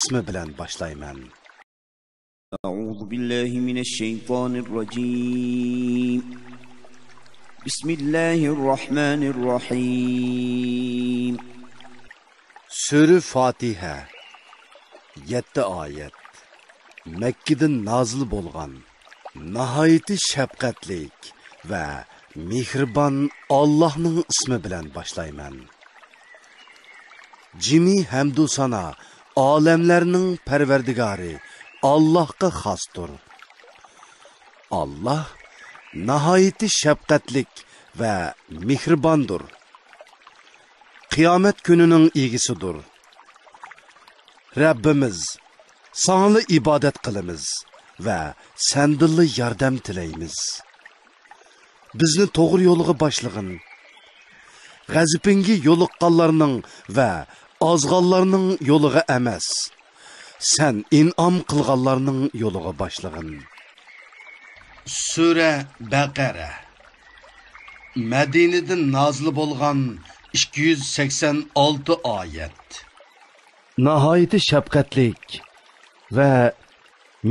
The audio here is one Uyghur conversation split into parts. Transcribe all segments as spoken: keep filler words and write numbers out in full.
ئىسمى بىلەن باشلايمەن. أعوذ بالله من الشيطان الرجيم. بسم الله الرحمن الرحيم. سۈرە فاتىھە، يەتتە ئايەت. مەككىدىن نازىل بولغان. ناھايىتى شەپقەتلىك ۋە مېھرىبان ئاللاھنىڭ ئىسمى بىلەن باشلايمەن. جىمى ھەمدۇ سانا ئالەملەرنىڭ پەرۋەردىگارى ئاللاھقا خاستۇر. ئاللاھ ناھايىتى شەپقەتلىك ۋە مېھرىباندۇر. قىيامەت كۈنىنىڭ ئىگىسىدۇر. رەببىمىز، ساڭىلا ئىبادەت قىلىمىز ۋە سەندىنلا ياردەم تىلەيمىز. بىزنى توغرا يولغا باشلىغىن. غەزىپىڭگە يولۇققانلارنىڭ ۋە ئازغانلارنىڭ يولىغا ئەمەس، سەن ئىنئام قىلغانلارنىڭ يولىغا باشلىغىن. سۈرە بەقەرە. مەدىنىدىن نازىل بولغان ئىككى يۈز سەكسەن ئالتە ئايەت. ناھايىتى شەپقەتلىك ۋە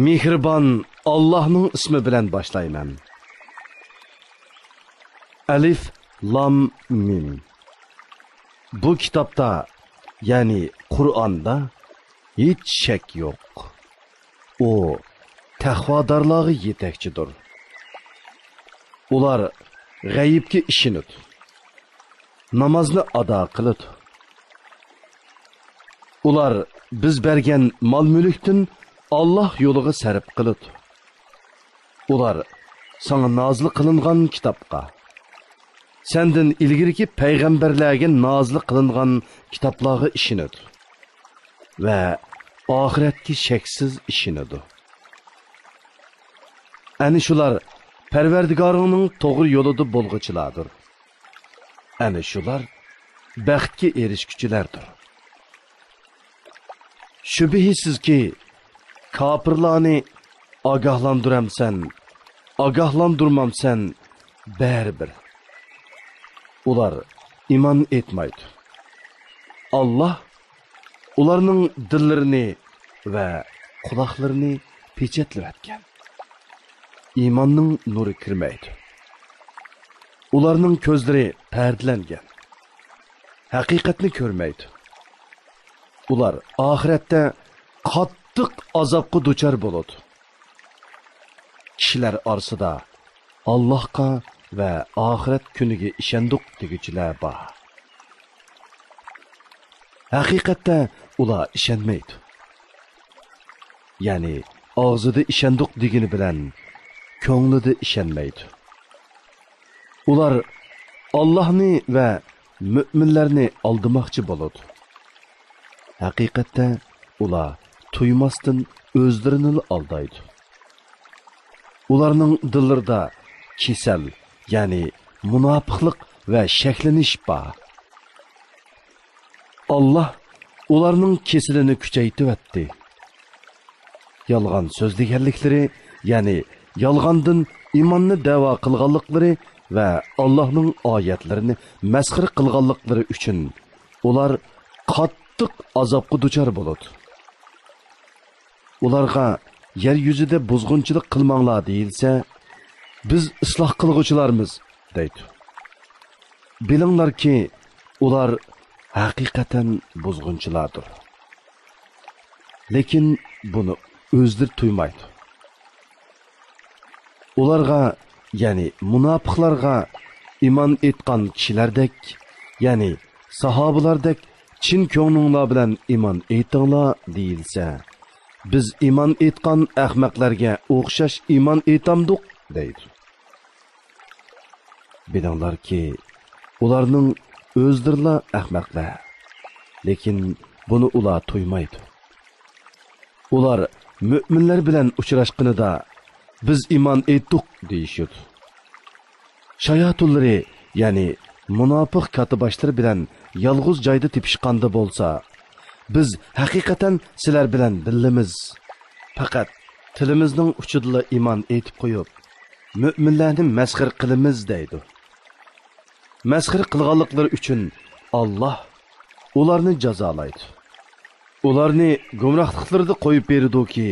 مېھرىبان ئاللاھنىڭ ئىسمى بىلەن باشلايمەن. ئەلىف لام مىم. بۇ كىتابتا، يەنى قۇرئاندا ھېچ شەك يوق. ئۇ تەقۋادارلارغا يېتەكچىدۇر. ئۇلار غەيىبكە ئىشىنىدۇ. نامازنى ئادا قىلىدۇ. ئۇلار بىز بەرگەن مال-مۈلۈكتىن ئاللاھ يولىغا سەرپ قىلىدۇ. ئۇلار ساڭا نازىل قىلىنغان كىتابقا، سەندىن ئىلگىرىكى پەيغەمبەرلەرگە نازىل قىلىنغان كىتابلارغا ئىشىنىدۇ ۋە ئاخىرەتكە شەكسىز ئىشىنىدۇ. ئەنە شۇلار پەرۋەردىگارىڭنىڭ توغرا يولىدا بولغۇچىلاردۇر. ئەنە شۇلار بەختكە ئېرىشكۈچىلەردۇر. شۈبھىسىزكى، كاپىرلارنى ئاگاھلاندۇرامسەن، ئاگاھلاندۇرمامسەن، بەرىبىر ئۇلار ئىمان ئېيتمايدۇ. ئاللاھ ئۇلارنىڭ دىللىرىنى ۋە قۇلاقلىرىنى پېچەتلىۋەتكەن. ئىماننىڭ نۇرى كىرمەيدۇ. ئۇلارنىڭ كۆزلىرى پەردىلەنگەن. ھەقىقەتنى كۆرمەيدۇ. ئۇلار ئاخىرەتتە قاتتىق ئازابقا دۇچار بولىدۇ. كىشىلەر ئارىسىدا ئاللاھقا ۋە ئاخىرەت كۈنىگە ئىشەندۇق دېگۈچىلەر بار. ھەقىقەتتە ئۇلار ئىشەنمەيدۇ. يەنى ئاغزىدا ئىشەندۇق دېگىنى بىلەن كۆڭلىدە ئىشەنمەيدۇ. ئۇلار ئاللاھنى ۋە مۆمىنلەرنى ئالدىماقچى بولىدۇ. ھەقىقەتتە ئۇلار تۇيماستىن ئۆزلىرىنىلا ئالدايدۇ. ئۇلارنىڭ دىللىرىدا كېسەل، يەنى مۇناپىقلىق ۋە شەكلىنىش بار. ئاللاھ ئۇلارنىڭ كېسىلىنى كۈچەيتىۋەتتى. يالغان سۆزلىگەنلىكلىرى، يەنى يالغاندىن ئىماننى دەۋا قىلغانلىقلىرى ۋە ئاللاھنىڭ ئايەتلىرىنى مەسخىرە قىلغانلىقلىرى ئۈچۈن ئۇلار قاتتىق ئازابقا دۇچار بولىدۇ. ئۇلارغا يەر يۈزىدە بۇزغۇنچىلىق قىلماڭلار دېيىلسە، بىز ئىسلاھ قىلغۇچىلارمىز دەيدۇ. بىلىڭلاركى، ئۇلار ھەقىقەتەن بۇزغۇنچىلاردۇر. لېكىن بۇنى ئۆزلىرى تۇيمايدۇ. ئۇلارغا، يەنى مۇناپىقلارغا ئىمان ئېيتقان كىشىلەردەك، يەنى ساھابىلاردەك چىن كۆڭلۈڭلار بىلەن ئىمان ئېيتىڭلار دېيىلسە، بىز ئىمان ئېيتقان ئەخمەقلەرگە ئوخشاش ئىمان ئېيتامدۇق دەيدۇ. بىلىڭلاركى، ئۇلارنىڭ ئۆزلىرىلا ئەخمەقلەر. لېكىن بۇنى ئۇلار تۇيمايدۇ. ئۇلار مۆمىنلەر بىلەن ئۇچراشقىنىدا، بىز ئىمان ئېيتتۇق دېيىشىدۇ. شاياتۇنلىرى، يەنى مۇناپىق كاتتىباشلىرى بىلەن يالغۇز جايدا تېپىشقاندا بولسا، بىز ھەقىقەتەن سىلەر بىلەن بىللىمىز. پەقەت تىلىمىزنىڭ ئۇچىدىلا ئىمان ئېيتىپ قويۇپ، مۆمىنلەرنى مەسخىرە قىلىمىز دەيدۇ. مەسخىرە قىلغانلىقلىرى ئۈچۈن ئاللاھ ئۇلارنى جازالايدۇ. ئۇلارنى گۇمراھلىقلىرىدا قويۇپ بېرىدۇكى،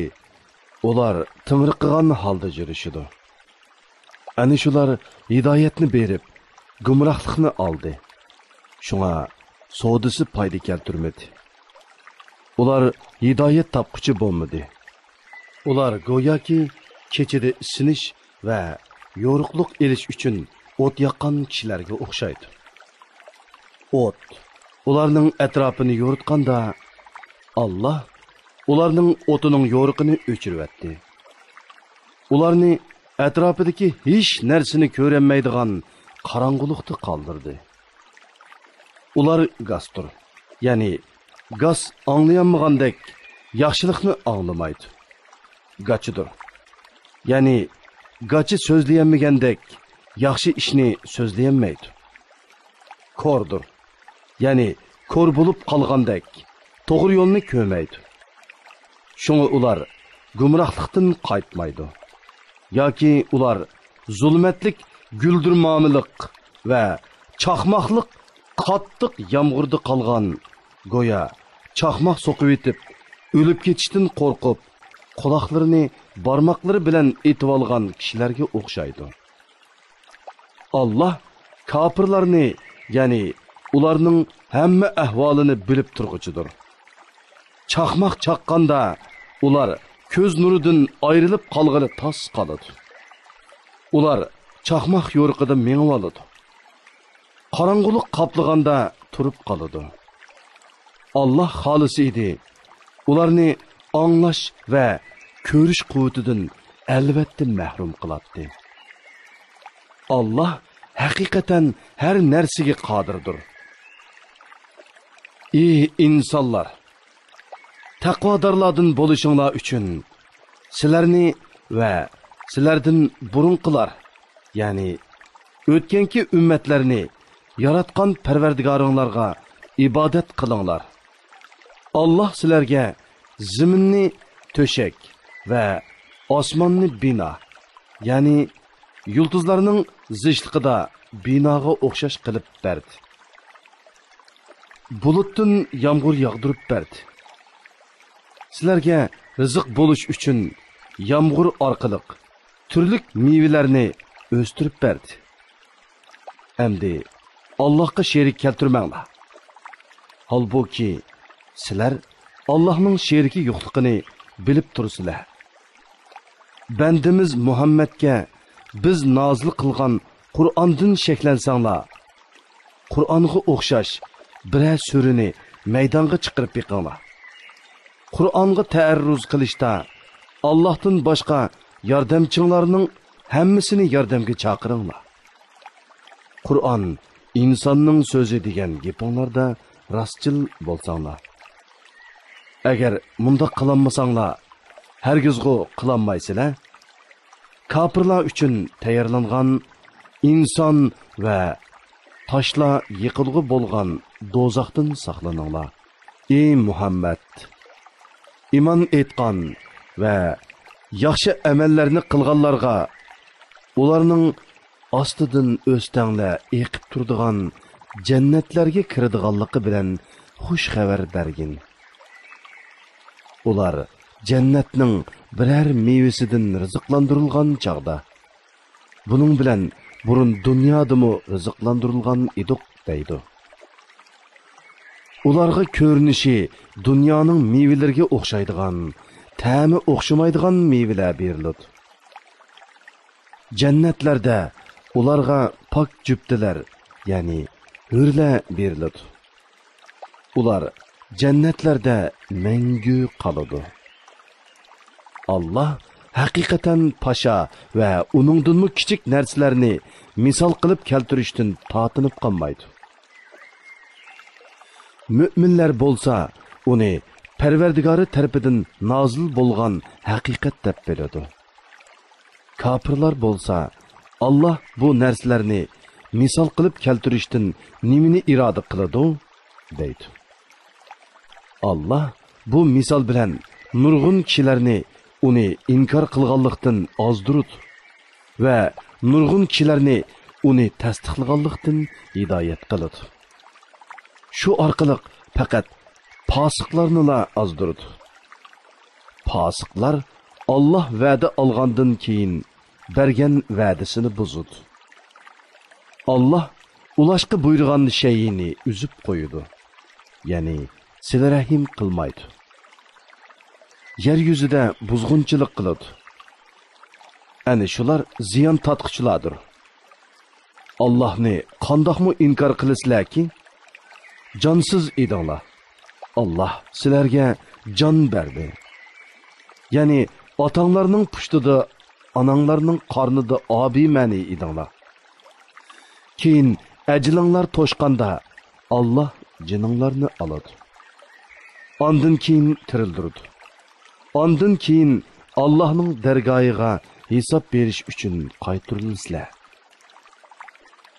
ئۇلار تىڭرىقىغان ھالدا يۈرۈشىدۇ. ئەنە شۇلار ھىدايەتنى بېرىپ، گۇمراھلىقنى ئالدى. شۇڭا سودىسى پايدا كەلتۈرمىدى. ئۇلار ھىدايەت تاپقۇچى بولمىدى. ئۇلار گوياكى كېچىدە ئىسسىنىش ۋە يورۇقلۇق ئېلىش ئۈچۈن ئوت ياققان كىشىلەرگە ئوخشايدۇ. ئوت ئۇلارنىڭ ئەتراپىنى يورۇتقاندا، ئاللا ئۇلارنىڭ ئوتىنىڭ يورۇقىنى ئۆچۈرۈۋەتتى. ئۇلارنى ئەتراپىدىكى ھېچ نەرسىنى كۆرەلمەيدىغان قاراڭغۇلۇقتا قالدۇردى. ئۇلار گاستۇر، يەنى گاس ئاڭلىيالمىغاندەك ياخشىلىقنى ئاڭلىمايدۇ. گاچىدۇر، يەنى گاچا سۆزلىيەلمىگەندەك ياخشى ئىشنى سۆزلىيەلمەيدۇ. كوردۇر، يەنى كور بولۇپ قالغاندەك توغرا يولنى كۆرمەيدۇ. شۇڭا ئۇلار گۇمراھلىقتىن قايتمايدۇ. ياكى ئۇلار زۇلمەتلىك گۈلدۈرمامىلىق ۋە چاقماقلىق قاتتىق يامغۇردا قالغان، گويا چاقماق سوقۇۋېتىپ، ئۆلۈپ كېتىشتىن قورقۇپ، قۇلاقلىرىنى بارماقلىرى بىلەن ئېتىۋالغان كىشىلەرگە ئوخشايدۇ. ئاللا كاپىرلارنى، يەنى ئۇلارنىڭ ھەممە ئەھۋالىنى بىلىپ تۇرغۇچىدۇر. چاقماق چاققاندا ئۇلار كۆز نۇرىدىن ئايرىلىپ قالغىلى تاس قالىدۇ. ئۇلار چاقماق يورۇقىدا مېڭىۋالىدۇ. قاراڭغۇلۇق قاپلىغاندا تۇرۇپ قالىدۇ. ئاللا خالىسا ئىدى، ئۇلارنى ئاڭلاش ۋە كۆرۈش قۇۋۋىتىدىن ئەلۋەتتە مەھرۇم قىلاتتى. ئاللا ھەقىقەتەن ھەر نەرسىگە قادىردۇر. ئى ئىنسانلار! تەقۋادارلاردىن بولۇشۇڭلار ئۈچۈن سىلەرنى ۋە سىلەردىن بۇرۇنقىلار، يەنى ئۆتكەنكى ئۈممەتلەرنى ياراتقان پەرۋەردىگارىڭلارغا ئىبادەت قىلىڭلار. ئاللا سىلەرگە زېمىننى تۆشەك ۋە ئاسماننى بىنا، يەنى يۇلتۇزلارنىڭ زىچلىقىدا بىناغا ئوخشاش قىلىپ بەردى. بۇلۇتتىن يامغۇر ياغدۇرۇپ بەردى. سىلەرگە رىزىق بولۇش ئۈچۈن يامغۇر ئارقىلىق تۈرلۈك مېۋىلەرنى ئۆستۈرۈپ بەردى. ئەمدى ئاللاھقا شېرىك كەلتۈرمەڭلار. ھالبۇكى، سىلەر ئاللاھنىڭ شېرىكى يوقلۇقىنى بىلىپ تۇرىسىلەر. بەندىمىز مۇھەممەدكە بىز نازىل قىلغان قۇرئاندىن شەكلەنسەڭلار، قۇرئانغا ئوخشاش بىرەر سۈرىنى مەيدانغا چىقىرىپ بېقىڭلار. قۇرئانغا تەئەررۇز قىلىشتا ئاللاھتىن باشقا ياردەمچىڭلارنىڭ ھەممىسىنى ياردەمگە چاقىرىڭلار. قۇرئان ئىنساننىڭ سۆزى دېگەن گېپىڭلاردا راستچىل بولساڭلار. ئەگەر مۇنداق قىلالمىساڭلار، ھەرگىزغۇ قىلالمايسىلەر. كاپىرلار ئۈچۈن تەييارلانغان ئىنسان ۋە تاشلار يېقىلغۇ بولغان دوزاختىن ساقلىنىڭلار. ئى مۇھەممەد! ئىمان ئېيتقان ۋە ياخشى ئەمەللەرنى قىلغانلارغا ئۇلارنىڭ ئاستىدىن ئۆستەڭلەر ئېقىپ تۇرىدىغان جەننەتلەرگە كىرىدىغانلىقى بىلەن خۇش خەۋەر بەرگىن. ئۇلار جەننەتنىڭ بىرەر مېۋىسىدىن رىزىقلاندۇرۇلغان چاغدا، بۇنىڭ بىلەن بۇرۇن دۇنيادىمۇ رىزىقلاندۇرۇلغان ئىدۇق دەيدۇ. ئۇلارغا كۆرۈنۈشى دۇنيانىڭ مېۋىلىرىگە ئوخشايدىغان، تەمى ئوخشىمايدىغان مېۋىلەر بېرىلىدۇ. جەننەتلەردە ئۇلارغا پاك جۈپتىلەر، يەنى ھۆرلەر بېرىلىدۇ. ئۇلار جەننەتلەردە مەڭگۈ قالىدۇ. ئاللا ھەقىقەتەن پاشا ۋە ئۇنىڭدىنمۇ كىچىك نەرسىلەرنى مىسال قىلىپ كەلتۈرۈشتىن تارتىنىپ قالمايدۇ. مۆمىنلەر بولسا ئۇنى پەرۋەردىگارى تەرىپىدىن نازىل بولغان ھەقىقەت دەپ بىلىدۇ. كاپىرلار بولسا، ئاللا بۇ نەرسىلەرنى مىسال قىلىپ كەلتۈرۈشتىن نېمىنى ئىرادە قىلىدۇ؟ دەيدۇ. ئاللا بۇ مىسال بىلەن نۇرغۇن كىشىلەرنى ئۇنى ئىنكار قىلغانلىقتىن ئازدۇرىدۇ ۋە نۇرغۇن كىشىلەرنى ئۇنى تەستىقلىغانلىقتىن ھىدايەت قىلىدۇ. شۇ ئارقىلىق پەقەت پاسىقلارنىلا ئازدۇرىدۇ. پاسىقلار ئاللاھ ۋەدە ئالغاندىن كېيىن بەرگەن ۋەدىسىنى بۇزىدۇ. ئاللاھ ئۇلاشقا بۇيرۇغان شەيئىنى ئۈزۈپ قويىدۇ، يەنى سىلە رەھىم قىلمايدۇ. يەر يۈزىدە بۇزغۇنچىلىق قىلىدۇ. ئەنە شۇلار زىيان تارتقۇچىلاردۇر. ئاللاھنى قانداقمۇ ئىنكار قىلىسىلەركى؟ جانسىز ئىدىڭلار. ئاللاھ سىلەرگە جان بەردى. يەنى ئاتاڭلارنىڭ پۇشتىدا، ئاناڭلارنىڭ قارنىدا ئابىمەنى ئىدىڭلار. كېيىن ئەجىلىڭلار توشقاندا، ئاللاھ جېنىڭلارنى ئالىدۇ. ئاندىن كېيىن تىرىلدۈرىدۇ. ئاندىن كېيىن ئاللاھنىڭ دەرگاھىغا ھېساب بېرىش ئۈچۈن قايتۇرۇلىسىلەر.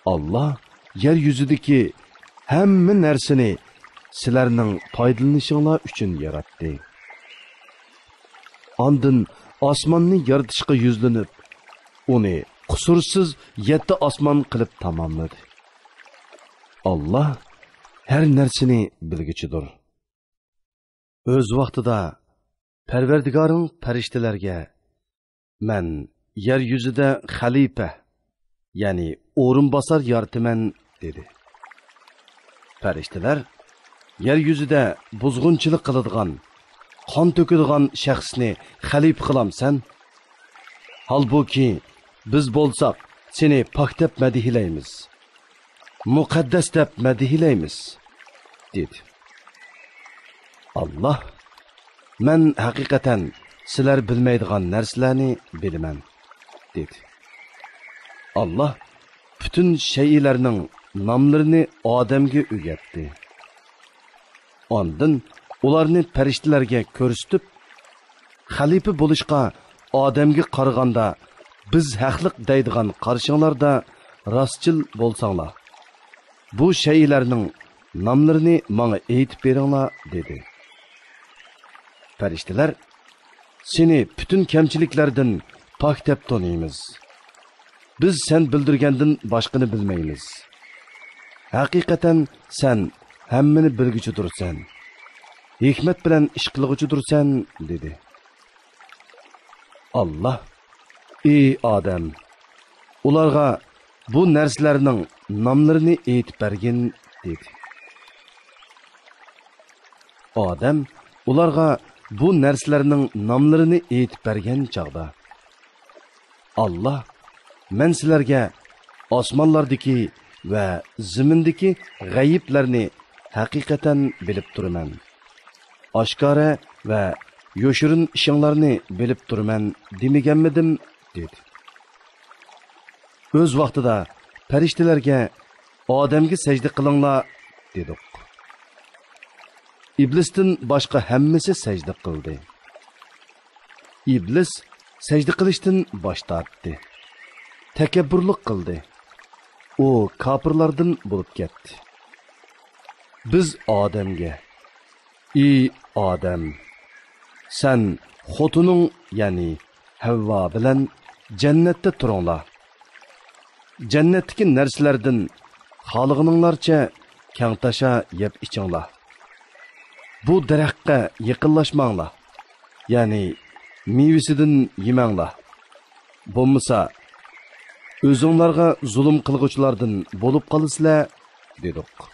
ئاللاھ يەر يۈزىدىكى ھەممە نەرسىنى سىلەرنىڭ پايدىلىنىشىڭلار ئۈچۈن ياراتتى. ئاندىن ئاسماننى يارىتىشقا يۈزلىنىپ، ئۇنى قۇسۇرسىز يەتتە ئاسمان قىلىپ تاماملىدى. ئاللاھ ھەر نەرسىنى بىلگۈچىدۇر. ئۆز ۋاقتىدا پەرۋەردىگارىڭ پەرىشتىلەرگە، مەن يەر يۈزىدە خەلىپە، يەنى ئورۇنباسار يارىتىمەن، دېدى. پەرىشتىلەر يەر يۈزىدە بۇزغۇنچىلىق قىلىدىغان، قان تۆكىدىغان شەخسنى خەلىپە قىلامسەن؟ ھالبۇكى، بىز بولساق سېنى پاك دەپ مەدھىيلەيمىز، مۇقەددەس دەپ مەدھىيلەيمىز، دېدى. ئاللاھ، مەن ھەقىقەتەن سىلەر بىلمەيدىغان نەرسىلەرنى بىلىمەن، دېدى. ئاللاھ پۈتۈن شەيئىلەرنىڭ ناملىرىنى ئادەمگە ئۆگەتتى. ئاندىن ئۇلارنى پەرىشتىلەرگە كۆرسىتىپ، خەلىپە بولۇشقا ئادەمگە قارىغاندا بىز ھەقلىق دەيدىغان قارىشىڭلاردا راستچىل بولساڭلار، بۇ شەيئىلەرنىڭ ناملىرىنى ماڭا ئېيتىپ بېرىڭلار، دېدى. پەرىشتىلەر، سېنى پۈتۈن كەمچىلىكلەردىن پاك دەپ تونۇيمىز. بىز سەن بىلدۈرگەندىن باشقىنى بىلمەيمىز. ھەقىقەتەن سەن ھەممىنى بىلگۈچىدۇرسەن، ھېكمەت بىلەن ئىش قىلغۇچىدۇرسەن، دېدى. ئاللاھ، ئى ئادەم، ئۇلارغا بۇ نەرسىلەرنىڭ ناملىرىنى ئېيتىپ بەرگىن، دېدى. ئادەم ئۇلارغا بۇ نەرسىلەرنىڭ ناملىرىنى ئېيتىپ بەرگەن چاغدا، ئاللاھ، مەن سىلەرگە ئاسمانلاردىكى ۋە زېمىندىكى غەيىبلەرنى ھەقىقەتەن بىلىپ تۇرىمەن، ئاشكارا ۋە يوشۇرۇن ئىشىڭلارنى بىلىپ تۇرىمەن دېمىگەنمىدىم؟ دېدى. ئۆز ۋاقتىدا پەرىشتىلەرگە، ئادەمگە سەجدە قىلىڭلار، دېدۇق. ئىبلىستىن باشقا ھەممىسى سەجدە قىلدى. ئىبلىس سەجدە قىلىشتىن باش تارتتى. تەكەببۇرلۇق قىلدى. ئۇ كاپىرلاردىن بولۇپ كەتتى. بىز ئادەمگە، ئى ئادەم، سەن خوتۇنۇڭ، يەنى ھەۋۋا بىلەن جەننەتتە تۇرۇڭلار. جەننەتتىكى نەرسىلەردىن خالىغىنىڭلارچە كەڭتاشا يەپ ئىچىڭلار. بۇ دەرەخكە يېقىنلاشماڭلار، يەنى مېۋىسىدىن يېمەڭلار. بولمىسا، ئۆزۈڭلارغا زۇلۇم قىلغۇچىلاردىن بولۇپ قالىسىلەر، دېدۇق.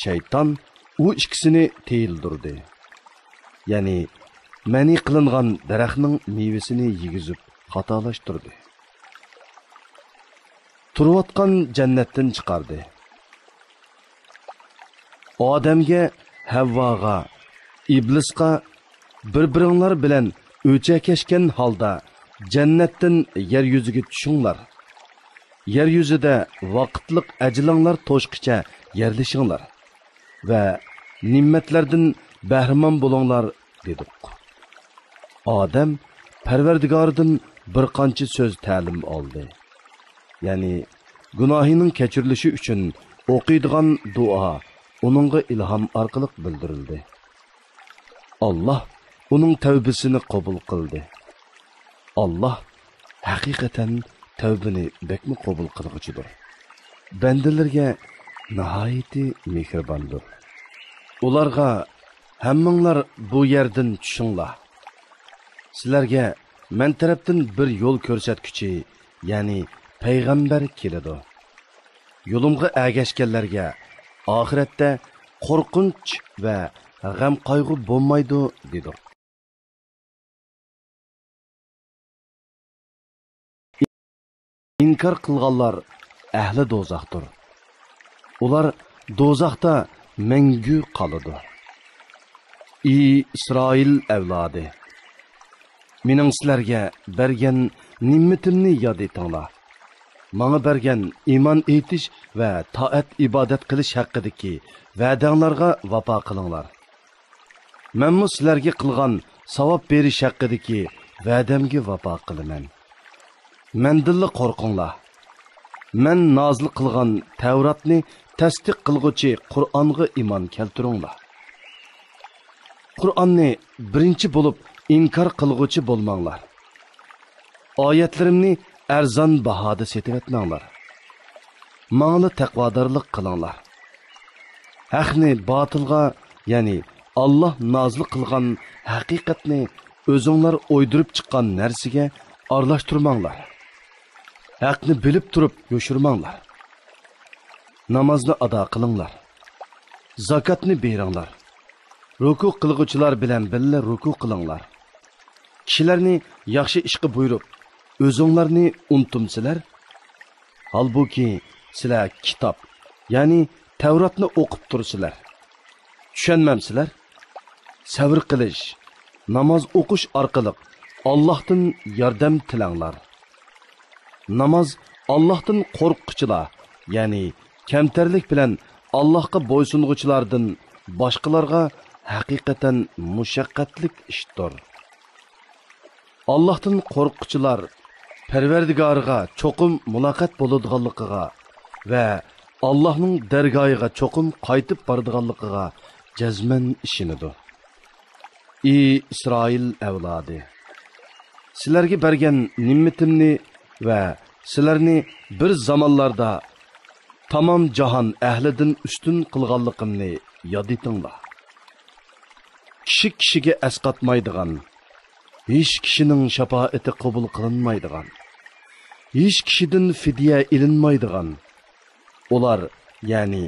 شەيتان ئۇ ئىككىسىنى تىيىلدۈردى. يەنى مەنئى قىلىنغان دەرەخنىڭ مېۋىسىنى يېگۈزۈپ خاتالاشتۇردى. تۇرۇۋاتقان جەننەتتىن چىقاردى. ئادەمگە، ھەۋۋاغا، ئىبلىسقا، بىر-بىرىڭلار بىلەن ئۆچەكەشكەن ھالدا جەننەتتىن يەر يۈزىگە چۈشۈڭلار. يەر يۈزىدە ۋاقىتلىق ئەجىلىڭلار توشقىچە يەرلىشىڭلار ۋە نېمەتلەردىن بەھرىمەن بولۇڭلار، دېدۇق. ئادەم پەرۋەردىگارىدىن بىر قانچە سۆز تەلىم ئالدى. يەنى گۇناھىنىڭ كەچۈرۈلۈشى ئۈچۈن ئوقۇيدىغان دۇئا ئۇنىڭغا ئىلھام ئارقىلىق بىلدۈرۈلدى. ئاللاھ ئۇنىڭ تەۋبىسىنى قوبۇل قىلدى. ئاللاھ ھەقىقەتەن تەۋبىنى بەكمۇ قوبۇل قىلغۇچىدۇر. بەندىلىرىگە ناھايىتى مېھرىباندۇر. ئۇلارغا، ھەممىڭلار بۇ يەردىن چۈشۈڭلار. سىلەرگە مەن تەرەپتىن بىر يول كۆرسەتكۈچى، يەنى پەيغەمبەر كېلىدۇ. يولۇمغا ئەگەشكەنلەرگە ئاخىرەتتە قورقۇنچ ۋە غەم-قايغۇ بولمايدۇ، دېدۇق. ئىنكار قىلغانلار ئەھلى دوزاختۇر. ئۇلار دوزاختا مەڭگۈ قالىدۇ. ئى ئىسرائىل ئەۋلادى! مېنىڭ سىلەرگە بەرگەن نېمىتىمنى ياد ئېتىڭلار. ماڭا بەرگەن ئىمان ئېيتىش ۋە تائەت-ئىبادەت قىلىش ھەققىدىكى ۋەدەڭلارغا ۋاپا قىلىڭلار. مەنمۇ سىلەرگە قىلغان ساۋاب بېرىش ھەققىدىكى ۋەدەمگە ۋاپا قىلىمەن. مەندىنلا قورقۇڭلار. مەن نازىل قىلغان تەۋراتنى تەستىق قىلغۇچى قۇرئانغا ئىمان كەلتۈرۈڭلار. قۇرئاننى بىرىنچى بولۇپ ئىنكار قىلغۇچى بولماڭلار. ئايەتلىرىمنى ئەرزان باھادا سېتىۋەتمەڭلار. ماڭىلا تەقۋادارلىق قىلىڭلار. ھەقنى باتىلغا، يەنى ئاللاھ نازىل قىلغان ھەقىقەتنى ئۆزۈڭلار ئويدۇرۇپ چىققان نەرسىگە ئارىلاشتۇرماڭلار. ھەقنى بىلىپ تۇرۇپ يوشۇرماڭلار. نامازنى ئادا قىلىڭلار. زاكاتنى بېرىڭلار. رۇكۇ قىلغۇچىلار بىلەن بىللە رۇكۇ قىلىڭلار. كىشىلەرنى ياخشى ئىشقا بۇيرۇپ، ئۆزۈڭلارنى ئۇنتۇمسىلەر؟ ھالبۇكى، سىلەر كىتاب، يەنى تەۋراتنى ئوقۇپ تۇرسىلەر. چۈشەنمەمسىلەر؟ سەۋر قىلىش، ناماز ئوقۇش ئارقىلىق ئاللاھتىن ياردەم تىلەڭلار. ناماز ئاللاھتىن قورققۇچىلار، يەنى كەمتەرلىك بىلەن ئاللاھقا بويسۇنغۇچىلاردىن باشقىلارغا ھەقىقەتەن مۇشەققەتلىك ئىشتۇر. ئاللاھتىن قورققۇچىلار پەرۋەردىگارىغا چوقۇم مۇلاقات بولىدىغانلىقىغا ۋە ئاللاھنىڭ دەرگاھىغا چوقۇم قايتىپ بارىدىغانلىقىغا جەزمەن ئىشىنىدۇ. ئى ئىسرائىل ئەۋلادى! سىلەرگە بەرگەن نېمىتىمنى ۋە سىلەرنى بىر زامانلاردا تامام جاھان ئەھلىدىن ئۈستۈن قىلغانلىقىمنى ياد ئېتىڭلار. كىشى كىشىگە ئەسقاتمايدىغان، ھېچ كىشىنىڭ شاپائىتى قوبۇل قىلىنمايدىغان، ھېچ كىشىدىن فىدىيە ئېلىنمايدىغان، ئۇلار، يەنى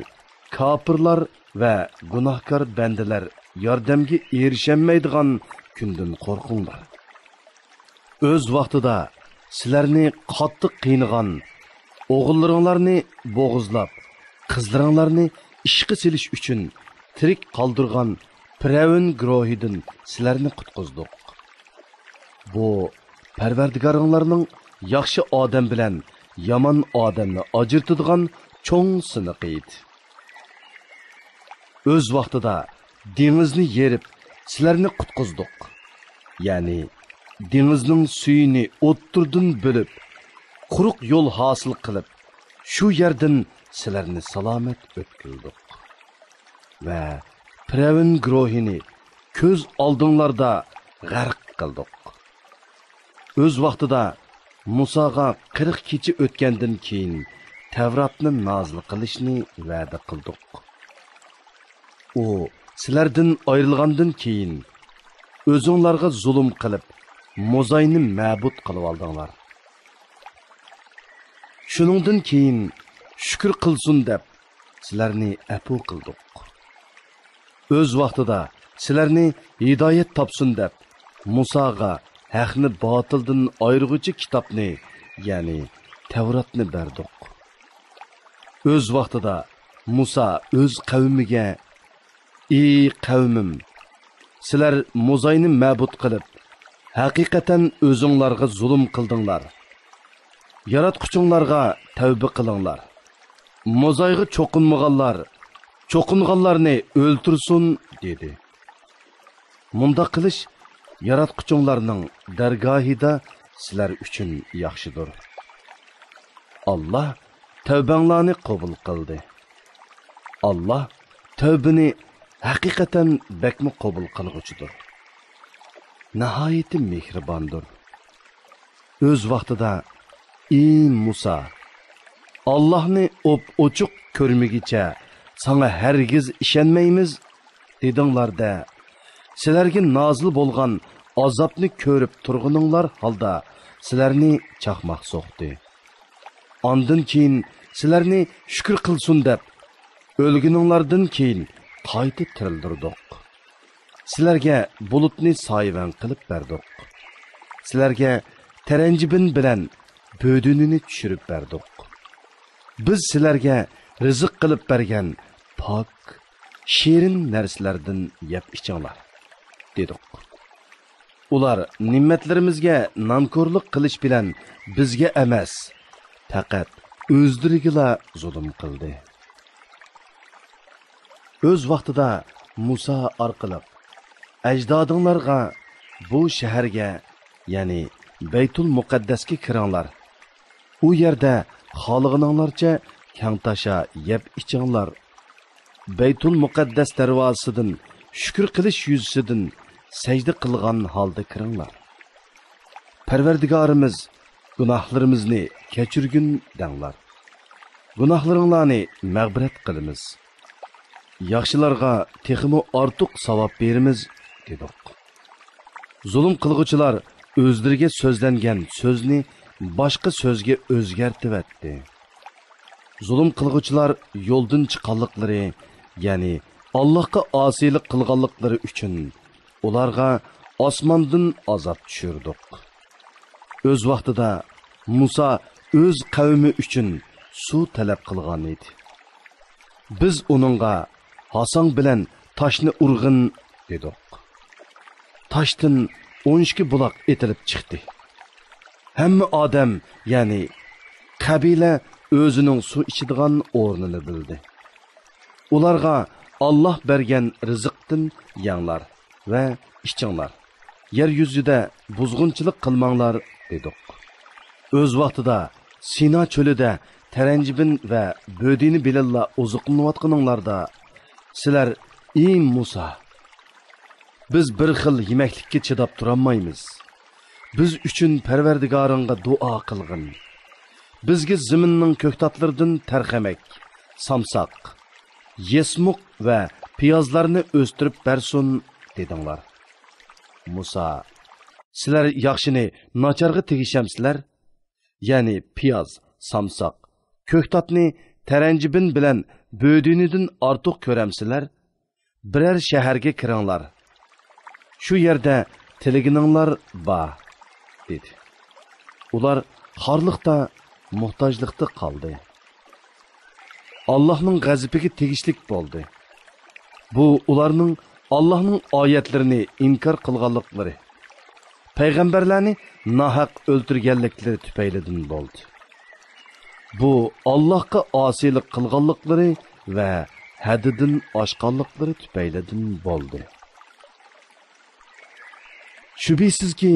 كاپىرلار ۋە گۇناھكار بەندىلەر ياردەمگە ئېرىشەلمەيدىغان كۈندىن قورقۇڭلار. ئۆز ۋاقتىدا سىلەرنى قاتتىق قىينىغان، ئوغۇللىرىڭلارنى بوغۇزلاپ، قىزلىرىڭلارنى ئىشقا سېلىش ئۈچۈن تىرىك قالدۇرغان پىرئەۋن گۇرۇھىدىن سىلەرنى قۇتقۇزدۇق. بۇ پەرۋەردىگارىڭلارنىڭ ياخشى ئادەم بىلەن يامان ئادەمنى ئاجرىتىدىغان چوڭ سىنىقى ئىدى. ئۆز ۋاقتىدا دېڭىزنى يېرىپ، سىلەرنى قۇتقۇزدۇق. يەنى دېڭىزنىڭ سۈيىنى ئوتتۇرىدىن بۆلۈپ، قۇرۇق يول ھاسىل قىلىپ، شۇ يەردىن سىلەرنى سالامەت ئۆتكۈزدۇق. ۋە پىرئەۋن گۇرۇھىنى كۆز ئالدىڭلاردا غەرق قىلدۇق. ئۆز ۋاقتىدا مۇساغا قىرىق كېچە ئۆتكەندىن كېيىن تەۋراتنى نازىل قىلىشنى ۋەدە قىلدۇق. ئۇ سىلەردىن ئايرىلغاندىن كېيىن، ئۆزۈڭلارغا زۇلۇم قىلىپ، موزاينى مەبۇد قىلىۋالدىڭلار. شۇنىڭدىن كېيىن، شۈكۈر قىلسۇن دەپ، سىلەرنى ئەپۇ قىلدۇق. ئۆز ۋاقتىدا سىلەرنى ھىدايەت تاپسۇن دەپ، مۇساغا ھەقنى باتىلدىن ئايرىغۇچى كىتابنى، يەنى تەۋراتنى بەردۇق. ئۆز ۋاقتىدا مۇسا ئۆز قەۋمىگە، ئى قەۋمىم، سىلەر موزاينى مەبۇد قىلىپ، ھەقىقەتەن ئۆزۈڭلارغا زۇلۇم قىلدىڭلار. ياراتقۇچۇڭلارغا تەۋبە قىلىڭلار. موزايغا چوقۇنمىغانلار چوقۇنغانلارنى ئۆلتۈرسۇن، دېدى. مۇنداق قىلىش ياراتقۇچۇڭلارنىڭ دەرگاھىدا سىلەر ئۈچۈن ياخشىدۇر. ئاللا تەۋبەڭلارنى قوبۇل قىلدى. ئاللا تەۋبىنى ھەقىقەتەن بەكمۇ قوبۇل قىلغۇچىدۇر. ناھايىتى مېھرىباندۇر. ئۆز ۋاقتىدا، ئى مۇسا، ئاللاھنى ئوپئوچۇق كۆرمىگۈچە ساڭا ھەرگىز ئىشەنمەيمىز، دېدىڭلار-دە، سىلەرگە نازىل بولغان ئازابنى كۆرۈپ تۇرغىنىڭلار ھالدا سىلەرنى چاقماق سوقتى. ئاندىن كېيىن سىلەرنى شۈكۈر قىلسۇن دەپ، ئۆلگىنىڭلاردىن كېيىن قايتا تىرىلدۈردۇق. سىلەرگە بۇلۇتنى سايىۋەن قىلىپ بەردۇق. سىلەرگە تەرەنجىبىن بىلەن بۆدۈنىنى چۈشۈرۈپ بەردۇق. بىز سىلەرگە رىزىق قىلىپ بەرگەن پاك، شېرىن نەرسىلەردىن يەپ ئىچىڭلار، دېدۇق. ئۇلار نېمەتلىرىمىزگە نانكورلۇق قىلىش بىلەن بىزگە ئەمەس، پەقەت ئۆزلىرىگىلا زۇلۇم قىلدى. ئۆز ۋاقتىدا مۇسا ئارقىلىق ئەجدادىڭلارغا، بۇ شەھەرگە، يەنى بەيتۇل مۇقەددەسكە كىرىڭلار. ئۇ يەردە خالىغىنىڭلارچە كەڭتاشا يەپ ئىچىڭلار. بەيتۇل مۇقەددەس دەرۋازىسىدىن شۈكۈر قىلىش يۈزىسىدىن سەجدە قىلغان ھالدا كىرىڭلار. پەرۋەردىگارىمىز، گۇناھلىرىمىزنى كەچۈرگىن دەڭلار. گۇناھلىرىڭلارنى مەغپىرەت قىلىمىز. ياخشىلارغا تېخىمۇ ئارتۇق ساۋاب بېرىمىز، دېدۇق. زۇلۇم قىلغۇچىلار ئۆزلىرىگە سۆزلەنگەن سۆزنى باشقا سۆزگە ئۆزگەرتىۋەتتى. زۇلۇم قىلغۇچىلار يولدىن چىققانلىقلىرى، يەنى ئاللاھقا ئاسىيلىق قىلغانلىقلىرى ئۈچۈن ئۇلارغا ئاسماندىن ئازاب چۈشۈردۇق. ئۆز ۋاقتىدا مۇسا ئۆز قەۋمى ئۈچۈن سۇ تەلەپ قىلغان ئىدى. بىز ئۇنىڭغا، «ھاساڭ بىلەن تاشنى ئۇرغىن» دېدۇق. تاشتىن ئون ئىككى بۇلاق ئېتىلىپ چىقتى. ھەممە ئادەم، يەنى قەبىلە ئۆزىنىڭ سۇ ئىچىدىغان ئورنىنى بىلدى. ئۇلارغا، «ئاللاھ بەرگەن رىزىقتىن يەڭلار ۋە ئىچىڭلار. يەر يۈزىدە بۇزغۇنچىلىق قىلماڭلار» دېدۇق. ئۆز ۋاقتىدا سىنا چۆلىدە تەرەنجىبىن ۋە بۆدىنى بىلەنلا ئوزۇقلىنىۋاتقىنىڭلاردا، سىلەر، «ئى مۇسا، بىز بىر خىل يېمەكلىككە چىداپ تۇرالمايمىز. بىز ئۈچۈن پەرۋەردىگارىڭغا دۇئا قىلغىن. بىزگە زېمىننىڭ كۆكتاتلىرىدىن تەرخەمەك، سامساق، يېسمۇق ۋە پىيازلارنى ئۆستۈرۈپ بەرسۇن» دېدىڭلار. مۇسا، «سىلەر ياخشىنى ناچارغا تېگىشەمسىلەر؟ يەنى پىياز، سامساق، كۆكتاتنى تەرەنجىبىن بىلەن بۆدۈنىدىن ئارتۇق كۆرەمسىلەر؟ بىرەر شەھەرگە كىرىڭلار. شۇ يەردە تىلىگىنىڭلار بار» دېدى. ئۇلار خارلىقتا، موھتاجلىقتا قالدى. ئاللاھنىڭ غەزىپىگە تېگىشلىك بولدى. بۇ ئۇلارنىڭ ئاللاھنىڭ ئايەتلىرىنى ئىنكار قىلغانلىقلىرى، پەيغەمبەرلەرنى ناھەق ئۆلتۈرگەنلىكلىرى تۈپەيلىدىن بولدى. بۇ ئاللاھقا ئاسىيلىق قىلغانلىقلىرى ۋە ھەددىدىن ئاشقانلىقلىرى تۈپەيلىدىن بولدى. شۈبھىسىزكى،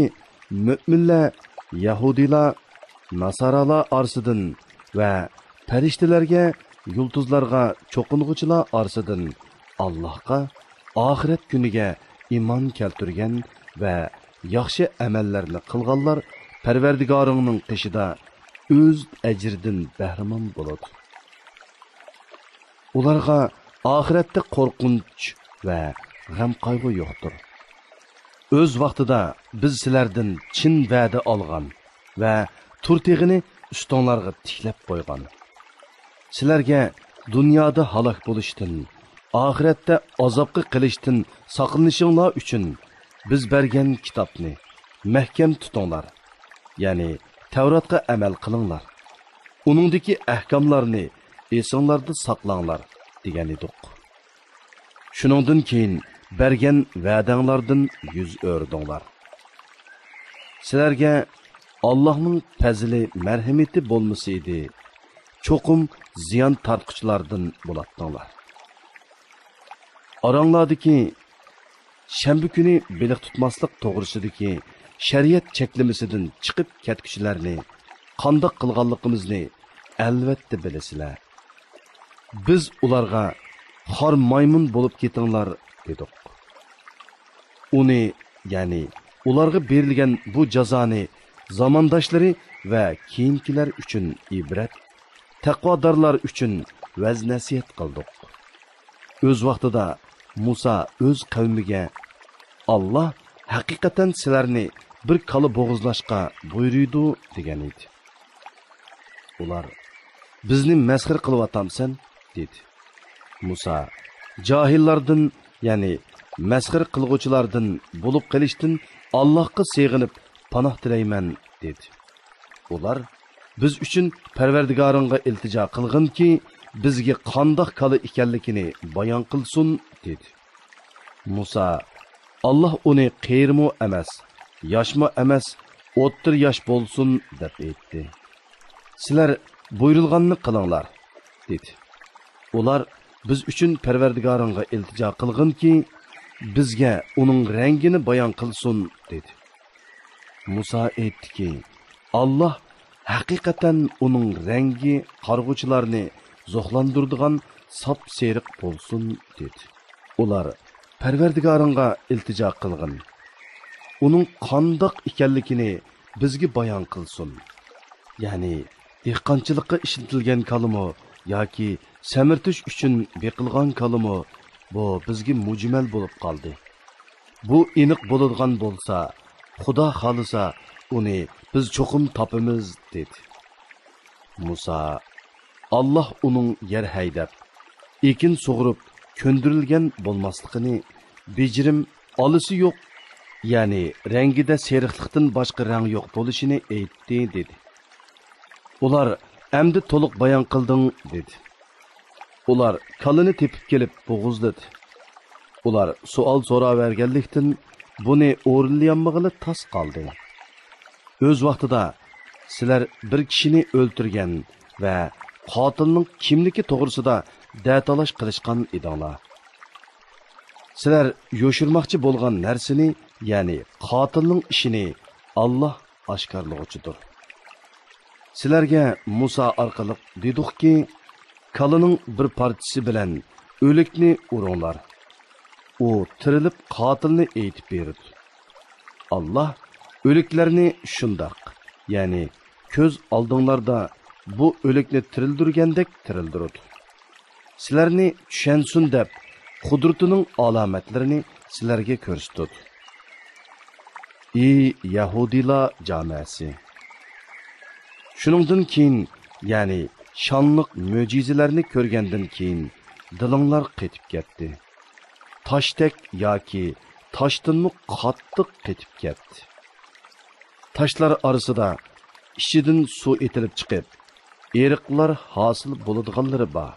مۆمىنلەر يەھۇدىيلار، ناسارالار ئارىسىدىن ۋە پەرىشتىلەرگە، يۇلتۇزلارغا چوقۇنغۇچىلار ئارىسىدىن ئاللاھقا، ئاخىرەت كۈنىگە ئىمان كەلتۈرگەن ۋە ياخشى ئەمەللەرنى قىلغانلار پەرۋەردىگارىڭنىڭ قېشىدا ئۆز ئەجرىدىن بەھرىمەن بولىدۇ. ئۇلارغا ئاخىرەتتە قورقۇنچ ۋە غەم-قايغۇ يوقتۇر. ئۆز ۋاقتىدا بىز سىلەردىن چىن ۋەدە ئالغان ۋە تۇرتېغىنى ئۈستۈڭلارغا تىكلەپ قويغان. سىلەرگە دۇنيادا ھالاك بولۇشتىن، ئاخىرەتتە ئازابقا قېلىشتىن ساقلىنىشىڭلار ئۈچۈن بىز بەرگەن كىتابنى مەھكەم تۇتۇڭلار، يەنى تەۋراتقا ئەمەل قىلىڭلار. ئۇنىڭدىكى ئەھكاملارنى ئېسىڭلاردا ساقلاڭلار، دېگەن ئىدۇق. شۇنىڭدىن كېيىن بەرگەن ۋەدەڭلاردىن يۈز ئۆرۈدۈڭلار. سىلەرگە ئاللاھنىڭ پەزلى، مەرھىمىتى بولمىسا ئىدى، چوقۇم زىيان تارتقۇچىلاردىن بولاتتىڭلار. ئاراڭلاردىكى شەنبە كۈنى بېلىق تۇتماسلىق توغرىسىدىكى شەرىئەت چەكلىمىسىدىن چىقىپ كەتكۈچىلەرنى قانداق قىلغانلىقىمىزنى ئەلۋەتتە بىلىسىلەر. بىز ئۇلارغا، «خار مايمۇن بولۇپ كېتىڭلار» دېدۇق. ئۇنى، يەنى ئۇلارغا بېرىلگەن بۇ جازانى زامانداشلىرى ۋە كېيىنكىلەر ئۈچۈن ئىبرەت، تەقۋادارلار ئۈچۈن ۋەز-نەسىھەت قىلدۇق. ئۆز ۋاقتىدا مۇسا ئۆز قەۋمىگە، «ئاللا ھەقىقەتەن سىلەرنى بىر كالا بوغۇزلاشقا بۇيرۇيدۇ» دېگەن ئىدى. ئۇلار، «بىزنى مەسخىرە قىلىۋاتامسەن؟» دېدى. مۇسا، «جاھىللاردىن، يەنى مەسخىرە قىلغۇچىلاردىن بولۇپ قېلىشتىن ئاللاھقا سېغىنىپ پاناھ تىلەيمەن» دېدى. ئۇلار، «بىز ئۈچۈن پەرۋەردىگارىڭغا ئىلتىجا قىلغىنكى، بىزگە قانداق كالا ئىكەنلىكىنى بايان قىلسۇن» دېدى. مۇسا، «ئاللا ئۇنى قېرىمۇ ئەمەس، ياشمۇ ئەمەس، ئوتتۇرا ياش بولسۇن» دەپ ئېيتتى. «سىلەر بۇيرۇلغاننى قىلىڭلار» دېدى. ئۇلار، «بىز ئۈچۈن پەرۋەردىگارىڭغا ئىلتىجا قىلغىنكى، بىزگە ئۇنىڭ رەڭگىنى بايان قىلسۇن» دېدى. مۇسا ئېيتتىكى، «ئاللا ھەقىقەتەن ئۇنىڭ رەڭگى قارىغۇچىلارنى زوقلاندۇرىدىغان ساپسېرىق بولسۇن» دېدى. ئۇلار، «پەرۋەردىگارىڭغا ئىلتىجا قىلغىن، ئۇنىڭ قانداق ئىكەنلىكىنى بىزگە بايان قىلسۇن. يەنى دېھقانچىلىققا ئىشلىتىلگەن كالىمۇ ياكى سەمرىتىش ئۈچۈن بېقىلغان كالىمۇ، بۇ بىزگە مۇجمەل بولۇپ قالدى. بۇ ئېنىق بولىدىغان بولسا، خۇدا خالىسا، ئۇنى بىز چوقۇم تاپىمىز» دېدى. مۇسا، «ئاللا ئۇنىڭ يەر ھەيدەپ، ئېكىن سۇغۇرۇپ كۆندۈرۈلگەن بولماسلىقىنى، بېجىرىم ئالىسى يوق، يەنى رەڭگىدە سېرىقلىقتىن باشقا رەڭ يوق بولۇشىنى ئېيتتى» دېدى. ئۇلار، «ئەمدى تولۇق بايان قىلدىڭ» دېدى. ئۇلار كالىنى تېپىپ كېلىپ بوغۇزلىدى. ئۇلار سوئال سوراۋەرگەنلىكتىن، بۇنى ئورۇنلىيالمىغىلى تاس قالدى. ئۆز ۋاقتىدا سىلەر بىر كىشىنى ئۆلتۈرگەن ۋە قاتىلنىڭ كىملىكى توغرىسىدا دەتالاش قىلىشقان ئىدىڭلار. سىلەر يوشۇرماقچى بولغان نەرسىنى، يەنى قاتىلنىڭ ئىشىنى ئاللا ئاشكارىلىغۇچىدۇر. سىلەرگە مۇسا ئارقىلىق دېدۇقكى، كالىنىڭ بىر پارچىسى بىلەن ئۆلۈكنى ئۇرۇڭلار. ئۇ تىرىلىپ قاتىلنى ئېيتىپ بېرىدۇ. ئاللا ئۆلۈكلەرنى شۇنداق، يەنى كۆز ئالدىڭلاردا بۇ ئۆلۈكنى تىرىلدۈرگەندەك تىرىلدۈرىدۇ. سىلەرنى چۈشەنسۇن دەپ، قۇدرىتىنىڭ ئالامەتلىرىنى سىلەرگە كۆرسىتىدۇ. ئى يەھۇدىيلار جامەسى! شۇنىڭدىن كېيىن، يەنى شانلىق مۆجىزىلەرنى كۆرگەندىن كېيىن، دىلىڭلار قېتىپ كەتتى. تاشتەك ياكى تاشتىنمۇ قاتتىق قېتىپ كەتتى. تاشلار ئارىسىدا ئىچىدىن سۇ ئېتىلىپ چىقىپ، ئېرىقلار ھاسىل بولىدىغانلىرى بار.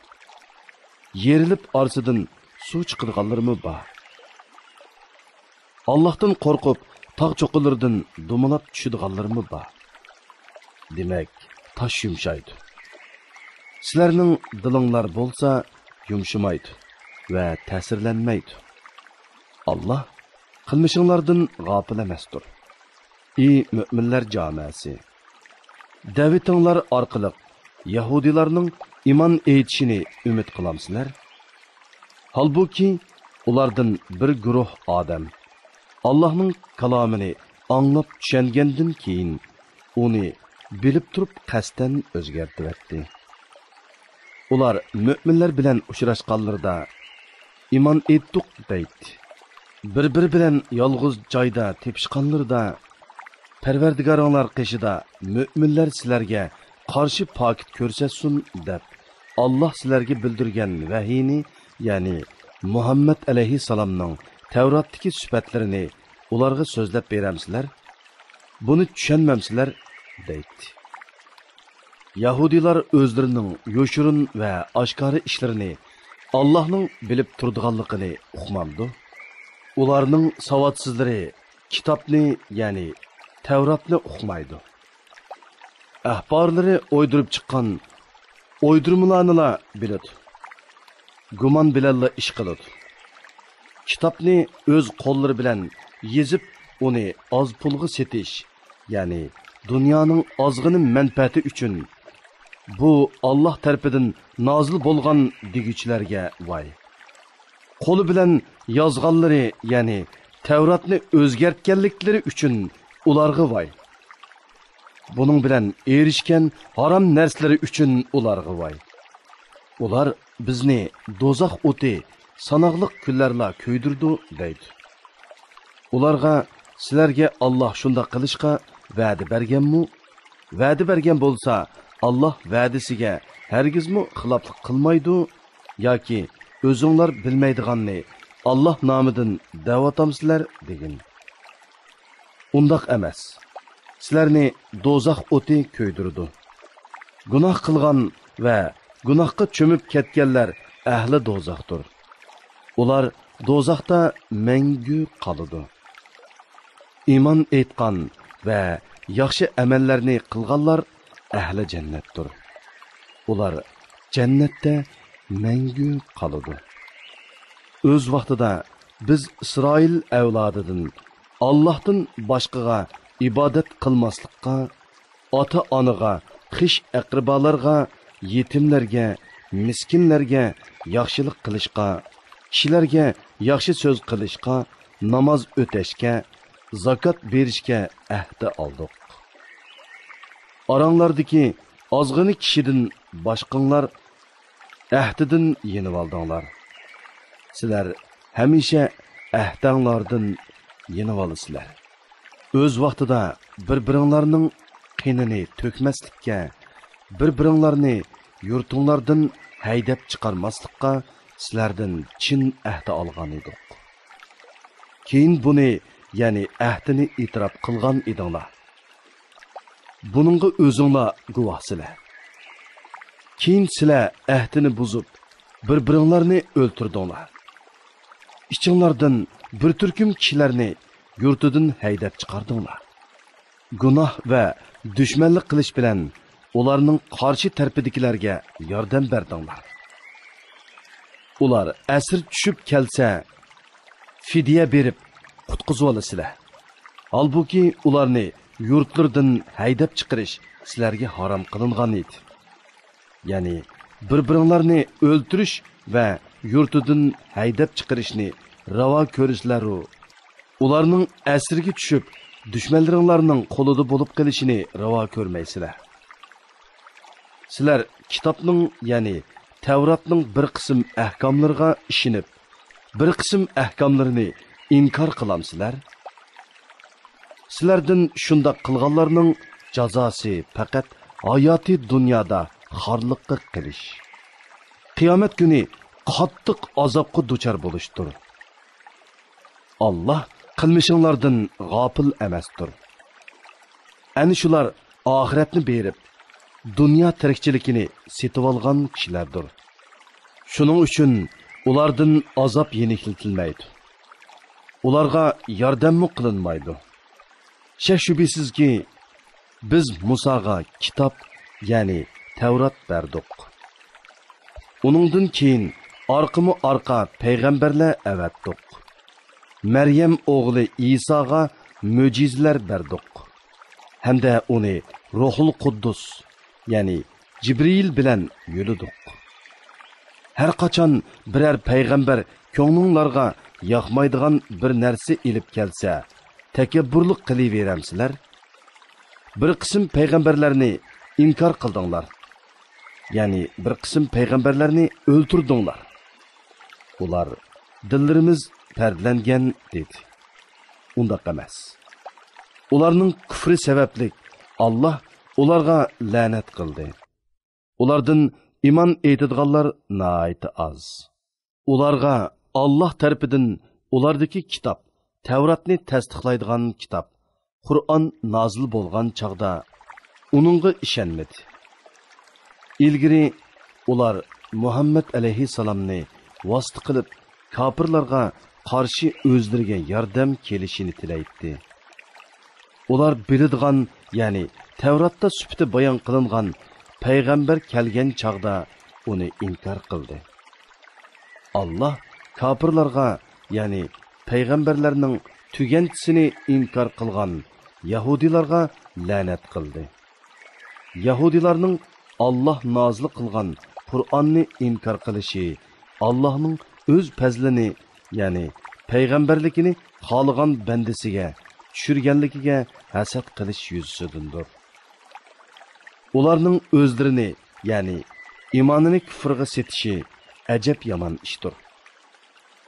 يېرىلىپ ئارىسىدىن سۇ چىقىدىغانلىرىمۇ بار. ئاللاھتىن قورقۇپ، تاغ چوققىلىرىدىن دومىلاپ چۈشىدىغانلىرىمۇ بار. دېمەك، تاش يۇمشايدۇ. سىلەرنىڭ دىلىڭلار بولسا يۇمشىمايدۇ ۋە تەسىرلەنمەيدۇ. ئاللاھ قىلمىشىڭلاردىن غاپىل ئەمەستۇر. ئى مۆمىنلەر جامەسى! دەۋىتىڭلار ئارقىلىق يەھۇدىيلارنىڭ ئىمان ئېيتىشىنى ئۈمىد قىلامسىلەر؟ ھالبۇكى، ئۇلاردىن بىر گۇرۇھ ئادەم ئاللاھنىڭ كالامىنى ئاڭلاپ چۈشەنگەندىن كېيىن، ئۇنى بىلىپ تۇرۇپ قەستەن ئۆزگەرتىۋەتتى. ئۇلار مۆمىنلەر بىلەن ئۇچراشقانلىرىدا، «ئىمان ئېيتتۇق» دەيتتى. بىر-بىرى بىلەن يالغۇز جايدا تېپىشقانلىرىدا، «پەرۋەردىگارىڭلار قېشىدا مۆمىنلەر سىلەرگە قارشى پاكىت كۆرسەتسۇن» دەپ، ئاللاھ سىلەرگە بىلدۈرگەن ۋەھىينى، يەنى مۇھەممەد ئەلەيھىسسالامنىڭ تەۋراتتىكى سۈپەتلىرىنى ئۇلارغا سۆزلەپ بېرەمسىلەر؟ بۇنى چۈشەنمەمسىلەر؟ دەيتتى. يەھۇدىيلار ئۆزلىرىنىڭ يوشۇرۇن ۋە ئاشكارا ئىشلىرىنى ئاللاھنىڭ بىلىپ تۇرىدىغانلىقىنى ئۇقمامدۇ؟ ئۇلارنىڭ ساۋاتسىزلىرى كىتابنى، يەنى تەۋراتنى ئۇقمايدۇ. ئەھبارلىرى ئويدۇرۇپ چىققان ئويدۇرمىلارنىلا بىلىدۇ. گۇمان بىلەنلا ئىش قىلىدۇ. كىتابنى ئۆز قوللىرى بىلەن يېزىپ، ئۇنى ئاز پۇلغا سېتىش، يەنى دۇنيانىڭ ئازغىنە مەنپەئەتى ئۈچۈن، بۇ ئاللاھ تەرىپىدىن نازىل بولغان دېگۈچىلەرگە ۋاي! قولى بىلەن يازغانلىرى، يەنى تەۋراتنى ئۆزگەرتكەنلىكلىرى ئۈچۈن ئۇلارغا ۋاي! بۇنىڭ بىلەن ئېرىشكەن ھارام نەرسىلىرى ئۈچۈن ئۇلارغا ۋاي! ئۇلار بىزنى دوزاخ ئوتى ساناقلىق كۈنلەرلا كۆيدۈرىدۇ دەيدۇ. ئۇلارغا، سىلەرگە ئاللاھ شۇنداق قىلىشقا ۋەدە بەرگەنمۇ؟ ۋەدە بەرگەن بولسا، ئاللاھ ۋەدىسىگە ھەرگىزمۇ خىلاپلىق قىلمايدۇ ياكى ئۆزۈڭلار بىلمەيدىغاننى ئاللاھ نامىدىن دەۋاتامسىلەر دېگىن. ئۇنداق ئەمەس. سىلەرنى دوزاخ ئوتى كۆيدۈرىدۇ. گۇناھ قىلغان ۋە گۇناھقا چۆمۈپ كەتكەنلەر ئەھلى دوزاختۇر. ئۇلار دوزاختا مەڭگۈ قالىدۇ. ئىمان ئېيتقان ۋە ياخشى ئەمەللەرنى قىلغانلار ئەھلى جەننەتتۇر. ئۇلار جەننەتتە مەڭگۈ قالىدۇ. ئۆز ۋاقتىدا بىز ئىسرائىل ئەۋلادىدىن ئاللاھتىن باشقىغا ئىبادەت قىلماسلىققا، ئاتا-ئانىغا، خىش-ئەقرىبالارغا، يېتىملەرگە، مىسكىنلەرگە ياخشىلىق قىلىشقا، كىشىلەرگە ياخشى سۆز قىلىشقا، ناماز ئۆتەشكە، زاكات بېرىشكە ئەھدە ئالدۇق. ئاراڭلاردىكى ئازغىنە كىشىدىن باشقىڭلار ئەھدىدىن يېنىۋالدىڭلار. سىلەر ھەمىشە ئەھدەڭلاردىن يېنىۋالىسىلەر. ئۆز ۋاقتىدا بىر-بىرىڭلارنىڭ قېنىنى تۆكمەسلىككە، بىر-بىرىڭلارنى يۇرتۇڭلاردىن ھەيدەپ چىقارماسلىققا سىلەردىن چىن ئەھدە ئالغان ئىدۇق. كېيىن بۇنى، يەنى ئەھدىنى ئېتىراپ قىلغان ئىدىڭلار. بۇنىڭغا ئۆزۈڭلار گۇۋاھسىلەر. كېيىن سىلەر ئەھدىنى بۇزۇپ، بىر-بىرىڭلارنى ئۆلتۈردۈڭلار. ئىچىڭلاردىن بىر تۈركۈم كىشىلەرنى يۇرتىدىن ھەيدەپ چىقاردىڭلار. گۇناھ ۋە دۈشمەنلىك قىلىش بىلەن ئۇلارنىڭ قارشى تەرىپىدىكىلەرگە ياردەم بەردىڭلار. ئۇلار ئەسىر چۈشۈپ كەلسە، فىدىيە بېرىپ قۇتقۇزۇۋالىسىلەر. ھالبۇكى، ئۇلارنى يۇرتلىرىدىن ھەيدەپ چىقىرىش سىلەرگە ھارام قىلىنغان ئىدى. يەنى بىر-بىرىڭلارنى ئۆلتۈرۈش ۋە يۇرتىدىن ھەيدەپ چىقىرىشنى راۋا كۆرىسىلەرۇ، ئۇلارنىڭ ئەسىرگە چۈشۈپ، دۈشمەنلىرىڭلارنىڭ قولىدا بولۇپ قېلىشىنى راۋا كۆرمەيسىلەر. سىلەر كىتابنىڭ، يەنى تەۋراتنىڭ بىر قىسىم ئەھكاملىرىغا ئىشىنىپ، بىر قىسىم ئەھكاملىرىنى ئىنكار قىلامسىلەر؟ سىلەردىن شۇنداق قىلغانلارنىڭ جازاسى پەقەت ھاياتىي دۇنيادا خارلىققا قېلىش، قىيامەت كۈنى قاتتىق ئازابقا دۇچار بولۇشتۇر. ئاللاھ قىلمىشىڭلاردىن غاپىل ئەمەستۇر. ئەنە شۇلار ئاخىرەتنى بېرىپ، دۇنيا تىرىكچىلىكىنى سېتىۋالغان كىشىلەردۇر. شۇنىڭ ئۈچۈن ئۇلاردىن ئازاب يېنىكلىتىلمەيدۇ. ئۇلارغا ياردەممۇ قىلىنمايدۇ. شەك-شۈبھىسىزكى، بىز مۇساغا كىتاب، يەنى تەۋرات بەردۇق. ئۇنىڭدىن كېيىن ئارقىمۇ ئارقا پەيغەمبەرلەر ئەۋەتتۇق. مەريەم ئوغلى ئىساغا مۆجىزىلەر بەردۇق. ھەمدە ئۇنى روھۇل قۇددۇس، يەنى جىبرىئىل بىلەن يۆلىدۇق. ھەر قاچان بىرەر پەيغەمبەر كۆڭلۈڭلارغا ياقمايدىغان بىر نەرسە ئېلىپ كەلسە، تەكەببۇرلۇق قىلىۋېرەمسىلەر؟ بىر قىسىم پەيغەمبەرلەرنى ئىنكار قىلدىڭلار. يەنى بىر قىسىم پەيغەمبەرلەرنى ئۆلتۈردۈڭلار. ئۇلار، «دىللىرىمىز پەردىلەنگەن» دېدى. ئۇنداق ئەمەس. ئۇلارنىڭ كۇفرى سەۋەبلىك ئاللاھ ئۇلارغا لەنەت قىلدى. ئۇلاردىن ئىمان ئېيتىدىغانلار ناھايىتى ئاز. ئۇلارغا ئاللاھ تەرىپىدىن ئۇلاردىكى كىتاب، تەۋراتنى تەستىقلايدىغان كىتاب، قۇرئان نازىل بولغان چاغدا ئۇنىڭغا ئىشەنمىدى. ئىلگىرى ئۇلار مۇھەممەد ئەلەيھىسسالامنى ۋاسىتە قىلىپ، كاپىرلارغا قارشى ئۆزلىرىگە ياردەم كېلىشىنى تىلەيتتى. ئۇلار بىلىدىغان، يەنى تەۋراتتا سۈپىتى بايان قىلىنغان پەيغەمبەر كەلگەن چاغدا ئۇنى ئىنكار قىلدى. ئاللاھ كاپىرلارغا، يەنى پەيغەمبەرلەرنىڭ تۈگەنچىسىنى ئىنكار قىلغان يەھۇدىيلارغا لەنەت قىلدى. يەھۇدىيلارنىڭ ئاللاھ نازىل قىلغان قۇرئاننى ئىنكار قىلىشى ئاللاھنىڭ ئۆز پەزلىنى، يەنى پەيغەمبەرلىكىنى خالىغان بەندىسىگە چۈشۈرگەنلىكىگە ھەسەت قىلىش يۈزىسىدىندۇر. ئۇلارنىڭ ئۆزلىرىنى، يەنى ئىمانىنى كۇفرغا سېتىشى ئەجەب يامان ئىشتۇر.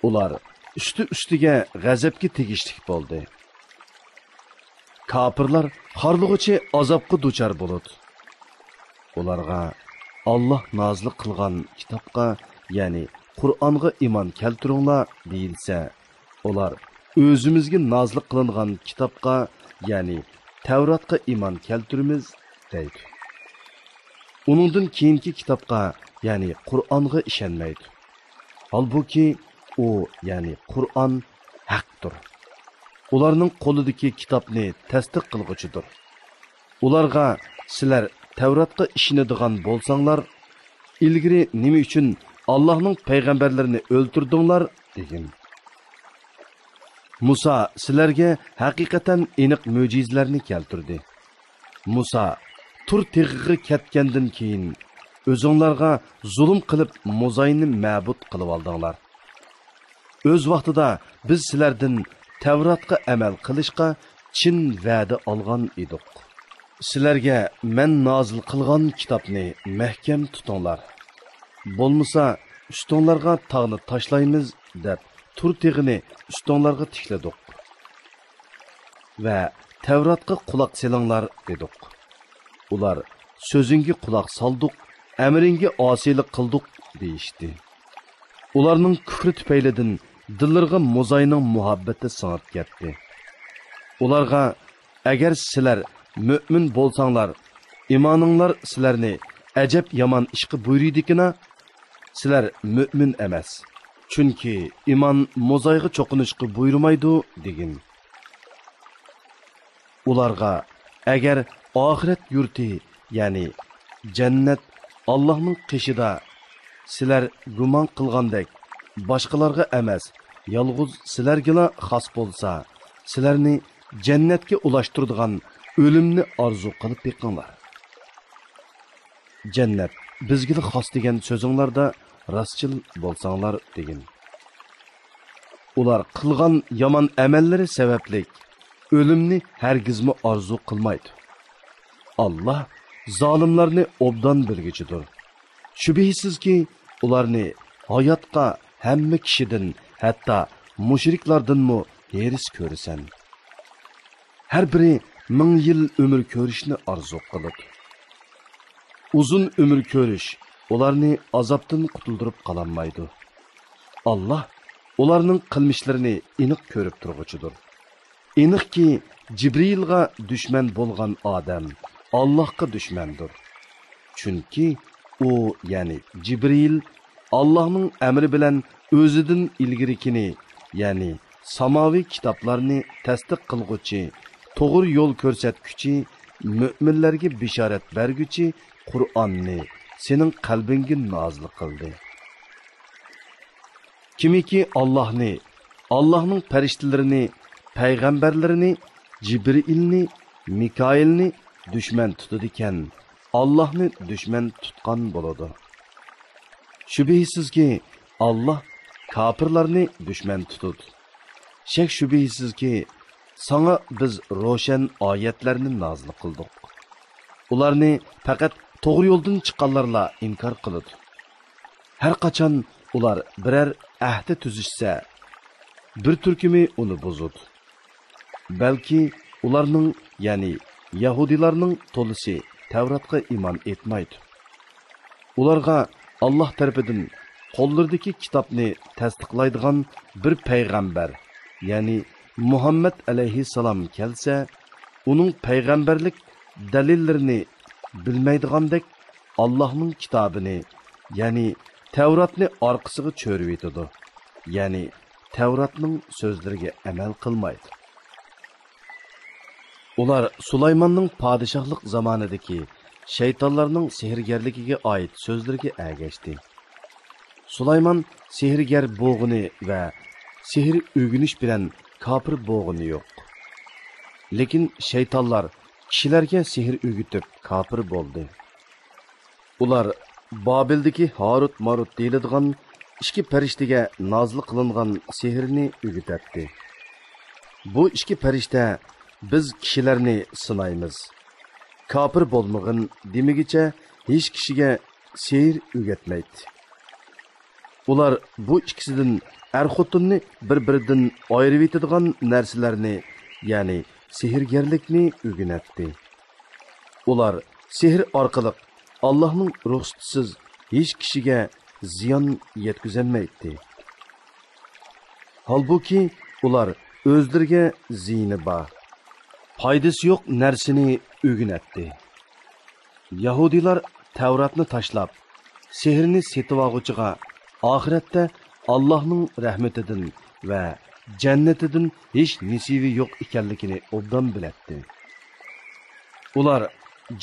ئۇلار ئۈستى-ئۈستىگە غەزەپكە تېگىشلىك بولدى. كاپىرلار خارلىغۇچى ئازابقا دۇچار بولىدۇ. ئۇلارغا، «ئاللاھ نازىل قىلغان كىتابقا، يەنى قۇرئانغا ئىمان كەلتۈرۈڭلار» دېيىلسە، ئۇلار، «ئۆزىمىزگە نازىل قىلىنغان كىتابقا، يەنى تەۋراتقا ئىمان كەلتۈرىمىز» دەيدۇ. ئۇنىڭدىن كېيىنكى كىتابقا، يەنى قۇرئانغا ئىشەنمەيدۇ. ھالبۇكى، ئۇ، يەنى قۇرئان، ھەقتۇر. ئۇلارنىڭ قولىدىكى كىتابنى تەستىق قىلغۇچىدۇر. ئۇلارغا، «سىلەر تەۋراتقا ئىشىنىدىغان بولساڭلار، ئىلگىرى نېمە ئۈچۈن ئاللاھنىڭ پەيغەمبەرلىرىنى ئۆلتۈردۈڭلار؟» دېگىن. مۇسا سىلەرگە ھەقىقەتەن ئېنىق مۆجىزىلەرنى كەلتۈردى. مۇسا تۇر تېغىغا كەتكەندىن كېيىن، ئۆزۈڭلارغا زۇلۇم قىلىپ موزاينى مەبۇد قىلىۋالدىڭلار. ئۆز ۋاقتىدا بىز سىلەردىن تەۋراتقا ئەمەل قىلىشقا چىن ۋەدە ئالغان ئىدۇق. سىلەرگە مەن نازىل قىلغان كىتابنى مەھكەم تۇتۇڭلار. بولمىسا، ئۈستۈڭلارغا تاغنى تاشلايمىز دەپ، تۇر تېغىنى ئۈستۈڭلارغا تىكلىدۇق. ۋە تەۋراتقا قۇلاق سېلىڭلار دېدۇق. ئۇلار، سۆزۈڭگە قۇلاق سالدۇق، ئەمرىڭگە ئاسىيلىق قىلدۇق دېيىشتى. ئۇلارنىڭ كۈفرى تۈپەيلىدىن دىللىرىغا موزاينىڭ مۇھەببىتى سىڭىپ كەتتى. ئۇلارغا، ئەگەر سىلەر مۆمىن بولساڭلار، ئىمانىڭلار سىلەرنى ئەجەب يامان ئىشقا بۇيرۇيدىكىنا، سىلەر مۆمىن ئەمەس. چۈنكى ئىمان موزايغا چوقۇنۇشقا بۇيرۇمايدۇ، دېگىن. ئۇلارغا، ئەگەر ئاخىرەت يۇرتى، يەنى جەننەت ئاللاھنىڭ قېشىدا، سىلەر گۇمان قىلغاندەك باشقىلارغا ئەمەس، يالغۇز سىلەرگىلا خاس بولسا، سىلەرنى جەننەتكە ئۇلاشتۇرىدىغان ئۆلۈمنى ئارزۇ قىلىپ بېقىڭلار. جەننەت بىزگىلا خاس دېگەن سۆزۈڭلاردا راستچىل بولساڭلار، دېگىن. ئۇلار قىلغان يامان ئەمەللىرى سەۋەبلىك ئۆلۈمنى ھەرگىزمۇ ئارزۇ قىلمايدۇ. ئاللاھ زالىملارنى ئوبدان بىلگۈچىدۇر. شۈبھىسىزكى، ئۇلارنى ھاياتقا ھەممە كىشىدىن، ھەتتا مۇشرىكلاردىنمۇ ھېرىس كۆرىسەن. ھەر بىرى مىڭ يىل ئۆمۈر كۆرۈشنى ئارزۇ قىلىدۇ. ئۇزۇن ئۆمۈر كۆرۈش ئۇلارنى ئازابتىن قۇتۇلدۇرۇپ قالالمايدۇ. ئاللاھ ئۇلارنىڭ قىلمىشلىرىنى ئېنىق كۆرۈپ تۇرغۇچىدۇر. ئېنىقكى، جىبرىئىلغا دۈشمەن بولغان ئادەم ئاللاھقا دۈشمەندۇر. چۈنكى ئۇ، يەنى جىبرىئىل، ئاللاھنىڭ ئەمرى بىلەن ئۆزىدىن ئىلگىرىكىنى، يەنى ساماۋى كىتابلارنى تەستىق قىلغۇچى، توغرا يول كۆرسەتكۈچى، مۆمىنلەرگە بېشارەت بەرگۈچى قۇرئاننى سېنىڭ قەلبىڭگە نازىل قىلدى. كىمكى ئاللاھنى، ئاللاھنىڭ پەرىشتىلىرىنى، پەيغەمبەرلىرىنى، جىبرىئىلنى، مىكائىلنى دۈشمەن تۇتىدىكەن، ئاللاھنى دۈشمەن تۇتقان بولىدۇ. شۈبھىسىزكى، ئاللاھ كاپىرلارنى دۈشمەن تۇتىدۇ. شەك-شۈبھىسىزكى، ساڭا بىز روشەن ئايەتلەرنى نازىل قىلدۇق. ئۇلارنى پەقەت توغرا يولدىن چىققانلارلا ئىنكار قىلىدۇ. ھەر قاچان ئۇلار بىرەر ئەھدى تۈزۈشسە، بىر تۈركۈمى ئۇنى بۇزىدۇ. بەلكى ئۇلارنىڭ، يەنى يەھۇدىيلارنىڭ تولىسى تەۋراتقا ئىمان ئېيتمايدۇ. ئۇلارغا ئاللاھ تەرىپىدىن قوللىرىدىكى كىتابنى تەستىقلايدىغان بىر پەيغەمبەر، يەنى مۇھەممەد ئەلەيھىسسالام كەلسە، ئۇنىڭ پەيغەمبەرلىك دەلىللىرىنى بىلمەيدىغاندەك، ئاللاھنىڭ كىتابىنى، يەنى تەۋراتنى ئارقىسىغا چۆرۈۋېتىدۇ، يەنى تەۋراتنىڭ سۆزلىرىگە ئەمەل قىلمايدۇ. ئۇلار سۇلايماننىڭ پادىشاھلىق زامانىدىكى شەيتانلارنىڭ سېھىرگەرلىكىگە ئائىت سۆزلىرىگە ئەگەشتى. سۇلايمان سېھىرگەر بولغىنى ۋە سېھىر ئۆگىنىش بىلەن كاپىر بولغىنى يوق. لېكىن شەيتانلار كىشىلەرگە سېھىر ئۆگىتىپ كاپىر بولدى. ئۇلار بابىلدىكى ھاروت-ماروت دېيىلىدىغان ئىككى پەرىشتىگە نازىل قىلىنغان سېھىرنى ئۆگىتەتتى. بۇ ئىككى پەرىشتە، «بىز كىشىلەرنى سىنايمىز، كاپىر بولمىغىن» دېمىگىچە ھېچ كىشىگە سېھىر ئۆگەتمەيتتى. ئۇلار بۇ ئىككىسىدىن ئەر-خوتۇننى بىر-بىرىدىن ئايرىۋېتىدىغان نەرسىلەرنى، يەنى سېھىرگەرلىكنى ئۆگىنەتتى. ئۇلار سېھىر ئارقىلىق ئاللاھنىڭ رۇخسىتىسىز ھېچ كىشىگە زىيان يەتكۈزەلمەيتتى. ھالبۇكى، ئۇلار ئۆزلىرىگە زىيىنى بار، پايدىسى يوق نەرسىنى ئۆگىنەتتى. يەھۇدىيلار تەۋراتنى تاشلاپ، سېھىرنى سېتىۋالغۇچىغا ئاخىرەتتە ئاللاھنىڭ رەھمىتىدىن ۋە جەننىتىدىن ھېچ نېسىۋى يوق ئىكەنلىكىنى ئوبدان بىلەتتى. ئۇلار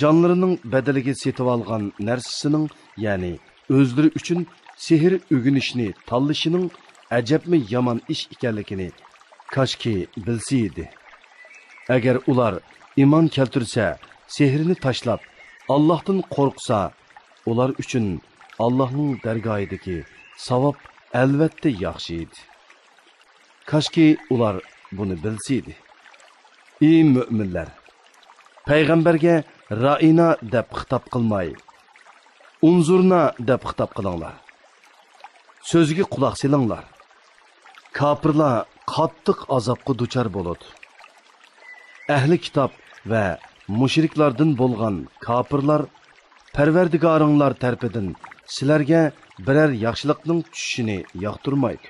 جانلىرىنىڭ بەدىلىگە سېتىۋالغان نەرسىسىنىڭ، يەنى ئۆزلىرى ئۈچۈن سېھىر ئۆگىنىشنى تاللىشىنىڭ ئەجەبمۇ يامان ئىش ئىكەنلىكىنى كاشكى بىلسە ئىدى. ئەگەر ئۇلار ئىمان كەلتۈرسە، سېھىرنى تاشلاپ، ئاللاھتىن قورقسا، ئۇلار ئۈچۈن ئاللاھنىڭ دەرگاھىدىكى ساۋاب ئەلۋەتتە ياخشى ئىدى. كاشكى ئۇلار بۇنى بىلسە ئىدى. ئى مۆمىنلەر! پەيغەمبەرگە رائىنا دەپ خىتاب قىلماي، ئۇنزۇرنا دەپ خىتاب قىلىڭلار. سۆزىگە قۇلاق سېلىڭلار. كاپىرلار قاتتىق ئازابقا دۇچار بولىدۇ. ئەھلى كىتاب ۋە مۇشرىكلاردىن بولغان كاپىرلار پەرۋەردىگارىڭلار تەرىپىدىن سىلەرگە بىرەر ياخشىلىقنىڭ چۈشۈشىنى ياقتۇرمايدۇ.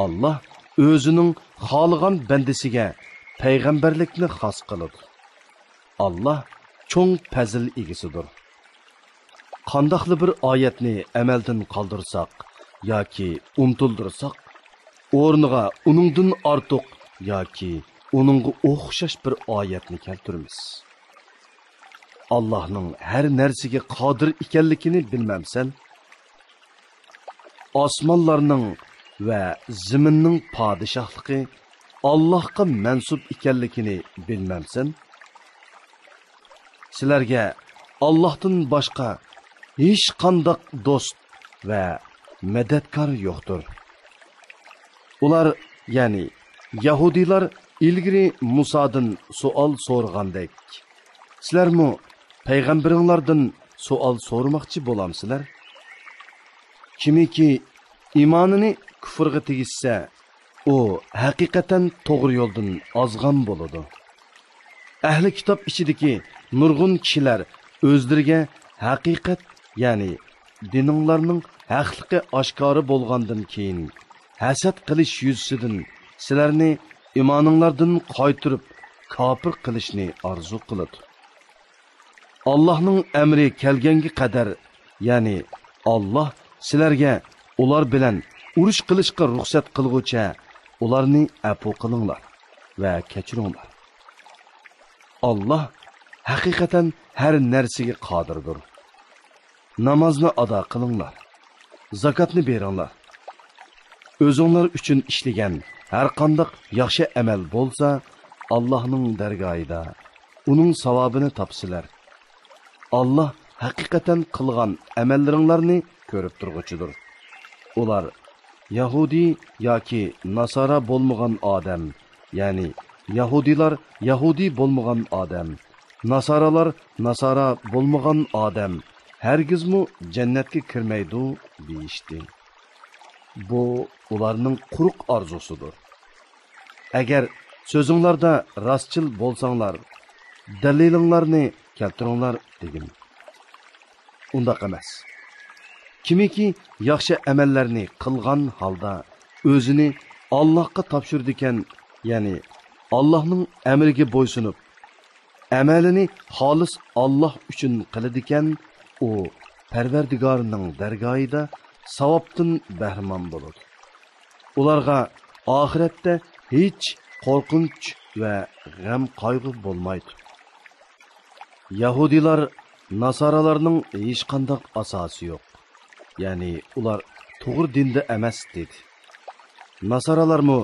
ئاللاھ ئۆزىنىڭ خالىغان بەندىسىگە پەيغەمبەرلىكنى خاس قىلىدۇ. ئاللاھ چوڭ پەزىل ئىگىسىدۇر. قانداقلا بىر ئايەتنى ئەمەلدىن قالدۇرساق ياكى ئۇنتۇلدۇرساق، ئورنىغا ئۇنىڭدىن ئارتۇق ياكى ئۇنىڭغا ئوخشاش بىر ئايەتنى كەلتۈرىمىز. ئاللاھنىڭ ھەر نەرسىگە قادىر ئىكەنلىكىنى بىلمەمسەن؟ ئاسمانلارنىڭ ۋە زېمىننىڭ پادىشاھلىقى ئاللاھقا مەنسۇپ ئىكەنلىكىنى بىلمەمسەن؟ سىلەرگە ئاللاھتىن باشقا ھېچقانداق دوست ۋە مەدەتكار يوقتۇر. ئۇلار، يەنى يەھۇدىيلار ئىلگىرى مۇسادىن سوئال سورىغاندەك، سىلەرمۇ پەيغەمبىرىڭلاردىن سوئال سورىماقچى بولامسىلەر؟ كىمكى ئىمانىنى كۇفرغا تېگىشسە، ئۇ ھەقىقەتەن توغرا يولدىن ئازغان بولىدۇ. ئەھلى كىتاب ئىچىدىكى نۇرغۇن كىشىلەر ئۆزلىرىگە ھەقىقەت، يەنى دىنىڭلارنىڭ ھەقلىقى ئاشكارا بولغاندىن كېيىن، ھەسەت قىلىش يۈزىسىدىن سىلەرنى ئىمانىڭلاردىن قايتۇرۇپ، كاپىر قىلىشنى ئارزۇ قىلىدۇ. ئاللاھنىڭ ئەمرى كەلگەنگە قەدەر، يەنى ئاللاھ سىلەرگە ئۇلار بىلەن ئۇرۇش قىلىشقا رۇخسەت قىلغۇچە، ئۇلارنى ئەپۇ قىلىڭلار ۋە كەچۈرۈڭلار. ئاللاھ ھەقىقەتەن ھەر نەرسىگە قادىردۇر. نامازنى ئادا قىلىڭلار، زاكاتنى بېرىڭلار. ئۆزۈڭلار ئۈچۈن ئىشلىگەن ھەرقانداق ياخشى ئەمەل بولسا، ئاللاھنىڭ دەرگاھىدا ئۇنىڭ ساۋابىنى تاپىسىلەر. ئاللاھ ھەقىقەتەن قىلغان ئەمەللىرىڭلارنى كۆرۈپ تۇرغۇچىدۇر. ئۇلار يەھۇدىي ياكى ناسارا بولمىغان ئادەم، يەنى يەھۇدىيلار يەھۇدىي بولمىغان ئادەم، ناسارالار ناسارا بولمىغان ئادەم ھەرگىزمۇ جەننەتكە كىرمەيدۇ، دېيىشتى. بۇ ئۇلارنىڭ قۇرۇق ئارزۇسىدۇر. ئەگەر سۆزۈڭلاردا راستچىل بولساڭلار، دەلىلىڭلارنى كەلتۈرۈڭلار، دېگىن. ئۇنداق ئەمەس. كىمكى ياخشى ئەمەللەرنى قىلغان ھالدا ئۆزىنى ئاللاھقا تاپشۇرىدىكەن، يەنى ئاللاھنىڭ ئەمرىگە بويسۇنۇپ، ئەمەلىنى خالىس ئاللاھ ئۈچۈن قىلىدىكەن، ئۇ پەرۋەردىگارىنىڭ دەرگاھىدا ساۋابتىن بەھرىمەن بولىدۇ. ئۇلارغا ئاخىرەتتە ھېچ قورقۇنچ ۋە غەم-قايغۇ بولمايدۇ. يەھۇدىيلار ناسارالارنىڭ ھېچقانداق ئاساسى يوق، يەنى ئۇلار توغرا دىندا ئەمەس، دېدى. ناسارالارمۇ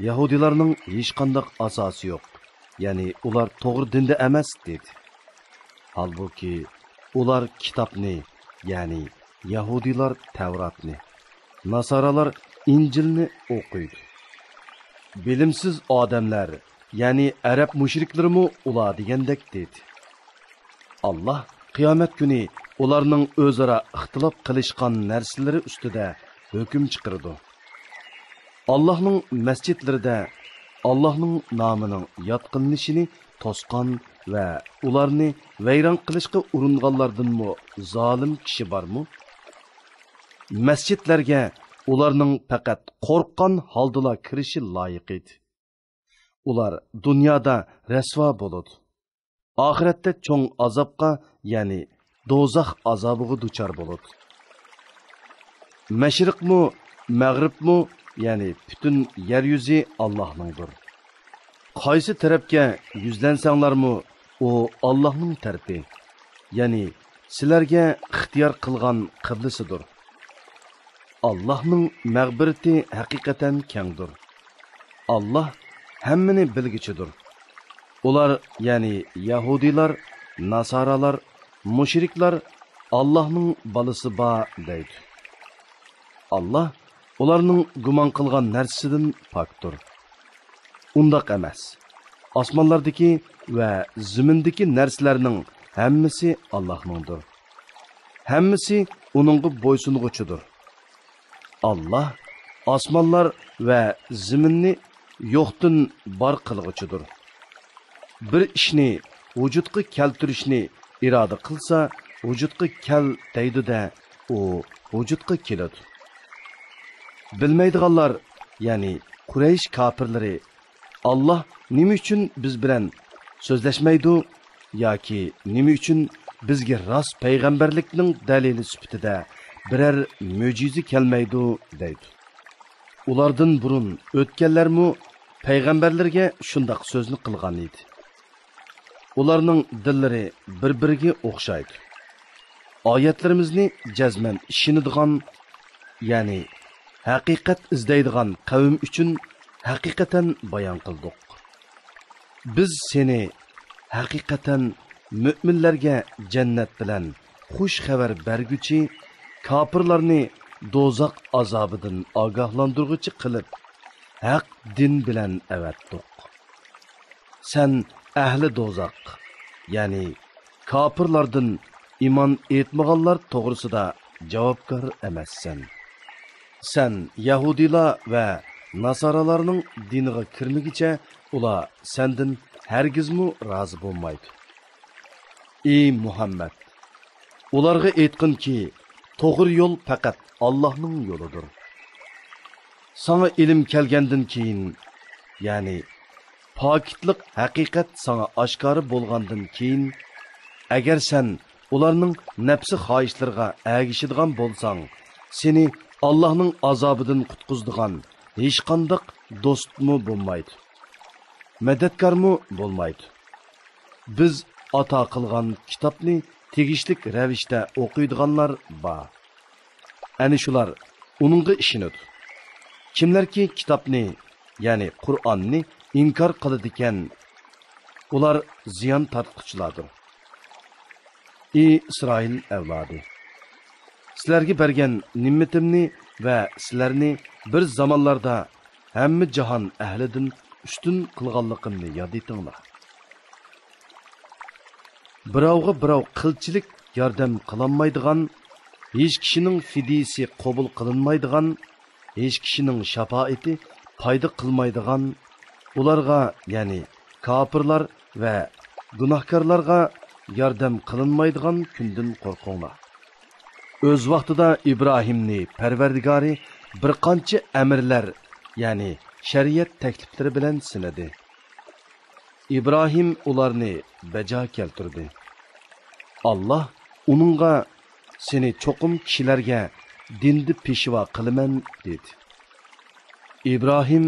يەھۇدىيلارنىڭ ھېچقانداق ئاساسى يوق، يەنى ئۇلار توغرا دىندا ئەمەس، دېدى. ھالبۇكى، ئۇلار كىتابنى، يەنى يەھۇدىيلار تەۋراتنى، ناسارالار ئىنجىلنى ئوقۇيدۇ. بىلىمسىز ئادەملەر، يەنى ئەرەب مۇشرىكلىرىمۇ ئۇلار دېگەندەك، دېدى. ئاللاھ قىيامەت كۈنى ئۇلارنىڭ ئۆزئارا ئىختىلاپ قىلىشقان نەرسىلىرى ئۈستىدە ھۆكۈم چىقىرىدۇ. ئاللاھنىڭ مەسچىتلىرىدە ئاللاھنىڭ نامىنىڭ ياد قىلىنىشىنى توسقان ۋە ئۇلارنى ۋەيران قىلىشقا ئۇرۇنغانلاردىنمۇ زالىم كىشى بارمۇ؟ مەسچىتلەرگە ئۇلارنىڭ پەقەت قورققان ھالدىلا كىرىشى لايىق ئىدى. ئۇلار دۇنيادا رەسۋا بولىدۇ. ئاخىرەتتە چوڭ ئازابقا، يەنى دوزاخ ئازابىغا دۇچار بولىدۇ. مەشرىقمۇ، مەغرىبمۇ، يەنى پۈتۈن يەر يۈزى ئاللاھنىڭدۇر. قايسى تەرەپكە يۈزلەنسەڭلارمۇ، ئۇ ئاللاھنىڭ تەرىپى، يەنى سىلەرگە ئىختىيار قىلغان قىبلىسىدۇر. ئاللاھنىڭ مەغپىرىتى ھەقىقەتەن كەڭدۇر. ئاللاھ ھەممىنى بىلگۈچىدۇر. ئۇلار، يەنى يەھۇدىيلار، ناسارالار، مۇشرىكلار ئاللاھنىڭ بالىسى بار دەيدۇ. ئاللاھ ئۇلارنىڭ گۇمان قىلغان نەرسىسىدىن پاكتۇر. ئۇنداق ئەمەس. ئاسمانلاردىكى ۋە زېمىندىكى نەرسىلەرنىڭ ھەممىسى ئاللاھنىڭدۇر. ھەممىسى ئۇنىڭغا بويسۇنغۇچىدۇر. ئاللاھ ئاسمانلار ۋە زېمىننى يوقتىن بار قىلغۇچىدۇر. بىر ئىشنى ۋۇجۇدقا كەلتۈرۈشنى ئىرادە قىلسا، ۋۇجۇدقا كەل دەيدۇ-دە، ئۇ ۋۇجۇدقا كېلىدۇ. بىلمەيدىغانلار، يەنى قۇرەيش كاپىرلىرى، ئاللاھ نېمە ئۈچۈن بىز بىلەن سۆزلەشمەيدۇ ياكى نېمە ئۈچۈن بىزگە راست پەيغەمبەرلىكنىڭ دەلىلى سۈپىتىدە بىرەر مۆجىزە كەلمەيدۇ دەيدۇ. ئۇلاردىن بۇرۇن ئۆتكەنلەرمۇ پەيغەمبەرلىرىگە شۇنداق سۆزنى قىلغان ئىدى. ئۇلارنىڭ دىللىرى بىر-بىرىگە ئوخشايدۇ. ئايەتلىرىمىزنى جەزمەن ئىشىنىدىغان، يەنى ھەقىقەت ئىزدەيدىغان قەۋم ئۈچۈن ھەقىقەتەن بايان قىلدۇق. بىز سېنى ھەقىقەتەن مۆمىنلەرگە جەننەت بىلەن خۇش خەۋەر بەرگۈچى، كاپىرلارنى دوزاخ ئازابىدىن ئاگاھلاندۇرغۇچى قىلىپ، ھەق دىن بىلەن ئەۋەتتۇق. سەن ئەھلى دوزاخ، يەنى كاپىرلاردىن ئىمان ئېيتمىغانلار توغرىسىدا جاۋابكار ئەمەسسەن. سەن يەھۇدىيلار ۋە ناسارالارنىڭ دىنىغا كىرمىگۈچە ئۇلار سەندىن ھەرگىزمۇ رازى بولمايدۇ. ئى مۇھەممەد! ئۇلارغا ئېيتقىنكى، توغرا يول پەقەت ئاللاھنىڭ يولىدۇر. ساڭا ئىلىم كەلگەندىن كېيىن، يەنى پاكىتلىق ھەقىقەت ساڭا ئاشكارا بولغاندىن كېيىن، ئەگەر سەن ئۇلارنىڭ نەپسى خاھىشلىرىغا ئەگىشىدىغان بولساڭ، سېنى ئاللاھنىڭ ئازابىدىن قۇتقۇزىدىغان ھېچقانداق دوستمۇ بولمايدۇ، مەدەتكارمۇ بولمايدۇ. بىز ئاتا قىلغان كىتابنى تېگىشلىك رەۋىشتە ئوقۇيدىغانلار بار. ئەنە شۇلار ئۇنىڭغا ئىشىنىدۇ. كىملەركى كىتابنى، يەنى قۇرئاننى ئىنكار قىلىدىكەن، ئۇلار زىيان تارتقۇچىلاردۇر. ئى ئىسرائىل ئەۋلادى! سىلەرگە بەرگەن نېمىتىمنى ۋە سىلەرنى بىر زامانلاردا ھەممە جاھان ئەھلىدىن ئۈستۈن قىلغانلىقىمنى ياد ئېتىڭلار. بىراۋغا بىراۋ قىلچىلىك ياردەم قىلالمايدىغان، ھېچ كىشىنىڭ فىدىيىسى قوبۇل قىلىنمايدىغان، ھېچ كىشىنىڭ شاپائىتى پايدا قىلمايدىغان، ئۇلارغا، يەنى كاپىرلار ۋە گۇناھكارلارغا ياردەم قىلىنمايدىغان كۈندىن قورقۇڭلار. ئۆز ۋاقتىدا ئىبراھىمنى پەرۋەردىگارى بىر قانچە ئەمىرلەر، يەنى شەرىئەت تەكلىپلىرى بىلەن سىنىدى. ئىبراھىم ئۇلارنى بەجا كەلتۈردى. ئاللاھ ئۇنىڭغا، سېنى چوقۇم كىشىلەرگە دىندا پېشۋا قىلىمەن، دېدى. ئىبراھىم،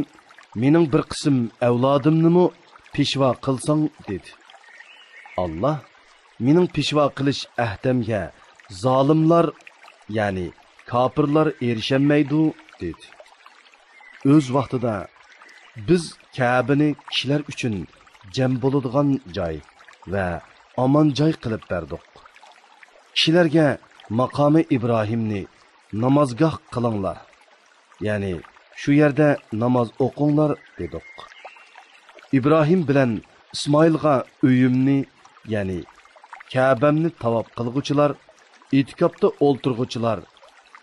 مېنىڭ بىر قىسىم ئەۋلادىمنىمۇ پېشۋا قىلساڭ، دېدى. ئاللاھ، مېنىڭ پېشۋا قىلىش ئەھدەمگە زالىملار، يەنى كاپىرلار ئېرىشەلمەيدۇ، دېدى. ئۆز ۋاقتىدا بىز كەبىنى كىشىلەر ئۈچۈن جەم بولىدىغان جاي ۋە ئامان جاي قىلىپ بەردۇق. كىشىلەرگە ماقامى ئىبراھىمنى نامازگاھ قىلىڭلار، يەنى شۇ يەردە ناماز ئوقۇڭلار، دېدۇق. ئىبراھىم بىلەن ئىسمائىلغا ئۆيۈمنى، يەنى كەبەمنى تاۋاپ قىلغۇچىلار، ئېتىكاپتا ئولتۇرغۇچىلار،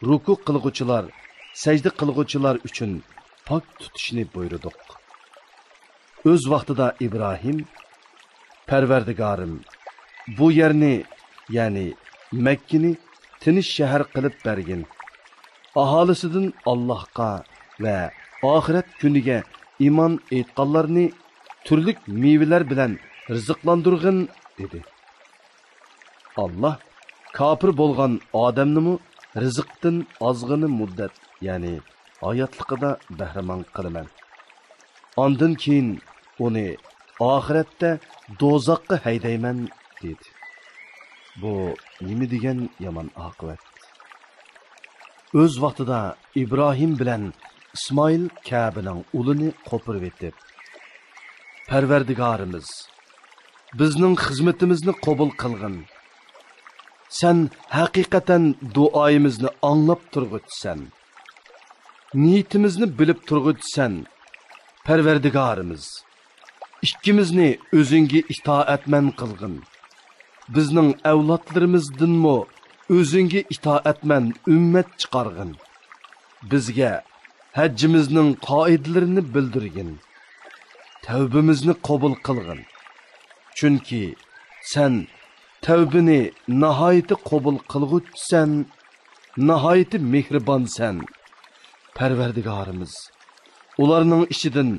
رۇكۇ قىلغۇچىلار، سەجدە قىلغۇچىلار ئۈچۈن پاك تۇتۇشنى بۇيرۇدۇق. ئۆز ۋاقتىدا ئىبراھىم، پەرۋەردىگارىم، بۇ يەرنى، يەنى مەككىنى تىنچ شەھەر قىلىپ بەرگىن. ئاھالىسىدىن ئاللاھقا ۋە ئاخىرەت كۈنىگە ئىمان ئېيتقانلارنى تۈرلۈك مېۋىلەر بىلەن رىزىقلاندۇرغىن، دېدى. ئاللاھ كاپىر بولغان ئادەمنىمۇ رىزىقتىن ئازغىنە مۇددەت، يەنى ھاياتلىقىدا بەھرىمەن قىلىمەن. ئاندىن كېيىن ئۇنى ئاخىرەتتە دوزاخقا ھەيدەيمەن، دېدى. بۇ نېمە دېگەن يامان ئاقىۋەت! ئۆز ۋاقتىدا ئىبراھىم بىلەن ئىسمائىل كەبىنىڭ ئۇلىنى قوپۇرۇۋېتىپ، پەرۋەردىگارىمىز، بىزنىڭ خىزمىتىمىزنى قوبۇل قىلغىن. سەن ھەقىقەتەن دۇئايىمىزنى ئاڭلاپ تۇرغۇچىسەن. نىيىتىمىزنى بىلىپ تۇرغۇچىسەن، پەرۋەردىگارىمىز. ئىككىمىزنى ئۆزۈڭگە ئىتائەتمەن قىلغىن. بىزنىڭ ئەۋلادلىرىمىزدىنمۇ ئۆزۈڭگە ئىتائەتمەن ئۈممەت چىقارغىن. بىزگە ھەججىمىزنىڭ قائىدىلىرىنى بىلدۈرگىن. تەۋبىمىزنى قوبۇل قىلغىن. چۈنكى سەن تەۋبىنى ناھايىتى قوبۇل قىلغۇچىسەن، ناھايىتى مېھرىبانسەن. پەرۋەردىگارىمىز، ئۇلارنىڭ ئىچىدىن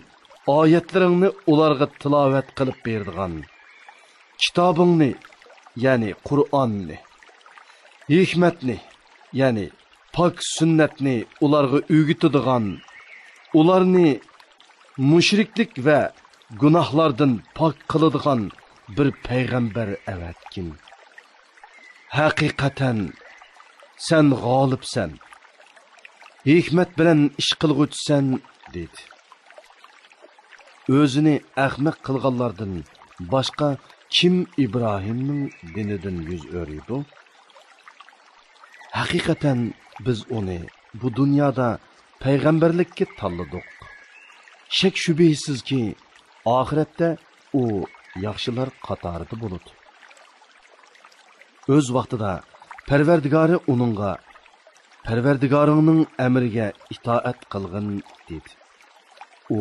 ئايەتلىرىڭنى ئۇلارغا تىلاۋەت قىلىپ بېرىدىغان، كىتابىڭنى، يەنى قۇرئاننى، ھېكمەتنى، يەنى پاك سۈننەتنى ئۇلارغا ئۆگىتىدىغان، ئۇلارنى مۇشرىكلىك ۋە گۇناھلاردىن پاك قىلىدىغان بىر پەيغەمبەر ئەۋەتكىن. ھەقىقەتەن سەن غالىبسەن، ھېكمەت بىلەن ئىش قىلغۇچىسەن، دېدى. ئۆزىنى ئەخمەق قىلغانلاردىن باشقا كىم ئىبراھىمنىڭ دىنىدىن يۈز ئۆرۈيدۇ؟ ھەقىقەتەن بىز ئۇنى بۇ دۇنيادا پەيغەمبەرلىككە تاللىدۇق. شەك-شۈبھىسىزكى، ئاخىرەتتە ئۇ ياخشىلار قاتارىدا بولىدۇ. ئۆز ۋاقتىدا پەرۋەردىگارى ئۇنىڭغا، پەرۋەردىگارىڭنىڭ ئەمرىگە ئىتائەت قىلغىن، دېدى. ئۇ،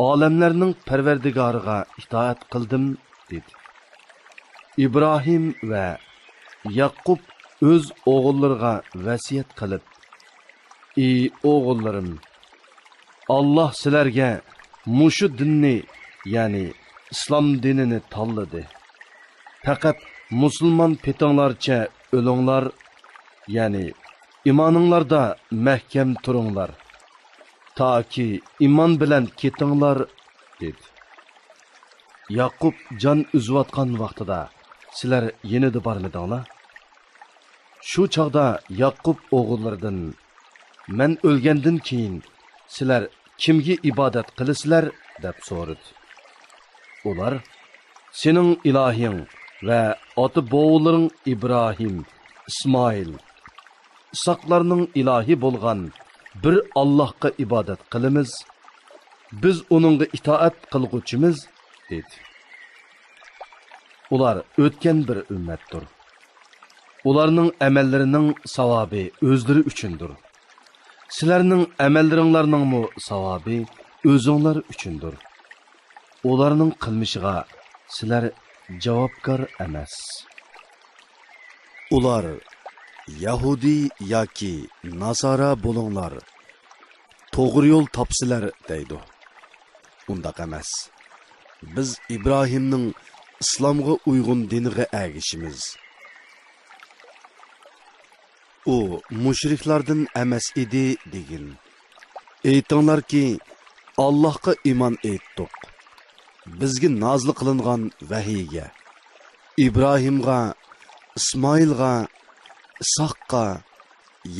ئالەملەرنىڭ پەرۋەردىگارىغا ئىتائەت قىلدىم، دېدى. ئىبراھىم ۋە ياقۇپ ئۆز ئوغۇللىرىغا ۋەسىيەت قىلىپ، ئى ئوغۇللىرىم، ئاللاھ سىلەرگە مۇشۇ دىننى، يەنى ئىسلام دىنىنى تاللىدى. پەقەت مۇسۇلمان پېتىڭلارچە ئۆلۈڭلار، يەنى ئىمانىڭلاردا مەھكەم تۇرۇڭلار، تاكى ئىمان بىلەن كېتىڭلار، دېدى. ياقۇپ جان ئۈزۈۋاتقان ۋاقتىدا سىلەر يېنىدا بارمىدىڭلار؟ شۇ چاغدا ياقۇپ ئوغۇللىرىدىن، مەن ئۆلگەندىن كېيىن سىلەر كىمگە ئىبادەت قىلىسىلەر؟ دەپ سورىدى. ئۇلار، سېنىڭ ئىلاھىڭ ۋە ئاتا-بوۋىلىرىڭ ئىبراھىم، ئىسمائىل، ئىسھاقلارنىڭ ئىلاھى بولغان بىر ئاللاھقا ئىبادەت قىلىمىز، بىز ئۇنىڭغا ئىتائەت قىلغۇچىمىز، دېدى. ئۇلار ئۆتكەن بىر ئۈممەتتۇر. ئۇلارنىڭ ئەمەللىرىنىڭ ساۋابى ئۆزلىرى ئۈچۈندۇر. سىلەرنىڭ ئەمەللىرىڭلارنىڭمۇ ساۋابى ئۆزۈڭلار ئۈچۈندۇر. ئۇلارنىڭ قىلمىشىغا سىلەر جاۋابكار ئەمەس. ئۇلار، يەھۇدىي ياكى ناسارا بولۇڭلار، توغرا يول تاپسىلەر، دەيدۇ. ئۇنداق ئەمەس. بىز ئىبراھىمنىڭ ئىسلامغا ئۇيغۇن دىنىغا ئەگىشىمىز. ئۇ مۇشرىكلاردىن ئەمەس ئىدى، دېگىن. ئېيتىڭلاركى، ئاللاھقا ئىمان ئېيتتۇق. بىزگە نازىل قىلىنغان ۋەھىيگە، ئىبراھىمغا، ئىسمائىلغا، ئىسھاققا،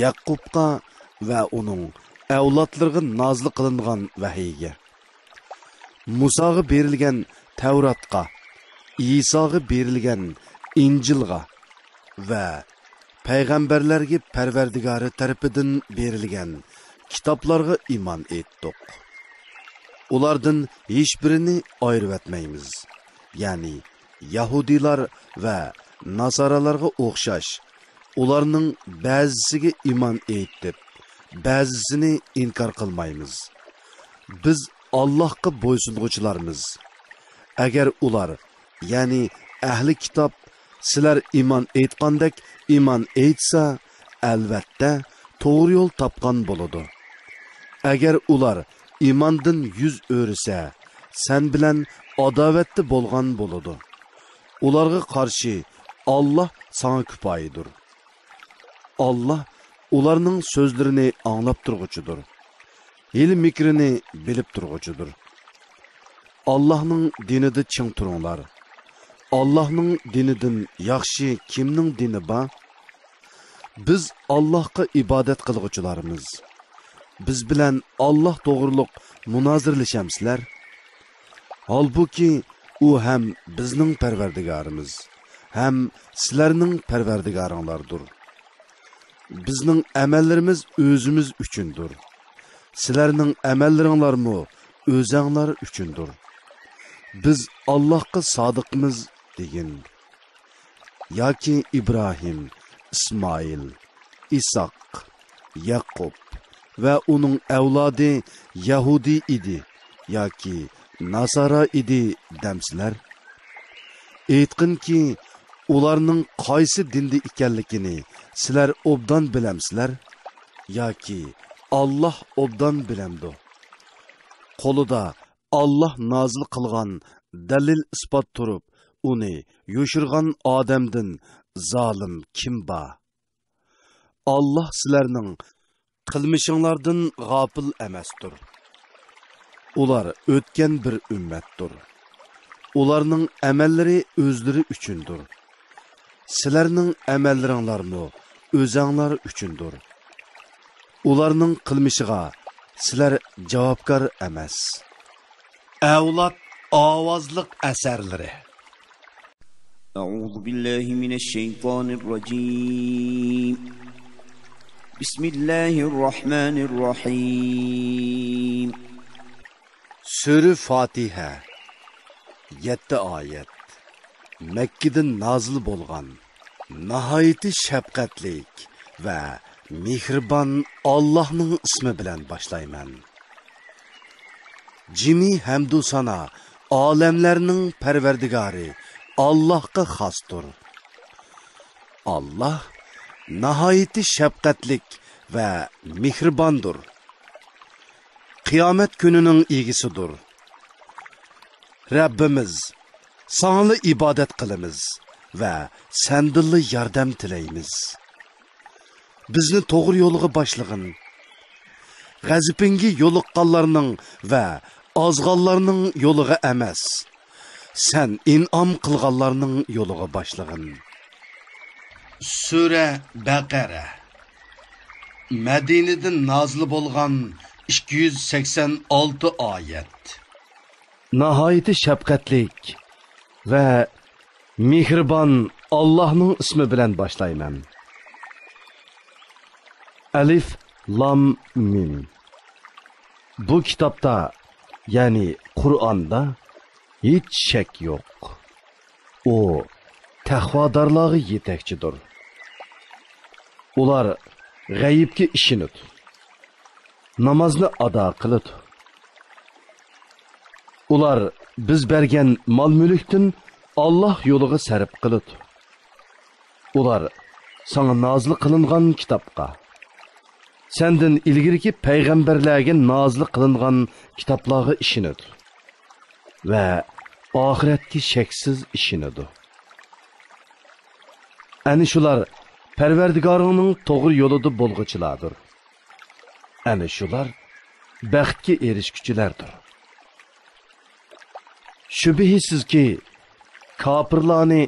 يەقۇبقا ۋە ئۇنىڭ ئەۋلادلىرىغا نازىل قىلىنغان ۋەھىيگە، مۇساغا بېرىلگەن تەۋراتقا، ئىساغا بېرىلگەن ئىنجىلغا ۋە پەيغەمبەرلەرگە پەرۋەردىگارى تەرىپىدىن بېرىلگەن كىتابلارغا ئىمان ئېيتتۇق. ئۇلاردىن ھېچبىرىنى ئايرىۋەتمەيمىز. يەنى يەھۇدىيلار ۋە ناسارالارغا ئوخشاش، ئۇلارنىڭ بەزىسىگە ئىمان ئېيتىپ، بەزىسىنى ئىنكار قىلمايمىز. بىز ئاللاھقا بويسۇنغۇچىلارمىز. ئەگەر ئۇلار، يەنى ئەھلى كىتاب، سىلەر ئىمان ئېيتقاندەك ئىمان ئېيتسا، ئەلۋەتتە، توغرا يول تاپقان بولىدۇ. ئەگەر ئۇلار ئىماندىن يۈز ئۆرۈسە، سەن بىلەن ئاداۋەتتە بولغان بولىدۇ. ئۇلارغا قارشى ئاللاھ ساڭا كۇپايىدۇر. ئاللاھ ئۇلارنىڭ سۆزلىرىنى ئاڭلاپ تۇرغۇچىدۇر. ھىيلە-مىكرىنى بىلىپ تۇرغۇچىدۇر. ئاللاھنىڭ دىنىدا چىڭ تۇرۇڭلار. ئاللاھنىڭ دىنىدىن ياخشى كىمنىڭ دىنى بار؟ بىز ئاللاھقا ئىبادەت قىلغۇچىلارمىز. بىز بىلەن ئاللاھ توغرۇلۇق مۇنازىرىلىشەمسىلەر؟ ھالبۇكى، ئۇ ھەم بىزنىڭ پەرۋەردىگارىمىز، ھەم سىلەرنىڭ پەرۋەردىگارىڭلاردۇر. بىزنىڭ ئەمەللىرىمىز ئۆزىمىز ئۈچۈندۇر. سىلەرنىڭ ئەمەللىرىڭلارمۇ ئۆزەڭلار ئۈچۈندۇر. بىز ئاللاھقا سادىقمىز دېگىن. ياكى ئىبراھىم، ئىسمائىل، ئىساق، يەقۇب ۋە ئۇنىڭ ئەۋلادى يەھۇدىي ئىدى ياكى ناسارا ئىدى دەمسىلەر؟ ئېيتقىنكى، ئۇلارنىڭ قايسى دىندا ئىكەنلىكىنى سىلەر ئوبدان بىلەمسىلەر؟ ياكى ئاللاھ ئوبدان بىلەمدۇ؟ قولىدا ئاللاھ نازىل قىلغان دەلىل-ئىسپات تۇرۇپ، ئۇنى يوشۇرغان ئادەمدىن زالىم كىم بار؟ ئاللاھ سىلەرنىڭ قىلمىشىڭلاردىن غاپىل ئەمەستۇر. ئۇلار ئۆتكەن بىر ئۈممەتتۇر. ئۇلارنىڭ ئەمەللىرى ئۆزلىرى ئۈچۈندۇر. سىلەرنىڭ ئەمەللىرىڭلارمۇ ئۆزەڭلار ئۈچۈندۇر. ئۇلارنىڭ قىلمىشىغا سىلەر جاۋابكار ئەمەس. ئەۋلاد ئاۋازلىق ئەسەرلىرى. أعوذ بالله من الشيطان الرجيم. بسم الله الرحمن الرحيم. سۈرە فاتىھە، يەتتە ئايەت. مەككىدىن نازىل بولغان. ناھايىتى شەپقەتلىك ۋە مېھرىبان ئاللاھنىڭ ئىسمى بىلەن باشلايمەن. جىمى ھەمدۇ سانا ئالەملەرنىڭ پەرۋەردىگارى ئاللاھقا خاستۇر. ئاللاھ ناھايىتى شەپقەتلىك ۋە مېھرىباندۇر. قىيامەت كۈنىنىڭ ئىگىسىدۇر. رەببىمىز، ساڭىلا ئىبادەت قىلىمىز ۋە سەندىنلا ياردەم تىلەيمىز. بىزنى توغرا يولغا باشلىغىن. غەزىپىڭگە يولۇققانلارنىڭ ۋە ئازغانلارنىڭ يولىغا ئەمەس، سەن ئىنئام قىلغانلارنىڭ يولىغا باشلىغىن. سۈرە بەقەرە. مەدىنىدىن نازىل بولغان ئىككى يۈز سەكسەن ئالتە ئايەت. ناھايىتى شەپقەتلىك ۋە مېھرىبان ئاللاھنىڭ ئىسمى بىلەن باشلايمەن. ئەلىف لام مىم. بۇ كىتابتا، يەنى قۇرئاندا ھېچ شەك يوق. ئۇ تەقۋادارلارغا يېتەكچىدۇر. ئۇلار غەيىبكە ئىشىنىدۇ. نامازنى ئادا قىلىدۇ. ئۇلار بىز بەرگەن مال-مۈلۈكتىن ئاللاھ يولىغا سەرپ قىلىدۇ. ئۇلار ساڭا نازىل قىلىنغان كىتابقا، سەندىن ئىلگىرىكى پەيغەمبەرلەرگە نازىل قىلىنغان كىتابلارغا ئىشىنىدۇ ۋە ئاخىرەتكە شەكسىز ئىشىنىدۇ. ئەنە شۇلار پەرۋەردىگارىڭنىڭ توغرا يولىدا بولغۇچىلاردۇر. ئەنە شۇلار بەختكە ئېرىشكۈچىلەردۇر. شۈبھىسىزكى، كاپىرلارنى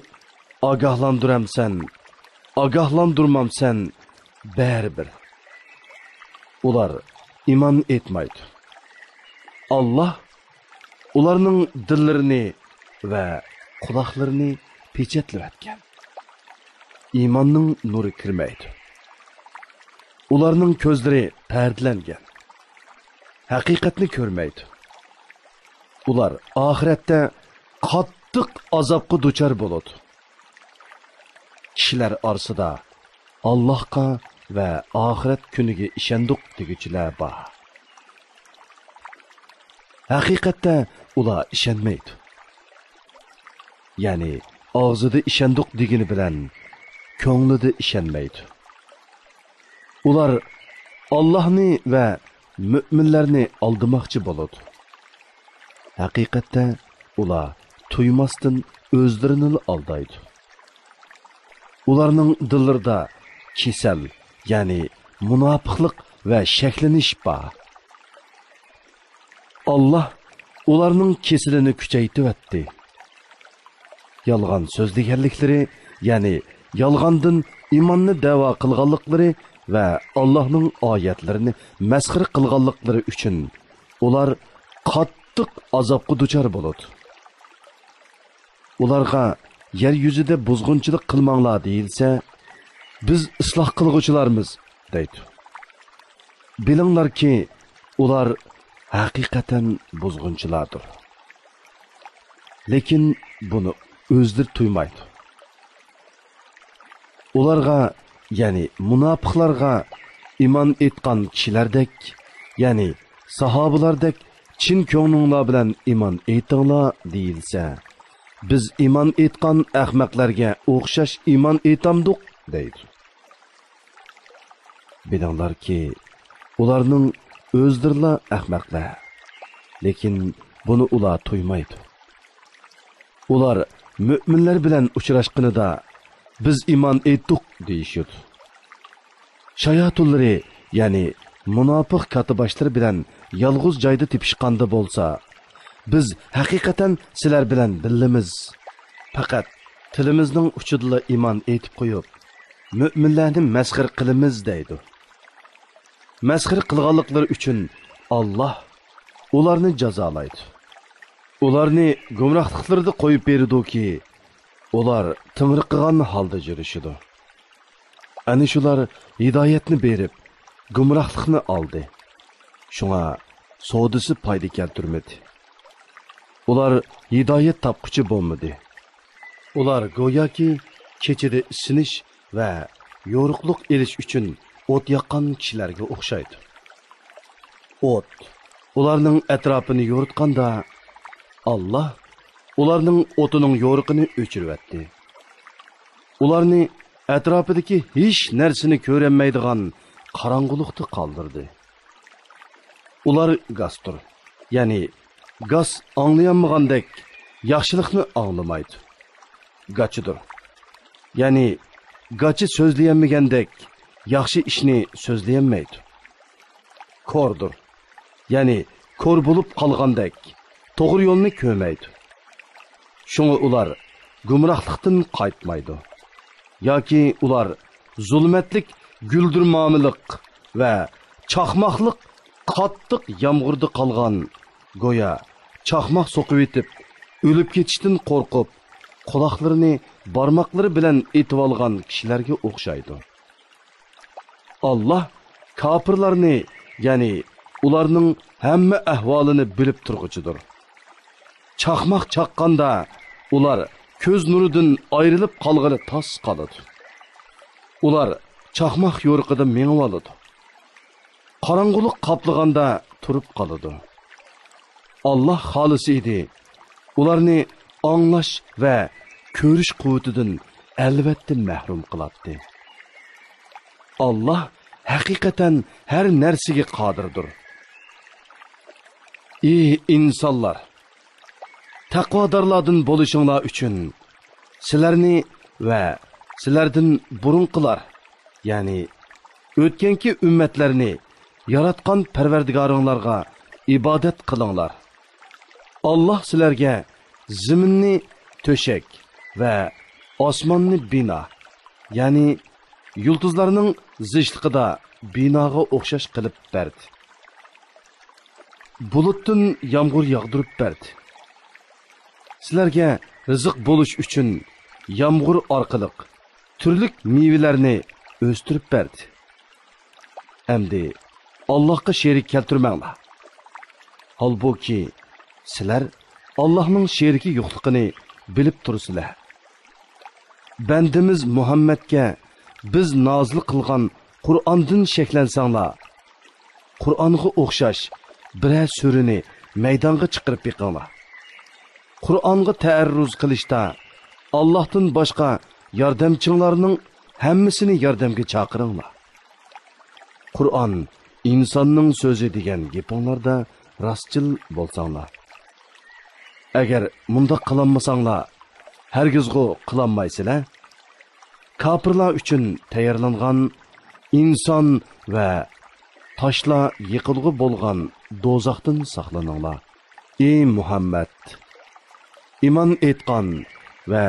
ئاگاھلاندۇرامسەن، ئاگاھلاندۇرمامسەن، بەرىبىر ئۇلار ئىمان ئېيتمايدۇ. ئاللاھ ئۇلارنىڭ دىللىرىنى ۋە قۇلاقلىرىنى پېچەتلىۋەتكەن. ئىماننىڭ نۇرى كىرمەيدۇ. ئۇلارنىڭ كۆزلىرى پەردىلەنگەن. ھەقىقەتنى كۆرمەيدۇ. ئۇلار ئاخىرەتتە قاتتىق ئازابقا دۇچار بولىدۇ. كىشىلەر ئارىسىدا ئاللاھقا ۋە ئاخىرەت كۈنىگە ئىشەندۇق دېگۈچىلەر بار. ھەقىقەتتە ئۇلار ئىشەنمەيدۇ. يەنى ئاغزىدا ئىشەندۇق دېگىنى بىلەن كۆڭلىدە ئىشەنمەيدۇ. ئۇلار ئاللاھنى ۋە مۆمىنلەرنى ئالدىماقچى بولىدۇ. ھەقىقەتتە ئۇلار تۇيماستىن ئۆزلىرىنىلا ئالدايدۇ. ئۇلارنىڭ دىللىرىدا كېسەل، يەنى مۇناپىقلىق ۋە شەكلىنىش بار. ئاللاھ ئۇلارنىڭ كېسىلىنى كۈچەيتىۋەتتى. يالغان سۆزلىگەنلىكلىرى، يەنى يالغاندىن ئىماننى دەۋا قىلغانلىقلىرى ۋە ئاللاھنىڭ ئايەتلىرىنى مەسخىرە قىلغانلىقلىرى ئۈچۈن ئۇلار قاتتىق ئازابقا دۇچار بولىدۇ. ئۇلارغا يەر يۈزىدە بۇزغۇنچىلىق قىلماڭلار دېيىلسە، بىز ئىسلاھ قىلغۇچىلارمىز دەيدۇ. بىلىڭلاركى، ئۇلار ھەقىقەتەن بۇزغۇنچىلاردۇر. لېكىن بۇنى ئۆزلىرى تۇيمايدۇ. ئۇلارغا، يەنى مۇناپىقلارغا ئىمان ئېيتقان كىشىلەردەك، يەنى ساھابىلاردەك چىن كۆڭلۈڭلار بىلەن ئىمان ئېيتىڭلار دېيىلسە، بىز ئىمان ئېيتقان ئەخمەقلەرگە ئوخشاش ئىمان ئېيتامدۇق دەيدۇ. بىلىڭلاركى، ئۇلارنىڭ ئۆزلىرىلا ئەخمەقلەر، لېكىن بۇنى ئۇلار تۇيمايدۇ. ئۇلار مۆمىنلەر بىلەن ئۇچراشقىنىدا، بىز ئىمان ئېيتتۇق دېيىشىدۇ. شاياتۇنلىرى، يەنى مۇناپىق كاتتىباشلىرى بىلەن يالغۇز جايدا تېپىشقاندا بولسا، بىز ھەقىقەتەن سىلەر بىلەن بىللىمىز. پەقەت تىلىمىزنىڭ ئۇچىدىلا ئىمان ئېيتىپ قويۇپ، مۆمىنلەرنى مەسخىرە قىلىمىز دەيدۇ. مەسخىرە قىلغانلىقلىرى ئۈچۈن ئاللاھ ئۇلارنى جازالايدۇ. ئۇلارنى گۇمراھلىقلىرىدا قويۇپ بېرىدۇكى، ئۇلار تىڭرىقىغان ھالدا يۈرۈشىدۇ. ئەنە شۇلار ھىدايەتنى بېرىپ، گۇمراھلىقنى ئالدى. شۇڭا سودىسى پايدا كەلتۈرمىدى. ئۇلار ھىدايەت تاپقۇچى بولمىدى. ئۇلار گوياكى كېچىدە ئىسسىنىش ۋە يورۇقلۇق ئېلىش ئۈچۈن ئوت ياققان كىشىلەرگە ئوخشايدۇ. ئوت ئۇلارنىڭ ئەتراپىنى يورۇتقاندا، ئاللاھ ئۇلارنىڭ ئوتىنىڭ يورۇقىنى ئۆچۈرۈۋەتتى. ئۇلارنى ئەتراپىدىكى ھېچ نەرسىنى كۆرەلمەيدىغان قاراڭغۇلۇقتا قالدۇردى. ئۇلار گاستۇر، يەنى گاس ئاڭلىيالمىغاندەك ياخشىلىقنى ئاڭلىمايدۇ. گاچىدۇر، يەنى گاچا سۆزلىيەلمىگەندەك ياخشى ئىشنى سۆزلىيەلمەيدۇ. كوردۇر، يەنى كور بولۇپ قالغاندەك توغرا يولنى كۆرمەيدۇ. شۇڭا ئۇلار گۇمراھلىقتىن قايتمايدۇ. ياكى ئۇلار زۇلمەتلىك گۈلدۈرمامىلىق ۋە چاقماقلىق قاتتىق يامغۇردا قالغان، گويا چاقماق سوقۇۋېتىپ ئۆلۈپ كېتىشتىن قورقۇپ، قۇلاقلىرىنى بارماقلىرى بىلەن ئېتىۋالغان كىشىلەرگە ئوخشايدۇ. ئاللاھ كاپىرلارنى، يەنى ئۇلارنىڭ ھەممە ئەھۋالىنى بىلىپ تۇرغۇچىدۇر. چاقماق چاققاندا ئۇلار كۆز نۇرىدىن ئايرىلىپ قالغىلى تاس قالىدۇ. ئۇلار چاقماق يورۇقىدا مېڭىۋالىدۇ. قاراڭغۇلۇق قاپلىغاندا تۇرۇپ قالىدۇ. ئاللاھ خالىسا ئىدى، ئۇلارنى ئاڭلاش ۋە كۆرۈش قۇۋۋىتىدىن ئەلۋەتتە مەھرۇم قىلاتتى. ئاللاھ ھەقىقەتەن ھەر نەرسىگە قادىردۇر. ئى ئىنسانلار! تەقۋادارلاردىن بولۇشۇڭلار ئۈچۈن سىلەرنى ۋە سىلەردىن بۇرۇنقىلار، يەنى ئۆتكەنكى ئۈممەتلەرنى ياراتقان پەرۋەردىگارىڭلارغا ئىبادەت قىلىڭلار. ئاللاھ سىلەرگە زېمىننى تۆشەك ۋە ئاسماننى بىنا، يەنى يۇلتۇزلارنىڭ زىچلىقىدا بىناغا ئوخشاش قىلىپ بەردى. بۇلۇتتىن يامغۇر ياغدۇرۇپ بەردى. سىلەرگە رىزىق بولۇش ئۈچۈن يامغۇر ئارقىلىق تۈرلۈك مېۋىلەرنى ئۆستۈرۈپ بەردى. ئەمدى ئاللاھقا شېرىك كەلتۈرمەڭلار. ھالبۇكى، سىلەر ئاللاھنىڭ شېرىكى يوقلۇقىنى بىلىپ تۇرىسىلەر. بەندىمىز مۇھەممەدكە بىز نازىل قىلغان قۇرئاندىن شەكلەنسەڭلار، قۇرئانغا ئوخشاش بىرەر سۈرىنى مەيدانغا چىقىرىپ بېقىڭلار. قۇرئانغا تەئەررۇز قىلىشتا ئاللاھتىن باشقا ياردەمچىڭلارنىڭ ھەممىسىنى ياردەمگە چاقىرىڭلار. قۇرئان ئىنساننىڭ سۆزى دېگەن گېپىڭلاردا راستچىل بولساڭلار. ئەگەر مۇنداق قىلالمىساڭلار، ھەرگىزغۇ قىلالمايسىلەر. كاپىرلار ئۈچۈن تەييارلانغان ئىنسان ۋە تاشلار يېقىلغۇ بولغان دوزاختىن ساقلىنىڭلار. ئى مۇھەممەد! ئىمان ئېيتقان ۋە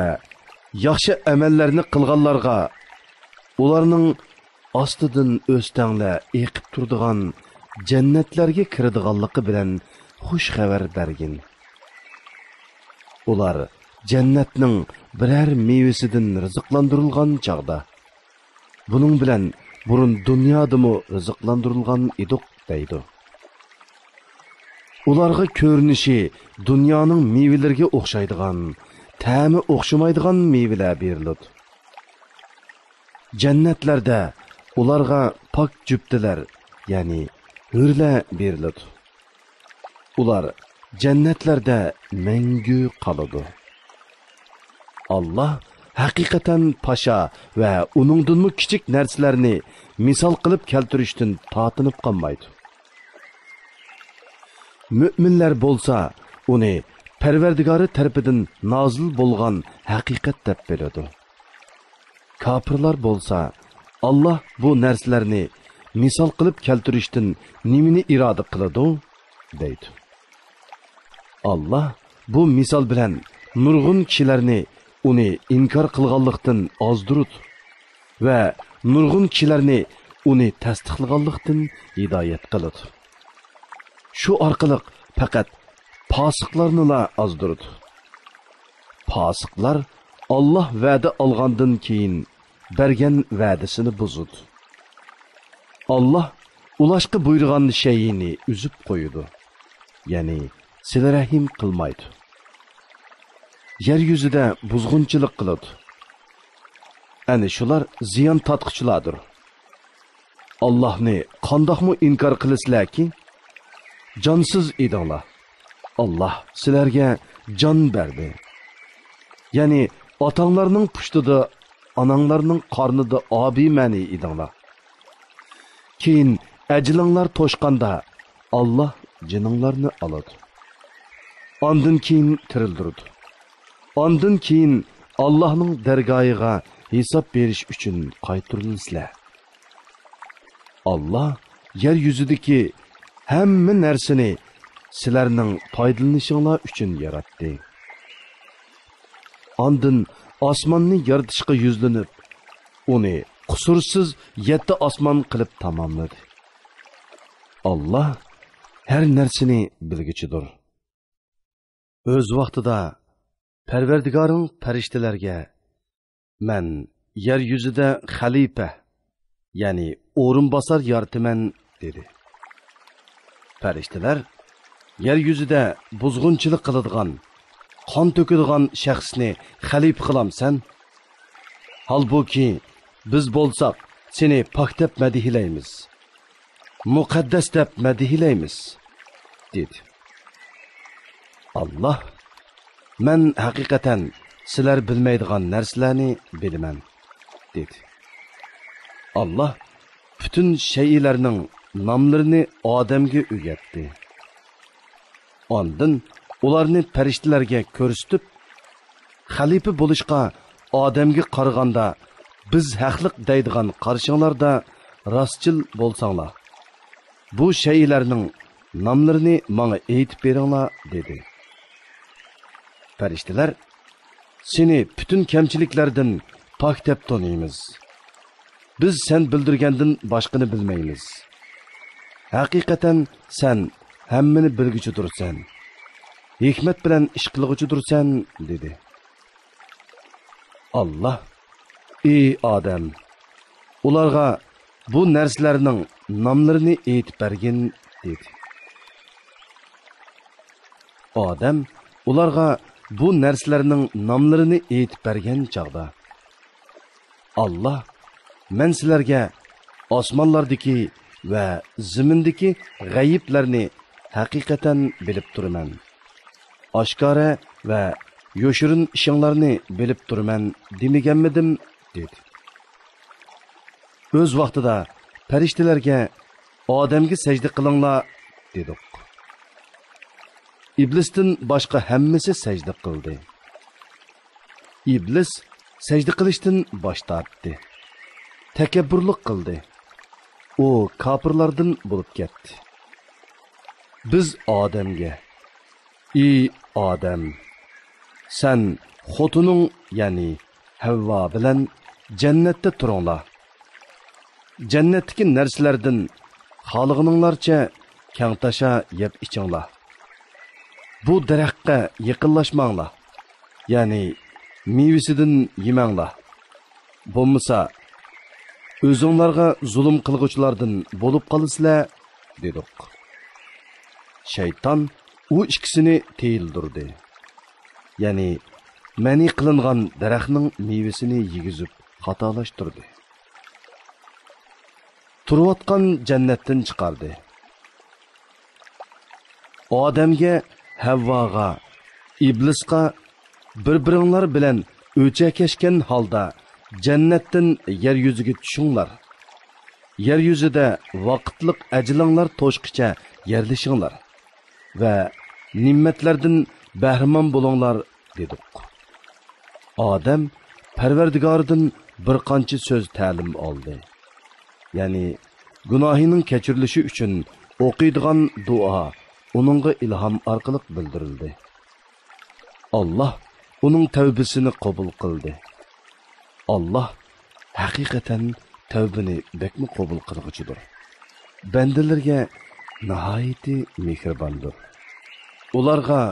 ياخشى ئەمەللەرنى قىلغانلارغا ئۇلارنىڭ ئاستىدىن ئۆستەڭلەر ئېقىپ تۇرىدىغان جەننەتلەرگە كىرىدىغانلىقى بىلەن خۇش خەۋەر بەرگىن. ئۇلار جەننەتنىڭ بىرەر مېۋىسىدىن رىزىقلاندۇرۇلغان چاغدا، بۇنىڭ بىلەن بۇرۇن دۇنيادىمۇ رىزىقلاندۇرۇلغان ئىدۇق دەيدۇ. ئۇلارغا كۆرۈنۈشى دۇنيانىڭ مېۋىلىرىگە ئوخشايدىغان، تەمى ئوخشىمايدىغان مېۋىلەر بېرىلىدۇ. جەننەتلەردە ئۇلارغا پاك جۈپتىلەر، يەنى ھۆرلەر بېرىلىدۇ. ئۇلار جەننەتلەردە مەڭگۈ قالىدۇ. ئاللاھ ھەقىقەتەن پاشا ۋە ئۇنىڭدىنمۇ كىچىك نەرسىلەرنى مىسال قىلىپ كەلتۈرۈشتىن تارتىنىپ قالمايدۇ. مۆمىنلەر بولسا ئۇنى پەرۋەردىگارى تەرىپىدىن نازىل بولغان ھەقىقەت دەپ بىلىدۇ. كاپىرلار بولسا، ئاللاھ بۇ نەرسىلەرنى مىسال قىلىپ كەلتۈرۈشتىن نېمىنى ئىرادە قىلىدۇ؟ دەيدۇ. ئاللاھ بۇ مىسال بىلەن نۇرغۇن كىشىلەرنى ئۇنى ئىنكار قىلغانلىقتىن ئازدۇرىدۇ ۋە نۇرغۇن كىشىلەرنى ئۇنى تەستىقلىغانلىقتىن ھىدايەت قىلىدۇ. شۇ ئارقىلىق پەقەت پاسىقلارنىلا ئازدۇرىدۇ. پاسىقلار ئاللاھ ۋەدە ئالغاندىن كېيىن بەرگەن ۋەدىسىنى بۇزىدۇ. ئاللاھ ئۇلاشقا بۇيرۇغان شەيئىنى ئۈزۈپ قويىدۇ، يەنى سىلە رەھىم قىلمايدۇ. يەر يۈزىدە بۇزغۇنچىلىق قىلىدۇ. ئەنە شۇلار زىيان تارتقۇچىلاردۇر. ئاللاھنى قانداقمۇ ئىنكار قىلىسىلەركى؟ جانسىز ئىدىڭلار. ئاللاھ سىلەرگە جان بەردى. يەنى ئاتاڭلارنىڭ پۇشتىدا، ئاناڭلارنىڭ قارنىدا ئابىمەنى ئىدىڭلار. كېيىن ئەجىلىڭلار توشقاندا، ئاللاھ جېنىڭلارنى ئالىدۇ. ئاندىن كېيىن تىرىلدۈرىدۇ. ئاندىن كېيىن ئاللاھنىڭ دەرگاھىغا ھېساب بېرىش ئۈچۈن قايتۇرۇلىسىلەر. ئاللاھ يەر يۈزىدىكى ھەممە نەرسىنى سىلەرنىڭ پايدىلىنىشىڭلار ئۈچۈن ياراتتى. ئاندىن ئاسماننى يارىتىشقا يۈزلىنىپ، ئۇنى قۇسۇرسىز يەتتە ئاسمان قىلىپ تاماملىدى. ئاللاھ ھەر نەرسىنى بىلگۈچىدۇر. ئۆز ۋاقتىدا پەرۋەردىگارىڭ پەرىشتىلەرگە، مەن يەر يۈزىدە خەلىپە، يەنى ئورۇنباسار يارىتىمەن، دېدى. پەرىشتىلەر يەر يۈزىدە بۇزغۇنچىلىق قىلىدىغان، قان تۆكىدىغان شەخسنى خەلىپە قىلامسەن؟ ھالبۇكى، بىز بولساق سېنى پاك دەپ مەدھىيلەيمىز، مۇقەددەس دەپ مەدھىيلەيمىز، دېدى. ئاللاھ، مەن ھەقىقەتەن سىلەر بىلمەيدىغان نەرسىلەرنى بىلىمەن، دېدى. ئاللاھ پۈتۈن شەيئىلەرنىڭ ناملىرىنى ئادەمگە ئۆگەتتى. ئاندىن ئۇلارنى پەرىشتىلەرگە كۆرسىتىپ، خەلىپە بولۇشقا ئادەمگە قارىغاندا بىز ھەقلىق دەيدىغان قارىشىڭلاردا راستچىل بولساڭلار، بۇ شەيئىلەرنىڭ ناملىرىنى ماڭا ئېيتىپ بېرىڭلار، دېدى. پەرىشتىلەر، سېنى پۈتۈن كەمچىلىكلەردىن پاك دەپ تونۇيمىز. بىز سەن بىلدۈرگەندىن باشقىنى بىلمەيمىز. ھەقىقەتەن سەن ھەممىنى بىلگۈچىدۇرسەن، ھېكمەت بىلەن ئىش قىلغۇچىدۇرسەن، دېدى. ئاللاھ، ئى ئادەم، ئۇلارغا بۇ نەرسىلەرنىڭ ناملىرىنى ئېيتىپ بەرگىن، دېدى. ئادەم ئۇلارغا بۇ نەرسىلەرنىڭ ناملىرىنى ئېيتىپ بەرگەن چاغدا، ئاللاھ، مەن سىلەرگە ئاسمانلاردىكى ۋە زېمىندىكى غەيىبلەرنى ھەقىقەتەن بىلىپ تۇرىمەن. ئاشكارا ۋە يوشۇرۇن ئىشىڭلارنى بىلىپ تۇرىمەن دېمىگەنمىدىم؟» دېدى. ئۆز ۋاقتىدا پەرىشتىلەرگە: «ئادەمگە سەجدە قىلىڭلار» دېدۇق. ئىبلىستىن باشقا ھەممىسى سەجدە قىلدى. ئىبلىس سەجدە قىلىشتىن باش تارتتى. تەكەببۇرلۇق قىلدى. ئۇ كاپىرلاردىن بولۇپ كەتتى. بىز ئادەمگە: «ئى ئادەم، سەن خوتۇنۇڭ، يەنى ھەۋۋا بىلەن جەننەتتە تۇرۇڭلار. جەننەتتىكى نەرسىلەردىن خالىغىنىڭلارچە كەڭتاشا يەپ ئىچىڭلار. بۇ دەرەخكە يېقىنلاشماڭلار، يەنى مېۋىسىدىن يېمەڭلار. بولمىسا، ئۆزۈڭلارغا زۇلۇم قىلغۇچىلاردىن بولۇپ قالىسىلەر» دېدۇق. شەيتان ئۇ ئىككىسىنى تىيىلدۈردى. يەنى مەنئى قىلىنغان دەرەخنىڭ مېۋىسىنى يېگۈزۈپ خاتالاشتۇردى. تۇرۇۋاتقان جەننەتتىن چىقاردى. ئادەمگە، ھەۋۋاغا، ئىبلىسقا: «بىر-بىرىڭلار بىلەن ئۆچەكەشكەن ھالدا جەننەتتىن يەر يۈزىگە چۈشۈڭلار. يەر يۈزىدە ۋاقىتلىق ئەجىلىڭلار توشقىچە يەرلىشىڭلار ۋە نېمەتلەردىن بەھرىمەن بولۇڭلار» دېدۇق. ئادەم پەرۋەردىگارىدىن بىر قانچە سۆز تەلىم ئالدى. يەنى گۇناھىنىڭ كەچۈرۈلۈشى ئۈچۈن ئوقۇيدىغان دۇئا ئۇنىڭغا ئىلھام ئارقىلىق بىلدۈرۈلدى. ئاللاھ ئۇنىڭ تەۋبىسىنى قوبۇل قىلدى. ئاللاھ ھەقىقەتەن تەۋبىنى بەكمۇ قوبۇل قىلغۇچىدۇر. بەندىلىرىگە ناھايىتى مېھرىباندۇر. ئۇلارغا: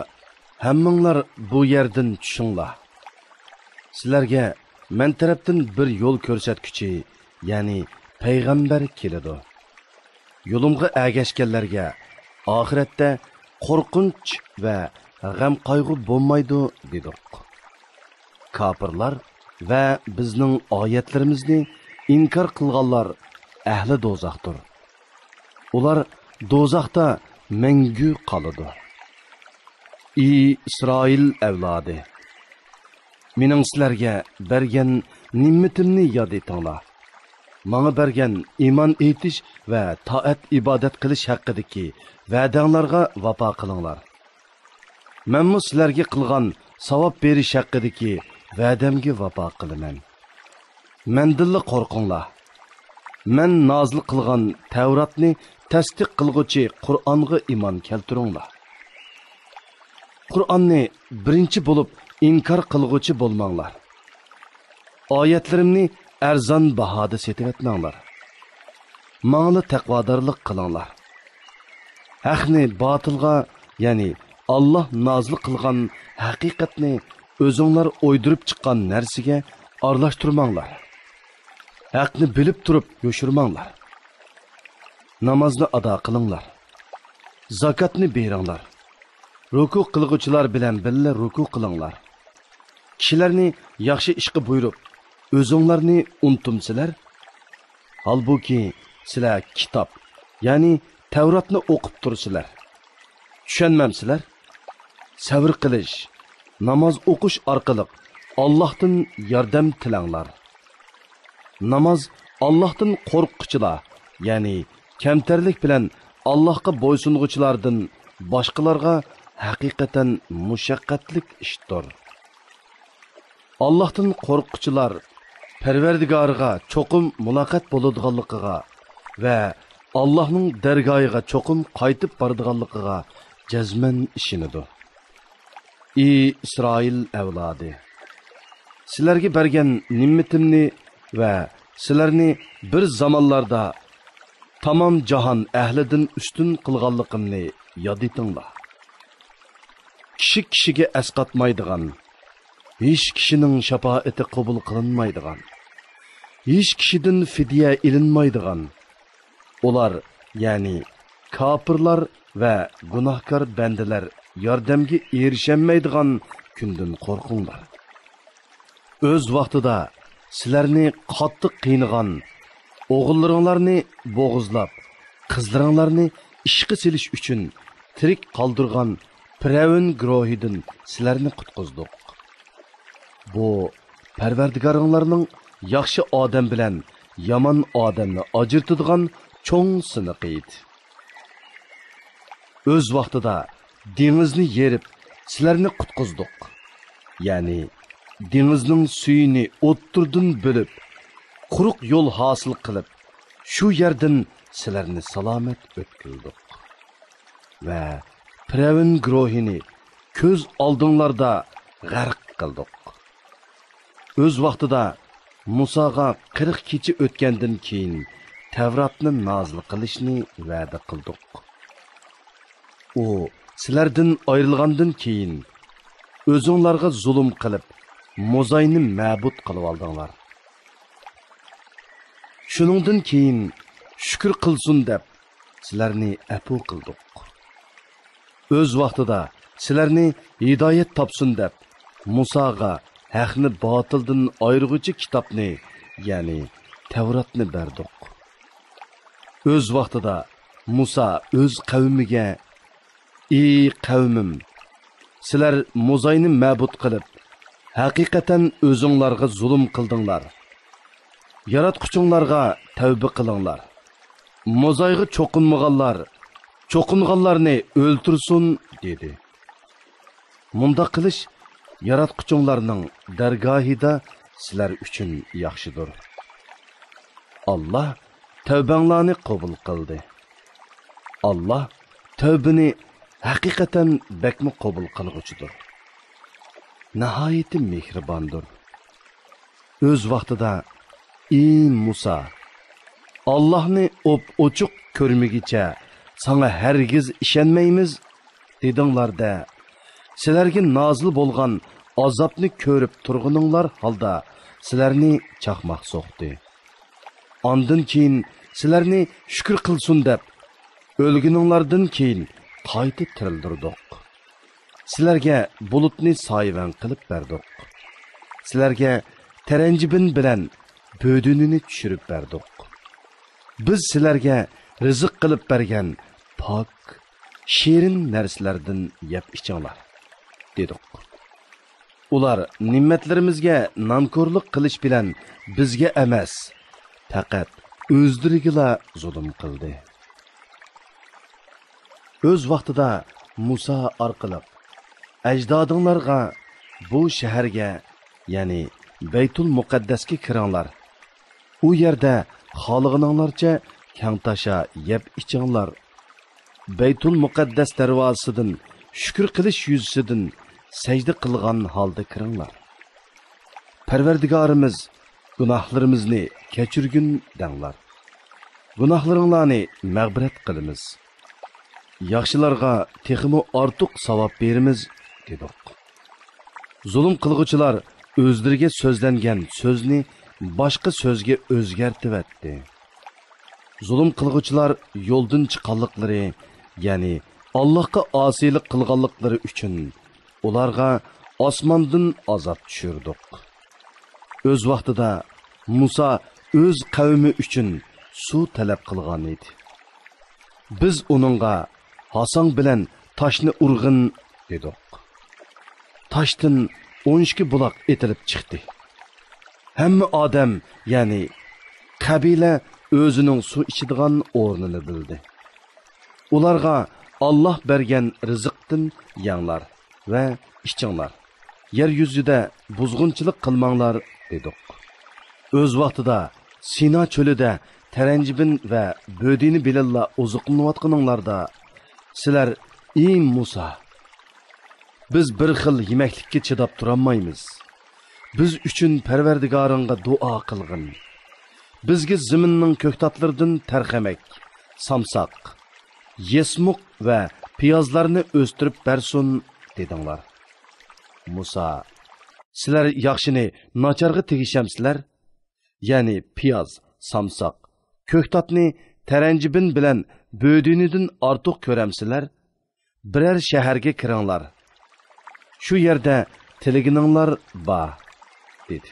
«ھەممىڭلار بۇ يەردىن چۈشۈڭلار. سىلەرگە مەن تەرەپتىن بىر يول كۆرسەتكۈچى، يەنى پەيغەمبەر كېلىدۇ. يولۇمغا ئەگەشكەنلەرگە ئاخىرەتتە قورقۇنچ ۋە غەم-قايغۇ بولمايدۇ» دېدۇق. كاپىرلار ۋە بىزنىڭ ئايەتلىرىمىزنى ئىنكار قىلغانلار ئەھلى دوزاختۇر. ئۇلار دوزاختا مەڭگۈ قالىدۇ. ئى ئىسرائىل ئەۋلادى! مېنىڭ سىلەرگە بەرگەن نېمىتىمنى ياد ئېتىڭلار. ماڭا بەرگەن ئىمان ئېيتىش ۋە تائەت-ئىبادەت قىلىش ھەققىدىكى ۋەدەڭلارغا ۋاپا قىلىڭلار. مەنمۇ سىلەرگە قىلغان ساۋاب بېرىش ھەققىدىكى ۋەدەمگە ۋاپا قىلىمەن. مەندىنلا قورقۇڭلار. مەن نازىل قىلغان تەۋراتنى تەستىق قىلغۇچى قۇرئانغا ئىمان كەلتۈرۈڭلار. قۇرئاننى بىرىنچى بولۇپ ئىنكار قىلغۇچى بولماڭلار. ئايەتلىرىمنى ئەرزان باھادا سېتىۋەتمەڭلار. ماڭىلا تەقۋادارلىق قىلىڭلار. ھەقنى باتىلغا، يەنى ئاللاھ نازىل قىلغان ھەقىقەتنى ئۆزۈڭلار ئويدۇرۇپ چىققان نەرسىگە ئارىلاشتۇرماڭلار. ھەقنى بىلىپ تۇرۇپ يوشۇرماڭلار. نامازنى ئادا قىلىڭلار. زاكاتنى بېرىڭلار. رۇكۇ قىلغۇچىلار بىلەن بىللە رۇكۇ قىلىڭلار. كىشىلەرنى ياخشى ئىشقا بۇيرۇپ، ئۆزۈڭلارنى ئۇنتۇمسىلەر؟ ھالبۇكى، سىلەر كىتاب، يەنى تەۋراتنى ئوقۇپ تۇرسىلەر. چۈشەنمەمسىلەر؟ سەۋر قىلىش، ناماز ئوقۇش ئارقىلىق ئاللاھتىن ياردەم تىلەڭلار. ناماز ئاللاھتىن قورققۇچىلار، يەنى كەمتەرلىك بىلەن ئاللاھقا بويسۇنغۇچىلاردىن باشقىلارغا ھەقىقەتەن مۇشەققەتلىك ئىشتۇر. ئاللاھتىن قورققۇچىلار پەرۋەردىگارىغا چوقۇم مۇلاقات بولىدىغانلىقىغا ۋە ئاللاھنىڭ دەرگاھىغا چوقۇم قايتىپ بارىدىغانلىقىغا جەزمەن ئىشىنىدۇ. ئى ئىسرائىل ئەۋلادى! سىلەرگە بەرگەن نېمىتىمنى ۋە سىلەرنى بىر زامانلاردا تامام جاھان ئەھلىدىن ئۈستۈن قىلغانلىقىمنى ياد ئېتىڭلار. كىشى كىشىگە ئەسقاتمايدىغان، ھېچ كىشىنىڭ شاپائىتى قوبۇل قىلىنمايدىغان، ھېچ كىشىدىن فىدىيە ئېلىنمايدىغان، ئۇلار، يەنى كاپىرلار ۋە گۇناھكار بەندىلەر ياردەمگە ئېرىشەلمەيدىغان كۈندىن قورقۇڭلار. ئۆز ۋاقتىدا سىلەرنى قاتتىق قىينىغان، ئوغۇللىرىڭلارنى بوغۇزلاپ، قىزلىرىڭلارنى ئىشقا سېلىش ئۈچۈن تىرىك قالدۇرغان پىرئەۋن گۇرۇھىدىن سىلەرنى قۇتقۇزدۇق. بۇ پەرۋەردىگارىڭلارنىڭ ياخشى ئادەم بىلەن يامان ئادەمنى ئاجرىتىدىغان چوڭ سىنىقى ئىدى. ئۆز ۋاقتىدا دېڭىزنى يېرىپ، سىلەرنى قۇتقۇزدۇق. يەنى دېڭىزنىڭ سۈيىنى ئوتتۇرىدىن بۆلۈپ، قۇرۇق يول ھاسىل قىلىپ، شۇ يەردىن سىلەرنى سالامەت ئۆتكۈزدۇق. ۋە پىرئەۋن گۇرۇھىنى كۆز ئالدىڭلاردا غەرق قىلدۇق. ئۆز ۋاقتىدا مۇساغا قىرىق كېچە ئۆتكەندىن كېيىن تەۋراتنى نازىل قىلىشنى ۋەدە قىلدۇق. ئۇ سىلەردىن ئايرىلغاندىن كېيىن ئۆزۈڭلارغا زۇلۇم قىلىپ، موزاينى مەبۇد قىلىۋالدىڭلار. شۇنىڭدىن كېيىن شۈكۈر قىلسۇن دەپ سىلەرنى ئەپۇ قىلدۇق. ئۆز ۋاقتىدا سىلەرنى ھىدايەت تاپسۇن دەپ مۇساغا ھەقنى باتىلدىن ئايرىغۇچى كىتابنى، يەنى تەۋراتنى بەردۇق. ئۆز ۋاقتىدا مۇسا ئۆز قەۋمىگە: «ئى قەۋمىم، سىلەر موزاينى مەبۇد قىلىپ، ھەقىقەتەن ئۆزۈڭلارغا زۇلۇم قىلدىڭلار. ياراتقۇچۇڭلارغا تەۋبە قىلىڭلار. موزايغا چوقۇنمىغانلار چوقۇنغانلارنى ئۆلتۈرسۇن» دېدى. مۇنداق قىلىش ياراتقۇچۇڭلارنىڭ دەرگاھىدا سىلەر ئۈچۈن ياخشىدۇر. ئاللا تەۋبەڭلارنى قوبۇل قىلدى. ئاللا تەۋبىنى ھەقىقەتەن بەكمۇ قوبۇل قىلغۇچىدۇر. ناھايىتى مېھرىباندۇر. ئۆز ۋاقتىدا: «ئى مۇسا، ئاللاھنى ئوپئوچۇق كۆرمىگۈچە ساڭا ھەرگىز ئىشەنمەيمىز» دېدىڭلار-دە، سىلەرگە نازىل بولغان ئازابنى كۆرۈپ تۇرغىنىڭلار ھالدا سىلەرنى چاقماق سوقتى. ئاندىن كېيىن سىلەرنى شۈكۈر قىلسۇن دەپ، ئۆلگىنىڭلاردىن كېيىن قايتا تىرىلدۈردۇق. سىلەرگە بۇلۇتنى سايىۋەن قىلىپ بەردۇق. سىلەرگە تەرەنجىبىن بىلەن بۆدۈنىنى چۈشۈرۈپ بەردۇق. بىز سىلەرگە رىزىق قىلىپ بەرگەن پاك، شېرىن نەرسىلەردىن يەپ ئىچىڭلار، دېدۇق. ئۇلار نېمەتلىرىمىزگە نانكورلۇق قىلىش بىلەن بىزگە ئەمەس، پەقەت ئۆزلىرىگىلا زۇلۇم قىلدى. ئۆز ۋاقتىدا مۇسا ئارقىلىق ئەجدادىڭلارغا: «بۇ شەھەرگە، يەنى بەيتۇل مۇقەددەسكە كىرىڭلار. ئۇ يەردە خالىغىنىڭلارچە كەڭتاشا يەپ ئىچىڭلار. بەيتۇل مۇقەددەس دەرۋازىسىدىن شۈكۈر قىلىش يۈزىسىدىن سەجدە قىلغان ھالدا كىرىڭلار. پەرۋەردىگارىمىز، گۇناھلىرىمىزنى كەچۈرگىن دەڭلار. گۇناھلىرىڭلارنى مەغپىرەت قىلىمىز. ياخشىلارغا تېخىمۇ ئارتۇق ساۋاب بېرىمىز» دېدۇق. زۇلۇم قىلغۇچىلار ئۆزلىرىگە سۆزلەنگەن سۆزنى باشقا سۆزگە ئۆزگەرتىۋەتتى. زۇلۇم قىلغۇچىلار يولدىن چىققانلىقلىرى، يەنى ئاللاھقا ئاسىيلىق قىلغانلىقلىرى ئۈچۈن ئۇلارغا ئاسماندىن ئازاب چۈشۈردۇق. ئۆز ۋاقتىدا مۇسا ئۆز قەۋمى ئۈچۈن سۇ تەلەپ قىلغان ئىدى. بىز ئۇنىڭغا: «ھاساڭ بىلەن تاشنى ئۇرغىن» دېدۇق. تاشتىن ئون ئىككى بۇلاق ئېتىلىپ چىقتى. ھەممە ئادەم، يەنى قەبىلە ئۆزىنىڭ سۇ ئىچىدىغان ئورنىنى بىلدى. ئۇلارغا: «ئاللاھ بەرگەن رىزىقتىن يەڭلار ۋە ئىچىڭلار. يەر يۈزىدە بۇزغۇنچىلىق قىلماڭلار» دېدۇق. ئۆز ۋاقتىدا سىنا چۆلىدە تەرەنجىبىن ۋە بۆدىنى بىلەنلا ئوزۇقلىنىۋاتقىنىڭلاردا، سىلەر: «ئى مۇسا، بىز بىر خىل يېمەكلىككە چىداپ تۇرالمايمىز. بىز ئۈچۈن پەرۋەردىگارىڭغا دۇئا قىلغىن. بىزگە زېمىننىڭ كۆكتاتلىرىدىن تەرخەمەك، سامساق، يېسمۇق ۋە پىيازلارنى ئۆستۈرۈپ بەرسۇن» دېدىڭلار. مۇسا: «سىلەر ياخشىنى ناچارغا تېگىشەمسىلەر؟ يەنى پىياز، سامساق، كۆكتاتنى تەرەنجىبىن بىلەن بۆدۈنىدىن ئارتۇق كۆرەمسىلەر؟ بىرەر شەھەرگە كىرىڭلار. شۇ يەردە تىلىگىنىڭلار بار» دېدى.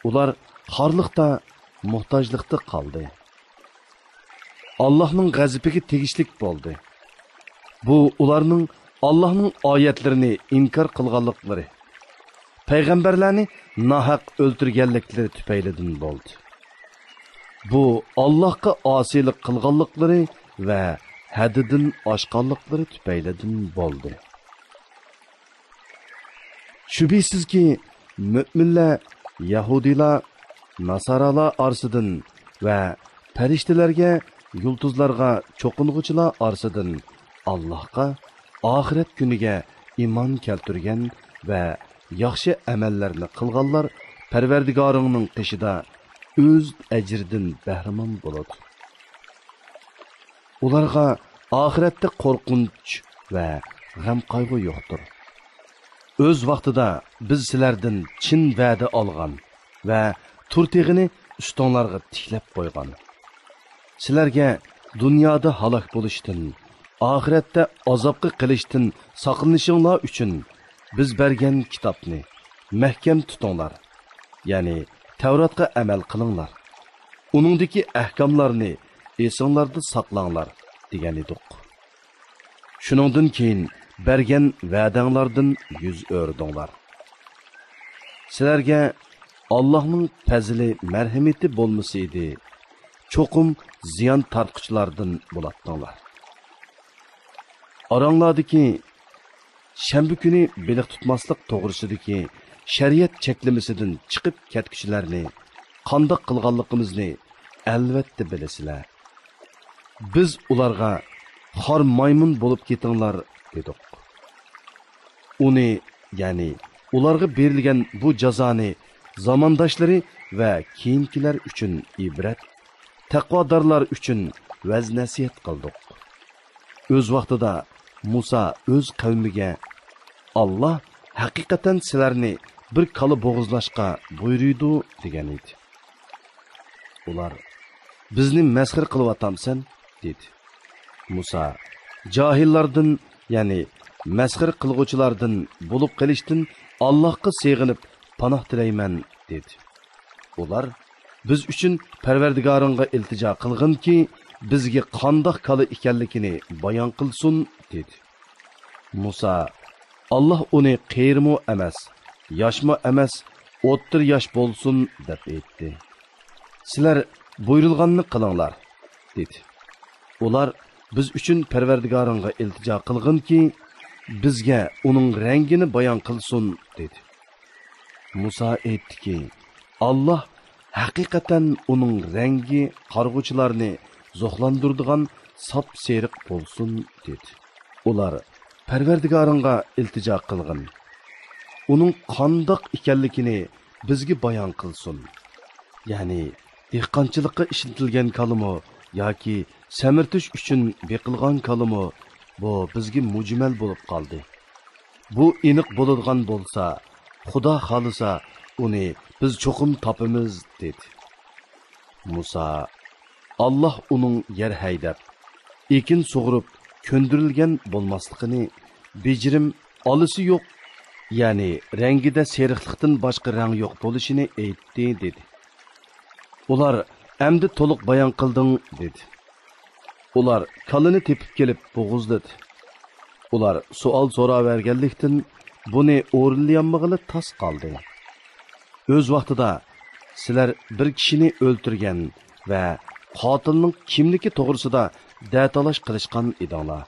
ئۇلار خارلىقتا، موھتاجلىقتا قالدى. ئاللاھنىڭ غەزىپىگە تېگىشلىك بولدى. بۇ ئۇلارنىڭ ئاللاھنىڭ ئايەتلىرىنى ئىنكار قىلغانلىقلىرى، پەيغەمبەرلەرنى ناھەق ئۆلتۈرگەنلىكلىرى تۈپەيلىدىن بولدى. بۇ ئاللاھقا ئاسىيلىق قىلغانلىقلىرى ۋە ھەددىدىن ئاشقانلىقلىرى تۈپەيلىدىن بولدى. شۈبھىسىزكى، مۆمىنلەر يەھۇدىيلار، ناسارالار ئارىسىدىن ۋە پەرىشتىلەرگە، يۇلتۇزلارغا چوقۇنغۇچىلار ئارىسىدىن ئاللاھقا، ئاخىرەت كۈنىگە ئىمان كەلتۈرگەن ۋە ياخشى ئەمەللەرنى قىلغانلار پەرۋەردىگارىڭنىڭ قېشىدا ئۆز ئەجرىدىن بەھرىمەن بولىدۇ. ئۇلارغا ئاخىرەتتە قورقۇنچ ۋە غەم-قايغۇ يوقتۇر. ئۆز ۋاقتىدا بىز سىلەردىن چىن ۋەدە ئالغان ۋە تۇر تېغىنى ئۈستۈڭلارغا تىكلەپ قويغان. سىلەرگە دۇنيادا ھالاك بولۇشتىن، ئاخىرەتتە ئازابقا قېلىشتىن ساقلىنىشىڭلار ئۈچۈن بىز بەرگەن كىتابنى مەھكەم تۇتۇڭلار، يەنى تەۋراتقا ئەمەل قىلىڭلار. ئۇنىڭدىكى ئەھكاملارنى ئېسىڭلاردا ساقلاڭلار، دېگەن ئىدۇق. شۇنىڭدىن كېيىن بەرگەن ۋەدەڭلاردىن يۈز ئۆرۈدۈڭلار. سىلەرگە ئاللاھنىڭ پەزلى، مەرھىمىتى بولمىسا ئىدى، چوقۇم زىيان تارتقۇچىلاردىن بولاتتىڭلار. ئاراڭلاردىكى شەنبە كۈنى بېلىق تۇتماسلىق توغرىسىدىكى شەرىئەت چەكلىمىسىدىن چىقىپ كەتكۈچىلەرنى قانداق قىلغانلىقىمىزنى ئەلۋەتتە بىلىسىلەر. بىز ئۇلارغا خار مايمۇن بولۇپ كېتىڭلار دېدۇق. ئۇنى، يەنى ئۇلارغا بېرىلگەن بۇ جازانى زامانداشلىرى ۋە كېيىنكىلەر ئۈچۈن ئىبرەت، تەقۋادارلار ئۈچۈن ۋەز-نەسىھەت قىلدۇق. ئۆز ۋاقتىدا مۇسا ئۆز قەۋمىگە، «ئاللا ھەقىقەتەن سىلەرنى بىر كالا بوغۇزلاشقا بۇيرۇيدۇ» دېگەن ئىدى. ئۇلار، «بىزنى مەسخىرە قىلىۋاتامسەن؟» دېدى. مۇسا، «جاھىللاردىن، يەنى مەسخىرە قىلغۇچىلاردىن بولۇپ قېلىشتىن ئاللاھقا سېغىنىپ پاناھ تىلەيمەن» دېدى. ئۇلار، «بىز ئۈچۈن پەرۋەردىگارىڭغا ئىلتىجا قىلغىنكى، بىزگە قانداق كالا ئىكەنلىكىنى بايان قىلسۇن» دېدى. مۇسا، «ئاللاھ ئۇنى قېرىمۇ ئەمەس، ياشمۇ ئەمەس، ئوتتۇرا ياش بولسۇن» دەپ ئېيتتى. «سىلەر بۇيرۇلغاننى قىلىڭلار» دېدى. ئۇلار، «بىز ئۈچۈن پەرۋەردىگارىڭغا ئىلتىجا قىلغىنكى، بىزگە ئۇنىڭ رەڭگىنى بايان قىلسۇن» دېدى. مۇسا ئېيتتىكى، «ئاللاھ ھەقىقەتەن ئۇنىڭ رەڭگى قارىغۇچىلارنى زوقلاندۇرىدىغان ساپسېرىق بولسۇن» دېدى. ئۇلار، «پەرۋەردىگارىڭغا ئىلتىجا قىلغىن، ئۇنىڭ قانداق ئىكەنلىكىنى بىزگە بايان قىلسۇن. يەنى دېھقانچىلىققا ئىشلىتىلگەن كالىمۇ ياكى سەمرىتىش ئۈچۈن بېقىلغان كالىمۇ، بۇ بىزگە مۇجمەل بولۇپ قالدى. بۇ ئېنىق بولىدىغان بولسا، خۇدا خالىسا، ئۇنى بىز چوقۇم تاپىمىز» دېدى. مۇسا، «ئاللاھ ئۇنىڭ يەر ھەيدەپ، ئېكىن سۇغۇرۇپ كۆندۈرۈلگەن بولماسلىقىنى، بېجىرىم ئالىسى يوق، يەنى رەڭگىدە سېرىقلىقتىن باشقا رەڭ يوق بولۇشىنى ئېيتتى» دېدى. ئۇلار، «ئەمدى تولۇق بايان قىلدىڭ» دېدى. ئۇلار كالىنى تېپىپ كېلىپ بوغۇزلىدى. ئۇلار سوئال سوراۋەرگەنلىكتىن، بۇنى ئورۇنلىيالمىغىلى تاس قالدى. ئۆز ۋاقتىدا سىلەر بىر كىشىنى ئۆلتۈرگەن ۋە قاتىلنىڭ كىملىكى توغرىسىدا دەتالاش قىلىشقان ئىدىڭلار.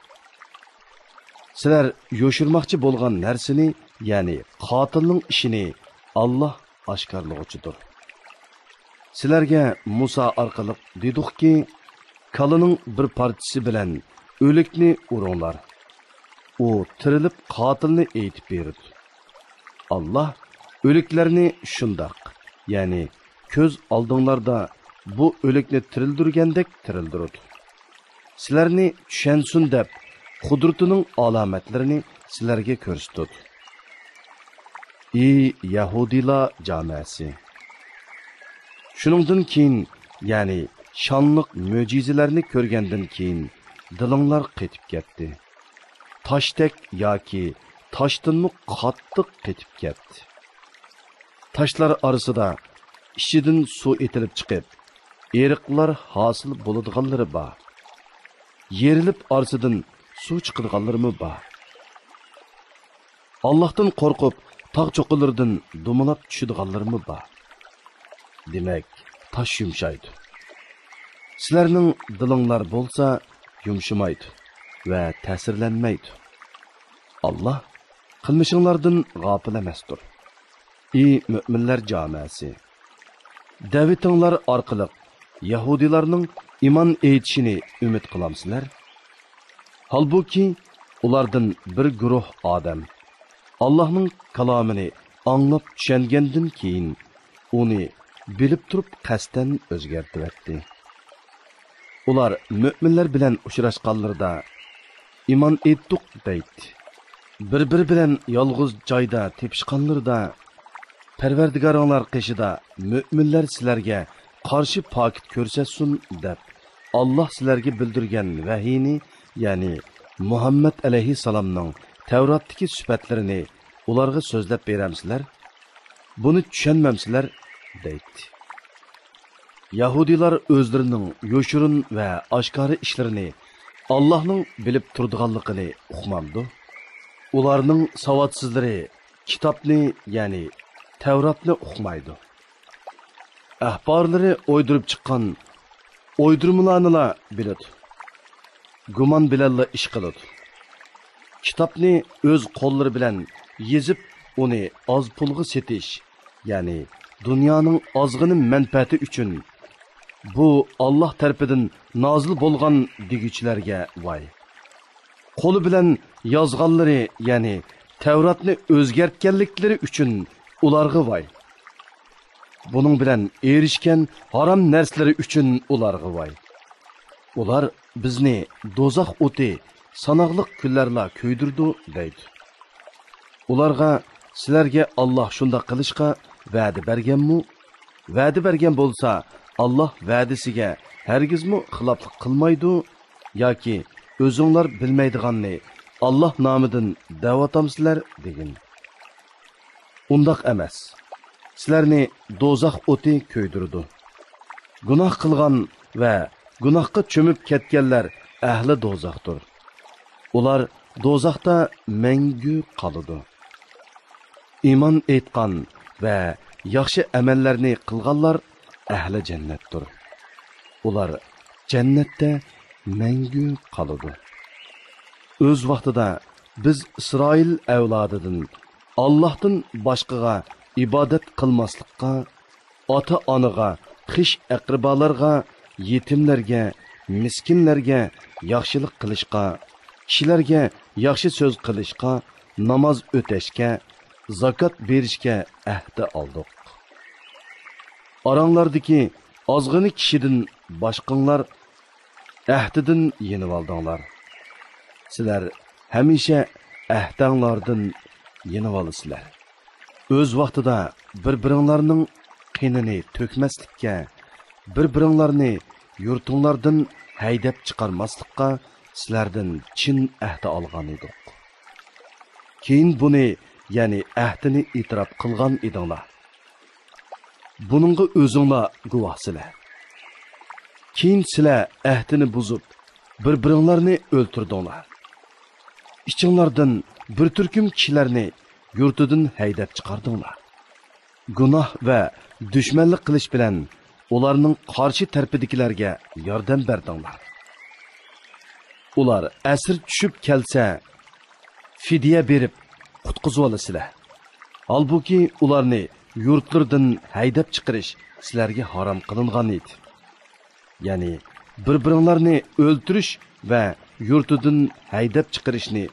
سىلەر يوشۇرماقچى بولغان نەرسىنى، يەنى قاتىلنىڭ ئىشىنى ئاللاھ ئاشكارىلىغۇچىدۇر. سىلەرگە مۇسا ئارقىلىق دېدۇقكى، كالىنىڭ بىر پارچىسى بىلەن ئۆلۈكنى ئۇرۇڭلار. ئۇ تىرىلىپ قاتىلنى ئېيتىپ بېرىدۇ. ئاللاھ ئۆلۈكلەرنى شۇنداق، يەنى كۆز ئالدىڭلاردا بۇ ئۆلۈكنى تىرىلدۈرگەندەك تىرىلدۈرىدۇ. سىلەرنى چۈشەنسۇن دەپ، قۇدرىتىنىڭ ئالامەتلىرىنى سىلەرگە كۆرسىتىدۇ. ئى يەھۇدىيلار جامەسى! شۇنىڭدىن كېيىن، يەنى شانلىق مۆجىزىلەرنى كۆرگەندىن كېيىن، دىلىڭلار قېتىپ كەتتى. تاشتەك ياكى تاشتىنمۇ قاتتىق قېتىپ كەتتى. تاشلار ئارىسىدا ئىچىدىن سۇ ئېتىلىپ چىقىپ، ئېرىقلار ھاسىل بولىدىغانلىرى بار. يېرىلىپ ئارىسىدىن سۇ چىقىدىغانلىرىمۇ بار. ئاللاھتىن قورقۇپ، تاغ چوققىلىرىدىن دومىلاپ چۈشىدىغانلىرىمۇ بار. دېمەك، تاش يۇمشايدۇ. سىلەرنىڭ دىلىڭلار بولسا يۇمشىمايدۇ ۋە تەسىرلەنمەيدۇ. ئاللاھ قىلمىشىڭلاردىن غاپىل ئەمەستۇر. ئى مۆمىنلەر جامەسى! دەۋىتىڭلار ئارقىلىق يەھۇدىيلارنىڭ ئىمان ئېيتىشىنى ئۈمىد قىلامسىلەر؟ ھالبۇكى، ئۇلاردىن بىر گۇرۇھ ئادەم ئاللاھنىڭ كالامىنى ئاڭلاپ چۈشەنگەندىن كېيىن، ئۇنى بىلىپ تۇرۇپ قەستەن ئۆزگەرتىۋەتتى. ئۇلار مۆمىنلەر بىلەن ئۇچراشقانلىرىدا، «ئىمان ئېيتتۇق» دەيتتى. بىر-بىرى بىلەن يالغۇز جايدا تېپىشقانلىرىدا، «پەرۋەردىگارىڭلار قېشىدا مۆمىنلەر سىلەرگە قارشى پاكىت كۆرسەتسۇن» دەپ، ئاللاھ سىلەرگە بىلدۈرگەن ۋەھىينى، يەنى مۇھەممەد ئەلەيھىسسالامنىڭ تەۋراتتىكى سۈپەتلىرىنى ئۇلارغا سۆزلەپ بېرەمسىلەر؟ بۇنى چۈشەنمەمسىلەر؟ دەيتتى. يەھۇدىيلار ئۆزلىرىنىڭ يوشۇرۇن ۋە ئاشكارا ئىشلىرىنى ئاللاھنىڭ بىلىپ تۇرىدىغانلىقىنى ئۇقمامدۇ؟ ئۇلارنىڭ ساۋاتسىزلىرى كىتابنى، يەنى تەۋراتنى ئۇقمايدۇ. ئەھبارلىرى ئويدۇرۇپ چىققان ئويدۇرمىلارنىلا بىلىدۇ. گۇمان بىلەنلا ئىش قىلىدۇ. كىتابنى ئۆز قوللىرى بىلەن يېزىپ، ئۇنى ئاز پۇلغا سېتىش، يەنى دۇنيانىڭ ئازغىنە مەنپەئەتى ئۈچۈن، بۇ ئاللاھ تەرىپىدىن نازىل بولغان دېگۈچىلەرگە ۋاي! قولى بىلەن يازغانلىرى، يەنى تەۋراتنى ئۆزگەرتكەنلىكلىرى ئۈچۈن ئۇلارغا ۋاي! بۇنىڭ بىلەن ئېرىشكەن ھارام نەرسىلىرى ئۈچۈن ئۇلارغا ۋاي! ئۇلار بىزنى دوزاخ ئوتى ساناقلىق كۈنلەرلا كۆيدۈرىدۇ دەيدۇ. ئۇلارغا، سىلەرگە ئاللاھ شۇنداق قىلىشقا ۋەدە بەرگەنمۇ؟ ۋەدە بەرگەن بولسا، ئاللاھ ۋەدىسىگە ھەرگىزمۇ خىلاپلىق قىلمايدۇ، ياكى ئۆزۈڭلار بىلمەيدىغاننى ئاللاھ نامىدىن دەۋاتامسىلەر؟ دېگىن. ئۇنداق ئەمەس. سىلەرنى دوزاخ ئوتى كۆيدۈرىدۇ. گۇناھ قىلغان ۋە گۇناھقا چۆمۈپ كەتكەنلەر ئەھلى دوزاختۇر. ئۇلار دوزاختا مەڭگۈ قالىدۇ. ئىمان ئېيتقان ۋە ياخشى ئەمەللەرنى قىلغانلار ئەھلى جەننەتتۇر. ئۇلار جەننەتتە مەڭگۈ قالىدۇ. ئۆز ۋاقتىدا بىز ئىسرائىل ئەۋلادىدىن ئاللاھتىن باشقىغا ئىبادەت قىلماسلىققا، ئاتا-ئانىغا، خىش-ئەقرىبالارغا، يېتىملەرگە، مىسكىنلەرگە ياخشىلىق قىلىشقا، كىشىلەرگە ياخشى سۆز قىلىشقا، ناماز ئۆتەشكە، زاكات بېرىشكە ئەھدە ئالدۇق. ئاراڭلاردىكى ئازغىنە كىشىدىن باشقىڭلار ئەھدىدىن يېنىۋالدىڭلار. سىلەر ھەمىشە ئەھدەڭلاردىن يېنىۋالىسىلەر. ئۆز ۋاقتىدا بىر-بىرىڭلارنىڭ قېنىنى تۆكمەسلىككە، بىر-بىرىڭلارنى يۇرتۇڭلاردىن ھەيدەپ چىقارماسلىققا سىلەردىن چىن ئەھدە ئالغان ئىدۇق. كېيىن بۇنى، يەنى ئەھدىنى ئېتىراپ قىلغان ئىدىڭلار. بۇنىڭغا ئۆزۈڭلار گۇۋاھسىلەر. كېيىن سىلەر ئەھدىنى بۇزۇپ، بىر-بىرىڭلارنى ئۆلتۈردۈڭلار. ئىچىڭلاردىن بىر تۈركۈم كىشىلەرنى يۇرتىدىن ھەيدەپ چىقاردىڭلار. گۇناھ ۋە دۈشمەنلىك قىلىش بىلەن ئۇلارنىڭ قارشى تەرىپىدىكىلەرگە ياردەم بەردىڭلار. ئۇلار ئەسىر چۈشۈپ كەلسە، فىدىيە بېرىپ قۇتقۇزۇۋالىسىلەر. ھالبۇكى، ئۇلارنى يۇرتلىرىدىن ھەيدەپ چىقىرىش سىلەرگە ھارام قىلىنغان ئىدى. يەنى بىر-بىرىڭلارنى ئۆلتۈرۈش ۋە يۇرتىدىن ھەيدەپ چىقىرىشنى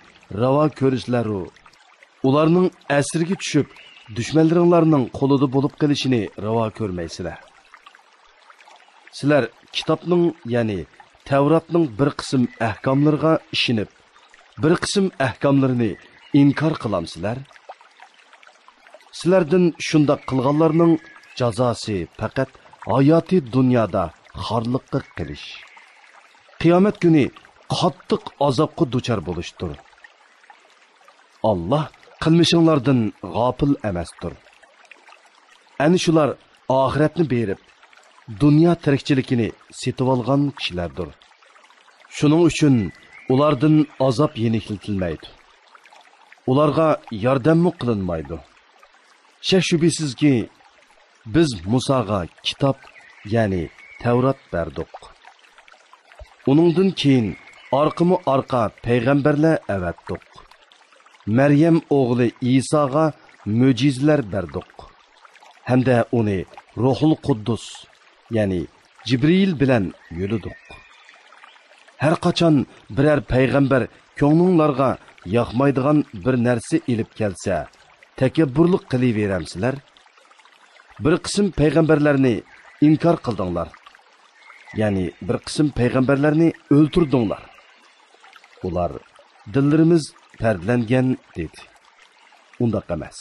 راۋا كۆرىسىلەرۇ؟ ئۇلارنىڭ ئەسىرگە چۈشۈپ، دۈشمەنلىرىڭلارنىڭ قولىدا بولۇپ قېلىشىنى راۋا كۆرمەيسىلەر. سىلەر كىتابنىڭ، يەنى تەۋراتنىڭ بىر قىسىم ئەھكاملىرىغا ئىشىنىپ، بىر قىسىم ئەھكاملىرىنى ئىنكار قىلامسىلەر؟ سىلەردىن شۇنداق قىلغانلارنىڭ جازاسى پەقەت ھاياتىي دۇنيادا خارلىققا قېلىش، قىيامەت كۈنى قاتتىق ئازابقا دۇچار بولۇشتۇر. ئاللاھ قىلمىشىڭلاردىن غاپىل ئەمەستۇر. ئەنە شۇلار ئاخىرەتنى بېرىپ، دۇنيا تىرىكچىلىكىنى سېتىۋالغان كىشىلەردۇر. شۇنىڭ ئۈچۈن ئۇلاردىن ئازاب يېنىكلىتىلمەيدۇ. ئۇلارغا ياردەممۇ قىلىنمايدۇ. شەك-شۈبھىسىزكى، بىز مۇساغا كىتاب، يەنى تەۋرات بەردۇق. ئۇنىڭدىن كېيىن ئارقىمۇ ئارقا پەيغەمبەرلەر ئەۋەتتۇق. مەريەم ئوغلى ئىساغا مۆجىزىلەر بەردۇق. ھەمدە ئۇنى روھۇل قۇددۇس، يەنى جىبرىئىل بىلەن يۆلىدۇق. ھەر قاچان بىرەر پەيغەمبەر كۆڭلۈڭلارغا ياقمايدىغان بىر نەرسە ئېلىپ كەلسە، تەكەببۇرلۇق قىلىۋېرەمسىلەر؟ بىر قىسىم پەيغەمبەرلەرنى ئىنكار قىلدىڭلار. يەنى بىر قىسىم پەيغەمبەرلەرنى ئۆلتۈردۈڭلار. ئۇلار، «دىللىرىمىز پەردىلەنگەن» دېدى. ئۇنداق ئەمەس.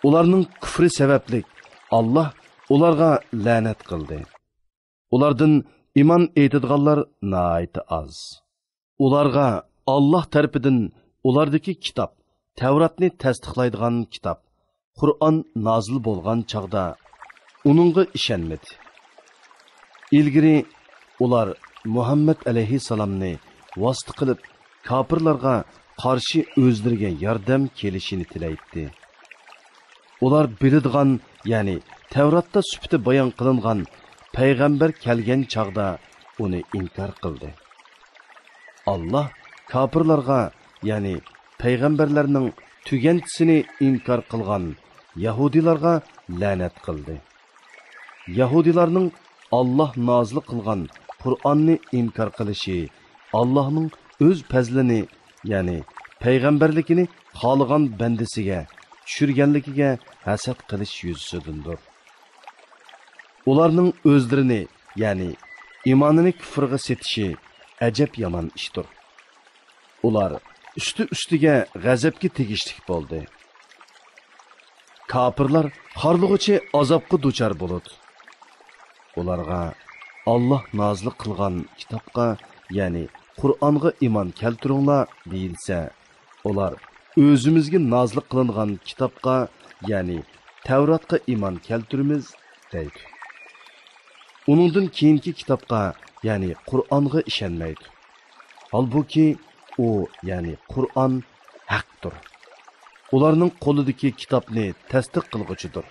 ئۇلارنىڭ كۈفرى سەۋەبلىك ئاللاھ ئۇلارغا لەنەت قىلدى. ئۇلاردىن ئىمان ئېيتىدىغانلار ناھايىتى ئاز. ئۇلارغا ئاللاھ تەرىپىدىن ئۇلاردىكى كىتاب، تەۋراتنى تەستىقلايدىغان كىتاب، قۇرئان نازىل بولغان چاغدا ئۇنىڭغا ئىشەنمىدى. ئىلگىرى ئۇلار مۇھەممەد ئەلەيھىسسالامنى ۋاسىتە قىلىپ، كاپىرلارغا قارشى ئۆزلىرىگە ياردەم كېلىشىنى تىلەيتتى. ئۇلار بىلىدىغان، يەنى تەۋراتتا سۈپىتى بايان قىلىنغان پەيغەمبەر كەلگەن چاغدا ئۇنى ئىنكار قىلدى. ئاللاھ كاپىرلارغا، يەنى پەيغەمبەرلەرنىڭ تۈگەنچىسىنى ئىنكار قىلغان يەھۇدىيلارغا لەنەت قىلدى. يەھۇدىيلارنىڭ ئاللاھ نازىل قىلغان قۇرئاننى ئىنكار قىلىشى ئاللاھنىڭ ئۆز پەزلىنى، يەنى پەيغەمبەرلىكىنى خالىغان بەندىسىگە چۈشۈرگەنلىكىگە ھەسەت قىلىش يۈزىسىدىندۇر. ئۇلارنىڭ ئۆزلىرىنى، يەنى ئىمانىنى كۇفرغا سېتىشى ئەجەب يامان ئىشتۇر. ئۇلار ئۈستى-ئۈستىگە غەزەپكە تېگىشلىك بولدى. كاپىرلار خارلىغۇچى ئازابقا دۇچار بولىدۇ. ئۇلارغا، «ئاللاھ نازىل قىلغان كىتابقا، يەنى قۇرئانغا ئىمان كەلتۈرۈڭلار» دېيىلسە، ئۇلار، «ئۆزىمىزگە نازىل قىلىنغان كىتابقا، يەنى تەۋراتقا ئىمان كەلتۈرىمىز» دەيدۇ. ئۇنىڭدىن كېيىنكى كىتابقا، يەنى قۇرئانغا ئىشەنمەيدۇ. ھالبۇكى، ئۇ، يەنى قۇرئان ھەقتۇر. ئۇلارنىڭ قولىدىكى كىتابنى تەستىق قىلغۇچىدۇر.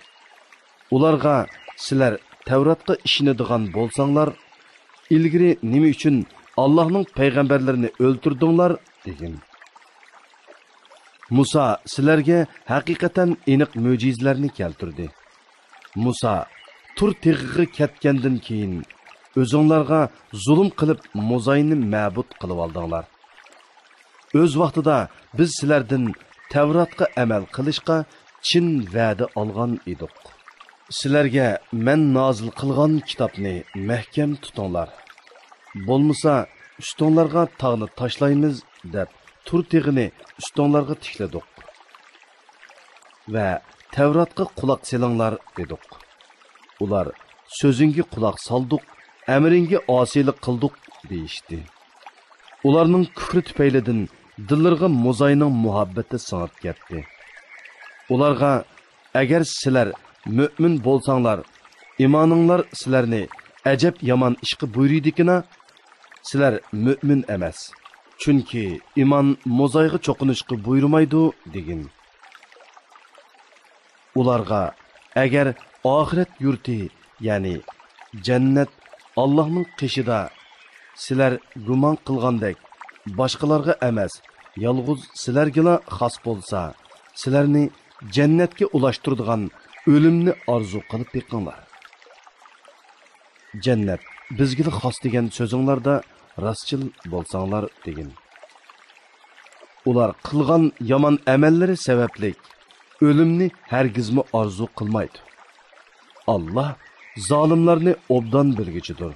ئۇلارغا، «سىلەر تەۋراتقا ئىشىنىدىغان بولساڭلار، ئىلگىرى نېمە ئۈچۈن ئاللاھنىڭ پەيغەمبەرلىرىنى ئۆلتۈردۈڭلار؟» دېگىن. مۇسا سىلەرگە ھەقىقەتەن ئېنىق مۆجىزىلەرنى كەلتۈردى. مۇسا تۇر تېغىغا كەتكەندىن كېيىن، ئۆزۈڭلارغا زۇلۇم قىلىپ موزاينى مەبۇد قىلىۋالدىڭلار. ئۆز ۋاقتىدا بىز سىلەردىن تەۋراتقا ئەمەل قىلىشقا چىن ۋەدە ئالغان ئىدۇق. سىلەرگە مەن نازىل قىلغان كىتابنى مەھكەم تۇتۇڭلار. بولمىسا، ئۈستۈڭلارغا تاغنى تاشلايمىز، دەپ، تۇر تېغىنى ئۈستۈڭلارغا تىكلىدۇق. ۋە تەۋراتقا قۇلاق سېلىڭلار، دېدۇق. ئۇلار، سۆزۈڭگە قۇلاق سالدۇق، ئەمرىڭگە ئاسىيلىق قىلدۇق، دېيىشتى. ئۇلارنىڭ كۈفرى تۈپەيلىدىن دىللىرىغا موزاينىڭ مۇھەببىتى سىڭىپ كەتتى. ئۇلارغا، «ئەگەر سىلەر مۆمىن بولساڭلار، ئىمانىڭلار سىلەرنى ئەجەب يامان ئىشقا بۇيرۇيدىكىنا؟ سىلەر مۆمىن ئەمەس، چۈنكى ئىمان موزايغا چوقۇنۇشقا بۇيرۇمايدۇ» دېگىن. ئۇلارغا، ئەگەر ئاخىرەت يۇرتى، يەنى جەننەت ئاللاھنىڭ قېشىدا، سىلەر گۇمان قىلغاندەك باشقىلارغا ئەمەس، يالغۇز سىلەرگىلا خاس بولسا، سىلەرنى جەننەتكە ئۇلاشتۇرىدىغان ئۆلۈمنى ئارزۇ قىلىپ بېقىڭلار. جەننەت بىزگىلا خاس دېگەن سۆزۈڭلاردا راستچىل بولساڭلار، دېگىن. ئۇلار قىلغان يامان ئەمەللىرى سەۋەبلىك ئۆلۈمنى ھەرگىزمۇ ئارزۇ قىلمايدۇ. ئاللاھ زالىملارنى ئوبدان بىلگۈچىدۇر.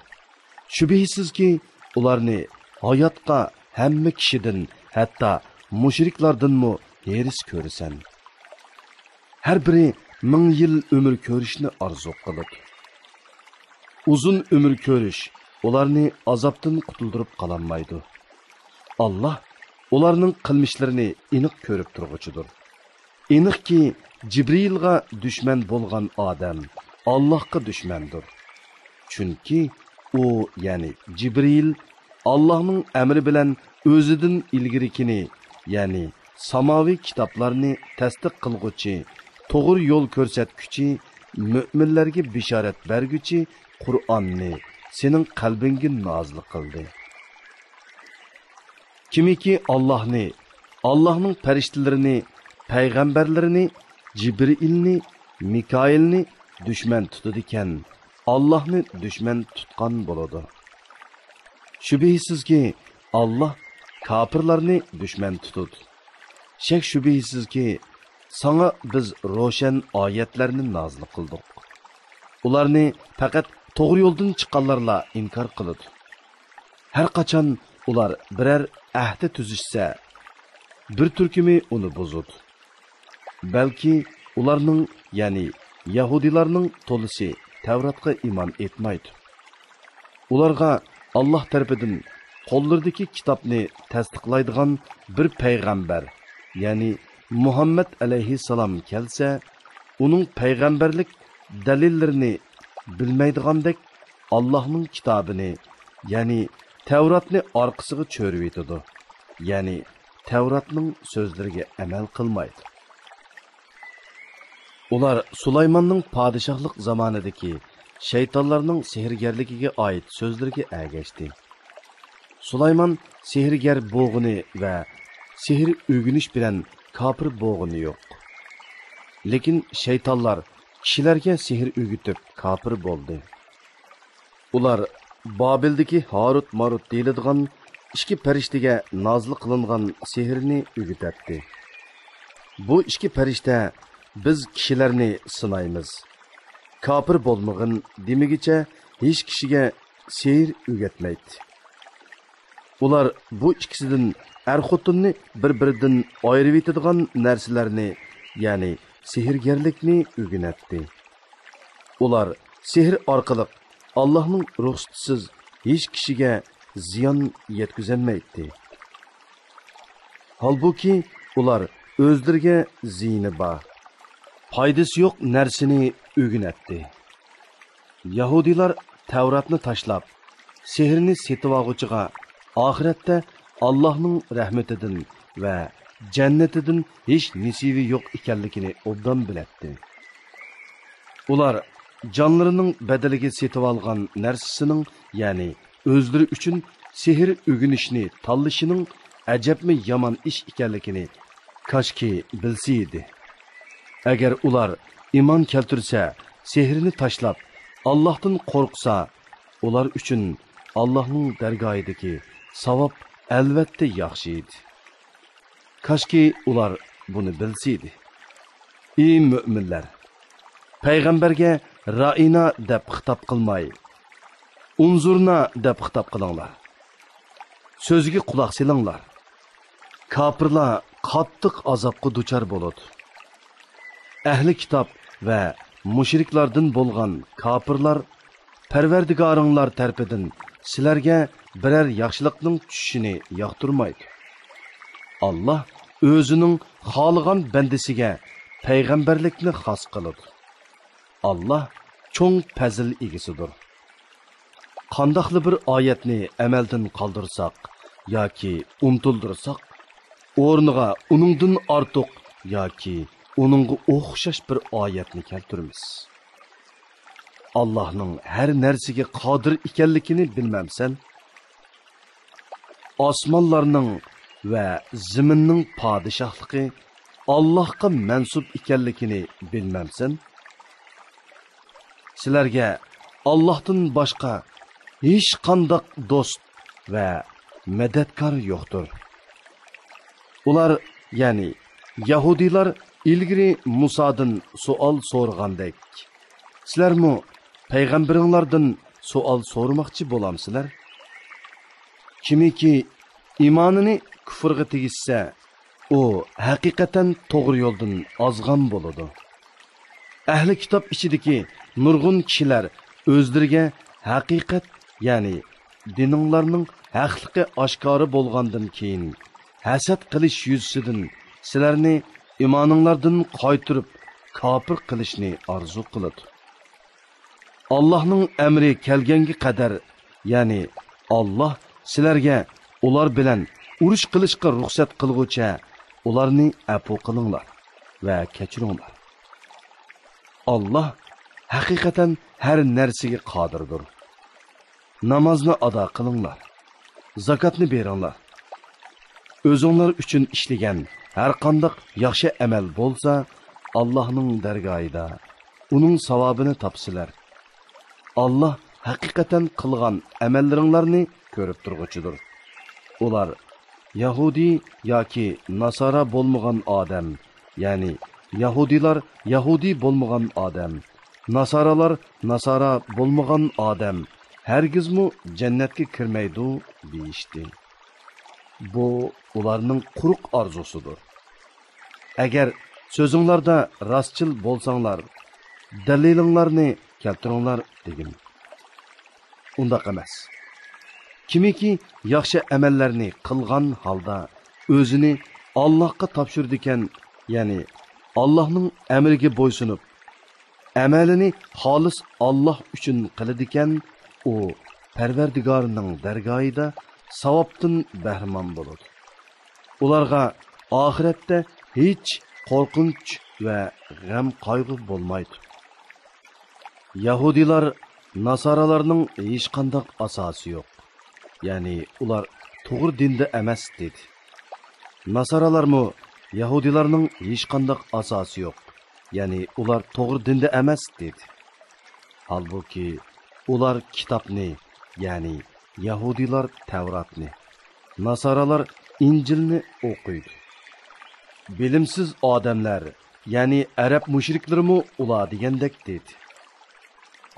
شۈبھىسىزكى، ئۇلارنى ھاياتقا ھەممە كىشىدىن، ھەتتا مۇشرىكلاردىنمۇ ھېرىس كۆرىسەن. ھەر بىرى مىڭ يىل ئۆمۈر كۆرۈشنى ئارزۇ قىلىدۇ. ئۇزۇن ئۆمۈر كۆرۈش ئۇلارنى ئازابتىن قۇتۇلدۇرۇپ قالالمايدۇ. ئاللاھ ئۇلارنىڭ قىلمىشلىرىنى ئېنىق كۆرۈپ تۇرغۇچىدۇر. ئېنىقكى، جىبرىئىلغا دۈشمەن بولغان ئادەم ئاللاھقا دۈشمەندۇر. چۈنكى ئۇ، يەنى جىبرىئىل، ئاللاھنىڭ ئەمرى بىلەن ئۆزىدىن ئىلگىرىكىنى، يەنى ساماۋى كىتابلارنى تەستىق قىلغۇچى، توغرا يول كۆرسەتكۈچى، مۆمىنلەرگە بېشارەت بەرگۈچى قۇرئاننى سېنىڭ قەلبىڭگە نازىل قىلدى. كىمكى ئاللاھنى، ئاللاھنىڭ پەرىشتىلىرىنى، پەيغەمبەرلىرىنى، جىبرىئىلنى، مىكائىلنى دۈشمەن تۇتىدىكەن، ئاللاھنى دۈشمەن تۇتقان بولىدۇ. شۈبھىسىزكى، ئاللاھ كاپىرلارنى دۈشمەن تۇتىدۇ. شەك-شۈبھىسىزكى، ساڭا بىز روشەن ئايەتلەرنى نازىل قىلدۇق. ئۇلارنى پەقەت توغرا يولدىن چىققانلارلا ئىنكار قىلىدۇ. ھەر قاچان ئۇلار بىرەر ئەھدە تۈزۈشسە، بىر تۈركۈمى ئۇنى بۇزىدۇ. بەلكى ئۇلارنىڭ، يەنى يەھۇدىيلارنىڭ تولىسى تەۋراتقا ئىمان ئېيتمايدۇ. ئۇلارغا ئاللاھ تەرىپىدىن قوللىرىدىكى كىتابنى تەستىقلايدىغان بىر پەيغەمبەر، يەنى مۇھەممەد ئەلەيھىسسالام كەلسە، ئۇنىڭ پەيغەمبەرلىك دەلىللىرىنى بىلمەيدىغاندەك، ئاللاھنىڭ كىتابىنى، يەنى تەۋراتنى ئارقىسىغا چۆرۈۋېتىدۇ، يەنى تەۋراتنىڭ سۆزلىرىگە ئەمەل قىلمايدۇ. ئۇلار سۇلايماننىڭ پادىشاھلىق زامانىدىكى شەيتانلارنىڭ سېھىرگەرلىكىگە ئائىت سۆزلىرىگە ئەگەشتى. سۇلايمان سېھىرگەر بولغىنى ۋە سېھىر ئۆگىنىش بىلەن كاپىر بولغىنى يوق. لېكىن شەيتانلار كىشىلەرگە سېھىر ئۆگىتىپ كاپىر بولدى. ئۇلار بابىلدىكى ھاروت-ماروت دېيىلىدىغان ئىككى پەرىشتىگە نازىل قىلىنغان سېھىرنى ئۆگىتەتتى. بۇ ئىككى پەرىشتە، «بىز كىشىلەرنى سىنايمىز، كاپىر بولمىغىن» دېمىگىچە ھېچ كىشىگە سېھىر ئۆگەتمەيتتى. ئۇلار بۇ ئىككىسىدىن ئەر-خوتۇننى بىر-بىرىدىن ئايرىۋېتىدىغان نەرسىلەرنى، يەنى سېھىرگەرلىكنى ئۆگىنەتتى. ئۇلار سېھىر ئارقىلىق ئاللاھنىڭ رۇخسىتىسىز ھېچ كىشىگە زىيان يەتكۈزەلمەيتتى. ھالبۇكى، ئۇلار ئۆزلىرىگە زىيىنى بار، پايدىسى يوق نەرسىنى ئۆگىنەتتى. يەھۇدىيلار تەۋراتنى تاشلاپ، سېھىرنى سېتىۋالغۇچىغا ئاخىرەتتە ئاللاھنىڭ رەھمىتىدىن ۋە جەننىتىدىن ھېچ نېسىۋى يوق ئىكەنلىكىنى ئوبدان بىلەتتى. ئۇلار جانلىرىنىڭ بەدىلىگە سېتىۋالغان نەرسىسىنىڭ، يەنى ئۆزلىرى ئۈچۈن سېھىر ئۆگىنىشنى تاللىشىنىڭ ئەجەبمۇ يامان ئىش ئىكەنلىكىنى كاشكى بىلسە ئىدى. ئەگەر ئۇلار ئىمان كەلتۈرسە، سېھىرنى تاشلاپ، ئاللاھتىن قورقسا، ئۇلار ئۈچۈن ئاللاھنىڭ دەرگاھىدىكى ساۋاب ئەلۋەتتە ياخشى ئىدى. كاشكى ئۇلار بۇنى بىلسە ئىدى. ئى مۆمىنلەر! پەيغەمبەرگە «رائىنا» دەپ خىتاب قىلماي، «ئۇنزۇرنا» دەپ خىتاب قىلىڭلار. سۆزىگە قۇلاق سېلىڭلار. كاپىرلار قاتتىق ئازابقا دۇچار بولىدۇ. ئەھلى كىتاب ۋە مۇشرىكلاردىن بولغان كاپىرلار پەرۋەردىگارىڭلار تەرىپىدىن سىلەرگە بىرەر ياخشىلىقنىڭ چۈشۈشىنى ياقتۇرمايدۇ. ئاللاھ ئۆزىنىڭ خالىغان بەندىسىگە پەيغەمبەرلىكنى خاس قىلىدۇ. ئاللاھ چوڭ پەزىل ئىگىسىدۇر. قانداقلا بىر ئايەتنى ئەمەلدىن قالدۇرساق ياكى ئۇنتۇلدۇرساق، ئورنىغا ئۇنىڭدىن ئارتۇق ياكى ئۇنىڭغا ئوخشاش بىر ئايەتنى كەلتۈرىمىز. ئاللاھنىڭ ھەر نەرسىگە قادىر ئىكەنلىكىنى بىلمەمسەن؟ ئاسمانلارنىڭ ۋە زېمىننىڭ پادىشاھلىقى ئاللاھقا مەنسۇپ ئىكەنلىكىنى بىلمەمسەن؟ سىلەرگە ئاللاھتىن باشقا ھېچقانداق دوست ۋە مەدەتكار يوقتۇر. ئۇلار، يەنى يەھۇدىيلار ئىلگىرى مۇسادىن سوئال سورىغاندەك، سىلەرمۇ پەيغەمبىرىڭلاردىن سوئال سورىماقچى بولامسىلەر؟ كىمكى ئىمانىنى كۇفرغا تېگىشسە، ئۇ ھەقىقەتەن توغرا يولدىن ئازغان بولىدۇ. ئەھلى كىتاب ئىچىدىكى نۇرغۇن كىشىلەر ئۆزلىرىگە ھەقىقەت، يەنى دىنىڭلارنىڭ ھەقلىقى ئاشكارا بولغاندىن كېيىن، ھەسەت قىلىش يۈزىسىدىن سىلەرنى ئىمانىڭلاردىن قايتۇرۇپ، كاپىر قىلىشنى ئارزۇ قىلىدۇ. ئاللاھنىڭ ئەمرى كەلگەنگە قەدەر، يەنى ئاللاھ سىلەرگە ئۇلار بىلەن ئۇرۇش قىلىشقا رۇخسەت قىلغۇچە ئۇلارنى ئەپۇ قىلىڭلار ۋە كەچۈرۈڭلار. ئاللاھ ھەقىقەتەن ھەر نەرسىگە قادىردۇر. نامازنى ئادا قىلىڭلار، زاكاتنى بېرىڭلار. ئۆزۈڭلار ئۈچۈن ئىشلىگەن ھەرقانداق ياخشى ئەمەل بولسا، ئاللاھنىڭ دەرگاھىدا ئۇنىڭ ساۋابىنى تاپىسىلەر. ئاللاھ ھەقىقەتەن قىلغان ئەمەللىرىڭلارنى كۆرۈپ تۇرغۇچىدۇر. ئۇلار يەھۇدىي ياكى ناسارا بولمىغان ئادەم، يەنى يەھۇدىيلار يەھۇدىي بولمىغان ئادەم، ناسارالار ناسارا بولمىغان ئادەم ھەرگىزمۇ جەننەتكە كىرمەيدۇ دېيىشتى. بۇ ئۇلارنىڭ قۇرۇق ئارزۇسىدۇر. ئەگەر سۆزۈڭلاردا راستچىل بولساڭلار، دەلىلىڭلارنى كەلتۈرۈڭلار دېگىن. ئۇنداق ئەمەس. كىمكى ياخشى ئەمەللەرنى قىلغان ھالدا ئۆزىنى ئاللاھقا تاپشۇرىدىكەن، يەنى ئاللاھنىڭ ئەمرىگە بويسۇنۇپ، ئەمەلىنى خالىس ئاللاھ ئۈچۈن قىلىدىكەن، ئۇ پەرۋەردىگارىنىڭ دەرگاھىدا ساۋابتىن بەھرىمەن بولىدۇ. ئۇلارغا ئاخىرەتتە ھېچ قورقۇنچ ۋە غەم-قايغۇ بولمايدۇ. يەھۇدىيلار ناسارالارنىڭ ھېچقانداق ئاساسى يوق، يەنى ئۇلار توغرا دىندا ئەمەس دېدى. ناسارالارمۇ يەھۇدىيلارنىڭ ھېچقانداق ئاساسى يوق، يەنى ئۇلار توغرا دىندا ئەمەس دېدى. ھالبۇكى، ئۇلار كىتابنى، يەنى يەھۇدىيلار تەۋراتنى، ناسارالار ئىنجىلنى ئوقۇيدۇ. بىلىمسىز ئادەملەر، يەنى ئەرەب مۇشرىكلىرىمۇ ئۇلار دېگەندەك دېدى.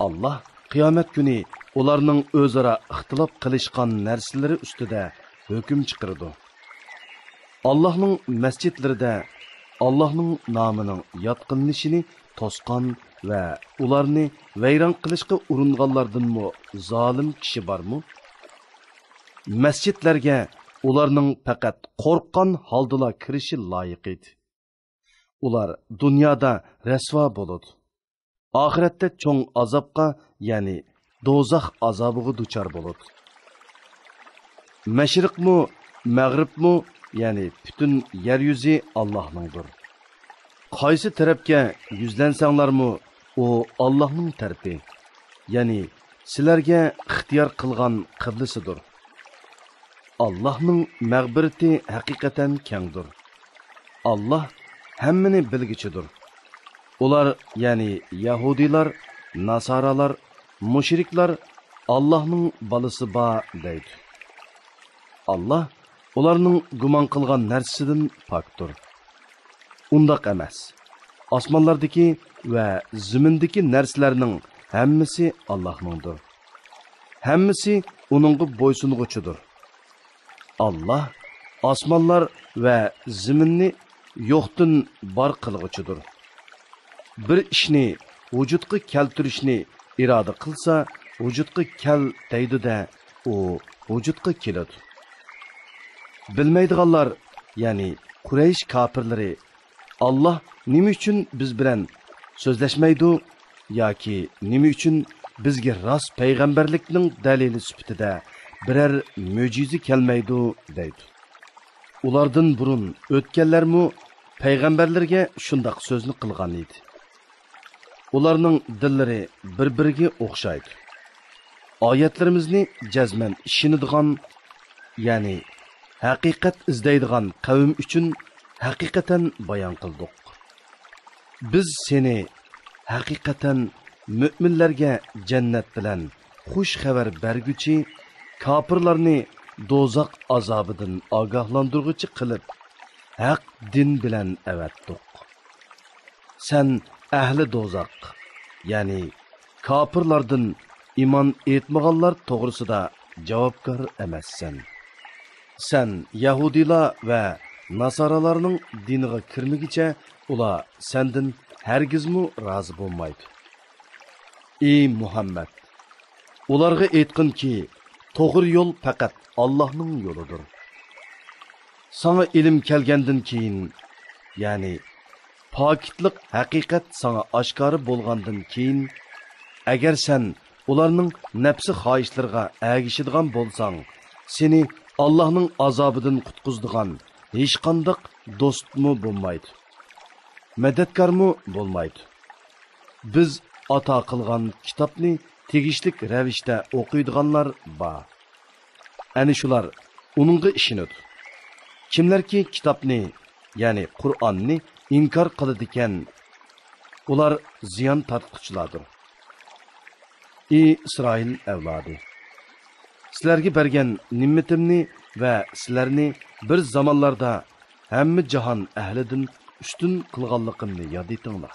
ئاللاھ قىيامەت كۈنى ئۇلارنىڭ ئۆزئارا ئىختىلاپ قىلىشقان نەرسىلىرى ئۈستىدە ھۆكۈم چىقىرىدۇ. ئاللاھنىڭ مەسچىتلىرىدە ئاللاھنىڭ نامىنىڭ ياد قىلىنىشىنى توسقان ۋە ئۇلارنى ۋەيران قىلىشقا ئۇرۇنغانلاردىنمۇ زالىم كىشى بارمۇ؟ مەسچىتلەرگە ئۇلارنىڭ پەقەت قورققان ھالدىلا كىرىشى لايىق ئىدى. ئۇلار دۇنيادا رەسۋا بولىدۇ. ئاخىرەتتە چوڭ ئازابقا، يەنى دوزاخ ئازابىغا دۇچار بولىدۇ. مەشرىقمۇ، مەغرىبمۇ، يەنى پۈتۈن يەر يۈزى ئاللاھنىڭدۇر. قايسى تەرەپكە يۈزلەنسەڭلارمۇ، ئۇ ئاللاھنىڭ تەرىپى، يەنى سىلەرگە ئىختىيار قىلغان قىبلىسىدۇر. ئاللاھنىڭ مەغپىرىتى ھەقىقەتەن كەڭدۇر. ئاللاھ ھەممىنى بىلگۈچىدۇر. ئۇلار، يەنى يەھۇدىيلار، ناسارالار، مۇشرىكلار ئاللاھنىڭ بالىسى بار دەيدۇ. ئاللاھ ئۇلارنىڭ گۇمان قىلغان نەرسىسىدىن پاكتۇر. ئۇنداق ئەمەس. ئاسمانلاردىكى ۋە زېمىندىكى نەرسىلەرنىڭ ھەممىسى ئاللاھنىڭدۇر. ھەممىسى ئۇنىڭغا بويسۇنغۇچىدۇر. ئاللاھ ئاسمانلار ۋە زېمىننى يوقتىن بار قىلغۇچىدۇر. بىر ئىشنى ۋۇجۇدقا كەلتۈرۈشنى ئىرادە قىلسا، ۋۇجۇدقا كەل دەيدۇ-دە، ئۇ ۋۇجۇدقا كېلىدۇ. بىلمەيدىغانلار، يەنى قۇرەيش كاپىرلىرى، ئاللاھ نېمە ئۈچۈن بىز بىلەن سۆزلەشمەيدۇ ياكى نېمە ئۈچۈن بىزگە راست پەيغەمبەرلىكنىڭ دەلىلى سۈپىتىدە بىرەر مۆجىزە كەلمەيدۇ دەيدۇ. ئۇلاردىن بۇرۇن ئۆتكەنلەرمۇ پەيغەمبەرلىرىگە شۇنداق سۆزنى قىلغان ئىدى. ئۇلارنىڭ دىللىرى بىر-بىرىگە ئوخشايدۇ. ئايەتلىرىمىزنى جەزمەن ئىشىنىدىغان، يەنى ھەقىقەت ئىزدەيدىغان قەۋم ئۈچۈن ھەقىقەتەن بايان قىلدۇق. بىز سېنى ھەقىقەتەن مۆمىنلەرگە جەننەت بىلەن خۇش خەۋەر بەرگۈچى، كاپىرلارنى دوزاخ ئازابىدىن ئاگاھلاندۇرغۇچى قىلىپ، ھەق دىن بىلەن ئەۋەتتۇق. سەن ئەھلى دوزاخ، يەنى كاپىرلاردىن ئىمان ئېيتمىغانلار توغرىسىدا جاۋابكار ئەمەسسەن. سەن يەھۇدىيلار ۋە ناسارالارنىڭ دىنىغا كىرمىگۈچە ئۇلار سەندىن ھەرگىزمۇ رازى بولمايدۇ. ئى مۇھەممەد! ئۇلارغا ئېيتقىنكى، توغرا يول پەقەت ئاللاھنىڭ يولىدۇر. ساڭا ئىلىم كەلگەندىن كېيىن، يەنى پاكىتلىق ھەقىقەت ساڭا ئاشكارا بولغاندىن كېيىن، ئەگەر سەن ئۇلارنىڭ نەپسى خاھىشلىرىغا ئەگىشىدىغان بولساڭ، سېنى ئاللاھنىڭ ئازابىدىن قۇتقۇزىدىغان ھېچقانداق دوستمۇ بولمايدۇ، مەدەتكارمۇ بولمايدۇ. بىز ئاتا قىلغان كىتابنى تېگىشلىك رەۋىشتە ئوقۇيدىغانلار بار. ئەنە شۇلار ئۇنىڭغا ئىشىنىدۇ. كىملەركى كىتابنى، يەنى قۇرئاننى ئىنكار قىلىدىكەن، ئۇلار زىيان تارتقۇچىلاردۇر. ئى ئىسرائىل ئەۋلادى! سىلەرگە بەرگەن نېمىتىمنى ۋە سىلەرنى بىر زامانلاردا ھەممە جاھان ئەھلىدىن ئۈستۈن قىلغانلىقىمنى ياد ئېتىڭلار.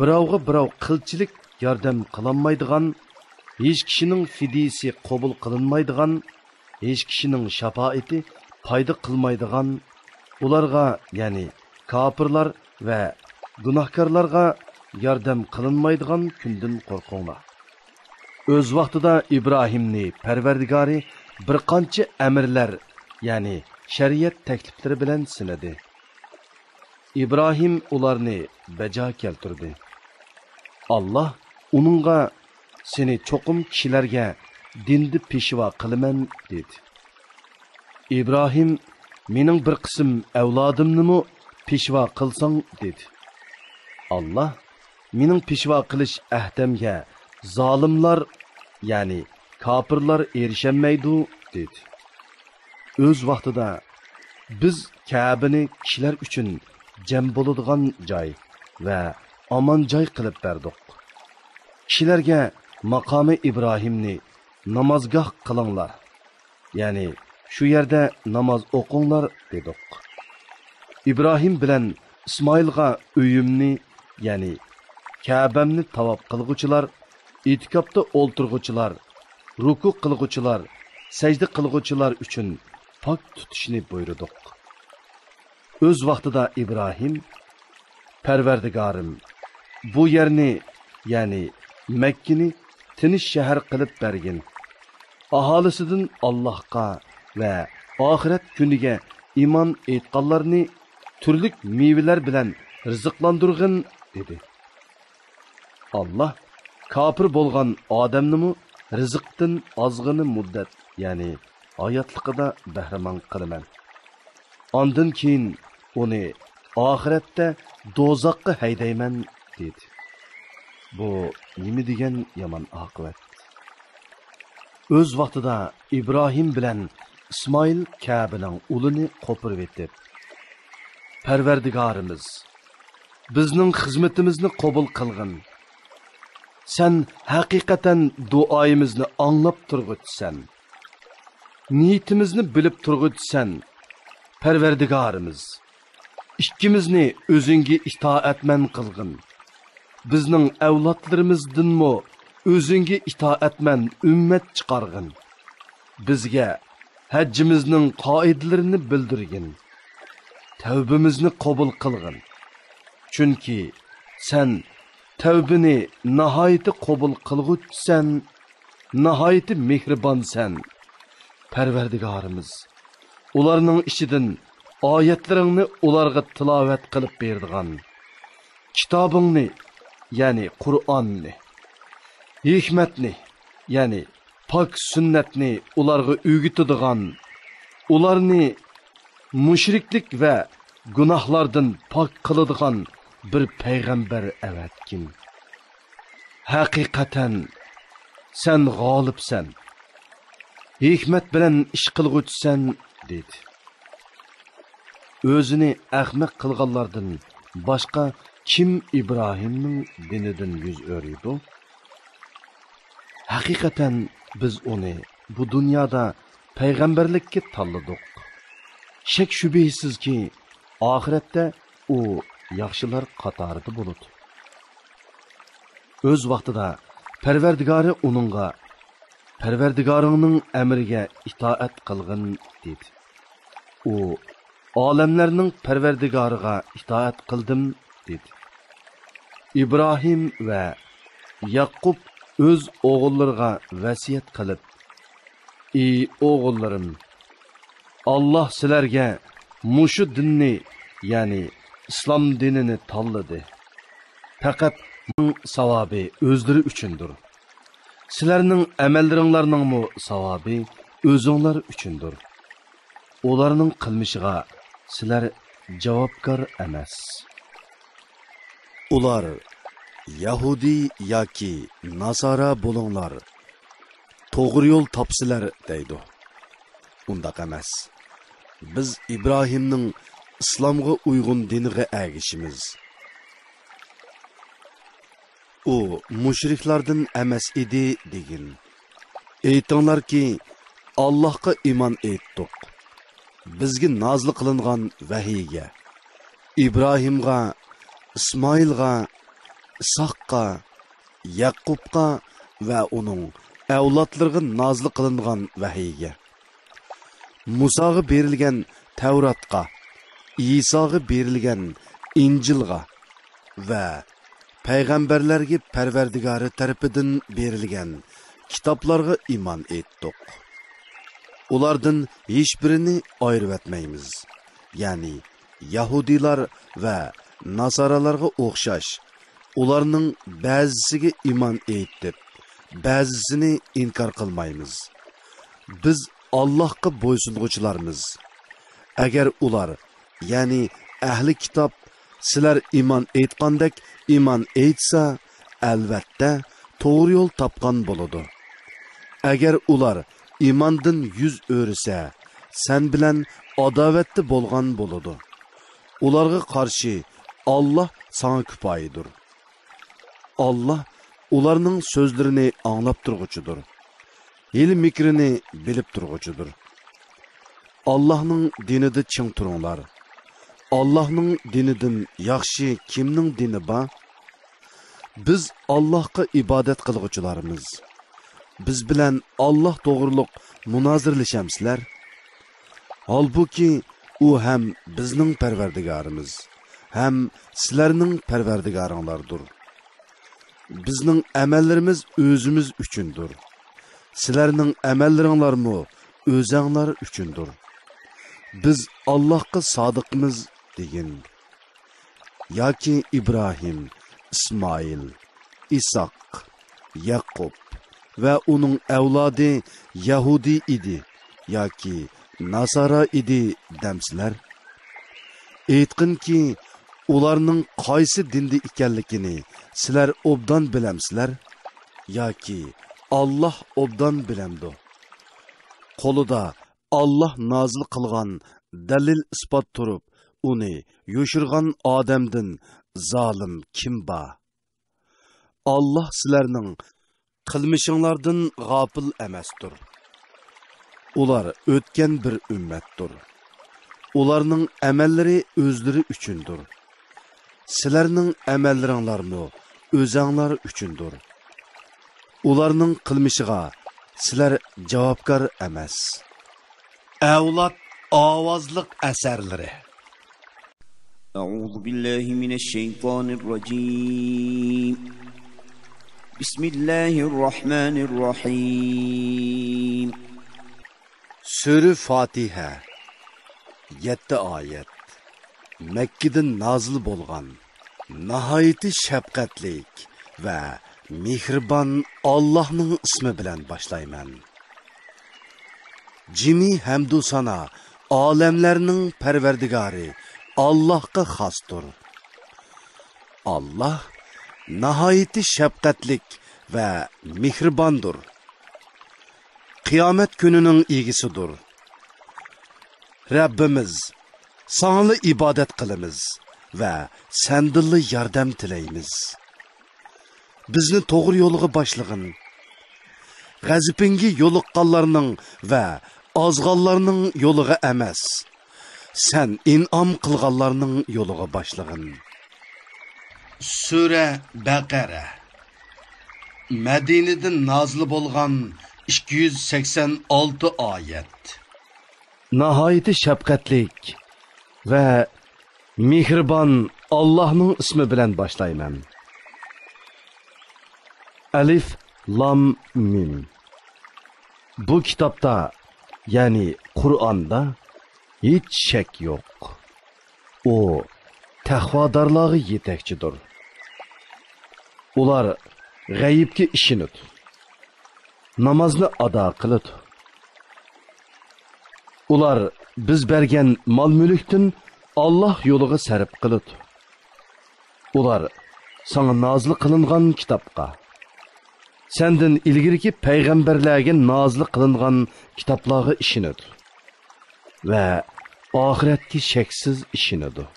بىراۋغا بىراۋ قىلچىلىك ياردەم قىلالمايدىغان، ھېچ كىشىنىڭ فىدىيىسى قوبۇل قىلىنمايدىغان، ھېچ كىشىنىڭ شاپائىتى پايدا قىلمايدىغان، ئۇلارغا، يەنى كاپىرلار ۋە گۇناھكارلارغا ياردەم قىلىنمايدىغان كۈندىن قورقۇڭلار. ئۆز ۋاقتىدا ئىبراھىمنى پەرۋەردىگارى بىر قانچە ئەمىرلەر، يەنى شەرىئەت تەكلىپلىرى بىلەن سىنىدى. ئىبراھىم ئۇلارنى بەجا كەلتۈردى. ئاللاھ ئۇنىڭغا، سېنى چوقۇم كىشىلەرگە دىندا پېشۋا قىلىمەن، دېدى. ئىبراھىم، مېنىڭ بىر قىسىم ئەۋلادىمنىمۇ پېشۋا قىلساڭ، دېدى. ئاللاھ، مېنىڭ پېشۋا قىلىش ئەھدەمگە زالىملار، يەنى كاپىرلار ئېرىشەلمەيدۇ، دېدى. ئۆز ۋاقتىدا بىز كەبىنى كىشىلەر ئۈچۈن جەم بولىدىغان جاي ۋە ئامان جاي قىلىپ بەردۇق. كىشىلەرگە ماقامى ئىبراھىمنى نامازگاھ قىلىڭلار، يەنى شۇ يەردە ناماز ئوقۇڭلار، دېدۇق. ئىبراھىم بىلەن ئىسمائىلغا ئۆيۈمنى، يەنى كەبەمنى تاۋاپ قىلغۇچىلار، ئېتىكاپتا ئولتۇرغۇچىلار، رۇكۇ قىلغۇچىلار، سەجدە قىلغۇچىلار ئۈچۈن پاك تۇتۇشنى بۇيرۇدۇق. ئۆز ۋاقتىدا ئىبراھىم، پەرۋەردىگارىم، بۇ يەرنى، يەنى مەككىنى تىنچ شەھەر قىلىپ بەرگىن. ئاھالىسىدىن ئاللاھقا ۋە ئاخىرەت كۈنىگە ئىمان ئېيتقانلارنى تۈرلۈك مېۋىلەر بىلەن رىزىقلاندۇرغىن، دېدى. ئاللاھ كاپىر بولغان ئادەمنىمۇ رىزىقتىن ئازغىنە مۇددەت، يەنى ھاياتلىقىدا بەھرىمەن قىلىمەن. ئاندىن كېيىن ئۇنى ئاخىرەتتە دوزاخقا ھەيدەيمەن، دېدى. بۇ نېمە دېگەن يامان ئاقىۋەت! ئۆز ۋاقتىدا ئىبراھىم بىلەن ئىسمائىل كەبىنىڭ ئۇلىنى قوپۇرۇۋېتىپ، پەرۋەردىگارىمىز، بىزنىڭ خىزمىتىمىزنى قوبۇل قىلغىن. سەن ھەقىقەتەن دۇئايىمىزنى ئاڭلاپ تۇرغۇچىسەن. نىيىتىمىزنى بىلىپ تۇرغۇچىسەن، پەرۋەردىگارىمىز. ئىككىمىزنى ئۆزۈڭگە ئىتائەتمەن قىلغىن. بىزنىڭ ئەۋلادلىرىمىزدىنمۇ ئۆزۈڭگە ئىتائەتمەن ئۈممەت چىقارغىن. بىزگە ھەججىمىزنىڭ قائىدىلىرىنى بىلدۈرگىن. تەۋبىمىزنى قوبۇل قىلغىن. چۈنكى سەن تەۋبىنى ناھايىتى قوبۇل قىلغۇچىسەن، ناھايىتى مېھرىبانسەن. پەرۋەردىگارىمىز، ئۇلارنىڭ ئىچىدىن ئايەتلىرىڭنى ئۇلارغا تىلاۋەت قىلىپ بېرىدىغان، كىتابىڭنى، يەنى قۇرئاننى، ھېكمەتنى، يەنى پاك سۈننەتنى ئۇلارغا ئۆگىتىدىغان، ئۇلارنى مۇشرىكلىك ۋە گۇناھلاردىن پاك قىلىدىغان بىر پەيغەمبەر ئەۋەتكىن. ھەقىقەتەن سەن غالىبسەن، ھېكمەت بىلەن ئىش قىلغۇچىسەن، دېدى. ئۆزىنى ئەخمەق قىلغانلاردىن باشقا كىم ئىبراھىمنىڭ دىنىدىن يۈز ئۆرۈيدۇ؟ ھەقىقەتەن بىز ئۇنى بۇ دۇنيادا پەيغەمبەرلىككە تاللىدۇق. شەك-شۈبھىسىزكى، ئاخىرەتتە ئۇ ياخشىلار قاتارىدا بولىدۇ. ئۆز ۋاقتىدا پەرۋەردىگارى ئۇنىڭغا، پەرۋەردىگارىڭنىڭ ئەمرىگە ئىتائەت قىلغىن، دېدى. ئۇ، ئالەملەرنىڭ پەرۋەردىگارىغا ئىتائەت قىلدىم، دېدى. ئىبراھىم ۋە ياقۇپ ئۆز ئوغۇللىرىغا ۋەسىيەت قىلىپ، ئى ئوغۇللىرىم، ئاللاھ سىلەرگە مۇشۇ دىننى، يەنى ئىسلام دىنىنى تاللىدى. پەقەت بۇنىڭ ساۋابى ئۆزلىرى ئۈچۈندۇر. سىلەرنىڭ ئەمەللىرىڭلارنىڭمۇ ساۋابى ئۆزۈڭلار ئۈچۈندۇر. ئۇلارنىڭ قىلمىشىغا سىلەر جاۋابكار ئەمەس. ئۇلار، «يەھۇدىي ياكى ناسارا بولۇڭلار، توغرا يول تاپىسىلەر» دەيدۇ. ئۇنداق ئەمەس. بىز ئىبراھىمنىڭ ئىسلامغا ئۇيغۇن دىنىغا ئەگىشىمىز. ئۇ مۇشرىكلاردىن ئەمەس ئىدى، دېگىن. ئېيتىڭلاركى، «ئاللاھقا ئىمان ئېيتتۇق، بىزگە نازىل قىلىنغان ۋەھىيگە، ئىبراھىمغا، ئىسمائىلغا، ئىسھاققا، يەقۇبقا ۋە ئۇنىڭ ئەۋلادلىرىغا نازىل قىلىنغان ۋەھىيگە، مۇساغا بېرىلگەن تەۋراتقا، ئىساغا بېرىلگەن ئىنجىلغا ۋە پەيغەمبەرلەرگە پەرۋەردىگارى تەرىپىدىن بېرىلگەن كىتابلارغا ئىمان ئېيتتۇق. ئۇلاردىن ھېچبىرىنى ئايرىۋەتمەيمىز.» يەنى يەھۇدىيلار ۋە ناسارالارغا ئوخشاش، ئۇلارنىڭ بەزىسىگە ئىمان ئېيتىپ، بەزىسىنى ئىنكار قىلمايمىز. بىز ئاللاھقا بويسۇنغۇچىلارمىز. ئەگەر ئۇلار، يەنى ئەھلى كىتاب، سىلەر ئىمان ئېيتقاندەك ئىمان ئېيتسا، ئەلۋەتتە، توغرا يول تاپقان بولىدۇ. ئەگەر ئۇلار ئىماندىن يۈز ئۆرۈسە، سەن بىلەن ئاداۋەتتە بولغان بولىدۇ. ئۇلارغا قارشى ئاللاھ ساڭا كۇپايىدۇر. ئاللاھ ئۇلارنىڭ سۆزلىرىنى ئاڭلاپ تۇرغۇچىدۇر. ھىيلە-مىكرىنى بىلىپ تۇرغۇچىدۇر. ئاللاھنىڭ دىنىدا چىڭ تۇرۇڭلار. ئاللاھنىڭ دىنىدىن ياخشى كىمنىڭ دىنى بار؟ بىز ئاللاھقا ئىبادەت قىلغۇچىلارمىز. بىز بىلەن ئاللاھ توغرۇلۇق مۇنازىرىلىشەمسىلەر؟ ھالبۇكى، ئۇ ھەم بىزنىڭ پەرۋەردىگارىمىز، ھەم سىلەرنىڭ پەرۋەردىگارىڭلاردۇر. بىزنىڭ ئەمەللىرىمىز ئۆزىمىز ئۈچۈندۇر. سىلەرنىڭ ئەمەللىرىڭلارمۇ ئۆزەڭلار ئۈچۈندۇر. بىز ئاللاھقا سادىقمىز، دېگىن. ياكى ئىبراھىم، ئىسمائىل، ئىسھاق، يەقۇب ۋە ئۇنىڭ ئەۋلادى يەھۇدىي ئىدى ياكى ناسارا ئىدى دەمسىلەر؟ ئېيتقىنكى، ئۇلارنىڭ قايسى دىندا ئىكەنلىكىنى سىلەر ئوبدان بىلەمسىلەر؟ ياكى ئاللاھ ئوبدان بىلەمدۇ؟ قولىدا ئاللاھ نازىل قىلغان دەلىل-ئىسپات تۇرۇپ، ئۇنى يوشۇرغان ئادەمدىن زالىم كىم بار؟ ئاللاھ سىلەرنىڭ قىلمىشىڭلاردىن غاپىل ئەمەستۇر. ئۇلار ئۆتكەن بىر ئۈممەتتۇر. ئۇلارنىڭ ئەمەللىرى ئۆزلىرى ئۈچۈندۇر. سىلەرنىڭ ئەمەللىرىڭلارمۇ ئۆزەڭلار ئۈچۈندۇر. ئۇلارنىڭ قىلمىشىغا سىلەر جاۋابكار ئەمەس. ئەۋلاد ئاۋازلىق ئەسەرلىرى. أعوذ بالله من الشيطان الرجيم. بسم الله الرحمن الرحيم. سۈرە فاتىھە، يەتتە ئايەت. مەككىدىن نازىل بولغان، ناھايىتى شەپقەتلىك ۋە مېھرىبان ئاللاھنىڭ ئىسمى بىلەن باشلايمەن. جىمى ھەمدۇ سانا ئالەملەرنىڭ پەرۋەردىگارى ئاللاھقا خاستۇر. ئاللاھ ناھايىتى شەپقەتلىك ۋە مېھرىباندۇر. قىيامەت كۈنىنىڭ ئىگىسىدۇر. رەببىمىز، ساڭىلا ئىبادەت قىلىمىز ۋە سەندىنلا ياردەم تىلەيمىز. بىزنى توغرا يولغا باشلىغىن. غەزىپىڭگە يولۇققانلارنىڭ ۋە ئازغانلارنىڭ يولىغا ئەمەس، سەن ئىنئام قىلغانلارنىڭ يولىغا باشلىغىن. سۈرە بەقەرە. مەدىنىدىن نازىل بولغان ئىككى يۈز سەكسەن ئالتە ئايەت. ناھايىتى شەپقەتلىك ۋە مېھرىبان ئاللاھنىڭ ئىسمى بىلەن باشلايمەن. ئەلىف لام مىم. بۇ كىتابتا، يەنى قۇرئاندا ھېچ شەك يوق. ئۇ تەقۋادارلارغا يېتەكچىدۇر. ئۇلار غەيىبكە ئىشىنىدۇ. نامازنى ئادا قىلىدۇ. ئۇلار بىز بەرگەن مال-مۈلۈكتىن ئاللاھ يولىغا سەرپ قىلىدۇ. ئۇلار ساڭا نازىل قىلىنغان كىتابقا، سەندىن ئىلگىرىكى پەيغەمبەرلەرگە نازىل قىلىنغان كىتابلارغا ئىشىنىدۇ ۋە ئاخىرەتكە شەكسىز ئىشىنىدۇ.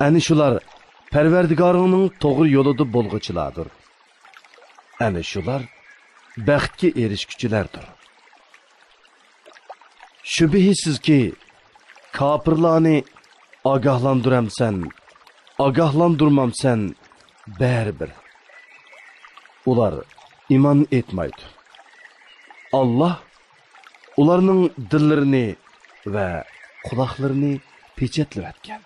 ئەنە شۇلار پەرۋەردىگارىڭنىڭ توغرا يولىدا بولغۇچىلاردۇر. ئەنە شۇلار بەختكە ئېرىشكۈچىلەردۇر. شۈبھىسىزكى، كاپىرلارنى ئاگاھلاندۇرامسەن، ئاگاھلاندۇرمامسەن، بەرىبىر ئۇلار ئىمان ئېيتمايدۇ. ئاللاھ ئۇلارنىڭ دىللىرىنى ۋە قۇلاقلىرىنى پېچەتلىۋەتكەن.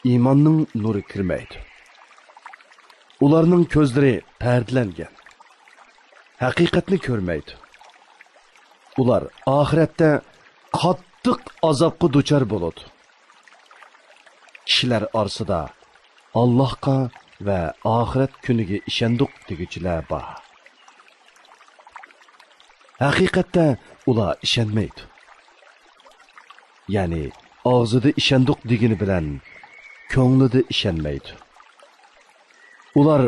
ئىماننىڭ نۇرى كىرمەيدۇ. ئۇلارنىڭ كۆزلىرى پەردىلەنگەن. ھەقىقەتنى كۆرمەيدۇ. ئۇلار ئاخىرەتتە قاتتىق ئازابقا دۇچار بولىدۇ. كىشىلەر ئارىسىدا ئاللاھقا ۋە ئاخىرەت كۈنىگە ئىشەندۇق دېگۈچىلەر بار. ھەقىقەتتە ئۇلار ئىشەنمەيدۇ. يەنى ئاغزىدا ئىشەندۇق دېگىنى بىلەن كۆڭلىدە ئىشەنمەيدۇ. ئۇلار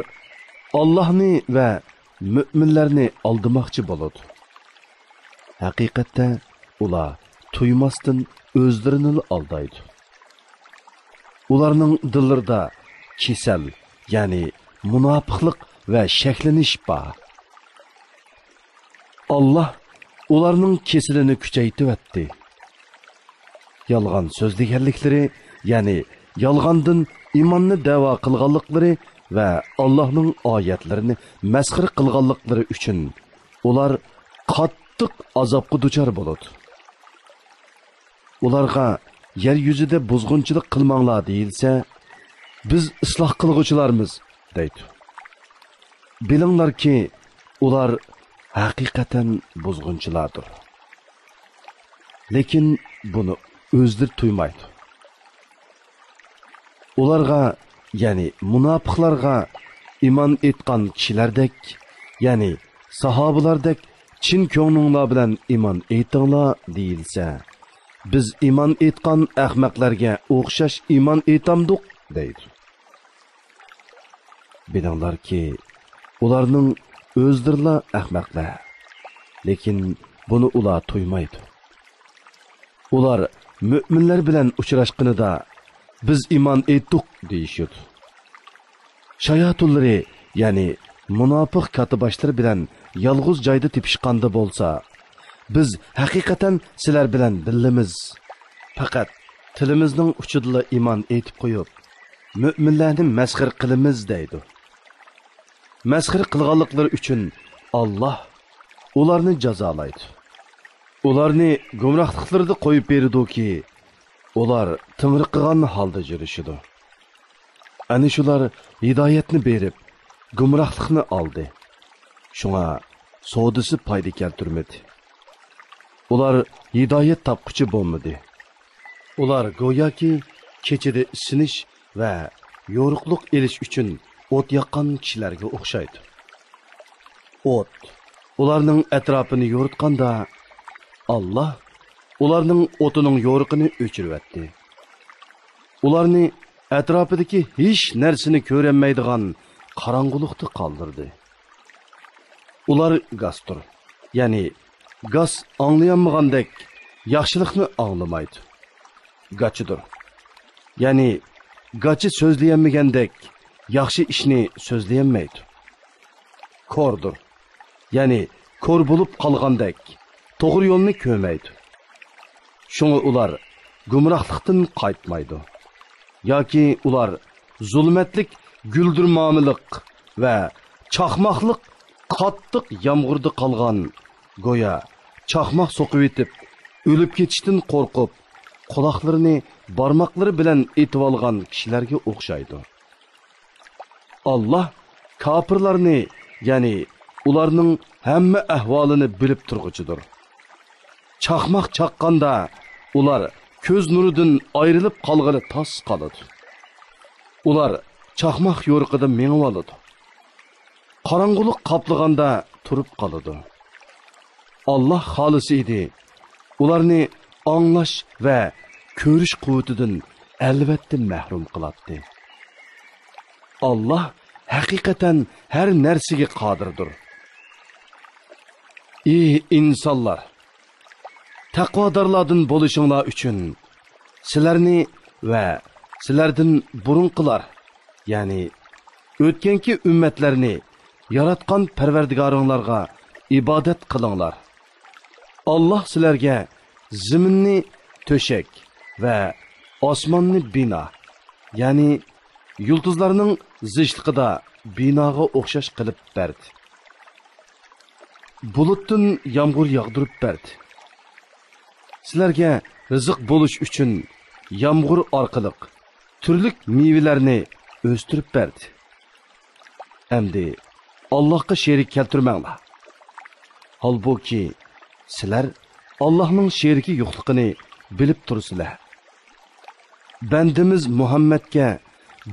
ئاللاھنى ۋە مۆمىنلەرنى ئالدىماقچى بولىدۇ. ھەقىقەتتە ئۇلار تۇيماستىن ئۆزلىرىنىلا ئالدايدۇ. ئۇلارنىڭ دىللىرىدا كېسەل، يەنى مۇناپىقلىق ۋە شەكلىنىش بار. ئاللاھ ئۇلارنىڭ كېسىلىنى كۈچەيتىۋەتتى. يالغان سۆزلىگەنلىكلىرى، يەنى يالغاندىن ئىماننى دەۋا قىلغانلىقلىرى ۋە ئاللاھنىڭ ئايەتلىرىنى مەسخىرە قىلغانلىقلىرى ئۈچۈن ئۇلار قاتتىق ئازابقا دۇچار بولىدۇ. ئۇلارغا يەر يۈزىدە بۇزغۇنچىلىق قىلماڭلار دېيىلسە، بىز ئىسلاھ قىلغۇچىلارمىز دەيدۇ. بىلىڭلاركى، ئۇلار ھەقىقەتەن بۇزغۇنچىلاردۇر. لېكىن بۇنى ئۆزلىرى تۇيمايدۇ. ئۇلارغا، يەنى مۇناپىقلارغا ئىمان ئېيتقان كىشىلەردەك، يەنى ساھابىلاردەك چىن كۆڭلۈڭلار بىلەن ئىمان ئېيتىڭلار دېيىلسە، بىز ئىمان ئېيتقان ئەخمەقلەرگە ئوخشاش ئىمان ئېيتامدۇق دەيدۇ. بىلىڭلاركى، ئۇلارنىڭ ئۆزلىرىلا ئەخمەقلەر. لېكىن بۇنى ئۇلار تۇيمايدۇ. ئۇلار مۆمىنلەر بىلەن ئۇچراشقىنىدا، بىز ئىمان ئېيتتۇق دېيىشىدۇ. شاياتۇنلىرى، يەنى مۇناپىق كاتتىباشلىرى بىلەن يالغۇز جايدا تېپىشقاندا بولسا، بىز ھەقىقەتەن سىلەر بىلەن بىللىمىز. پەقەت تىلىمىزنىڭ ئۇچىدىلا ئىمان ئېيتىپ قويۇپ، مۆمىنلەرنى مەسخىرە قىلىمىز دەيدۇ. مەسخىرە قىلغانلىقلىرى ئۈچۈن ئاللاھ ئۇلارنى جازالايدۇ. ئۇلارنى گۇمراھلىقلىرىدا قويۇپ بېرىدۇكى، ئۇلار تىڭرىقىغان ھالدا يۈرۈشىدۇ. ئەنە شۇلار ھىدايەتنى بېرىپ، گۇمراھلىقنى ئالدى. شۇڭا سودىسى پايدا كەلتۈرمىدى. ئۇلار ھىدايەت تاپقۇچى بولمىدى. ئۇلار گوياكى كېچىدە ئىسسىنىش ۋە يورۇقلۇق ئېلىش ئۈچۈن ئوت ياققان كىشىلەرگە ئوخشايدۇ. ئوت ئۇلارنىڭ ئەتراپىنى يورۇتقاندا، ئاللاھ ئۇلارنىڭ ئوتىنىڭ يورۇقىنى ئۆچۈرۈۋەتتى. ئۇلارنى ئەتراپىدىكى ھېچ نەرسىنى كۆرەلمەيدىغان قاراڭغۇلۇقتا قالدۇردى. ئۇلار گاستۇر، يەنى گاس ئاڭلىيالمىغاندەك ياخشىلىقنى ئاڭلىمايدۇ. گاچىدۇر، يەنى گاچا سۆزلىيەلمىگەندەك ياخشى ئىشنى سۆزلىيەلمەيدۇ. كوردۇر، يەنى كور بولۇپ قالغاندەك توغرا يولنى كۆرمەيدۇ. شۇڭا ئۇلار گۇمراھلىقتىن قايتمايدۇ. ياكى ئۇلار زۇلمەتلىك گۈلدۈرمامىلىق ۋە چاقماقلىق قاتتىق يامغۇردا قالغان، گويا چاقماق سوقۇۋېتىپ، ئۆلۈپ كېتىشتىن قورقۇپ، قۇلاقلىرىنى بارماقلىرى بىلەن ئېتىۋالغان كىشىلەرگە ئوخشايدۇ. ئاللاھ كاپىرلارنى، يەنى ئۇلارنىڭ ھەممە ئەھۋالىنى بىلىپ تۇرغۇچىدۇر. چاقماق چاققاندا، ئۇلار كۆز نۇرىدىن ئايرىلىپ قالغىلى تاس قالىدۇ. ئۇلار چاقماق يورۇقىدا مېڭىۋالىدۇ. قاراڭغۇلۇق قاپلىغاندا تۇرۇپ قالىدۇ. ئاللاھ خالىسا ئىدى، ئۇلارنى ئاڭلاش ۋە كۆرۈش قۇۋۋىتىدىن ئەلۋەتتە مەھرۇم قىلاتتى. ئاللاھ ھەقىقەتەن ھەر نەرسىگە قادىردۇر. ئى ئىنسانلار! تەقۋادارلاردىن بولۇشۇڭلار ئۈچۈن سىلەرنى ۋە سىلەردىن بۇرۇنقىلار، يەنى ئۆتكەنكى ئۈممەتلەرنى ياراتقان پەرۋەردىگارىڭلارغا ئىبادەت قىلىڭلار. ئاللاھ سىلەرگە زېمىننى تۆشەك ۋە ئاسماننى بىنا، يەنى يۇلتۇزلارنىڭ زىچلىقىدا بىناغا ئوخشاش قىلىپ بەردى. بۇلۇتتىن يامغۇر ياغدۇرۇپ بەردى. سىلەرگە رىزىق بولۇش ئۈچۈن يامغۇر ئارقىلىق تۈرلۈك مېۋىلەرنى ئۆستۈرۈپ بەردى. ئەمدى ئاللاھقا شېرىك كەلتۈرمەڭلار. ھالبۇكى، سىلەر ئاللاھنىڭ شېرىكى يوقلۇقىنى بىلىپ تۇرىسىلەر. بەندىمىز مۇھەممەدكە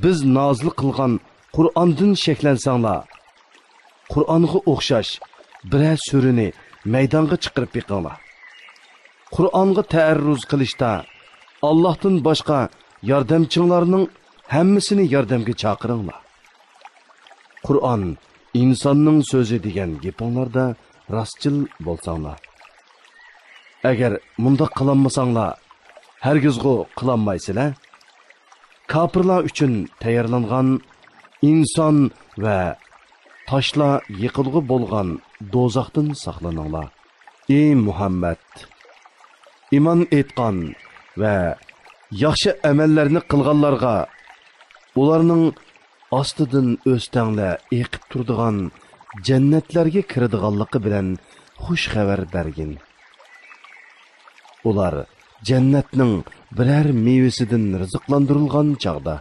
بىز نازىل قىلغان قۇرئاندىن شەكلەنسەڭلار، قۇرئانغا ئوخشاش بىرەر سۈرىنى مەيدانغا چىقىرىپ بېقىڭلار. قۇرئانغا تەئەررۇز قىلىشتا ئاللاھتىن باشقا ياردەمچىڭلارنىڭ ھەممىسىنى ياردەمگە چاقىرىڭلار. قۇرئان ئىنساننىڭ سۆزى دېگەن گېپىڭلاردا راستچىل بولساڭلار. ئەگەر مۇنداق قىلالمىساڭلار، ھەرگىزغۇ قىلالمايسىلەر. كاپىرلار ئۈچۈن تەييارلانغان ئىنسان ۋە تاشلار يېقىلغۇ بولغان دوزاختىن ساقلىنىڭلار. ئى مۇھەممەد! ئىمان ئېيتقان ۋە ياخشى ئەمەللەرنى قىلغانلارغا ئۇلارنىڭ ئاستىدىن ئۆستەڭلەر ئېقىپ تۇرىدىغان جەننەتلەرگە كىرىدىغانلىقى بىلەن خۇش خەۋەر بەرگىن. ئۇلار جەننەتنىڭ بىرەر مېۋىسىدىن رىزىقلاندۇرۇلغان چاغدا،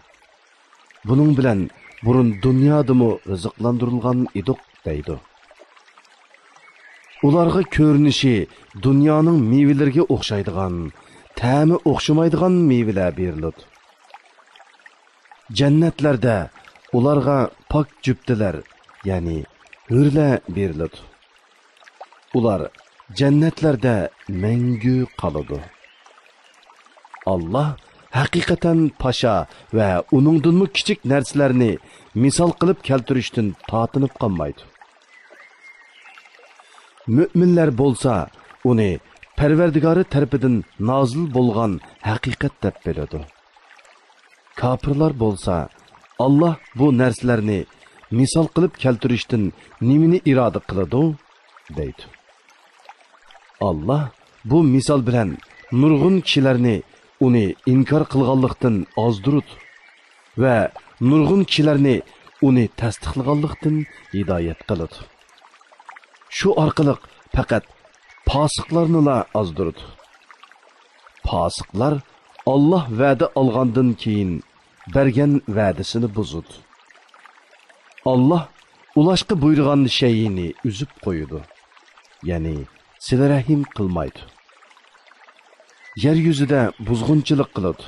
بۇنىڭ بىلەن بۇرۇن دۇنيادىمۇ رىزىقلاندۇرۇلغان ئىدۇق دەيدۇ. ئۇلارغا كۆرۈنۈشى دۇنيانىڭ مېۋىلىرىگە ئوخشايدىغان، تەمى ئوخشىمايدىغان مېۋىلەر بېرىلىدۇ. جەننەتلەردە ئۇلارغا پاك جۈپتىلەر، يەنى ھۆرلەر بېرىلىدۇ. ئۇلار جەننەتلەردە مەڭگۈ قالىدۇ. ئاللاھ ھەقىقەتەن پاشا ۋە ئۇنىڭدىنمۇ كىچىك نەرسىلەرنى مىسال قىلىپ كەلتۈرۈشتىن تارتىنىپ قالمايدۇ. مۆمىنلەر بولسا ئۇنى پەرۋەردىگارى تەرىپىدىن نازىل بولغان ھەقىقەت دەپ بىلىدۇ. كاپىرلار بولسا، ئاللاھ بۇ نەرسىلەرنى مىسال قىلىپ كەلتۈرۈشتىن نېمىنى ئىرادە قىلىدۇ؟ دەيدۇ. ئاللاھ بۇ مىسال بىلەن نۇرغۇن كىشىلەرنى ئۇنى ئىنكار قىلغانلىقتىن ئازدۇرىدۇ ۋە نۇرغۇن كىشىلەرنى ئۇنى تەستىقلىغانلىقتىن ھىدايەت قىلىدۇ. شۇ ئارقىلىق پەقەت پاسىقلارنىلا ئازدۇرىدۇ. پاسىقلار ئاللاھ ۋەدە ئالغاندىن كېيىن بەرگەن ۋەدىسىنى بۇزىدۇ. ئاللاھ ئۇلاشقا بۇيرۇغان شەيئىنى ئۈزۈپ قويىدۇ، يەنى سىلە رەھىم قىلمايدۇ. يەر يۈزىدە بۇزغۇنچىلىق قىلىدۇ.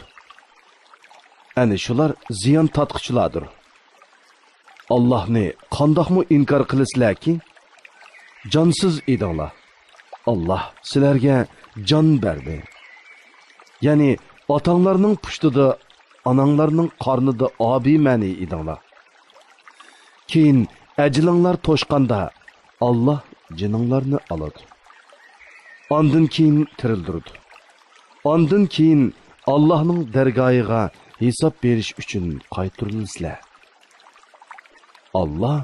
ئەنە شۇلار زىيان تارتقۇچىلاردۇر. ئاللاھنى قانداقمۇ ئىنكار قىلىسىلەركى؟ جانسىز ئىدىڭلار. ئاللاھ سىلەرگە جان بەردى. يەنى ئاتاڭلارنىڭ پۇشتىدا، ئاناڭلارنىڭ قارنىدا ئابىمەنى ئىدىڭلار. كېيىن ئەجىلىڭلار توشقاندا، ئاللاھ جېنىڭلارنى ئالىدۇ. ئاندىن كېيىن تىرىلدۈرىدۇ. ئاندىن كېيىن ئاللاھنىڭ دەرگاھىغا ھېساب بېرىش ئۈچۈن قايتۇرۇلىسىلەر. ئاللاھ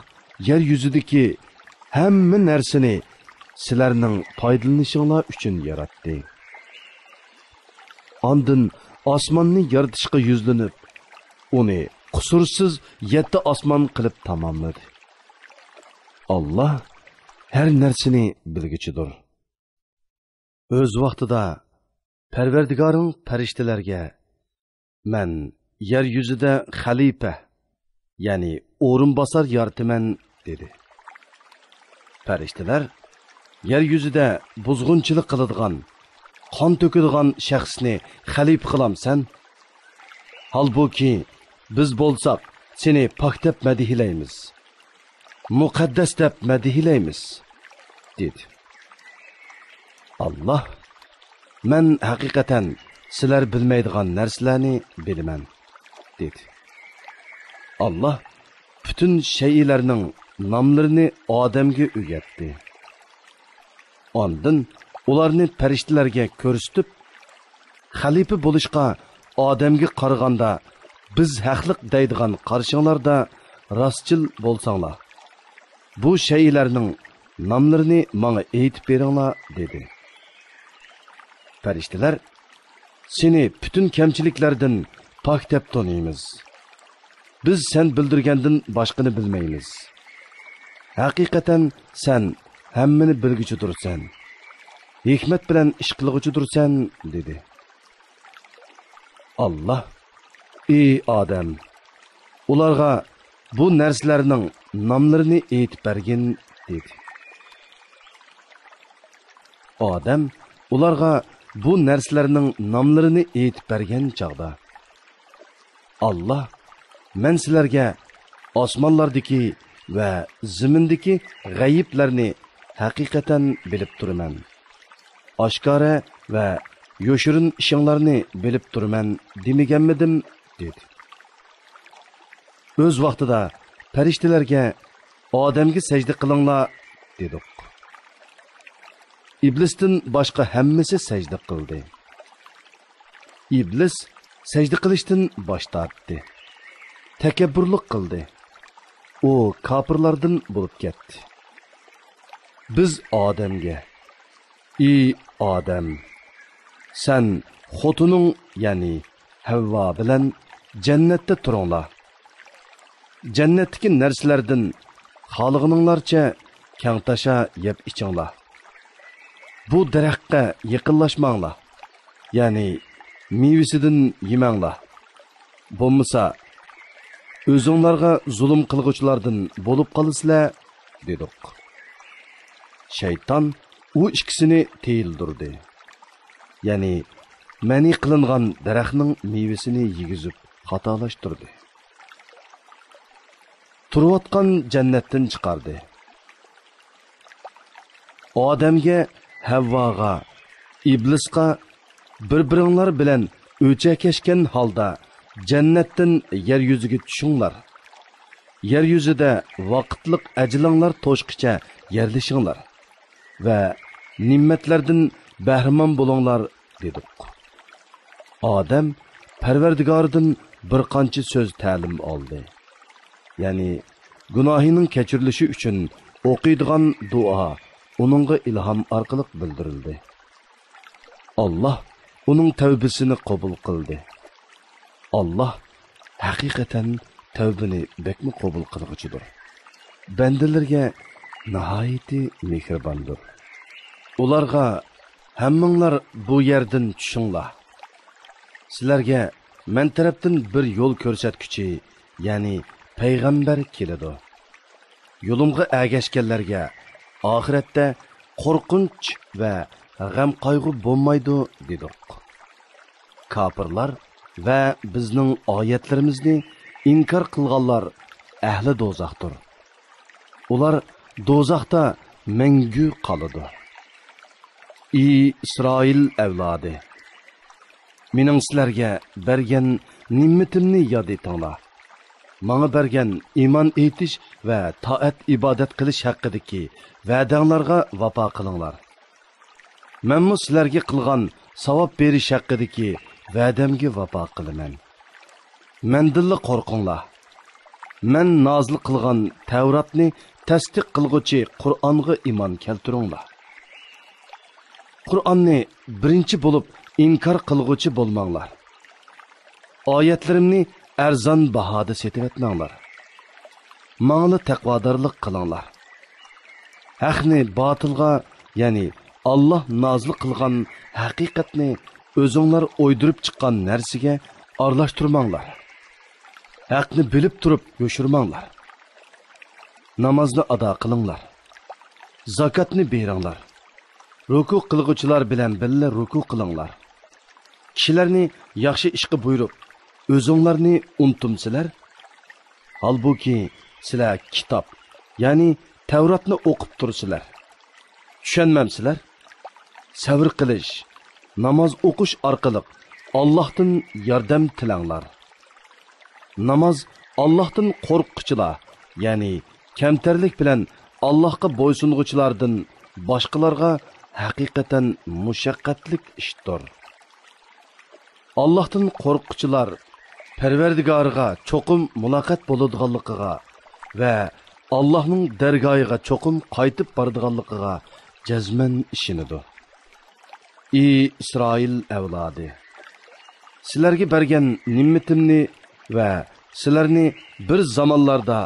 يەر يۈزىدىكى ھەممە نەرسىنى سىلەرنىڭ پايدىلىنىشىڭلار ئۈچۈن ياراتتى. ئاندىن ئاسماننى يارىتىشقا يۈزلىنىپ، ئۇنى قۇسۇرسىز يەتتە ئاسمان قىلىپ تاماملىدى. ئاللاھ ھەر نەرسىنى بىلگۈچىدۇر. ئۆز ۋاقتىدا پەرۋەردىگارىڭ پەرىشتىلەرگە، مەن يەر يۈزىدە خەلىپە، يەنى ئورۇنباسار يارىتىمەن، دېدى. پەرىشتىلەر، يەر يۈزىدە بۇزغۇنچىلىق قىلىدىغان، قان تۆكىدىغان شەخسنى خەلىپە قىلامسەن؟ ھالبۇكى، بىز بولساق سېنى پاك دەپ مەدھىيلەيمىز. مۇقەددەس دەپ مەدھىيلەيمىز، دېدى. ئاللاھ، مەن ھەقىقەتەن سىلەر بىلمەيدىغان نەرسىلەرنى بىلىمەن، دېدى. ئاللاھ پۈتۈن شەيئىلەرنىڭ ناملىرىنى ئادەمگە ئۆگەتتى. ئاندىن ئۇلارنى پەرىشتىلەرگە كۆرسىتىپ، خەلىپە بولۇشقا ئادەمگە قارىغاندا بىز ھەقلىق دەيدىغان قارىشىڭلاردا راستچىل بولساڭلار، بۇ شەيئىلەرنىڭ ناملىرىنى ماڭا ئېيتىپ بېرىڭلار، دېدى. پەرىشتىلەر، سېنى پۈتۈن كەمچىلىكلەردىن پاك دەپ تونۇيمىز. بىز سەن بىلدۈرگەندىن باشقىنى بىلمەيمىز. ھەقىقەتەن سەن ھەممىنى بىلگۈچىدۇرسەن، ھېكمەت بىلەن ئىش قىلغۇچىدۇرسەن، دېدى. ئاللاھ، ئى ئادەم، ئۇلارغا بۇ نەرسىلەرنىڭ ناملىرىنى ئېيتىپ بەرگىن، دېدى. ئادەم ئۇلارغا بۇ نەرسىلەرنىڭ ناملىرىنى ئېيتىپ بەرگەن چاغدا، ئاللاھ، مەن سىلەرگە ئاسمانلاردىكى ۋە زېمىندىكى غەيىبلەرنى ھەقىقەتەن بىلىپ تۇرىمەن، ئاشكارا ۋە يوشۇرۇن ئىشىڭلارنى بىلىپ تۇرىمەن دېمىگەنمىدىم؟ دېدى. ئۆز ۋاقتىدا پەرىشتىلەرگە ئادەمگە سەجدە قىلىڭلار دېدۇق. ئىبلىستىن باشقا ھەممىسى سەجدە قىلدى. ئىبلىس سەجدە قىلىشتىن باش تارتتى. تەكەببۇرلۇق قىلدى. ئۇ كاپىرلاردىن بولۇپ كەتتى. بىز ئادەمگە، ئى ئادەم، سەن خوتۇنۇڭ، يەنى ھەۋۋا بىلەن جەننەتتە تۇرۇڭلار. جەننەتتىكى نەرسىلەردىن خالىغىنىڭلارچە كەڭتاشا يەپ ئىچىڭلار. بۇ دەرەخكە يېقىنلاشماڭلار، يەنى مېۋىسىدىن يېمەڭلار. بولمىسا، ئۆزۈڭلارغا زۇلۇم قىلغۇچىلاردىن بولۇپ قالىسىلەر، دېدۇق. شەيتان ئۇ ئىككىسىنى تىيىلدۈردى. يەنى مەنئى قىلىنغان دەرەخنىڭ مېۋىسىنى يېگۈزۈپ خاتالاشتۇردى. تۇرۇۋاتقان جەننەتتىن چىقاردى. ئادەمگە، ھەۋۋاغا، ئىبلىسقا، بىر-بىرىڭلار بىلەن ئۆچەكەشكەن ھالدا جەننەتتىن يەر يۈزىگە چۈشۈڭلار. يەر يۈزىدە ۋاقىتلىق ئەجىلىڭلار توشقىچە يەرلىشىڭلار ۋە نېمەتلەردىن بەھرىمەن بولۇڭلار، دېدۇق. ئادەم پەرۋەردىگارىدىن بىر قانچە سۆز تەلىم ئالدى. يەنى گۇناھىنىڭ كەچۈرۈلۈشى ئۈچۈن ئوقۇيدىغان دۇئا ئۇنىڭغا ئىلھام ئارقىلىق بىلدۈرۈلدى. ئاللاھ ئۇنىڭ تەۋبىسىنى قوبۇل قىلدى. ئاللاھ ھەقىقەتەن تەۋبىنى بەكمۇ قوبۇل قىلغۇچىدۇر. بەندىلىرىگە ناھايىتى مېھرىباندۇر. ئۇلارغا، ھەممىڭلار بۇ يەردىن چۈشۈڭلار. سىلەرگە مەن تەرەپتىن بىر يول كۆرسەتكۈچى، يەنى پەيغەمبەر كېلىدۇ. يولۇمغا ئەگەشكەنلەرگە ئاخىرەتتە قورقۇنچ ۋە غەم-قايغۇ بولمايدۇ، دېدۇق. كاپىرلار ۋە بىزنىڭ ئايەتلىرىمىزنى ئىنكار قىلغانلار ئەھلى دوزاختۇر. ئۇلار دوزاختا مەڭگۈ قالىدۇ. ئى ئىسرائىل ئەۋلادى! مېنىڭ سىلەرگە بەرگەن نېمىتىمنى ياد ئېتىڭلار. ماڭا بەرگەن ئىمان ئېيتىش ۋە تائەت-ئىبادەت قىلىش ھەققىدىكى ۋەدەڭلارغا ۋاپا قىلىڭلار. مەنمۇ سىلەرگە قىلغان ساۋاب بېرىش ھەققىدىكى ۋەدەمگە ۋاپا قىلىمەن. مەندىنلا قورقۇڭلار. مەن نازىل قىلغان تەۋراتنى تەستىق قىلغۇچى قۇرئانغا ئىمان كەلتۈرۈڭلار. قۇرئاننى بىرىنچى بولۇپ ئىنكار قىلغۇچى بولماڭلار. ئايەتلىرىمنى ئەرزان باھادا سېتىۋەتمەڭلار. ماڭىلا تەقۋادارلىق قىلىڭلار. ھەقنى باتىلغا، يەنى ئاللاھ نازىل قىلغان ھەقىقەتنى ئۆزۈڭلار ئويدۇرۇپ چىققان نەرسىگە ئارىلاشتۇرماڭلار. ھەقنى بىلىپ تۇرۇپ يوشۇرماڭلار. نامازنى ئادا قىلىڭلار. زاكاتنى بېرىڭلار. رۇكۇ قىلغۇچىلار بىلەن بىللە رۇكۇ قىلىڭلار. كىشىلەرنى ياخشى ئىشقا بۇيرۇپ، ئۆزۈڭلارنى ئۇنتۇمسىلەر؟ ھالبۇكى، سىلەر كىتاب، يەنى تەۋراتنى ئوقۇپ تۇرسىلەر. چۈشەنمەمسىلەر؟ سەۋر قىلىش، ناماز ئوقۇش ئارقىلىق ئاللاھتىن ياردەم تىلەڭلار. ناماز ئاللاھتىن قورققۇچىلار، يەنى كەمتەرلىك بىلەن ئاللاھقا بويسۇنغۇچىلاردىن باشقىلارغا ھەقىقەتەن مۇشەققەتلىك ئىشتۇر. ئاللاھتىن قورققۇچىلار پەرۋەردىگارىغا چوقۇم مۇلاقات بولىدىغانلىقىغا ۋە ئاللاھنىڭ دەرگاھىغا چوقۇم قايتىپ بارىدىغانلىقىغا جەزمەن ئىشىنىدۇ. ئى ئىسرائىل ئەۋلادى! سىلەرگە بەرگەن نېمىتىمنى ۋە سىلەرنى بىر زامانلاردا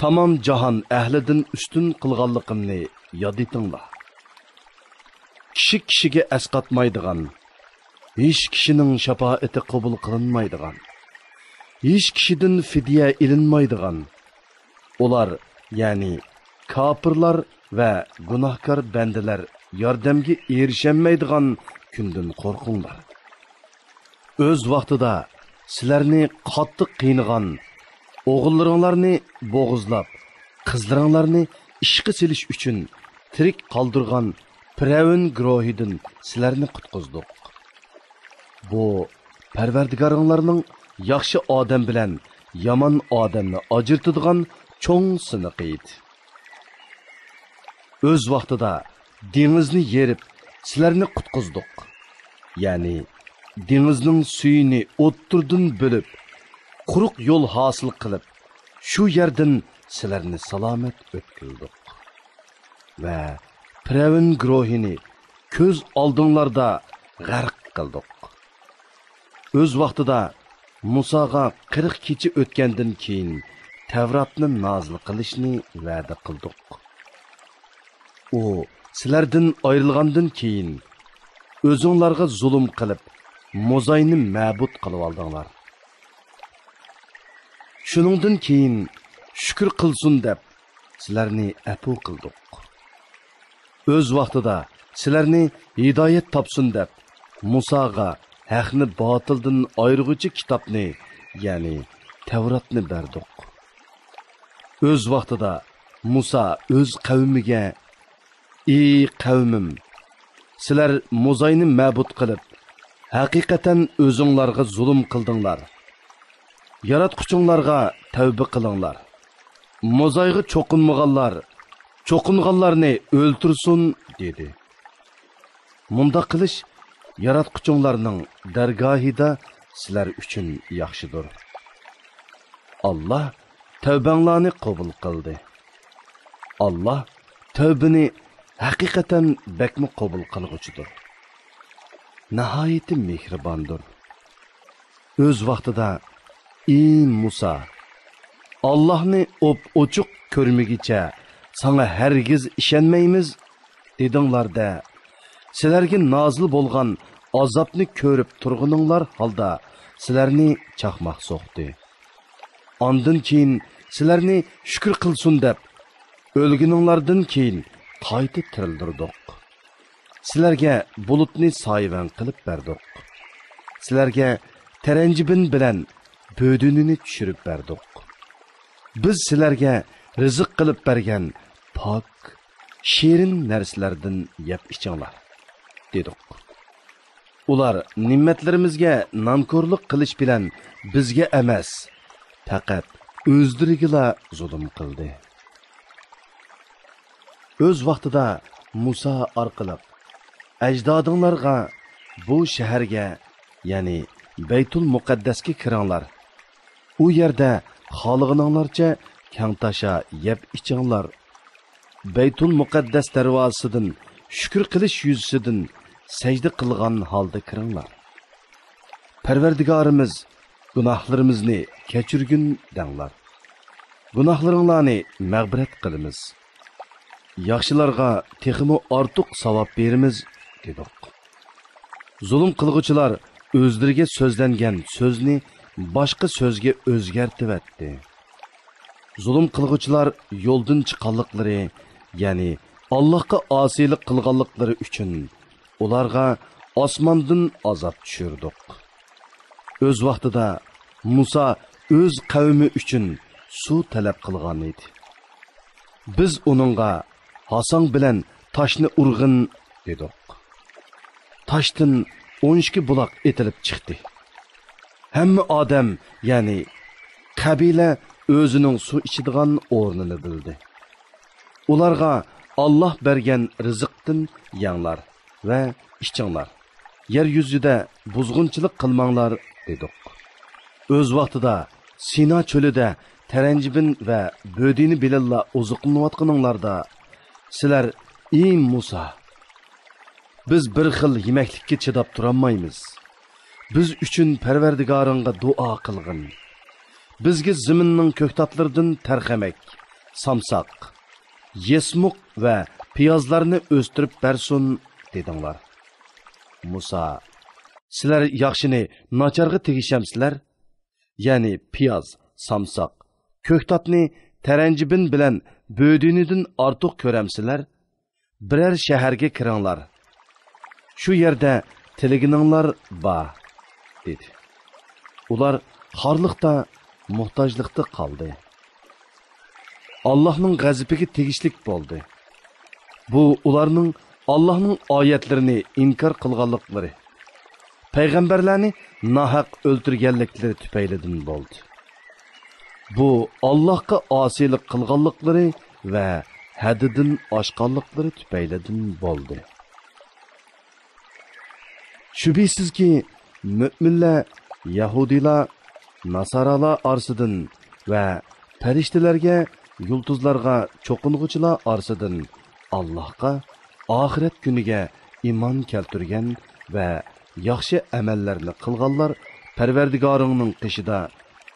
تامام جاھان ئەھلىدىن ئۈستۈن قىلغانلىقىمنى ياد ئېتىڭلار. كىشى كىشىگە ئەسقاتمايدىغان، ھېچ كىشىنىڭ شاپائىتى قوبۇل قىلىنمايدىغان، ھېچ كىشىدىن فىدىيە ئېلىنمايدىغان، ئۇلار، يەنى كاپىرلار ۋە گۇناھكار بەندىلەر ياردەمگە ئېرىشەلمەيدىغان كۈندىن قورقۇڭلار. ئۆز ۋاقتىدا سىلەرنى قاتتىق قىينىغان، ئوغۇللىرىڭلارنى بوغۇزلاپ، قىزلىرىڭلارنى ئىشقا سېلىش ئۈچۈن تىرىك قالدۇرغان پىرئەۋن گۇرۇھىدىن سىلەرنى قۇتقۇزدۇق. بۇ پەرۋەردىگارىڭلارنىڭ ياخشى ئادەم بىلەن يامان ئادەمنى ئاجرىتىدىغان چوڭ سىنىقى ئىدى. ئۆز ۋاقتىدا دېڭىزنى يېرىپ، سىلەرنى قۇتقۇزدۇق. يەنى دېڭىزنىڭ سۈيىنى ئوتتۇرىدىن بۆلۈپ، قۇرۇق يول ھاسىل قىلىپ، شۇ يەردىن سىلەرنى سالامەت ئۆتكۈزدۇق. ۋە پىرئەۋن گۇرۇھىنى كۆز ئالدىڭلاردا غەرق قىلدۇق. ئۆز ۋاقتىدا مۇساغا قىرىق كېچە ئۆتكەندىن كېيىن تەۋراتنى نازىل قىلىشنى ۋەدە قىلدۇق. ئۇ سىلەردىن ئايرىلغاندىن كېيىن، ئۆزۈڭلارغا زۇلۇم قىلىپ، موزاينى مەبۇد قىلىۋالدىڭلار. شۇنىڭدىن كېيىن، شۈكۈر قىلسۇن دەپ، سىلەرنى ئەپۇ قىلدۇق. ئۆز ۋاقتىدا سىلەرنى ھىدايەت تاپسۇن دەپ، مۇساغا ھەقنى باتىلدىن ئايرىغۇچى كىتابنى، يەنى تەۋراتنى بەردۇق. ئۆز ۋاقتىدا مۇسا ئۆز قەۋمىگە، ئى قەۋمىم! سىلەر موزاينى مەبۇد قىلىپ، ھەقىقەتەن ئۆزۈڭلارغا زۇلۇم قىلدىڭلار. ياراتقۇچۇڭلارغا تەۋبە قىلىڭلار. موزايغا چوقۇنمىغانلار، چوقۇنغانلارنى ئۆلتۈرسۇن، دېدى. مۇنداق قىلىش ياراتقۇچۇڭلارنىڭ دەرگاھىدا سىلەر ئۈچۈن ياخشىدۇر. ئاللا تەۋبەڭلارنى قوبۇل قىلدى. ئاللا تەۋبىنى ھەقىقەتەن بەكمۇ قوبۇل قىلغۇچىدۇر. ناھايىتى مېھرىباندۇر. ئۆز ۋاقتىدا، ئى مۇسا! ئاللاھنى ئوپئوچۇق كۆرمىگۈچە ساڭا ھەرگىز ئىشەنمەيمىز، دېدىڭلار-دە، سىلەرگە نازىل بولغان ئازابنى كۆرۈپ تۇرغىنىڭلار ھالدا سىلەرنى چاقماق سوقتى. ئاندىن كېيىن سىلەرنى شۈكۈر قىلسۇن دەپ، ئۆلگىنىڭلاردىن كېيىن قايتا تىرىلدۈردۇق. سىلەرگە بۇلۇتنى سايىۋەن قىلىپ بەردۇق. سىلەرگە تەرەنجىبىن بىلەن بۆدۈنىنى چۈشۈرۈپ بەردۇق. بىز سىلەرگە رىزىق قىلىپ بەرگەن پاك، شېرىن نەرسىلەردىن يەپ ئىچىڭلار، دېدۇق. ئۇلار نېمەتلىرىمىزگە نانكورلۇق قىلىش بىلەن بىزگە ئەمەس، پەقەت ئۆزلىرىگىلا زۇلۇم قىلدى. ئۆز ۋاقتىدا مۇسا ئارقىلىق، ئەجدادىڭلارغا بۇ شەھەرگە، يەنى بەيتۇل مۇقەددەسكە كىرىڭلار. ئۇ يەردە خالىغىنىڭلارچە كەڭتاشا يەپ ئىچىڭلار. بەيتۇل مۇقەددەس دەرۋازىسىدىن شۈكۈر قىلىش يۈزىسىدىن سەجدە قىلغان ھالدا كىرىڭلار. پەرۋەردىگارىمىز، گۇناھلىرىمىزنى كەچۈرگىن دەڭلار. گۇناھلىرىڭلارنى مەغپىرەت قىلىمىز. ياخشىلارغا تېخىمۇ ئارتۇق ساۋاب بېرىمىز، دېدۇق. زۇلۇم قىلغۇچىلار ئۆزلىرىگە سۆزلەنگەن سۆزنى باشقا سۆزگە ئۆزگەرتىۋەتتى. زۇلۇم قىلغۇچىلار يولدىن چىققانلىقلىرى، يەنى ئاللاھقا ئاسىيلىق قىلغانلىقلىرى ئۈچۈن ئۇلارغا ئاسماندىن ئازاب چۈشۈردۇق. ئۆز ۋاقتىدا مۇسا ئۆز قەۋمى ئۈچۈن سۇ تەلەپ قىلغان ئىدى. بىز ئۇنىڭغا، «ھاساڭ بىلەن تاشنى ئۇرغىن» دېدۇق. تاشتىن ئون ئىككى بۇلاق ئېتىلىپ چىقتى. ھەممە ئادەم، يەنى قەبىلە، ئۆزىنىڭ سۇ ئىچىدىغان ئورنىنى بىلدى. ئۇلارغا، «ئاللاھ بەرگەن رىزىقتىن يەڭلار ۋە ئىچىڭلار. يەر يۈزىدە بۇزغۇنچىلىق قىلماڭلار» دېدۇق. ئۆز ۋاقتىدا سىنا چۆلىدە تەرەنجىبىن ۋە بۆدىنى بىلەنلا ئوزۇقلىنىۋاتقىنىڭلاردا، سىلەر، «ئى مۇسا، بىز بىر خىل يېمەكلىككە چىداپ تۇرالمايمىز. بىز ئۈچۈن پەرۋەردىگارىڭغا دۇئا قىلغىن. بىزگە زېمىننىڭ كۆكتاتلىرىدىن تەرخەمەك، سامساق، يېسمۇق ۋە پىيازلارنى ئۆستۈرۈپ بەرسۇن» دېدىڭلار. مۇسا، سىلەر ياخشىنى ناچارغا تېگىشەمسىلەر؟ يەنى پىياز، سامساق، كۆكتاتنى تەرەنجىبىن بىلەن بۆدۈنىدىن ئارتۇق كۆرەمسىلەر؟ بىرەر شەھەرگە كىرىڭلار. شۇ يەردە تىلىگىنىڭلار بار، دېدى. ئۇلار خارلىقتا، موھتاجلىقتا قالدى. ئاللاھنىڭ غەزىپىگە تېگىشلىك بولدى. بۇ ئۇلارنىڭ ئاللاھنىڭ ئايەتلىرىنى ئىنكار قىلغانلىقلىرى، پەيغەمبەرلەرنى ناھەق ئۆلتۈرگەنلىكلىرى تۈپەيلىدىن بولدى. بۇ ئاللاھقا ئاسىيلىق قىلغانلىقلىرى ۋە ھەددىدىن ئاشقانلىقلىرى تۈپەيلىدىن بولدى. شۈبھىسىزكى، مۆمىنلەر يەھۇدىيلار، ناسارالار ئارىسىدىن ۋە پەرىشتىلەرگە، يۇلتۇزلارغا چوقۇنغۇچىلار ئارىسىدىن ئاللاھقا، ئاخىرەت كۈنىگە ئىمان كەلتۈرگەن ۋە ياخشى ئەمەللەرنى قىلغانلار پەرۋەردىگارىڭنىڭ قېشىدا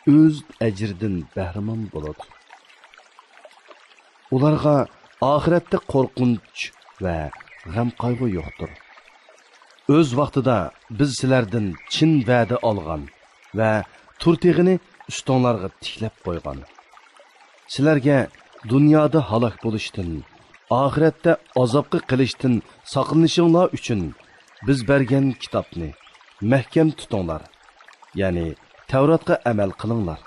ئۆز ئەجرىدىن بەھرىمەن بولىدۇ. ئۇلارغا ئاخىرەتتە قورقۇنچ ۋە غەم-قايغۇ يوقتۇر. ئۆز ۋاقتىدا بىز سىلەردىن چىن ۋەدە ئالغان ۋە تۇر تېغىنى ئۈستۈڭلارغا تىكلەپ قويغان. سىلەرگە دۇنيادا ھالاك بولۇشتىن، ئاخىرەتتە ئازابقا قېلىشتىن ساقلىنىشىڭلار ئۈچۈن بىز بەرگەن كىتابنى مەھكەم تۇتۇڭلار، يەنى تەۋراتقا ئەمەل قىلىڭلار.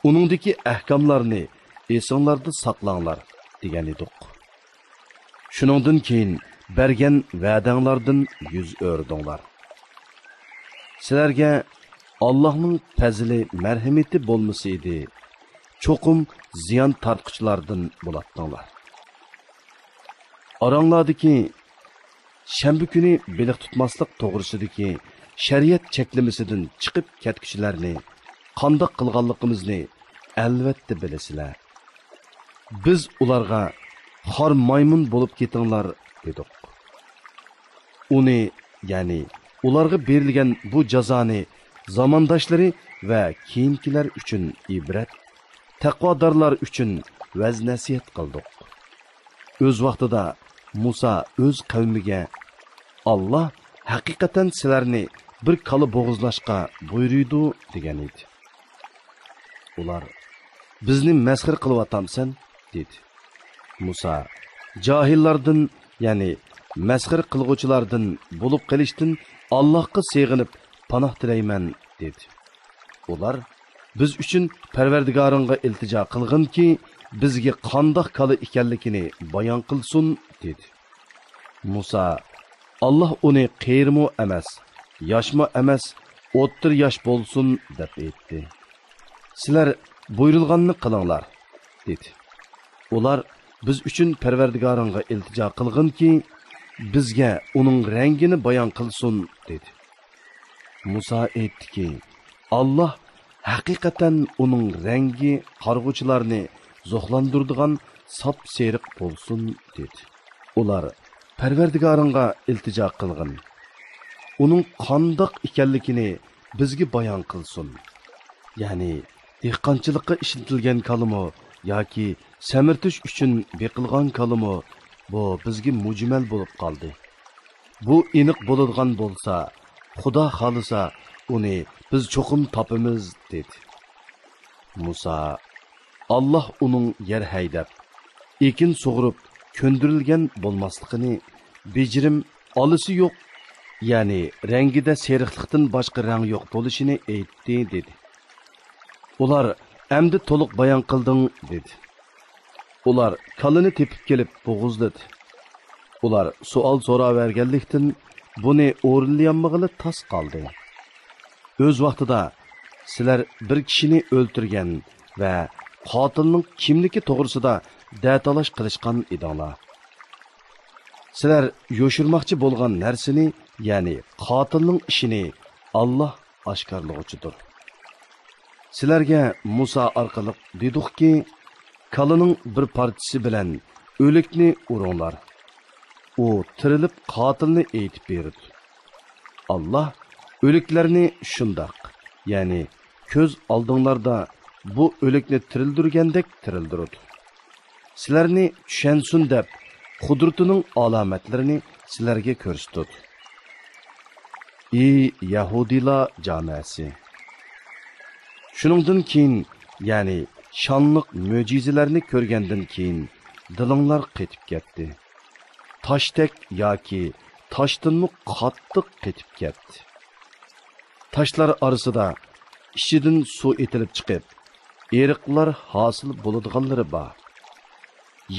ئۇنىڭدىكى ئەھكاملارنى ئېسىڭلاردا ساقلاڭلار، دېگەن ئىدۇق. شۇنىڭدىن كېيىن بەرگەن ۋەدەڭلاردىن يۈز ئۆرۈدۈڭلار. سىلەرگە ئاللاھنىڭ پەزلى، مەرھىمىتى بولمىسا ئىدى، چوقۇم زىيان تارتقۇچىلاردىن بولاتتىڭلار. ئاراڭلاردىكى شەنبە كۈنى بېلىق تۇتماسلىق توغرىسىدىكى شەرىئەت چەكلىمىسىدىن چىقىپ كەتكۈچىلەرنى قانداق قىلغانلىقىمىزنى ئەلۋەتتە بىلىسىلەر. بىز ئۇلارغا، «خار مايمۇن بولۇپ كېتىڭلار» دېدۇق. ئۇنى، يەنى ئۇلارغا بېرىلگەن بۇ جازانى زامانداشلىرى ۋە كېيىنكىلەر ئۈچۈن ئىبرەت، تەقۋادارلار ئۈچۈن ۋەز-نەسىھەت قىلدۇق. ئۆز ۋاقتىدا مۇسا ئۆز قەۋمىگە، «ئاللاھ ھەقىقەتەن سىلەرنى بىر كالا بوغۇزلاشقا بۇيرۇيدۇ» دېگەن ئىدى. ئۇلار، «بىزنى مەسخىرە قىلىۋاتامسەن؟» دېدى. مۇسا، «جاھىللاردىن، يەنى مەسخىرە قىلغۇچىلاردىن بولۇپ قېلىشتىن ئاللاھقا سېغىنىپ پاناھ تىلەيمەن» دېدى. ئۇلار، «بىز ئۈچۈن پەرۋەردىگارىڭغا ئىلتىجا قىلغىنكى، بىزگە قانداق كالا ئىكەنلىكىنى بايان قىلسۇن» دېدى. مۇسا، «ئاللاھ ئۇنى قېرىمۇ ئەمەس، ياشمۇ ئەمەس، ئوتتۇرا ياش بولسۇن» دەپ ئېيتتى. «سىلەر بۇيرۇلغاننى قىلىڭلار» دېدى. ئۇلار، «بىز ئۈچۈن پەرۋەردىگارىڭغا ئىلتىجا قىلغىنكى، بىزگە ئۇنىڭ رەڭگىنى بايان قىلسۇن» دېدى. مۇسا ئېيتتىكى، «ئاللاھ ھەقىقەتەن ئۇنىڭ رەڭگى قارىغۇچىلارنى زوقلاندۇرىدىغان ساپسېرىق بولسۇن» دېدى. ئۇلار، «پەرۋەردىگارىڭغا ئىلتىجا قىلغىن، ئۇنىڭ قانداق ئىكەنلىكىنى بىزگە بايان قىلسۇن. يەنى دېھقانچىلىققا ئىشلىتىلگەن كالىمۇ ياكى سەمرىتىش ئۈچۈن بېقىلغان كالىمۇ، بۇ بىزگە مۇجمەل بولۇپ قالدى. بۇ ئېنىق بولىدىغان بولسا، خۇدا خالىسا، ئۇنى بىز چوقۇم تاپىمىز» دېدى. مۇسا، «ئاللاھ ئۇنىڭ يەر ھەيدەپ، ئېكىن سۇغۇرۇپ كۆندۈرۈلگەن بولماسلىقىنى، بېجىرىم، ئالىسى يوق، يەنى رەڭگىدە سېرىقلىقتىن باشقا رەڭ يوق بولۇشىنى ئېيتتى» دېدى. ئۇلار، «ئەمدى تولۇق بايان قىلدىڭ» دېدى. ئۇلار كالىنى تېپىپ كېلىپ بوغۇزلىدى. ئۇلار سوئال سوراۋەرگەنلىكتىن، بۇنى ئورۇنلىيالمىغىلى تاس قالدى. ئۆز ۋاقتىدا سىلەر بىر كىشىنى ئۆلتۈرگەن ۋە قاتىلنىڭ كىملىكى توغرىسىدا دەتالاش قىلىشقان ئىدىڭلار. سىلەر يوشۇرماقچى بولغان نەرسىنى، يەنى قاتىلنىڭ ئىشىنى ئاللاھ ئاشكارىلىغۇچىدۇر. سىلەرگە مۇسا ئارقىلىق دېدۇقكى، كالىنىڭ بىر پارچىسى بىلەن ئۆلۈكنى ئۇرۇڭلار. ئۇ تىرىلىپ قاتىلنى ئېيتىپ بېرىدۇ. ئاللاھ ئۆلۈكلەرنى شۇنداق، يەنى كۆز ئالدىڭلاردا بۇ ئۆلۈكنى تىرىلدۈرگەندەك تىرىلدۈرىدۇ. سىلەرنى چۈشەنسۇن دەپ، قۇدرىتىنىڭ ئالامەتلىرىنى سىلەرگە كۆرسىتىدۇ. ئى يەھۇدىيلار جامەسى! شۇنىڭدىن كېيىن، يەنى شانلىق مۆجىزىلەرنى كۆرگەندىن كېيىن دىلىڭلار قېتىپ كەتتى. تاشتەك ياكى تاشتىنمۇ قاتتىق قېتىپ كەتتى. تاشلار ئارىسىدا ئىچىدىن سۇ ئېتىلىپ چىقىپ، ئېرىقلار ھاسىل بولىدىغانلىرى بار.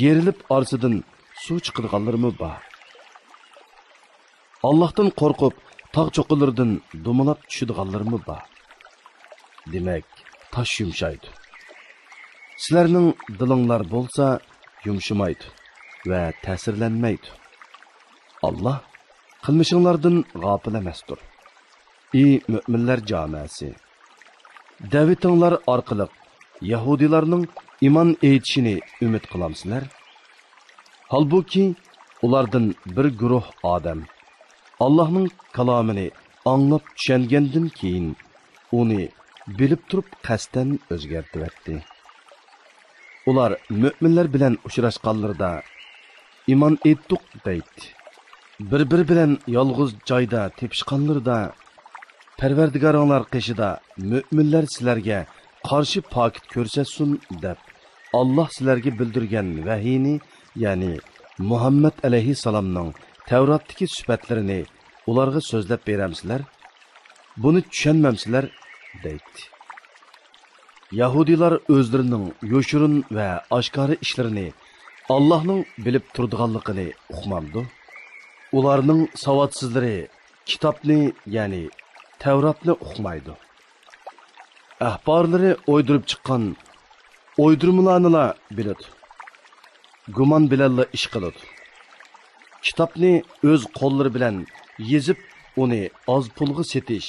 يېرىلىپ ئارىسىدىن سۇ چىقىدىغانلىرىمۇ بار. ئاللاھتىن قورقۇپ، تاغ چوققىلىرىدىن دومىلاپ چۈشىدىغانلىرىمۇ بار. دېمەك، تاش يۇمشايدۇ. سىلەرنىڭ دىلىڭلار بولسا يۇمشىمايدۇ ۋە تەسىرلەنمەيدۇ. ئاللاھ قىلمىشىڭلاردىن غاپىل ئەمەستۇر. ئى مۆمىنلەر جامەسى! دەۋىتىڭلار ئارقىلىق يەھۇدىيلارنىڭ ئىمان ئېيتىشىنى ئۈمىد قىلامسىلەر؟ ھالبۇكى، ئۇلاردىن بىر گۇرۇھ ئادەم ئاللاھنىڭ كالامىنى ئاڭلاپ چۈشەنگەندىن كېيىن، ئۇنى بىلىپ تۇرۇپ قەستەن ئۆزگەرتىۋەتتى. ئۇلار مۆمىنلەر بىلەن ئۇچراشقانلىرىدا، ئىمان ئېيتتۇق دەيتتى. بىر-بىرى بىلەن يالغۇز جايدا تېپىشقانلىرىدا، پەرۋەردىگارىڭلار قېشىدا مۆمىنلەر سىلەرگە قارشى پاكىت كۆرسەتسۇن دەپ، ئاللاھ سىلەرگە بىلدۈرگەن ۋەھىينى، يەنى مۇھەممەد ئەلەيھىسسالامنىڭ تەۋراتتىكى سۈپەتلىرىنى ئۇلارغا سۆزلەپ بېرەمسىلەر؟ بۇنى چۈشەنمەمسىلەر؟ دەيتتى. يەھۇدىيلار ئۆزلىرىنىڭ يوشۇرۇن ۋە ئاشكارا ئىشلىرىنى ئاللاھنىڭ بىلىپ تۇرىدىغانلىقىنى ئۇقمامدۇ؟ ئۇلارنىڭ ساۋاتسىزلىرى كىتابنى، يەنى تەۋراتنى ئۇقمايدۇ. ئەھبارلىرى ئويدۇرۇپ چىققان ئويدۇرمىلارنىلا بىلىدۇ. گۇمان بىلەنلا ئىش قىلىدۇ. كىتابنى ئۆز قوللىرى بىلەن يېزىپ، ئۇنى ئاز پۇلغا سېتىش،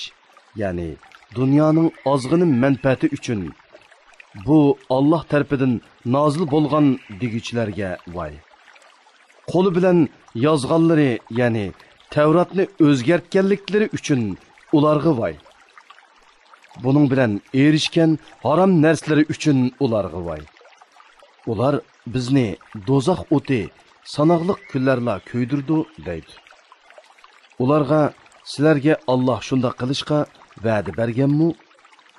يەنى دۇنيانىڭ ئازغىنە مەنپەئەتى ئۈچۈن، بۇ ئاللاھ تەرىپىدىن نازىل بولغان دېگۈچىلەرگە ۋاي! قولى بىلەن يازغانلىرى، يەنى تەۋراتنى ئۆزگەرتكەنلىكلىرى ئۈچۈن ئۇلارغا ۋاي! بۇنىڭ بىلەن ئېرىشكەن ھارام نەرسىلىرى ئۈچۈن ئۇلارغا ۋاي! ئۇلار بىزنى دوزاخ ئوتى ساناقلىق كۈنلەرلا كۆيدۈرىدۇ دەيدۇ. ئۇلارغا، سىلەرگە ئاللاھ شۇنداق قىلىشقا ۋەدە بەرگەنمۇ؟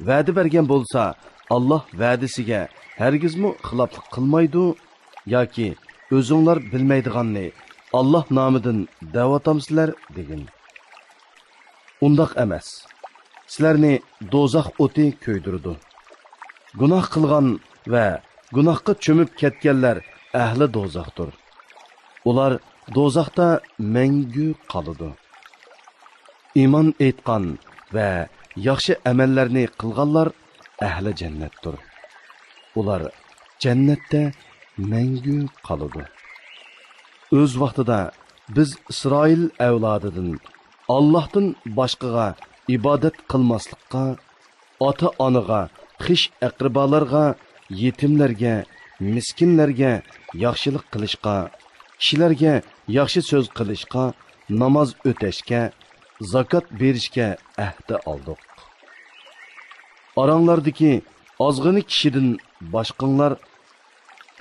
ۋەدە بەرگەن بولسا، ئاللاھ ۋەدىسىگە ھەرگىزمۇ خىلاپلىق قىلمايدۇ، ياكى ئۆزۈڭلار بىلمەيدىغاننى ئاللاھ نامىدىن دەۋاتامسىلەر؟ دېگىن. ئۇنداق ئەمەس. سىلەرنى دوزاخ ئوتى كۆيدۈرىدۇ. گۇناھ قىلغان ۋە گۇناھقا چۆمۈپ كەتكەنلەر ئەھلى دوزاختۇر. ئۇلار دوزاختا مەڭگۈ قالىدۇ. ئىمان ئېيتقان ۋە ياخشى ئەمەللەرنى قىلغانلار ئەھلى جەننەتتۇر. ئۇلار جەننەتتە مەڭگۈ قالىدۇ. ئۆز ۋاقتىدا بىز ئىسرائىل ئەۋلادىدىن ئاللاھتىن باشقىغا ئىبادەت قىلماسلىققا، ئاتا-ئانىغا، خىش-ئەقرىبالارغا، يېتىملەرگە، مىسكىنلەرگە ياخشىلىق قىلىشقا، كىشىلەرگە ياخشى سۆز قىلىشقا، ناماز ئۆتەشكە، زاكات بېرىشكە ئەھدى ئالدۇق. ئاراڭلاردىكى ئازغىنە كىشىدىن باشقاڭلار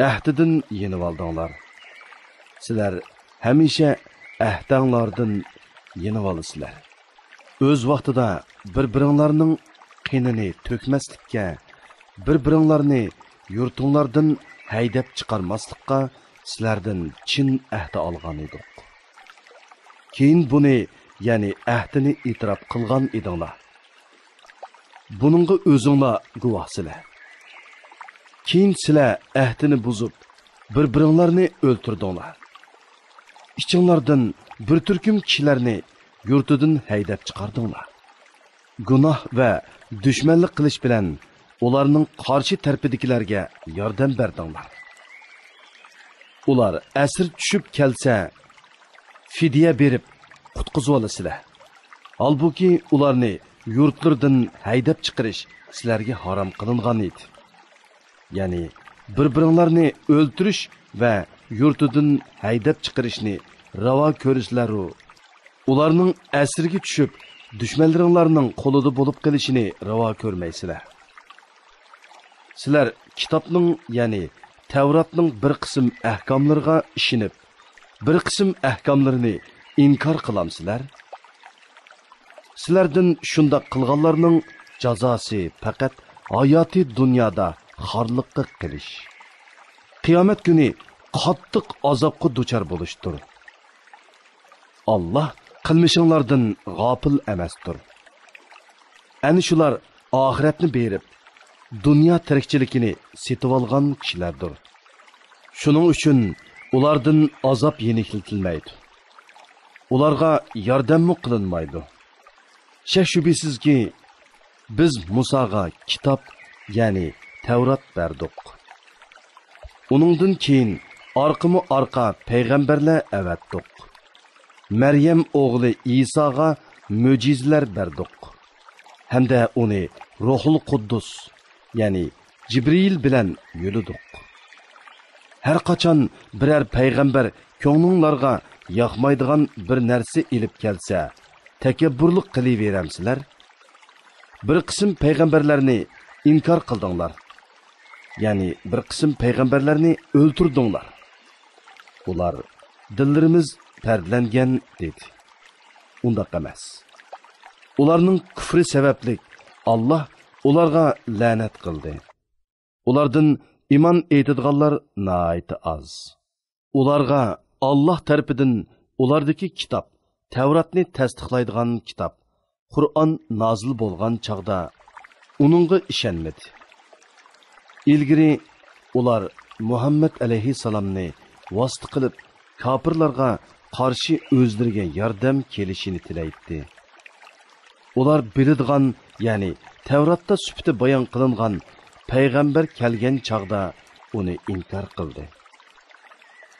ئەھدىدىن يېنىۋالدىڭلار. سىلەر ھەمىشە ئەھدەڭلاردىن يېنىۋالىسىلەر. ئۆز ۋاقتىدا بىر-بىرىڭلارنىڭ قېنىنى تۆكمەسلىككە، بىر-بىرىڭلارنى يۇرتۇڭلاردىن ھەيدەپ چىقارماسلىققا سىلەردىن چىن ئەھدى ئالغان ئىدۇق. كېيىن بۇنى، يەنى ئەھدىنى ئېتىراپ قىلغان ئىدىڭلار. بۇنىڭغا ئۆزۈڭلار گۇۋاھسىلەر. كېيىن سىلەر ئەھدىنى بۇزۇپ، بىر-بىرىڭلارنى ئۆلتۈردۈڭلار. ئىچىڭلاردىن بىر تۈركۈم كىشىلەرنى يۇرتىدىن ھەيدەپ چىقاردىڭلار. گۇناھ ۋە دۈشمەنلىك قىلىش بىلەن ئۇلارنىڭ قارشى تەرىپىدىكىلەرگە ياردەم بەردىڭلار. ئۇلار ئەسىر چۈشۈپ كەلسە، فىدىيە بېرىپ قۇتقۇزۇۋالىسىلەر. ھالبۇكى، ئۇلارنى يۇرتلىرىدىن ھەيدەپ چىقىرىش سىلەرگە ھارام قىلىنغان ئىدى. يەنى بىر-بىرىڭلارنى ئۆلتۈرۈش ۋە يۇرتىدىن ھەيدەپ چىقىرىشنى راۋا كۆرىسىلەرۇ، ئۇلارنىڭ ئەسىرىگە چۈشۈپ، دۈشمەنلىرىڭلارنىڭ قولىدا بولۇپ قېلىشىنى راۋا كۆرمەيسىلەر. سىلەر كىتابنىڭ، يەنى تەۋراتنىڭ بىر قىسىم ئەھكاملىرىغا ئىشىنىپ، بىر قىسىم ئەھكاملىرىنى ئىنكار قىلامسىلەر؟ سىلەردىن شۇنداق قىلغانلارنىڭ جازاسى پەقەت ھاياتىي دۇنيادا خارلىققا قېلىش. قىيامەت كۈنى قاتتىق ئازابقا دۇچار بولۇشتۇر. ئاللاھ قىلمىشىڭلاردىن غاپىل ئەمەستۇر. ئەنە شۇلار ئاخىرەتنى بېرىپ، دۇنيا تىرىكچىلىكىنى سېتىۋالغان كىشىلەردۇر. شۇنىڭ ئۈچۈن ئۇلاردىن ئازاب يېنىكلىتىلمەيدۇ. ئۇلارغا ياردەممۇ قىلىنمايدۇ. شەك-شۈبھىسىزكى، بىز مۇساغا كىتاب، يەنى تەۋرات بەردۇق. ئۇنىڭدىن كېيىن ئارقىمۇ ئارقا پەيغەمبەرلەر ئەۋەتتۇق. مەريەم ئوغلى ئىساغا مۆجىزىلەر بەردۇق ھەمدە ئۇنى روھۇل قۇددۇس، يەنى جىبرىئىل بىلەن يۆلىدۇق. ھەر قاچان بىرەر پەيغەمبەر كۆڭلۈڭلارغا ياقمايدىغان بىر نەرسە ئېلىپ كەلسە، تەكەببۇرلۇق قىلىۋېرەمسىلەر؟ بىر قىسىم پەيغەمبەرلەرنى ئىنكار قىلدىڭلار. يەنى بىر قىسىم پەيغەمبەرلەرنى ئۆلتۈردۈڭلار. ئۇلار، «دىللىرىمىز پەردىلەنگەن» دېدى. ئۇنداق ئەمەس. ئۇلارنىڭ كۈفرى سەۋەبلىك ئاللاھ ئۇلارغا لەنەت قىلدى. ئۇلاردىن ئىمان ئېيتىدىغانلار ناھايىتى ئاز. ئۇلارغا ئاللاھ تەرىپىدىن ئۇلاردىكى كىتاب، تەۋراتنى تەستىقلايدىغان كىتاب، قۇرئان نازىل بولغان چاغدا ئۇنىڭغا ئىشەنمىدى. ئىلگىرى ئۇلار مۇھەممەد ئەلەيھىسسالامنى ۋاسىتە قىلىپ كاپىرلارغا قارشى ئۆزلىرىگە ياردەم كېلىشىنى تىلەيتتى. ئۇلار بىلىدىغان، يەنى تەۋراتتا سۈپىتى بايان قىلىنغان پەيغەمبەر كەلگەن چاغدا ئۇنى ئىنكار قىلدى.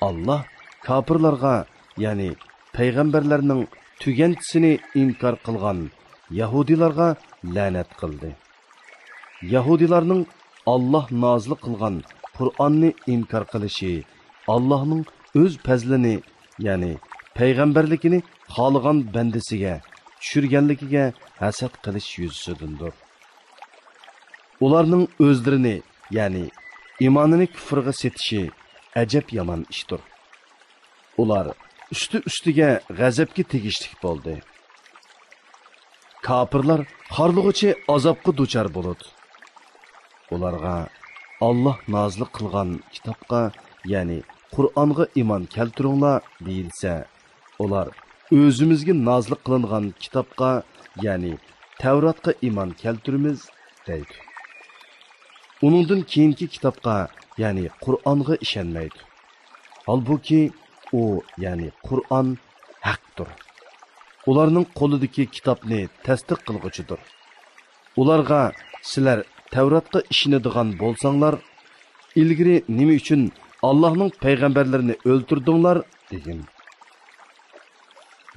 ئاللاھ كاپىرلارغا، يەنى پەيغەمبەرلەرنىڭ تۈگەنچىسىنى ئىنكار قىلغان يەھۇدىيلارغا لەنەت قىلدى. يەھۇدىيلارنىڭ ئاللاھ نازىل قىلغان قۇرئاننى ئىنكار قىلىشى ئاللاھنىڭ ئۆز پەزلىنى، يەنى پەيغەمبەرلىكىنى خالىغان بەندىسىگە چۈشۈرگەنلىكىگە ھەسەت قىلىش يۈزىسىدىندۇر. ئۇلارنىڭ ئۆزلىرىنى، يەنى ئىمانىنى كۇفرغا سېتىشى ئەجەب يامان ئىشتۇر. ئۇلار ئۈستى-ئۈستىگە غەزەپكە تېگىشلىك بولدى. كاپىرلار خارلىغۇچى ئازابقا دۇچار بولىدۇ. ئۇلارغا، «ئاللاھ نازىل قىلغان كىتابقا، يەنى قۇرئانغا ئىمان كەلتۈرۈڭلار» دېيىلسە، ئۇلار، «ئۆزىمىزگە نازىل قىلىنغان كىتابقا، يەنى تەۋراتقا ئىمان كەلتۈرىمىز» دەيدۇ. ئۇنىڭدىن كېيىنكى كىتابقا، يەنى قۇرئانغا ئىشەنمەيدۇ. ھالبۇكى، ئۇ، يەنى قۇرئان ھەقتۇر. ئۇلارنىڭ قولىدىكى كىتابنى تەستىق قىلغۇچىدۇر. ئۇلارغا، «سىلەر تەۋراتقا ئىشىنىدىغان بولساڭلار، ئىلگىرى نېمە ئۈچۈن ئاللاھنىڭ پەيغەمبەرلىرىنى ئۆلتۈردۈڭلار؟» دېگىن.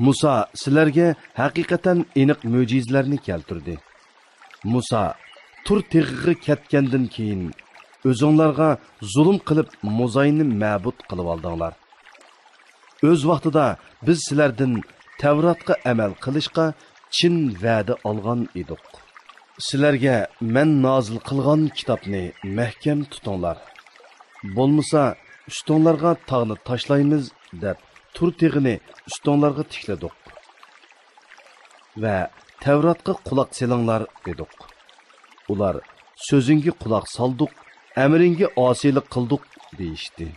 مۇسا سىلەرگە ھەقىقەتەن ئېنىق مۆجىزىلەرنى كەلتۈردى. مۇسا، تۇر تېغىغا كەتكەندىن كېيىن، ئۆزۈڭلارغا زۇلۇم قىلىپ موزاينى مەبۇد قىلىۋالدىڭلار. ئۆز ۋاقتىدا بىز سىلەردىن تەۋراتقا ئەمەل قىلىشقا چىن ۋەدە ئالغان ئىدۇق. سىلەرگە مەن نازىل قىلغان كىتابنى مەھكەم تۇتۇڭلار. بولمىسا، ئۈستۈڭلارغا تاغنى تاشلايمىز، دەپ، تۇر تېغىنى ئۈستۈڭلارغا تىكلىدۇق. ۋە تەۋراتقا قۇلاق سېلىڭلار، دېدۇق. ئۇلار، سۆزۈڭگە قۇلاق سالدۇق، ئەمرىڭگە ئاسىيلىق قىلدۇق، دېيىشتى.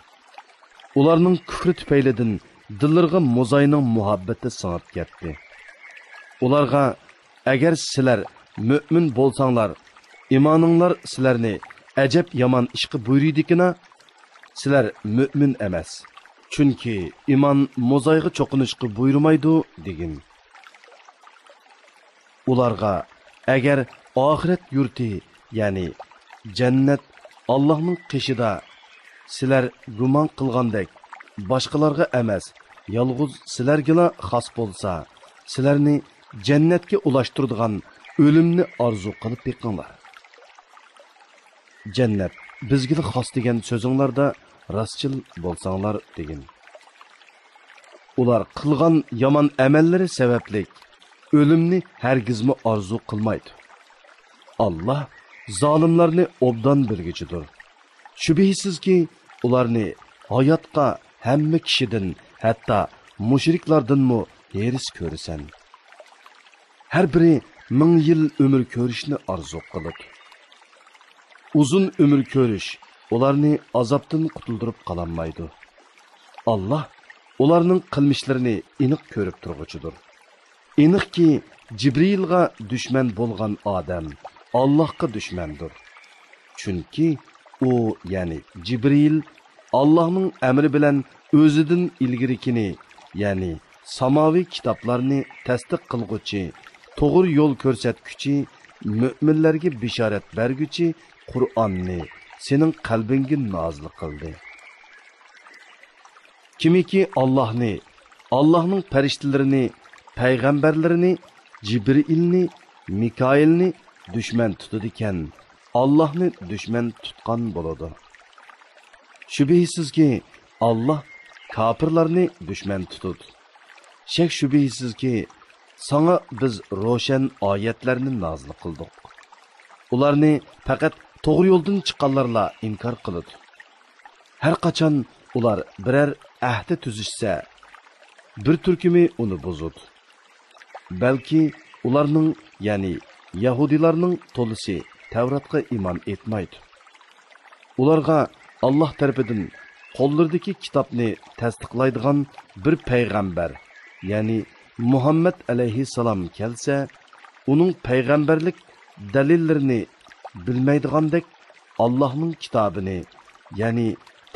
ئۇلارنىڭ كۈفرى تۈپەيلىدىن دىللىرىغا موزاينىڭ مۇھەببىتى سىڭىپ كەتتى. ئۇلارغا، ئەگەر سىلەر مۆمىن بولساڭلار، ئىمانىڭلار سىلەرنى ئەجەب يامان ئىشقا بۇيرۇيدىكىنا، سىلەر مۆمىن ئەمەس، چۈنكى ئىمان موزايغا چوقۇنۇشقا بۇيرۇمايدۇ» دېگىن. ئۇلارغا: «ئەگەر ئاخىرەت يۇرتى، يەنى جەننەت، ئاللاھنىڭ قېشىدا سىلەر گۇمان قىلغاندەك باشقىلارغا ئەمەس، يالغۇز سىلەرگىلا خاس بولسا، سىلەرنى جەننەتكە ئۇلاشتۇرىدىغان ئۆلۈمنى ئارزۇ قىلىپ بېقىڭلار. جەننەت بىزگىلا خاس دېگەن سۆزۈڭلاردا راستچىل بولساڭلار» دېگىن. ئۇلار قىلغان يامان ئەمەللىرى سەۋەبلىك ئۆلۈمنى ھەرگىزمۇ ئارزۇ قىلمايدۇ. ئاللاھ زالىملارنى ئوبدان بىلگۈچىدۇر. شۈبھىسىزكى، ئۇلارنى ھاياتقا ھەممە كىشىدىن، ھەتتا مۇشرىكلاردىنمۇ ھېرىس كۆرىسەن. ھەر بىرى مىڭ يىل ئۆمۈر كۆرۈشنى ئارزۇ قىلىدۇ. ئۇزۇن ئۆمۈر كۆرۈش ئۇلارنى ئازابتىن قۇتۇلدۇرۇپ قالالمايدۇ. ئاللاھ ئۇلارنىڭ قىلمىشلىرىنى ئېنىق كۆرۈپ تۇرغۇچىدۇر. ئېنىقكى، جىبرىئىلغا دۈشمەن بولغان ئادەم ئاللاھقا دۈشمەندۇر. چۈنكى ئۇ، يەنى جىبرىئىل، ئاللاھنىڭ ئەمرى بىلەن ئۆزىدىن ئىلگىرىكىنى، يەنى ساماۋىي كىتابلارنى تەستىق قىلغۇچى، توغرا يول كۆرسەتكۈچى، مۆمىنلەرگە بېشارەت بەرگۈچى قۇرئاننى سېنىڭ قەلبىڭگە نازىل قىلدى. كىمكى ئاللاھنى، ئاللاھنىڭ پەرىشتىلىرىنى، پەيغەمبەرلىرىنى، جىبرىئىلنى، مىكائىلنى دۈشمەن تۇتىدىكەن، ئاللاھنى دۈشمەن تۇتقان بولىدۇ. شۈبھىسىزكى، ئاللاھ كاپىرلارنى دۈشمەن تۇتىدۇ. شەك-شۈبھىسىزكى، ساڭا بىز روشەن ئايەتلەرنى نازىل قىلدۇق. ئۇلارنى پەقەت توغرا يولدىن چىققانلارلا ئىنكار قىلىدۇ. ھەر قاچان ئۇلار بىرەر ئەھدە تۈزۈشسە، بىر تۈركۈمى ئۇنى بۇزىدۇ. بەلكى ئۇلارنىڭ، يەنى يەھۇدىيلارنىڭ تولىسى تەۋراتقا ئىمان ئېيتمايدۇ. ئۇلارغا ئاللاھ تەرىپىدىن قوللىرىدىكى كىتابنى تەستىقلايدىغان بىر پەيغەمبەر، يەنى مۇھەممەد ئەلەيھىسسالام كەلسە، ئۇنىڭ پەيغەمبەرلىك دەلىللىرىنى بىلمەيدىغاندەك، ئاللاھنىڭ كىتابىنى، يەنى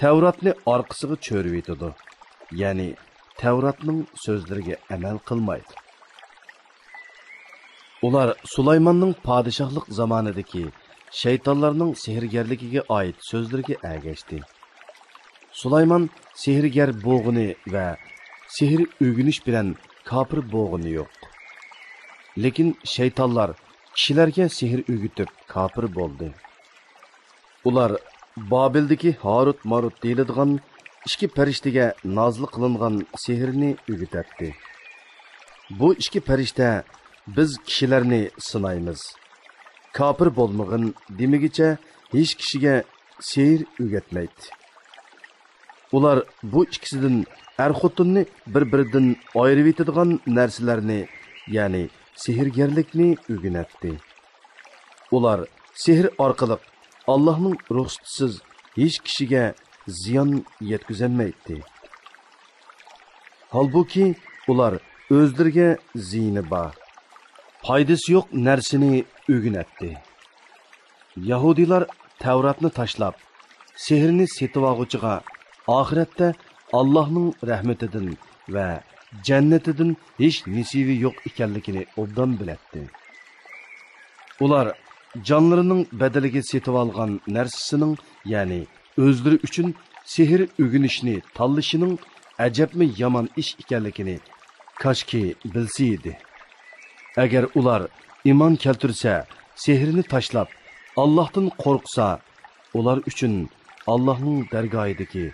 تەۋراتنى ئارقىسىغا چۆرۈۋېتىدۇ، يەنى تەۋراتنىڭ سۆزلىرىگە ئەمەل قىلمايدۇ. ئۇلار سۇلايماننىڭ پادىشاھلىق زامانىدىكى شەيتانلارنىڭ سېھىرگەرلىكىگە ئائىت سۆزلىرىگە ئەگەشتى. سۇلايمان سېھىرگەر بولغىنى ۋە سېھىر ئۆگىنىش بىلەن كاپىر بولغىنى يوق. لېكىن شەيتانلار كىشىلەرگە سېھىر ئۆگىتىپ كاپىر بولدى. ئۇلار بابىلدىكى ھاروت ماروت دېيىلىدىغان ئىككى پەرىشتىگە نازىل قىلىنغان سېھىرنى ئۆگىتەتتى. بۇ ئىككى پەرىشتە: «بىز كىشىلەرنى سىنايمىز. كاپىر بولمىغىن» دېمىگىچە ھېچ كىشىگە سېھىر ئۆگەتمەيتتى. ئۇلار بۇ ئىككىسىدىن ئەر-خوتۇننى بىر-بىرىدىن ئايرىۋېتىدىغان نەرسىلەرنى، يەنى سېھىرگەرلىكنى ئۆگىنەتتى. ئۇلار سېھىر ئارقىلىق ئاللاھنىڭ رۇخسىتىسىز ھېچ كىشىگە زىيان يەتكۈزەلمەيتتى. ھالبۇكى، ئۇلار ئۆزلىرىگە زىيىنى بار، پايدىسى يوق نەرسىنى ئۆگىنەتتى. يەھۇدىيلار تەۋراتنى تاشلاپ، سېھىرنى سېتىۋالغۇچىغا ئاخىرەتتە ئاللاھنىڭ رەھمىتىدىن ۋە جەننىتىدىن ھېچ نېسىۋى يوق ئىكەنلىكىنى ئوبدان بىلەتتى. ئۇلار جانلىرىنىڭ بەدىلىگە سېتىۋالغان نەرسىسىنىڭ، يەنى ئۆزلىرى ئۈچۈن سېھىر ئۆگىنىشنى تاللىشىنىڭ ئەجەبمۇ يامان ئىش ئىكەنلىكىنى كاشكى بىلسە ئىدى. ئەگەر ئۇلار ئىمان كەلتۈرسە، سېھىرنى تاشلاپ، ئاللاھتىن قورقسا، ئۇلار ئۈچۈن ئاللاھنىڭ دەرگاھىدىكى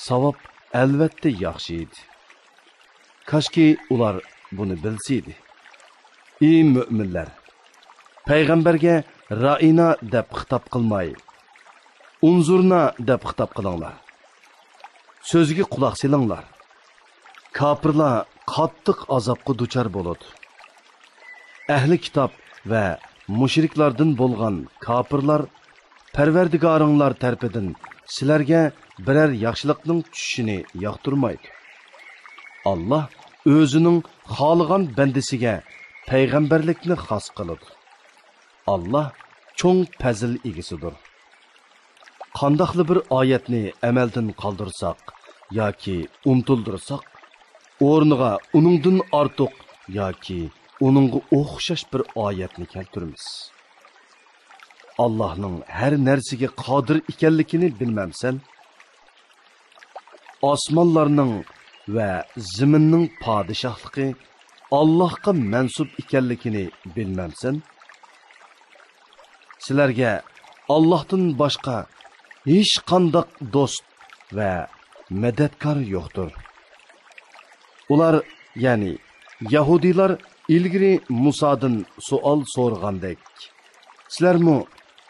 ساۋاب ئەلۋەتتە ياخشى ئىدى. كاشكى ئۇلار بۇنى بىلسىدى. ئى مۆمىنلەر! پەيغەمبەرگە رائىنا دەپ خىتاب قىلماي، ئۇنزۇرنا دەپ خىتاب قىلىڭلار. سۆزىگە قۇلاق سېلىڭلار. كاپىرلار قاتتىق ئازابقا دۇچار بولىدۇ. ئەھلى كىتاب ۋە مۇشرىكلاردىن بولغان كاپىرلار پەرۋەردىگارىڭلار تەرىپىدىن سىلەرگە بىرەر ياخشىلىقنىڭ چۈشۈشىنى ياقتۇرمايدۇ. ئاللاھ ئۆزىنىڭ خالىغان بەندىسىگە پەيغەمبەرلىكنى خاس قىلىدۇ. ئاللاھ چوڭ پەزىل ئىگىسىدۇر. قانداقلا بىر ئايەتنى ئەمەلدىن قالدۇرساق ياكى ئۇنتۇلدۇرساق، ئورنىغا ئۇنىڭدىن ئارتۇق ياكى ئۇنىڭغا ئوخشاش بىر ئايەتنى كەلتۈرىمىز. ئاللاھنىڭ ھەر نەرسىگە قادىر ئىكەنلىكىنى بىلمەمسەن؟ ئاسمانلارنىڭ ۋە زېمىننىڭ پادىشاھلىقى ئاللاھقا مەنسۇپ ئىكەنلىكىنى بىلمەمسەن؟ سىلەرگە ئاللاھتىن باشقا ھېچقانداق دوست ۋە مەدەتكار يوقتۇر. ئۇلار، يەنى يەھۇدىيلار ئىلگىرى مۇسادىن سوئال سورىغاندەك، سىلەرمۇ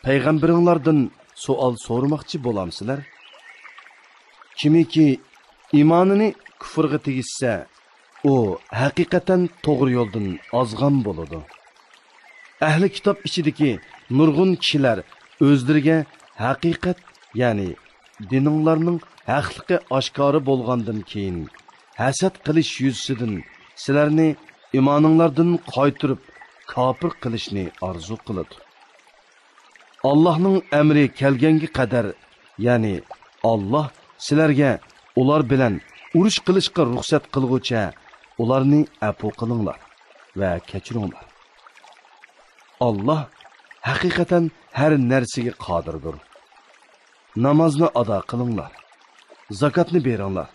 پەيغەمبىرىڭلاردىن سوئال سورىماقچى بولامسىلەر؟ كىمكى ئىمانىنى كۇفرغا تېگىشسە، ئۇ ھەقىقەتەن توغرا يولدىن ئازغان بولىدۇ. ئەھلى كىتاب ئىچىدىكى نۇرغۇن كىشىلەر ئۆزلىرىگە ھەقىقەت، يەنى دىنىڭلارنىڭ ھەقلىقى ئاشكارا بولغاندىن كېيىن، ھەسەت قىلىش يۈزىسىدىن سىلەرنى ئىمانىڭلاردىن قايتۇرۇپ، كاپىر قىلىشنى ئارزۇ قىلىدۇ. ئاللاھنىڭ ئەمرى كەلگەنگە قەدەر، يەنى ئاللاھ سىلەرگە ئۇلار بىلەن ئۇرۇش قىلىشقا رۇخسەت قىلغۇچە، ئۇلارنى ئەپۇ قىلىڭلار ۋە كەچۈرۈڭلار. ئاللاھ ھەقىقەتەن ھەر نەرسىگە قادىردۇر. نامازنى ئادا قىلىڭلار، زاكاتنى بېرىڭلار.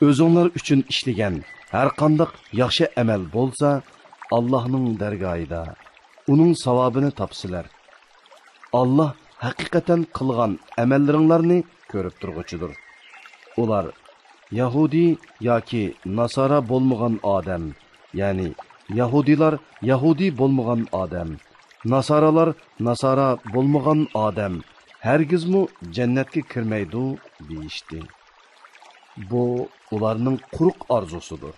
ئۆزۈڭلار ئۈچۈن ئىشلىگەن ھەرقانداق ياخشى ئەمەل بولسا، ئاللاھنىڭ دەرگاھىدا ئۇنىڭ ساۋابىنى تاپىسىلەر. ئاللاھ ھەقىقەتەن قىلغان ئەمەللىرىڭلارنى كۆرۈپ تۇرغۇچىدۇر. ئۇلار يەھۇدىي ياكى ناسارا بولمىغان ئادەم، يەنى يەھۇدىيلار يەھۇدىي بولمىغان ئادەم، ناسارالار ناسارا بولمىغان ئادەم ھەرگىزمۇ جەننەتكە كىرمەيدۇ، دېيىشتى. بۇ ئۇلارنىڭ قۇرۇق ئارزۇسىدۇر.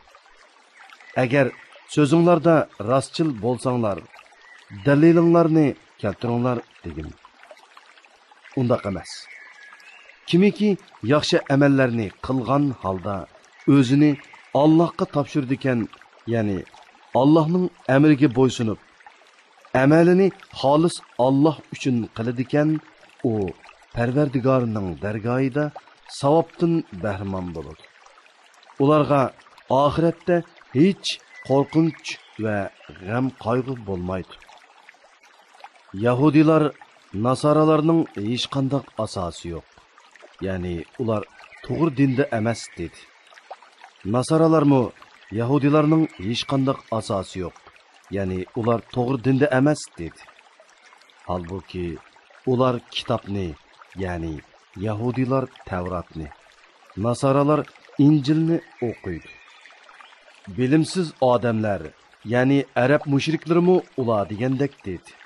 ئەگەر سۆزۈڭلاردا راستچىل بولساڭلار، دەلىلىڭلارنى كەلتۈرۈڭلار، دېگىن. ئۇنداق ئەمەس. كىمكى ياخشى ئەمەللەرنى قىلغان ھالدا ئۆزىنى ئاللاھقا تاپشۇرىدىكەن، يەنى ئاللاھنىڭ ئەمرىگە بويسۇنۇپ، ئەمەلىنى خالىس ئاللاھ ئۈچۈن قىلىدىكەن، ئۇ پەرۋەردىگارىنىڭ دەرگاھىدا ساۋابتىن بەھرىمەن بولىدۇ. ئۇلارغا ئاخىرەتتە ھېچ قورقۇنچ ۋە غەم-قايغۇ بولمايدۇ. يەھۇدىيلار ناسارالارنىڭ ھېچقانداق ئاساسى يوق، يەنى ئۇلار توغرا دىندا ئەمەس، دېدى. ناسارالارمۇ يەھۇدىيلارنىڭ ھېچقانداق ئاساسى يوق، يەنى ئۇلار توغرا دىندا ئەمەس، دېدى. ھالبۇكى، ئۇلار كىتابنى، يەنى يەھۇدىيلار تەۋراتنى، ناسارالار ئىنجىلنى ئوقۇيدۇ. بىلىمسىز ئادەملەر، يەنى ئەرەب مۇشرىكلىرىمۇ ئۇلار دېگەندەك، دېدى.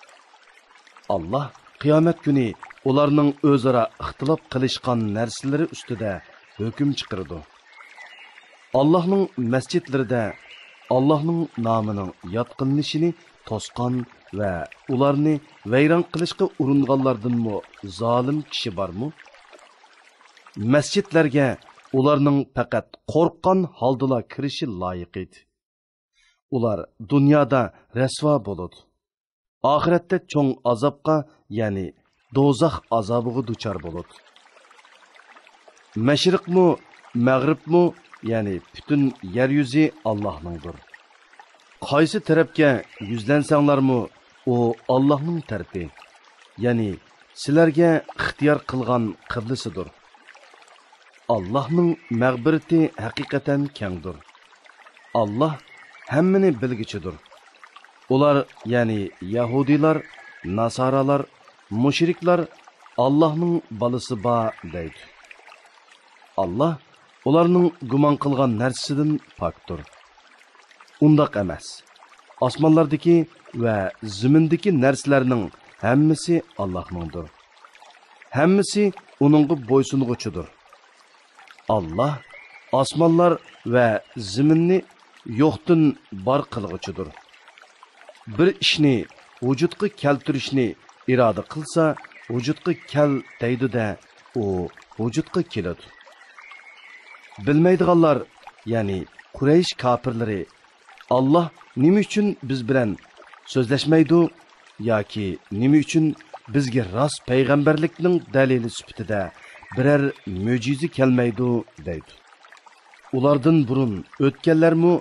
ئاللاھ قىيامەت كۈنى ئۇلارنىڭ ئۆزئارا ئىختىلاپ قىلىشقان نەرسىلىرى ئۈستىدە ھۆكۈم چىقىرىدۇ. ئاللاھنىڭ مەسچىتلىرىدە ئاللاھنىڭ نامىنىڭ ياد قىلىنىشىنى توسقان ۋە ئۇلارنى ۋەيران قىلىشقا ئۇرۇنغانلاردىنمۇ زالىم كىشى بارمۇ؟ مەسچىتلەرگە ئۇلارنىڭ پەقەت قورققان ھالدىلا كىرىشى لايىق ئىدى. ئۇلار دۇنيادا رەسۋا بولىدۇ. ئاخىرەتتە چوڭ ئازابقا، يەنى دوزاخ ئازابىغا دۇچار بولىدۇ. مەشرىقمۇ، مەغرىبمۇ، يەنى پۈتۈن يەر يۈزى ئاللاھنىڭدۇر. قايسى تەرەپكە يۈزلەنسەڭلارمۇ، ئۇ ئاللاھنىڭ تەرىپى، يەنى سىلەرگە ئىختىيار قىلغان قىبلىسىدۇر. ئاللاھنىڭ مەغپىرىتى ھەقىقەتەن كەڭدۇر. ئاللاھ ھەممىنى بىلگۈچىدۇر. ئۇلار، يەنى يەھۇدىيلار، ناسارالار، مۇشرىكلار ئاللاھنىڭ بالىسى بار دەيدۇ. ئاللاھ ئۇلارنىڭ گۇمان قىلغان نەرسىسىدىن پاكتۇر. ئۇنداق ئەمەس. ئاسمانلاردىكى ۋە زېمىندىكى نەرسىلەرنىڭ ھەممىسى ئاللاھنىڭدۇر. ھەممىسى ئۇنىڭغا بويسۇنغۇچىدۇر. ئاللاھ ئاسمانلار ۋە زېمىننى يوقتىن بار قىلغۇچىدۇر. بىر ئىشنى ۋۇجۇدقا كەلتۈرۈشنى ئىرادە قىلسا، ۋۇجۇدقا كەل دەيدۇ-دە، ئۇ ۋۇجۇدقا كېلىدۇ. بىلمەيدىغانلار، يەنى قۇرەيش كاپىرلىرى، ئاللاھ نېمە ئۈچۈن بىز بىلەن سۆزلەشمەيدۇ ياكى نېمە ئۈچۈن بىزگە راست پەيغەمبەرلىكنىڭ دەلىلى سۈپىتىدە بىرەر مۆجىزە كەلمەيدۇ» دەيدۇ. ئۇلاردىن بۇرۇن ئۆتكەنلەرمۇ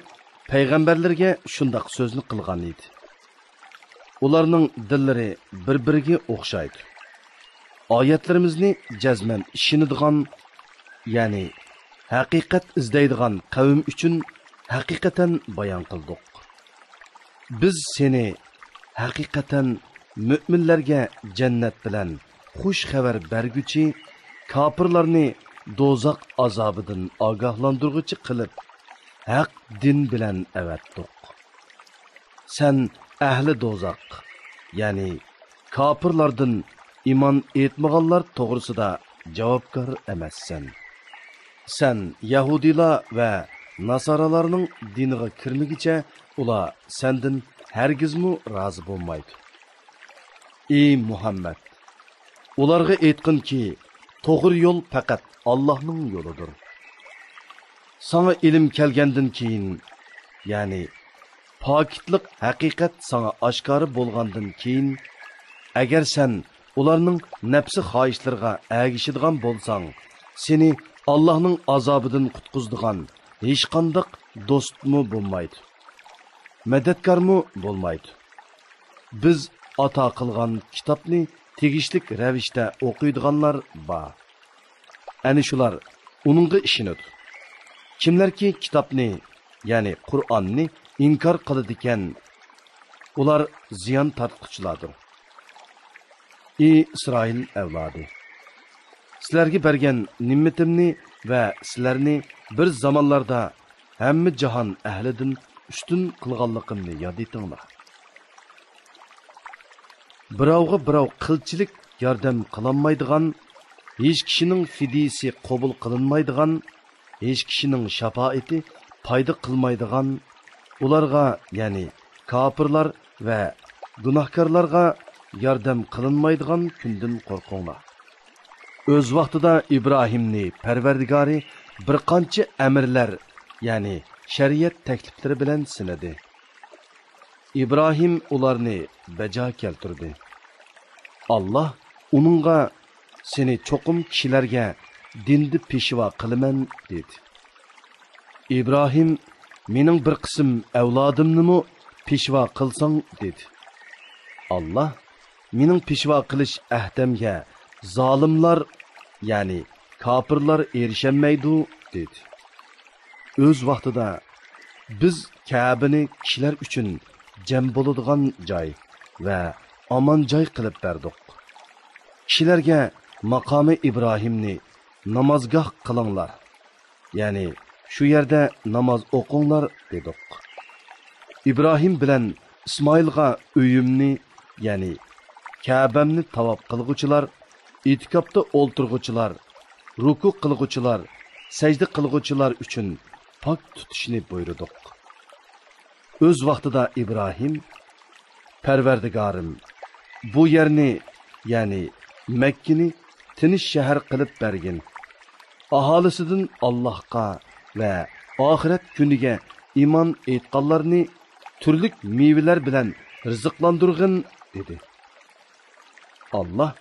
پەيغەمبەرلەرگە شۇنداق سۆزنى قىلغان ئىدى. ئۇلارنىڭ دىللىرى بىر-بىرىگە ئوخشايدۇ. ئايەتلىرىمىزنى جەزمەن ئىشىنىدىغان، يەنى ھەقىقەت ئىزدەيدىغان قەۋم ئۈچۈن ھەقىقەتەن بايان قىلدۇق. بىز سېنى ھەقىقەتەن مۆمىنلەرگە جەننەت بىلەن خۇش خەۋەر بەرگۈچى، كاپىرلارنى دوزاخ ئازابىدىن ئاگاھلاندۇرغۇچى قىلىپ، ھەق دىن بىلەن ئەۋەتتۇق. سەن ئەھلى دوزاخ، يەنى كاپىرلاردىن ئىمان ئېيتمىغانلار توغرىسىدا جاۋابكار ئەمەسسەن. سەن يەھۇدىيلار ۋە ناسارالارنىڭ دىنىغا كىرمىگۈچە ئۇلار سەندىن ھەرگىزمۇ رازى بولمايدۇ. ئى مۇھەممەد! ئۇلارغا ئېيتقىنكى، توغرا يول پەقەت ئاللاھنىڭ يولىدۇر. ساڭا ئىلىم كەلگەندىن كېيىن، يەنى پاكىتلىق ھەقىقەت ساڭا ئاشكارا بولغاندىن كېيىن، ئەگەر سەن ئۇلارنىڭ نەپسى خاھىشلىرىغا ئەگىشىدىغان بولساڭ، سېنى ئاللاھنىڭ ئازابىدىن قۇتقۇزىدىغان ھېچقانداق دوستمۇ بولمايدۇ، مەدەتكارمۇ بولمايدۇ. بىز ئاتا قىلغان كىتابنى تېگىشلىك رەۋىشتە ئوقۇيدىغانلار بار. ئەنە شۇلار ئۇنىڭغا ئىشىنىدۇ. كىملەركى كىتابنى، يەنى قۇرئاننى ئىنكار قىلىدىكەن، ئۇلار زىيان تارتقۇچىلاردۇر. ئى ئىسرائىل ئەۋلادى! سىلەرگە بەرگەن نېمىتىمنى ۋە سىلەرنى بىر زامانلاردا ھەممە جاھان ئەھلىدىن ئۈستۈن قىلغانلىقىمنى ياد ئېتىڭلار. بىراۋغا بىراۋ قىلچىلىك ياردەم قىلالمايدىغان، ھېچ كىشىنىڭ فىدىيىسى قوبۇل قىلىنمايدىغان، ھېچ كىشىنىڭ شاپائىتى پايدا قىلمايدىغان، ئۇلارغا، يەنى كاپىرلار ۋە گۇناھكارلارغا ياردەم قىلىنمايدىغان كۈندىن قورقۇڭلار. ئۆز ۋاقتىدا ئىبراھىمنى پەرۋەردىگارى بىر قانچە ئەمىرلەر، يەنى شەرىئەت تەكلىپلىرى بىلەن سىنىدى. ئىبراھىم ئۇلارنى بەجا كەلتۈردى. ئاللاھ ئۇنىڭغا، سېنى چوقۇم كىشىلەرگە دىندا پېشۋا قىلىمەن، دېدى. ئىبراھىم، مېنىڭ بىر قىسىم ئەۋلادىمنىمۇ پېشۋا قىلساڭ، دېدى. ئاللاھ، مېنىڭ پېشۋا قىلىش ئەھدەمگە زالىملار، يەنى كاپىرلار ئېرىشەلمەيدۇ، دېدى. ئۆز ۋاقتىدا بىز كەبىنى كىشىلەر ئۈچۈن جەم بولىدىغان جاي ۋە ئامان جاي قىلىپ بەردۇق. كىشىلەرگە ماقامى ئىبراھىمنى نامازگاھ قىلىڭلار، يەنى شۇ يەردە ناماز ئوقۇڭلار، دېدۇق. ئىبراھىم بىلەن ئىسمائىلغا ئۆيۈمنى، يەنى كەبەمنى تاۋاپ قىلغۇچىلار، ئېتىكاپتا ئولتۇرغۇچىلار، رۇكۇ قىلغۇچىلار، سەجدە قىلغۇچىلار ئۈچۈن پاك تۇتۇشنى بۇيرۇدۇق. ئۆز ۋاقتىدا ئىبراھىم، پەرۋەردىگارىم، بۇ يەرنى، يەنى مەككىنى تىنچ شەھەر قىلىپ بەرگىن. ئاھالىسىدىن ئاللاھقا ۋە ئاخىرەت كۈنىگە ئىمان ئېيتقانلارنى تۈرلۈك مېۋىلەر بىلەن رىزىقلاندۇرغىن، دېدى. ئاللاھ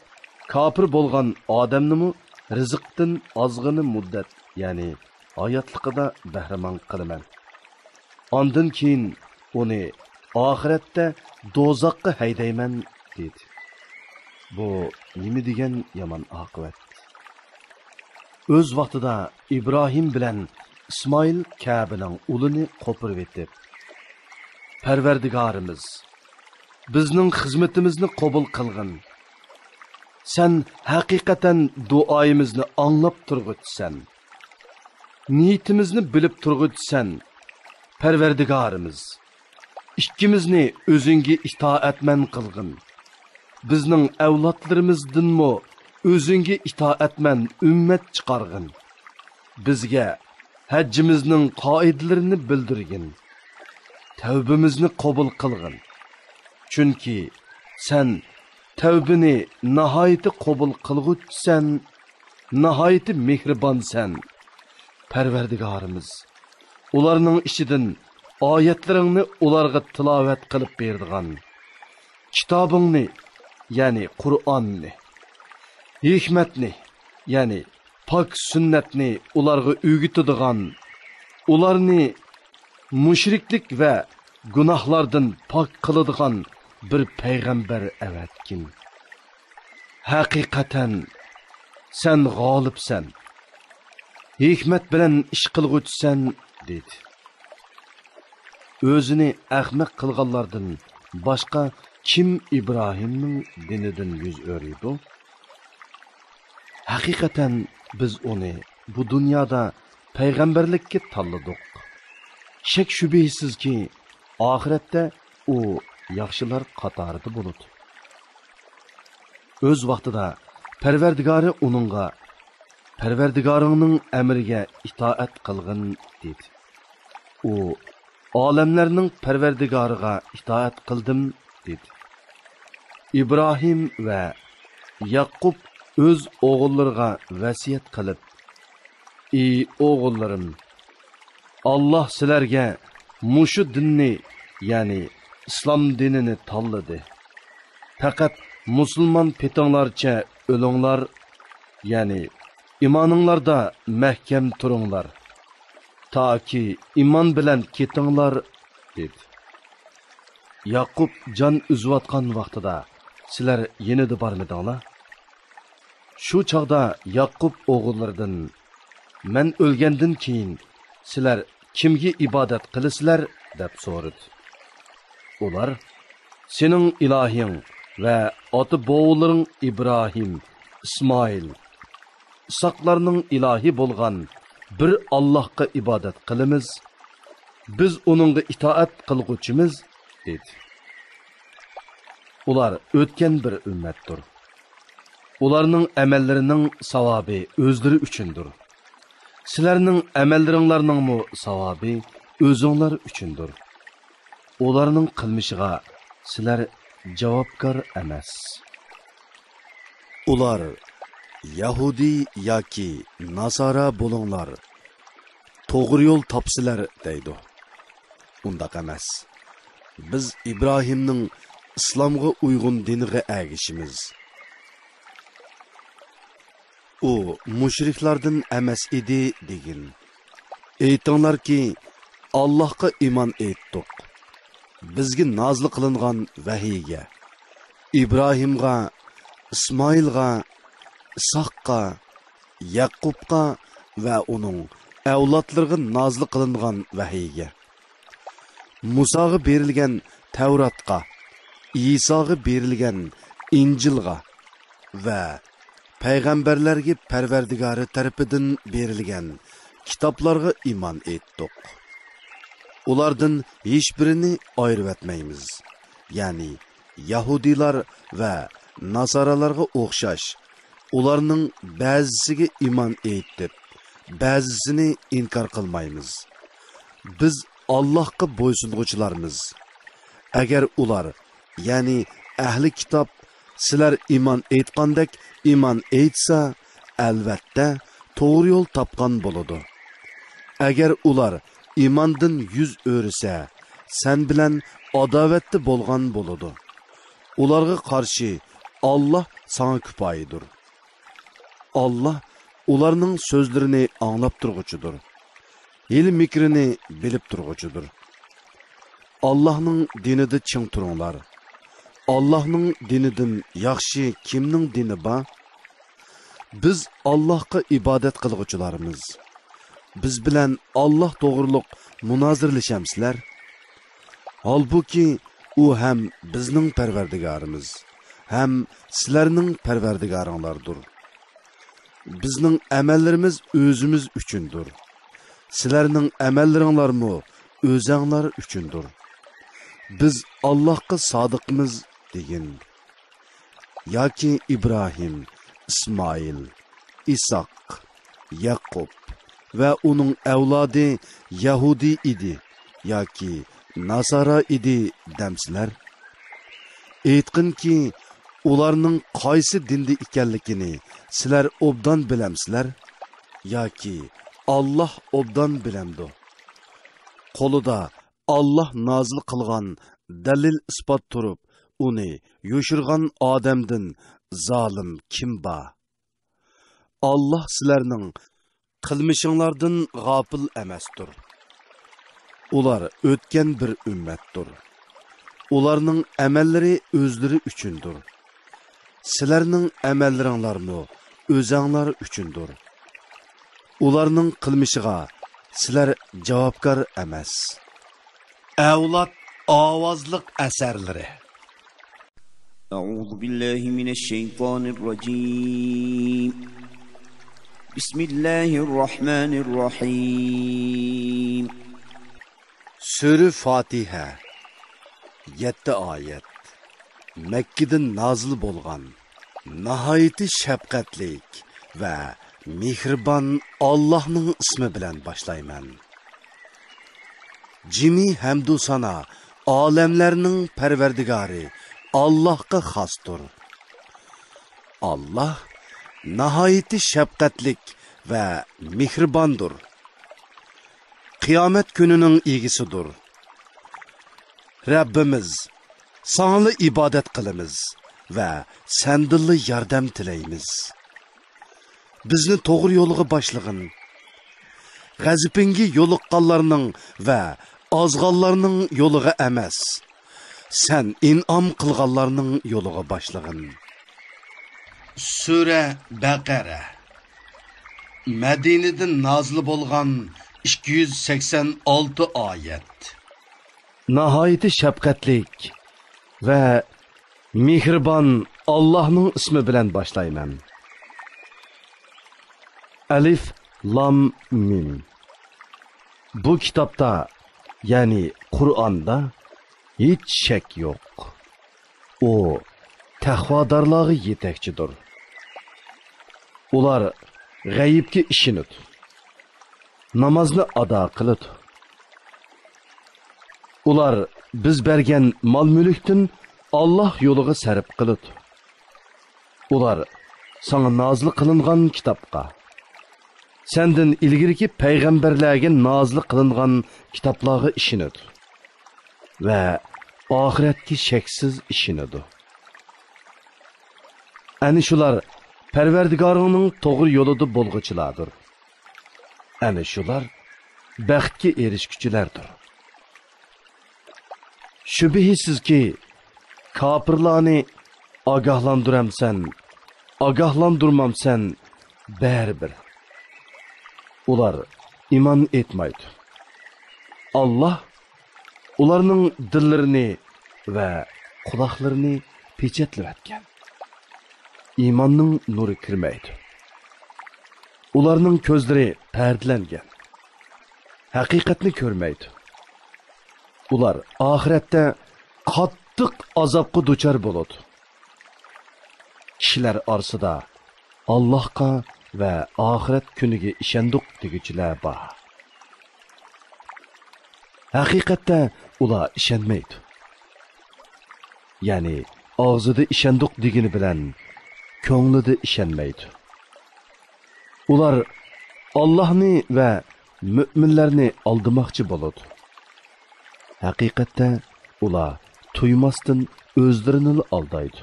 كاپىر بولغان ئادەمنىمۇ رىزىقتىن ئازغىنە مۇددەت، يەنى ھاياتلىقىدا بەھرىمەن قىلىمەن. ئاندىن كېيىن ئۇنى ئاخىرەتتە دوزاخقا ھەيدەيمەن، دېدى. بۇ نېمە دېگەن يامان ئاقىۋەت! ئۆز ۋاقتىدا ئىبراھىم بىلەن ئىسمائىل كەبىنىڭ ئۇلىنى قوپۇرۇۋېتىپ، پەرۋەردىگارىمىز، بىزنىڭ خىزمىتىمىزنى قوبۇل قىلغىن. سەن ھەقىقەتەن دۇئايىمىزنى ئاڭلاپ تۇرغۇچىسەن. نىيىتىمىزنى بىلىپ تۇرغۇچىسەن، پەرۋەردىگارىمىز. ئىككىمىزنى ئۆزۈڭگە ئىتائەتمەن قىلغىن. بىزنىڭ ئەۋلادلىرىمىزدىنمۇ ئۆزۈڭگە ئىتائەتمەن ئۈممەت چىقارغىن. بىزگە ھەججىمىزنىڭ قائىدىلىرىنى بىلدۈرگىن. تەۋبىمىزنى قوبۇل قىلغىن. چۈنكى سەن تەۋبىنى ناھايىتى قوبۇل قىلغۇچىسەن، ناھايىتى مېھرىبانسەن. پەرۋەردىگارىمىز، ئۇلارنىڭ ئىچىدىن ئايەتلىرىڭنى ئۇلارغا تىلاۋەت قىلىپ بېرىدىغان، كىتابىڭنى يەنى قۇرئاننى، ھېكمەتنى، يەنى پاك سۈننەتنى ئۇلارغا ئۆگىتىدىغان، ئۇلارنى مۇشرىكلىك ۋە گۇناھلاردىن پاك قىلىدىغان بىر پەيغەمبەر ئەۋەتكىن. ھەقىقەتەن، سەن غالىبسەن، ھېكمەت بىلەن ئىش قىلغۇچىسەن، دېدى. ئۆزىنى ئەخمەق قىلغانلاردىن باشقا كىم ئىبراھىمنىڭ دىنىدىن يۈز ئۆرۈيدۇ؟ ھەقىقەتەن، بىز ئۇنى بۇ دۇنيادا پەيغەمبەرلىككە تاللىدۇق. شەك-شۈبھىسىزكى، ئاخىرەتتە ئۇ ياخشىلار قاتارىدا بولىدۇ. ئۆز ۋاقتىدا پەرۋەردىگارى ئۇنىڭغا، «پەرۋەردىگارىڭنىڭ ئەمرىگە ئىتائەت قىلغىن» دېدى. ئۇ، «ئالەملەرنىڭ پەرۋەردىگارىغا ئىتائەت قىلدىم» دېدى. ئىبراھىم ۋە ياقۇپ ئۆز ئوغۇللىرىغا ۋەسىيەت قىلىپ، «ئى ئوغۇللىرىم، ئاللاھ سىلەرگە مۇشۇ دىننى، يەنى ئىسلام دىنىنى تاللىدى. پەقەت مۇسۇلمان پېتىڭلارچە ئۆلۈڭلار، يەنى ئىمانىڭلاردا مەھكەم تۇرۇڭلار، تاكى ئىمان بىلەن كېتىڭلار» دېدى. ياقۇپ جان ئۈزۈۋاتقان ۋاقتىدا سىلەر يېنىدا بارمىدىڭلار؟ شۇ چاغدا ياقۇپ ئوغۇللىرىدىن، «مەن ئۆلگەندىن كېيىن سىلەر كىمگە ئىبادەت قىلىسىلەر؟» دەپ سورىدى. ئۇلار، «سېنىڭ ئىلاھىڭ ۋە ئاتا-بوۋىلىرىڭ ئىبراھىم، ئىسمائىل، ئىسھاقلارنىڭ ئىلاھى بولغان بىر ئاللاھقا ئىبادەت قىلىمىز. بىز ئۇنىڭغا ئىتائەت قىلغۇچىمىز» دېدى. ئۇلار ئۆتكەن بىر ئۈممەتتۇر. ئۇلارنىڭ ئەمەللىرىنىڭ ساۋابى ئۆزلىرى ئۈچۈندۇر. سىلەرنىڭ ئەمەللىرىڭلارنىڭمۇ ساۋابى ئۆزۈڭلار ئۈچۈندۇر. ئۇلارنىڭ قىلمىشىغا سىلەر جاۋابكار ئەمەس. ئۇلار، «يەھۇدىي ياكى ناسارا بولۇڭلار، توغرا يول تاپىسىلەر» دەيدۇ. ئۇنداق ئەمەس. بىز ئىبراھىمنىڭ ئىسلامغا ئۇيغۇن دىنىغا ئەگىشىمىز. ئۇ مۇشرىكلاردىن ئەمەس ئىدى، دېگىن. ئېيتىڭلاركى، ئاللاھقا ئىمان ئېيتتۇق. بىزگە نازىل قىلىنغان ۋەھىيگە، ئىبراھىمغا، ئىسمائىلغا، ئىسھاققا، يەقۇپقا ۋە ئۇنىڭ ئەۋلادلىرىغا نازىل قىلىنغان ۋەھىيگە، مۇساغا بېرىلگەن تەۋراتقا، ئىساغا بېرىلگەن ئىنجىلغا ۋە پەيغەمبەرلەرگە پەرۋەردىگارى تەرىپىدىن بېرىلگەن كىتابلارغا ئىمان ئېيتتۇق. ئۇلاردىن ھېچبىرىنى ئايرىۋەتمەيمىز. يەنى يەھۇدىيلار ۋە ناسارالارغا ئوخشاش، ئۇلارنىڭ بەزىسىگە ئىمان ئېيتىپ، بەزىسىنى ئىنكار قىلمايمىز. بىز ئاللاھقا بويسۇنغۇچىلارمىز. ئەگەر ئۇلار، يەنى ئەھلى كىتاب، سىلەر ئىمان ئېيتقاندەك ئىمان ئېيتسا، ئەلۋەتتە، توغرا يول تاپقان بولىدۇ. ئەگەر ئۇلار ئىماندىن يۈز ئۆرۈسە، سەن بىلەن ئاداۋەتتە بولغان بولىدۇ. ئۇلارغا قارشى ئاللاھ ساڭا كۇپايىدۇر. ئاللاھ ئۇلارنىڭ سۆزلىرىنى ئاڭلاپ تۇرغۇچىدۇر. ھىيلە-مىكرىنى بىلىپ تۇرغۇچىدۇر. ئاللاھنىڭ دىنىدا چىڭ تۇرۇڭلار. ئاللاھنىڭ دىنىدىن ياخشى كىمنىڭ دىنى بار؟ بىز ئاللاھقا ئىبادەت قىلغۇچىلارمىز. بىز بىلەن ئاللاھ توغرۇلۇق مۇنازىرىلىشەمسىلەر؟ ھالبۇكى، ئۇ ھەم بىزنىڭ پەرۋەردىگارىمىز، ھەم سىلەرنىڭ پەرۋەردىگارىڭلاردۇر. بىزنىڭ ئەمەللىرىمىز ئۆزىمىز ئۈچۈندۇر. سىلەرنىڭ ئەمەللىرىڭلارمۇ ئۆزەڭلار ئۈچۈندۇر. بىز ئاللاھقا سادىقمىز، دېگىن. ياكى ئىبراھىم، ئىسمائىل، ئىسھاق، يەقۇب ۋە ئۇنىڭ ئەۋلادى يەھۇدىي ئىدى ياكى ناسارا ئىدى دەمسىلەر؟ ئېيتقىنكى، ئۇلارنىڭ قايسى دىندا ئىكەنلىكىنى سىلەر ئوبدان بىلەمسىلەر؟ ياكى ئاللاھ ئوبدان بىلەمدۇ؟ قولىدا ئاللاھ نازىل قىلغان دەلىل-ئىسپات تۇرۇپ، ئۇنى يوشۇرغان ئادەمدىن زالىم كىم بار؟ ئاللاھ سىلەرنىڭ قىلمىشىڭلاردىن غاپىل ئەمەستۇر. ئۇلار ئۆتكەن بىر ئۈممەتتۇر. ئۇلارنىڭ ئەمەللىرى ئۆزلىرى ئۈچۈندۇر. سىلەرنىڭ ئەمەللىرىڭلارمۇ ئۆزەڭلار ئۈچۈندۇر. ئۇلارنىڭ قىلمىشىغا سىلەر جاۋابكار ئەمەس. ئەۋلاد ئاۋازلىق ئەسەرلىرى. أعوذ بالله من الشيطان الرجيم. بسم الله الرحمن الرحيم. سۈرە فاتىھە، يەتتە ئايەت. مەككىدىن نازىل بولغان. ناھايىتى شەپقەتلىك ۋە مېھرىبان ئاللاھنىڭ ئىسمى بىلەن باشلايمەن. جىمى ھەمدۇ سانا ئالەملەرنىڭ پەرۋەردىگارى ئاللاھقا خاستۇر. ئاللاھ ناھايىتى شەپقەتلىك ۋە مېھرىباندۇر. قىيامەت كۈنىنىڭ ئىگىسىدۇر. رەببىمىز، ساڭىلا ئىبادەت قىلىمىز ۋە سەندىنلا ياردەم تىلەيمىز. بىزنى توغرا يولغا باشلىغىن. غەزىپىڭگە يولۇققانلارنىڭ ۋە ئازغانلارنىڭ يولىغا ئەمەس، سەن ئىنئام قىلغانلارنىڭ يولىغا باشلىغىن. سۈرە بەقەرە. مەدىنىدىن نازىل بولغان، ئىككى يۈز سەكسەن ئالتە ئايەت. ناھايىتى شەپقەتلىك ۋە مېھرىبان ئاللاھنىڭ ئىسمى بىلەن باشلايمەن. ئەلىف لام مىم. بۇ كىتابتا، يەنى قۇرئاندا ھېچ شەك يوق. ئۇ تەقۋادارلارغا يېتەكچىدۇر. ئۇلار غەيىبكە ئىشىنىدۇ. نامازنى ئادا قىلىدۇ. ئۇلار بىز بەرگەن مال-مۈلۈكتىن ئاللاھ يولىغا سەرپ قىلىدۇ. ئۇلار ساڭا نازىل قىلىنغان كىتابقا، سەندىن ئىلگىرىكى پەيغەمبەرلەرگە نازىل قىلىنغان كىتابلارغا ئىشىنىدۇ ۋە ئاخىرەتكە شەكسىز ئىشىنىدۇ. ئەنە شۇلار پەرۋەردىگارىڭنىڭ توغرا يولىدا بولغۇچىلاردۇر. ئەنە شۇلار بەختكە ئېرىشكۈچىلەردۇر. شۈبھىسىزكى، كاپىرلارنى ئاگاھلاندۇرامسەن، ئاگاھلاندۇرمامسەن، بەرىبىر ئۇلار ئىمان ئېيتمايدۇ. ئاللاھ ئۇلارنىڭ دىللىرىنى ۋە قۇلاقلىرىنى پېچەتلىۋەتكەن. ئىماننىڭ نۇرى كىرمەيدۇ. ئۇلارنىڭ كۆزلىرى پەردىلەنگەن. ھەقىقەتنى كۆرمەيدۇ. ئۇلار ئاخىرەتتە قاتتىق ئازابقا دۇچار بولىدۇ. كىشىلەر ئارىسىدا ئاللاھقا ۋە ئاخىرەت كۈنىگە ئىشەندۇق دېگۈچىلەر بار. ھەقىقەتتە ئۇلار ئىشەنمەيدۇ. يەنى ئاغزىدا ئىشەندۇق دېگىنى بىلەن كۆڭلىدە ئىشەنمەيدۇ. ئۇلار ئاللاھنى ۋە مۆمىنلەرنى ئالدىماقچى بولىدۇ. ھەقىقەتتە ئۇلار تۇيماستىن ئۆزلىرىنىلا ئالدايدۇ.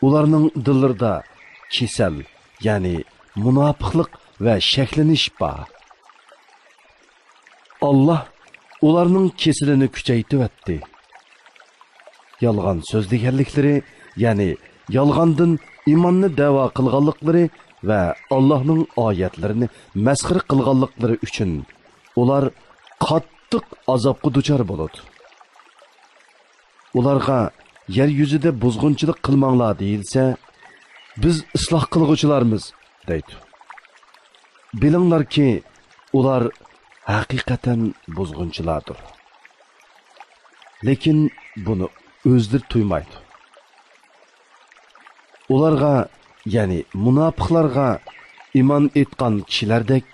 ئۇلارنىڭ دىللىرىدا كېسەل، يەنى مۇناپىقلىق ۋە شەكلىنىش بار. ئاللاھ ئۇلارنىڭ كېسىلىنى كۈچەيتىۋەتتى. يالغان سۆزلىگەنلىكلىرى، يەنى يالغاندىن ئىماننى دەۋا قىلغانلىقلىرى ۋە ئاللاھنىڭ ئايەتلىرىنى مەسخىرە قىلغانلىقلىرى ئۈچۈن ئۇلار قاتتىق ئازابقا دۇچار بولىدۇ. ئۇلارغا يەر يۈزىدە بۇزغۇنچىلىق قىلماڭلار دېيىلسە، بىز ئىسلاھ قىلغۇچىلارمىز دەيدۇ. بىلىڭلاركى، ئۇلار ھەقىقەتەن بۇزغۇنچىلاردۇر. لېكىن بۇنى ئۆزلىرى تۇيمايدۇ. ئۇلارغا، يەنى مۇناپىقلارغا ئىمان ئېيتقان كىشىلەردەك،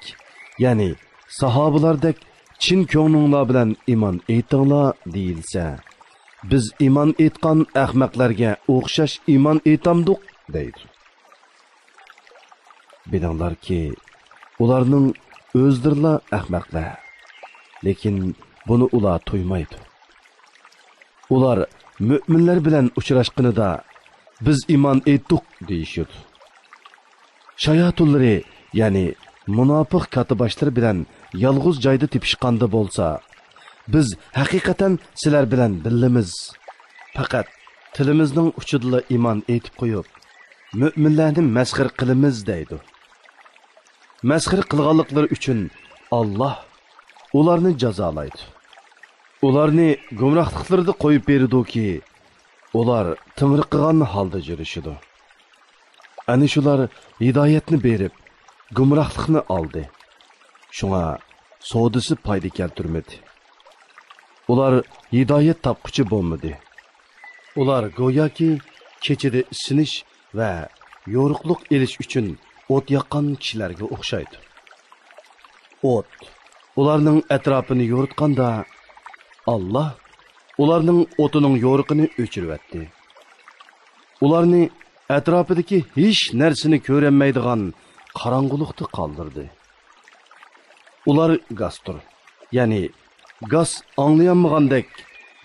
يەنى ساھابىلاردەك چىن كۆڭلۈڭلار بىلەن ئىمان ئېيتىڭلار دېيىلسە، بىز ئىمان ئېيتقان ئەخمەقلەرگە ئوخشاش ئىمان ئېيتامدۇق دەيدۇ. بىلىڭلاركى، ئۇلارنىڭ ئۆزلىرىلا ئەخمەقلەر، لېكىن بۇنى ئۇلار تۇيمايدۇ. ئۇلار مۆمىنلەر بىلەن ئۇچراشقىنىدا، «بىز ئىمان ئېيتتۇق» دېيىشىدۇ. شاياتۇنلىرى، يەنى مۇناپىق كاتتىباشلىرى بىلەن يالغۇز جايدا تېپىشقاندا بولسا، «بىز ھەقىقەتەن سىلەر بىلەن بىللىمىز. پەقەت تىلىمىزنىڭ ئۇچىدىلا ئىمان ئېيتىپ قويۇپ، مۆمىنلەرنى مەسخىرە قىلىمىز» دەيدۇ. مەسخىرە قىلغانلىقلىرى ئۈچۈن ئاللاھ ئۇلارنى جازالايدۇ. ئۇلارنى گۇمراھلىقلىرىدا قويۇپ بېرىدۇكى، ئۇلار تىڭرىقىغان ھالدا يۈرۈشىدۇ. ئەنە شۇلار ھىدايەتنى بېرىپ، گۇمراھلىقنى ئالدى. شۇڭا سودىسى پايدا كەلتۈرمىدى. ئۇلار ھىدايەت تاپقۇچى بولمىدى. ئۇلار گوياكى كېچىدە ئىسسىنىش ۋە يورۇقلۇق ئېلىش ئۈچۈن ئوت ياققان كىشىلەرگە ئوخشايدۇ. ئوت ئۇلارنىڭ ئەتراپىنى يورۇتقاندا، ئاللاھ ئۇلارنىڭ ئوتىنىڭ يورۇقىنى ئۆچۈرۈۋەتتى. ئۇلارنى ئەتراپىدىكى ھېچ نەرسىنى كۆرەلمەيدىغان قاراڭغۇلۇقتا قالدۇردى. ئۇلار گاستۇر، يەنى گاس ئاڭلىيالمىغاندەك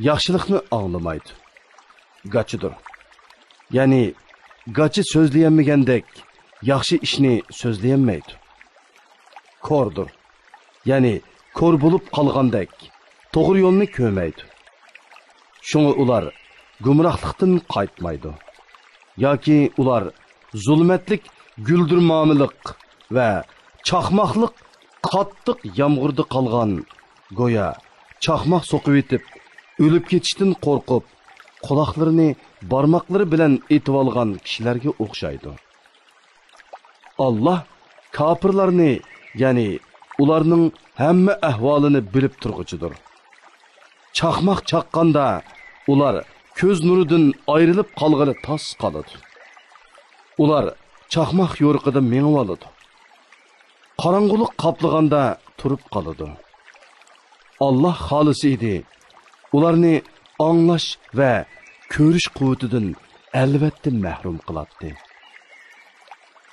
ياخشىلىقنى ئاڭلىمايدۇ. گاچىدۇر، يەنى گاچا سۆزلىيەلمىگەندەك ياخشى ئىشنى سۆزلىيەلمەيدۇ. كوردۇر، يەنى كور بولۇپ قالغاندەك توغرا يولنى كۆرمەيدۇ. شۇڭا ئۇلار گۇمراھلىقتىن قايتمايدۇ. ياكى ئۇلار زۇلمەتلىك گۈلدۈرمامىلىق ۋە چاقماقلىق قاتتىق يامغۇردا قالغان، گويا چاقماق سوقۇۋېتىپ، ئۆلۈپ كېتىشتىن قورقۇپ، قۇلاقلىرىنى بارماقلىرى بىلەن ئېتىۋالغان كىشىلەرگە ئوخشايدۇ. ئاللاھ كاپىرلارنى، يەنى ئۇلارنىڭ ھەممە ئەھۋالىنى بىلىپ تۇرغۇچىدۇر. چاقماق چاققاندا ئۇلار كۆز نۇرىدىن ئايرىلىپ قالغىلى تاس قالىدۇ. ئۇلار چاقماق يورۇقىدا مېڭىۋالىدۇ. قاراڭغۇلۇق قاپلىغاندا تۇرۇپ قالىدۇ. ئاللاھ خالىسا ئىدى، ئۇلارنى ئاڭلاش ۋە كۆرۈش قۇۋۋىتىدىن ئەلۋەتتە مەھرۇم قىلاتتى.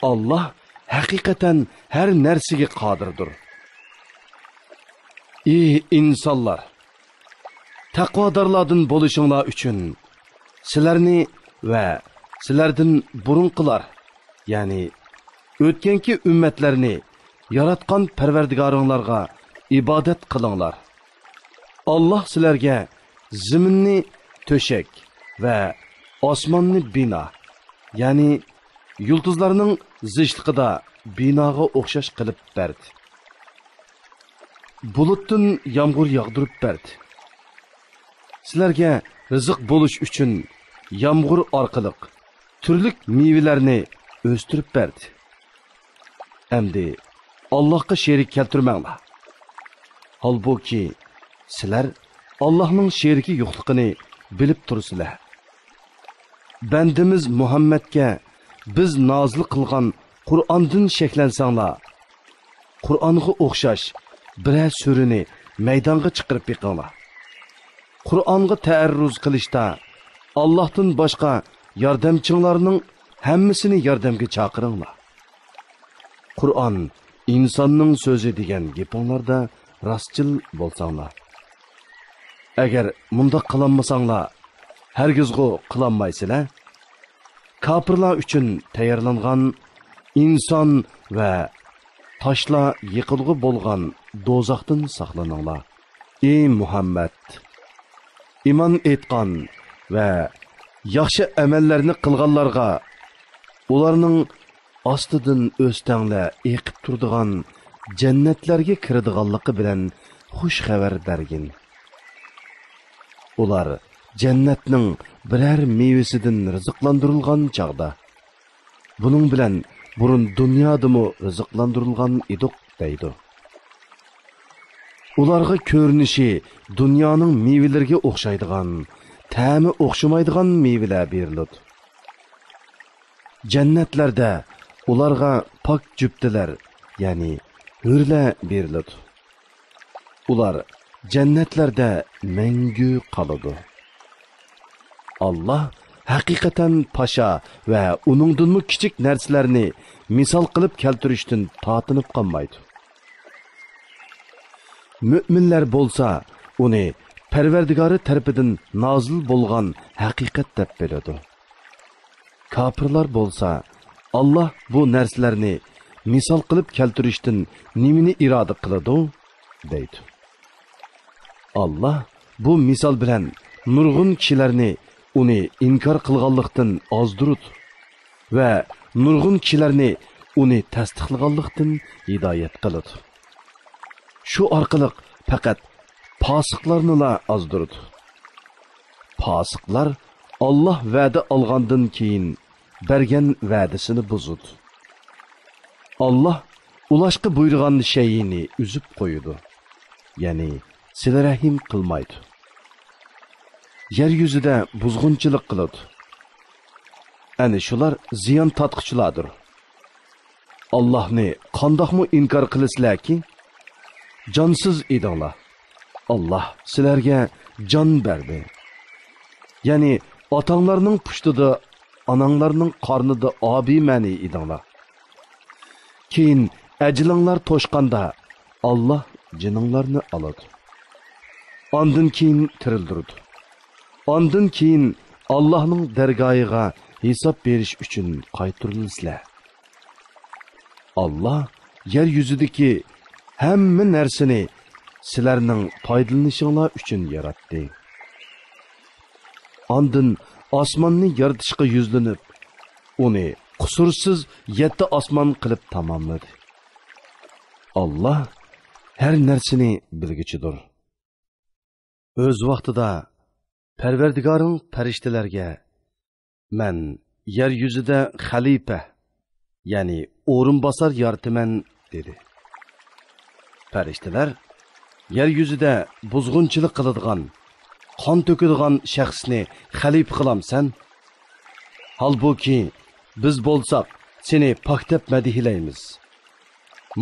ئاللاھ ھەقىقەتەن ھەر نەرسىگە قادىردۇر. ئى ئىنسانلار! تەقۋادارلاردىن بولۇشۇڭلار ئۈچۈن سىلەرنى ۋە سىلەردىن بۇرۇنقىلار، يەنى ئۆتكەنكى ئۈممەتلەرنى ياراتقان پەرۋەردىگارىڭلارغا ئىبادەت قىلىڭلار. ئاللاھ سىلەرگە زېمىننى تۆشەك ۋە ئاسماننى بىنا، يەنى يۇلتۇزلارنىڭ زىچلىقىدا بىناغا ئوخشاش قىلىپ بەردى. بۇلۇتتىن يامغۇر ياغدۇرۇپ بەردى. سىلەرگە رىزىق بولۇش ئۈچۈن يامغۇر ئارقىلىق تۈرلۈك مېۋىلەرنى ئۆستۈرۈپ بەردى. ئەمدى ئاللاھقا شېرىك كەلتۈرمەڭلار. ھالبۇكى، سىلەر ئاللاھنىڭ شېرىكى يوقلۇقىنى بىلىپ تۇرىسىلەر. بەندىمىز مۇھەممەدكە بىز نازىل قىلغان قۇرئاندىن شەكلەنسەڭلار، قۇرئانغا ئوخشاش بىرەر سۈرىنى مەيدانغا چىقىرىپ بېقىڭلار. قۇرئانغا تەئەررۇز قىلىشتا ئاللاھتىن باشقا ياردەمچىڭلارنىڭ ھەممىسىنى ياردەمگە چاقىرىڭلار. قۇرئان ئىنساننىڭ سۆزى دېگەن گېپىڭلاردا راستچىل بولساڭلار. ئەگەر مۇنداق قىلالمىساڭلار، ھەرگىزغۇ قىلالمايسىلەر. كاپىرلار ئۈچۈن تەييارلانغان ئىنسان ۋە تاشلار يېقىلغۇ بولغان دوزاختىن ساقلىنىڭلار. ئى مۇھەممەد! ئىمان ئېيتقان ۋە ياخشى ئەمەللەرنى قىلغانلارغا ئۇلارنىڭ ئاستىدىن ئۆستەڭلەر ئېقىپ تۇرىدىغان جەننەتلەرگە كىرىدىغانلىقى بىلەن خۇش خەۋەر بەرگىن. ئۇلار جەننەتنىڭ بىرەر مېۋىسىدىن رىزىقلاندۇرۇلغان چاغدا، بۇنىڭ بىلەن بۇرۇن دۇنيادىمۇ رىزىقلاندۇرۇلغان ئىدۇق دەيدۇ. ئۇلارغا كۆرۈنۈشى دۇنيانىڭ مېۋىلىرىگە ئوخشايدىغان، تەمى ئوخشىمايدىغان مېۋىلەر بېرىلىدۇ. جەننەتلەردە ئۇلارغا پاك جۈپتىلەر، يەنى ھۆرلەر بېرىلىدۇ. ئۇلار جەننەتلەردە مەڭگۈ قالىدۇ. ئاللاھ ھەقىقەتەن پاشا ۋە ئۇنىڭدىنمۇ كىچىك نەرسىلەرنى مىسال قىلىپ كەلتۈرۈشتىن تارتىنىپ قالمايدۇ. مۆمىنلەر بولسا ئۇنى پەرۋەردىگارى تەرىپىدىن نازىل بولغان ھەقىقەت دەپ بىلىدۇ. كاپىرلار بولسا، ئاللاھ بۇ نەرسىلەرنى مىسال قىلىپ كەلتۈرۈشتىن نېمىنى ئىرادە قىلىدۇ؟ دەيدۇ. ئاللاھ بۇ مىسال بىلەن نۇرغۇن كىشىلەرنى ئۇنى ئىنكار قىلغانلىقتىن ئازدۇرىدۇ ۋە نۇرغۇن كىشىلەرنى ئۇنى تەستىقلىغانلىقتىن ھىدايەت قىلىدۇ. شۇ ئارقىلىق پەقەت پاسىقلارنىلا ئازدۇرىدۇ. پاسىقلار ئاللاھ ۋەدە ئالغاندىن كېيىن بەرگەن ۋەدىسىنى بۇزىدۇ. ئاللاھ ئۇلاشقا بۇيرۇغان شەيئىنى ئۈزۈپ قويىدۇ. يەنى سىلە رەھىم قىلمايدۇ. يەر يۈزىدە بۇزغۇنچىلىق قىلىدۇ. ئەنە شۇلار زىيان تارتقۇچىلاردۇر. ئاللاھنى قانداقمۇ ئىنكار قىلىسىلەركى؟ جانسىز ئىدىڭلار. ئاللاھ سىلەرگە جان بەردى. يەنى ئاتاڭلارنىڭ پۇشتىدا، ئاناڭلارنىڭ قارنىدا ئابىمەنى ئىدىڭلار. كېيىن ئەجىلىڭلار توشقاندا، ئاللاھ جېنىڭلارنى ئالىدۇ. ئاندىن كېيىن تىرىلدۈرىدۇ. ئاندىن كېيىن ئاللاھنىڭ دەرگاھىغا ھېساب بېرىش ئۈچۈن قايتۇرۇلىسىلەر. ئاللاھ يەر يۈزىدىكى ھەممە نەرسىنى سىلەرنىڭ پايدىلىنىشىڭلار ئۈچۈن ياراتتى. ئاندىن ئاسماننى يارىتىشقا يۈزلىنىپ، ئۇنى قۇسۇرسىز يەتتە ئاسمان قىلىپ تاماملىدى. ئاللاھ ھەر نەرسىنى بىلگۈچىدۇر. ئۆز ۋاقتىدا پەرۋەردىگارىڭ پەرىشتىلەرگە، مەن يەر يۈزىدە خەلىپە، يەنى ئورۇنباسار يارىتىمەن، دېدى. پەرىشتىلەر يەر يۈزىدە بۇزغۇنچىلىق قىلىدىغان، قان تۆكىدىغان شەخسنى خەلىپە قىلامسەن؟ ھالبۇكى، بىز بولساق سېنى پاك دەپ مەدھىيلەيمىز،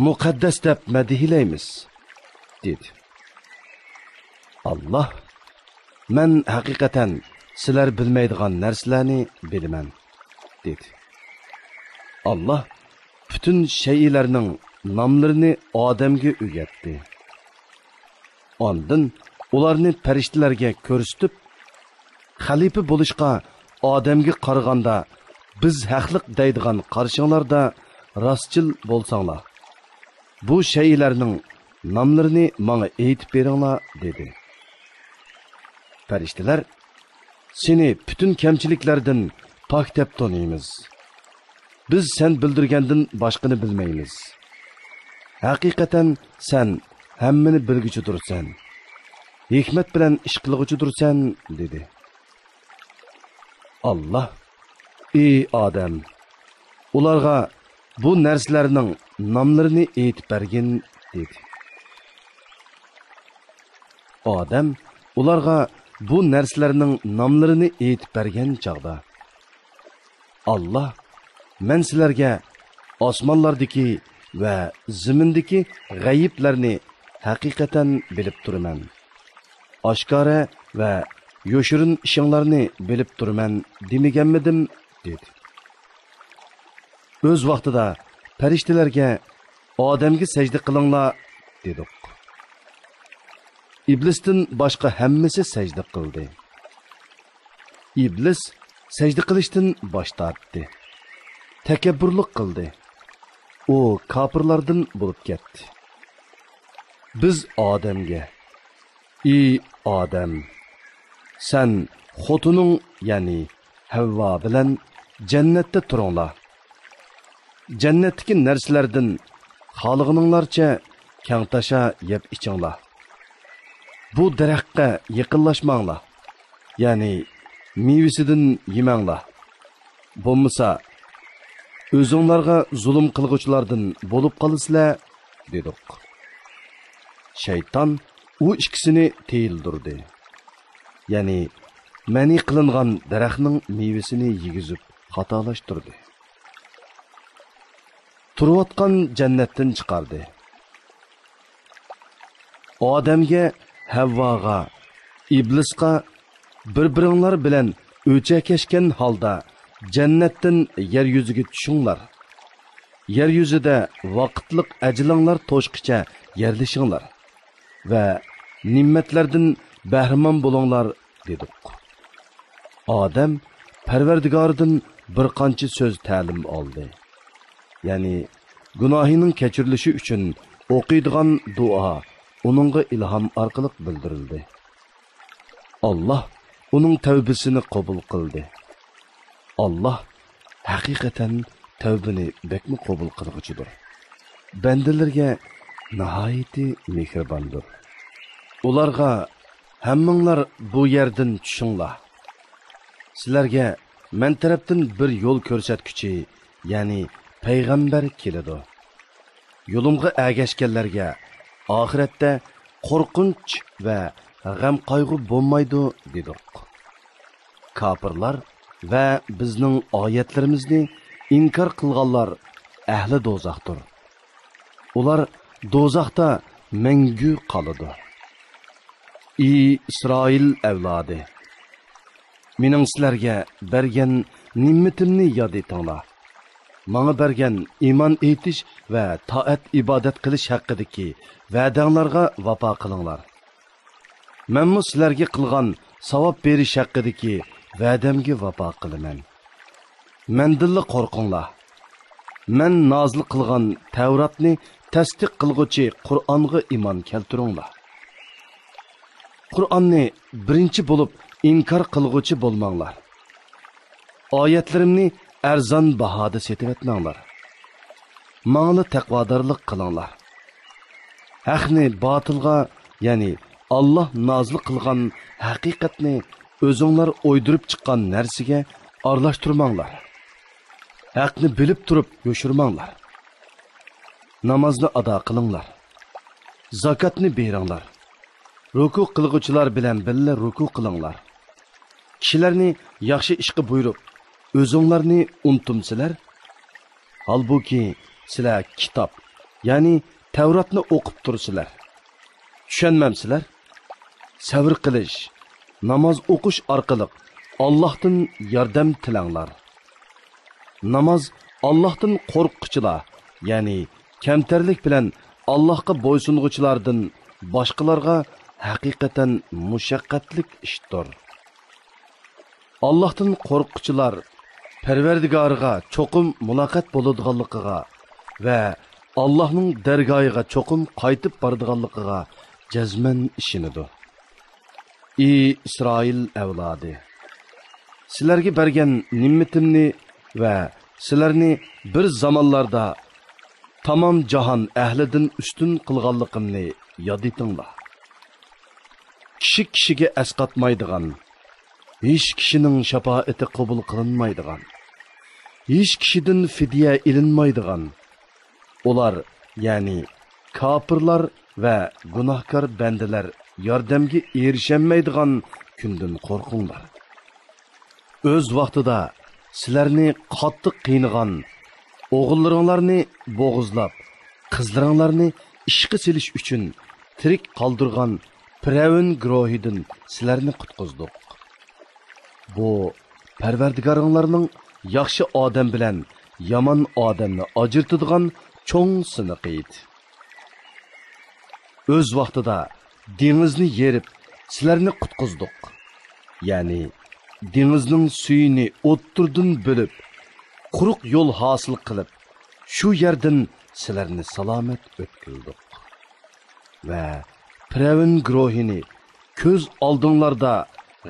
مۇقەددەس دەپ مەدھىيلەيمىز، دېدى. ئاللاھ، مەن ھەقىقەتەن سىلەر بىلمەيدىغان نەرسىلەرنى بىلىمەن، دېدى. ئاللاھ پۈتۈن شەيئىلەرنىڭ ناملىرىنى ئادەمگە ئۆگەتتى. ئاندىن ئۇلارنى پەرىشتىلەرگە كۆرسىتىپ، خەلىپە بولۇشقا ئادەمگە قارىغاندا بىز ھەقلىق دەيدىغان قارىشىڭلاردا راستچىل بولساڭلار، بۇ شەيئىلەرنىڭ ناملىرىنى ماڭا ئېيتىپ بېرىڭلار، دېدى. پەرىشتىلەر، سېنى پۈتۈن كەمچىلىكلەردىن پاك دەپ تونۇيمىز. بىز سەن بىلدۈرگەندىن باشقىنى بىلمەيمىز. ھەقىقەتەن سەن ھەممىنى بىلگۈچىدۇرسەن، ھېكمەت بىلەن ئىش قىلغۇچىدۇرسەن، دېدى. ئاللاھ، ئى ئادەم، ئۇلارغا بۇ نەرسىلەرنىڭ ناملىرىنى ئېيتىپ بەرگىن، دېدى. ئادەم ئۇلارغا بۇ نەرسىلەرنىڭ ناملىرىنى ئېيتىپ بەرگەن چاغدا، ئاللاھ، مەن سىلەرگە ئاسمانلاردىكى ۋە زېمىندىكى غەيىبلەرنى ھەقىقەتەن بىلىپ تۇرىمەن، ئاشكارا ۋە يوشۇرۇن ئىشىڭلارنى بىلىپ تۇرىمەن دېمىگەنمىدىم؟ دېدى. ئۆز ۋاقتىدا پەرىشتىلەرگە ئادەمگە سەجدە قىلىڭلار دېدۇق. ئىبلىستىن باشقا ھەممىسى سەجدە قىلدى. ئىبلىس سەجدە قىلىشتىن باش تارتتى. تەكەببۇرلۇق قىلدى. ئۇ كاپىرلاردىن بولۇپ كەتتى. بىز ئادەمگە، ئى ئادەم، سەن خوتۇنۇڭ، يەنى ھەۋۋا بىلەن جەننەتتە تۇرۇڭلار. جەننەتتىكى نەرسىلەردىن خالىغىنىڭلارچە كەڭتاشا يەپ ئىچىڭلار. بۇ دەرەخكە يېقىنلاشماڭلار، يەنى مېۋىسىدىن يېمەڭلار. بولمىسا، ئۆزۈڭلارغا زۇلۇم قىلغۇچىلاردىن بولۇپ قالىسىلەر، دېدۇق. شەيتان ئۇ ئىككىسىنى تىيىلدۈردى. يەنى مەنئى قىلىنغان دەرەخنىڭ مېۋىسىنى يېگۈزۈپ خاتالاشتۇردى. تۇرۇۋاتقان جەننەتتىن چىقاردى. ئادەمگە، ھەۋۋاغا، ئىبلىسقا، بىر-بىرىڭلار بىلەن ئۆچەكەشكەن ھالدا جەننەتتىن يەر يۈزىگە چۈشۈڭلار. يەر يۈزىدە ۋاقىتلىق ئەجىلىڭلار توشقىچە يەرلىشىڭلار ۋە نېمەتلەردىن بەھرىمەن بولۇڭلار» دېدۇق. ئادەم پەرۋەردىگارىدىن بىر قانچە سۆز تەلىم ئالدى. يەنى گۇناھىنىڭ كەچۈرۈلۈشى ئۈچۈن ئوقۇيدىغان دۇئا ئۇنىڭغا ئىلھام ئارقىلىق بىلدۈرۈلدى. ئاللاھ ئۇنىڭ تەۋبىسىنى قوبۇل قىلدى. ئاللاھ ھەقىقەتەن تەۋبىنى بەكمۇ قوبۇل قىلغۇچىدۇر. بەندىلىرىگە ناھايىتى مېھرىباندۇر. ئۇلارغا: «ھەممىڭلار بۇ يەردىن چۈشۈڭلار. سىلەرگە مەن تەرەپتىن بىر يول كۆرسەتكۈچى، يەنى پەيغەمبەر كېلىدۇ. يولۇمغا ئەگەشكەنلەرگە ئاخىرەتتە قورقۇنچ ۋە غەم-قايغۇ بولمايدۇ» دېدۇق. كاپىرلار ۋە بىزنىڭ ئايەتلىرىمىزنى ئىنكار قىلغانلار ئەھلى دوزاختۇر. ئۇلار دوزاختا مەڭگۈ قالىدۇ. ئى ئىسرائىل ئەۋلادى! مېنىڭ سىلەرگە بەرگەن نېمىتىمنى ياد ئېتىڭلار. ماڭا بەرگەن ئىمان ئېيتىش ۋە تائەت-ئىبادەت قىلىش ھەققىدىكى ۋەدەڭلارغا ۋاپا قىلىڭلار. مەنمۇ سىلەرگە قىلغان ساۋاب بېرىش ھەققىدىكى ۋەدەمگە ۋاپا قىلىمەن. مەندىنلا قورقۇڭلار. مەن نازىل قىلغان تەۋراتنى تەستىق قىلغۇچى قۇرئانغا ئىمان كەلتۈرۈڭلار. قۇرئاننى بىرىنچى بولۇپ ئىنكار قىلغۇچى بولماڭلار. ئايەتلىرىمنى ئەرزان باھادا سېتىۋەتمەڭلار. ماڭىلا تەقۋادارلىق قىلىڭلار. ھەقنى باتىلغا، يەنى ئاللاھ نازىل قىلغان ھەقىقەتنى ئۆزۈڭلار ئويدۇرۇپ چىققان نەرسىگە ئارىلاشتۇرماڭلار. ھەقنى بىلىپ تۇرۇپ يوشۇرماڭلار. نامازنى ئادا قىلىڭلار. زاكاتنى بېرىڭلار. رۇكۇ قىلغۇچىلار بىلەن بىللە رۇكۇ قىلىڭلار. كىشىلەرنى ياخشى ئىشقا بۇيرۇپ، ئۆزۈڭلارنى ئۇنتۇمسىلەر؟ ھالبۇكى، سىلەر كىتاب، يەنى تەۋراتنى ئوقۇپ تۇرسىلەر. چۈشەنمەمسىلەر؟ سەۋر قىلىش، ناماز ئوقۇش ئارقىلىق ئاللاھتىن ياردەم تىلەڭلار. ناماز ئاللاھتىن قورققۇچىلار، يەنى كەمتەرلىك بىلەن ئاللاھقا بويسۇنغۇچىلاردىن باشقىلارغا ھەقىقەتەن مۇشەققەتلىك ئىشتۇر. ئاللاھتىن قورققۇچىلار پەرۋەردىگارىغا چوقۇم مۇلاقات بولىدىغانلىقىغا ۋە ئاللاھنىڭ دەرگاھىغا چوقۇم قايتىپ بارىدىغانلىقىغا جەزمەن ئىشىنىدۇ. ئى ئىسرائىل ئەۋلادى! سىلەرگە بەرگەن نېمىتىمنى ۋە سىلەرنى بىر زامانلاردا تامام جاھان ئەھلىدىن ئۈستۈن قىلغانلىقىمنى ياد ئېتىڭلار. كىشى كىشىگە ئەسقاتمايدىغان، ھېچ كىشىنىڭ شاپائىتى قوبۇل قىلىنمايدىغان، ھېچ كىشىدىن فىدىيە ئېلىنمايدىغان، ئۇلار، يەنى كاپىرلار ۋە گۇناھكار بەندىلەر ياردەمگە ئېرىشەلمەيدىغان كۈندىن قورقۇڭلار. ئۆز ۋاقتىدا سىلەرنى قاتتىق قىينىغان، ئوغۇللىرىڭلارنى بوغۇزلاپ، قىزلىرىڭلارنى ئىشقا سېلىش ئۈچۈن تىرىك قالدۇرغان پىرئەۋن گۇرۇھىدىن سىلەرنى قۇتقۇزدۇق. بۇ پەرۋەردىگارىڭلارنىڭ ياخشى ئادەم بىلەن يامان ئادەمنى ئاجرىتىدىغان چوڭ سىنىقى ئىدى. ئۆز ۋاقتىدا دېڭىزنى يېرىپ، سىلەرنى قۇتقۇزدۇق. يەنى دېڭىزنىڭ سۈيىنى ئوتتۇرىدىن بۆلۈپ، قۇرۇق يول ھاسىل قىلىپ، شۇ يەردىن سىلەرنى سالامەت ئۆتكۈزدۇق. ۋە پىرئەۋن گۇرۇھىنى كۆز ئالدىڭلاردا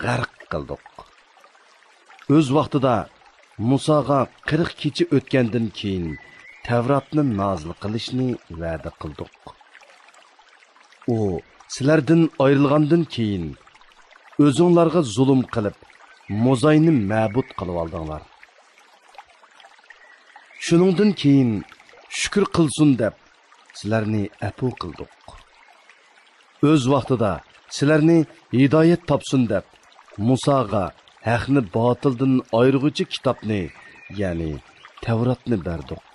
غەرق قىلدۇق. ئۆز ۋاقتىدا مۇساغا قىرىق كېچە ئۆتكەندىن كېيىن تەۋراتنى نازىل قىلىشنى ۋەدە قىلدۇق. ئۇ سىلەردىن ئايرىلغاندىن كېيىن، ئۆزۈڭلارغا زۇلۇم قىلىپ، موزاينى مەبۇد قىلىۋالدىڭلار. شۇنىڭدىن كېيىن، شۈكۈر قىلسۇن دەپ، سىلەرنى ئەپۇ قىلدۇق. ئۆز ۋاقتىدا سىلەرنى ھىدايەت تاپسۇن دەپ، مۇساغا ھەقنى باتىلدىن ئايرىغۇچى كىتابنى، يەنى تەۋراتنى بەردۇق.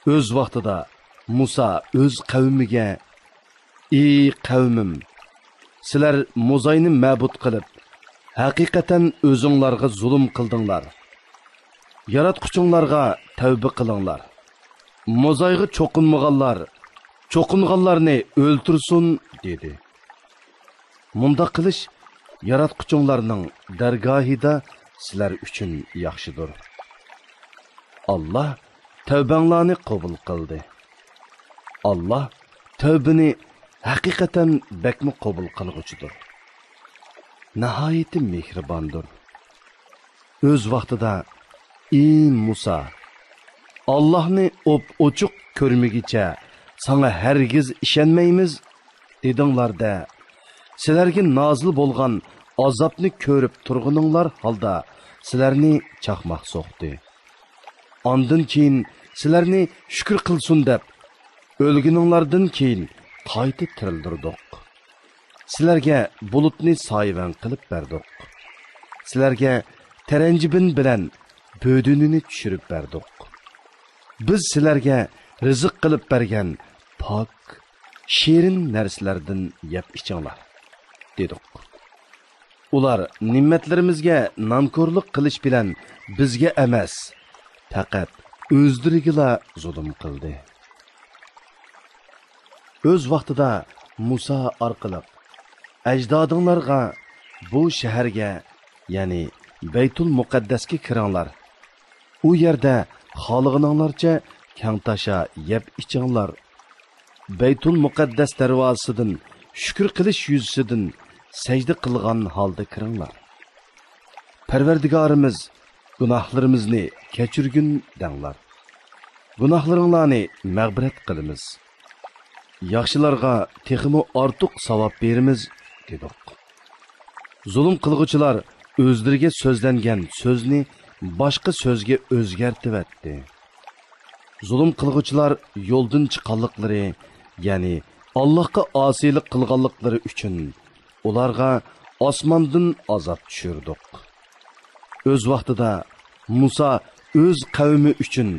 ئۆز ۋاقتىدا مۇسا ئۆز قەۋمىگە: «ئى قەۋمىم، سىلەر موزاينى مەبۇد قىلىپ، ھەقىقەتەن ئۆزۈڭلارغا زۇلۇم قىلدىڭلار. ياراتقۇچۇڭلارغا تەۋبە قىلىڭلار. موزايغا چوقۇنمىغانلار چوقۇنغانلارنى ئۆلتۈرسۇن» دېدى. مۇنداق قىلىش ياراتقۇچۇڭلارنىڭ دەرگاھىدا سىلەر ئۈچۈن ياخشىدۇر. ئاللا تەۋبەڭلارنى قوبۇل قىلدى. ئاللا تەۋبىنى ھەقىقەتەن بەكمۇ قوبۇل قىلغۇچىدۇر. ناھايىتى مېھرىباندۇر. ئۆز ۋاقتىدا، ئى مۇسا، ئاللاھنى ئوپئوچۇق كۆرمىگۈچە ساڭا ھەرگىز ئىشەنمەيمىز، دېدىڭلار-دە، سىلەرگە نازىل بولغان ئازابنى كۆرۈپ تۇرغىنىڭلار ھالدا سىلەرنى چاقماق سوقتى. ئاندىن كېيىن سىلەرنى شۈكۈر قىلسۇن دەپ، ئۆلگىنىڭلاردىن كېيىن قايتا تىرىلدۈردۇق. سىلەرگە بۇلۇتنى سايىۋەن قىلىپ بەردۇق. سىلەرگە تەرەنجىبىن بىلەن بۆدۈنىنى چۈشۈرۈپ بەردۇق. بىز سىلەرگە رىزىق قىلىپ بەرگەن پاك، شېرىن نەرسىلەردىن يەپ ئىچىڭلار، دېدۇق. ئۇلار نېمەتلىرىمىزگە نانكورلۇق قىلىش بىلەن بىزگە ئەمەس، پەقەت ئۆزلىرىگىلا زۇلۇم قىلدى. ئۆز ۋاقتىدا مۇسا ئارقىلىق ئەجدادىڭلارغا، بۇ شەھەرگە، يەنى بەيتۇل مۇقەددەسكە كىرىڭلار، ئۇ يەردە خالىغىنىڭلارچە كەڭتاشا يەپ ئىچىڭلار، بەيتۇل مۇقەددەس دەرۋازىسىدىن شۈكۈر قىلىش يۈزىسىدىن سەجدە قىلغان ھالدا كىرىڭلار. پەرۋەردىگارىمىز، گۇناھلىرىمىزنى كەچۈرگىن دەڭلار. گۇناھلىرىڭلارنى مەغپىرەت قىلىمىز. ياخشىلارغا تېخىمۇ ئارتۇق ساۋاب بېرىمىز، دېدۇق. زۇلۇم قىلغۇچىلار ئۆزلىرىگە سۆزلەنگەن سۆزنى باشقا سۆزگە ئۆزگەرتىۋەتتى. زۇلۇم قىلغۇچىلار يولدىن چىققانلىقلىرى، يەنى ئاللاھقا ئاسىيلىق قىلغانلىقلىرى ئۈچۈن ئۇلارغا ئاسماندىن ئازاب چۈشۈردۇق. ئۆز ۋاقتىدا مۇسا ئۆز قەۋمى ئۈچۈن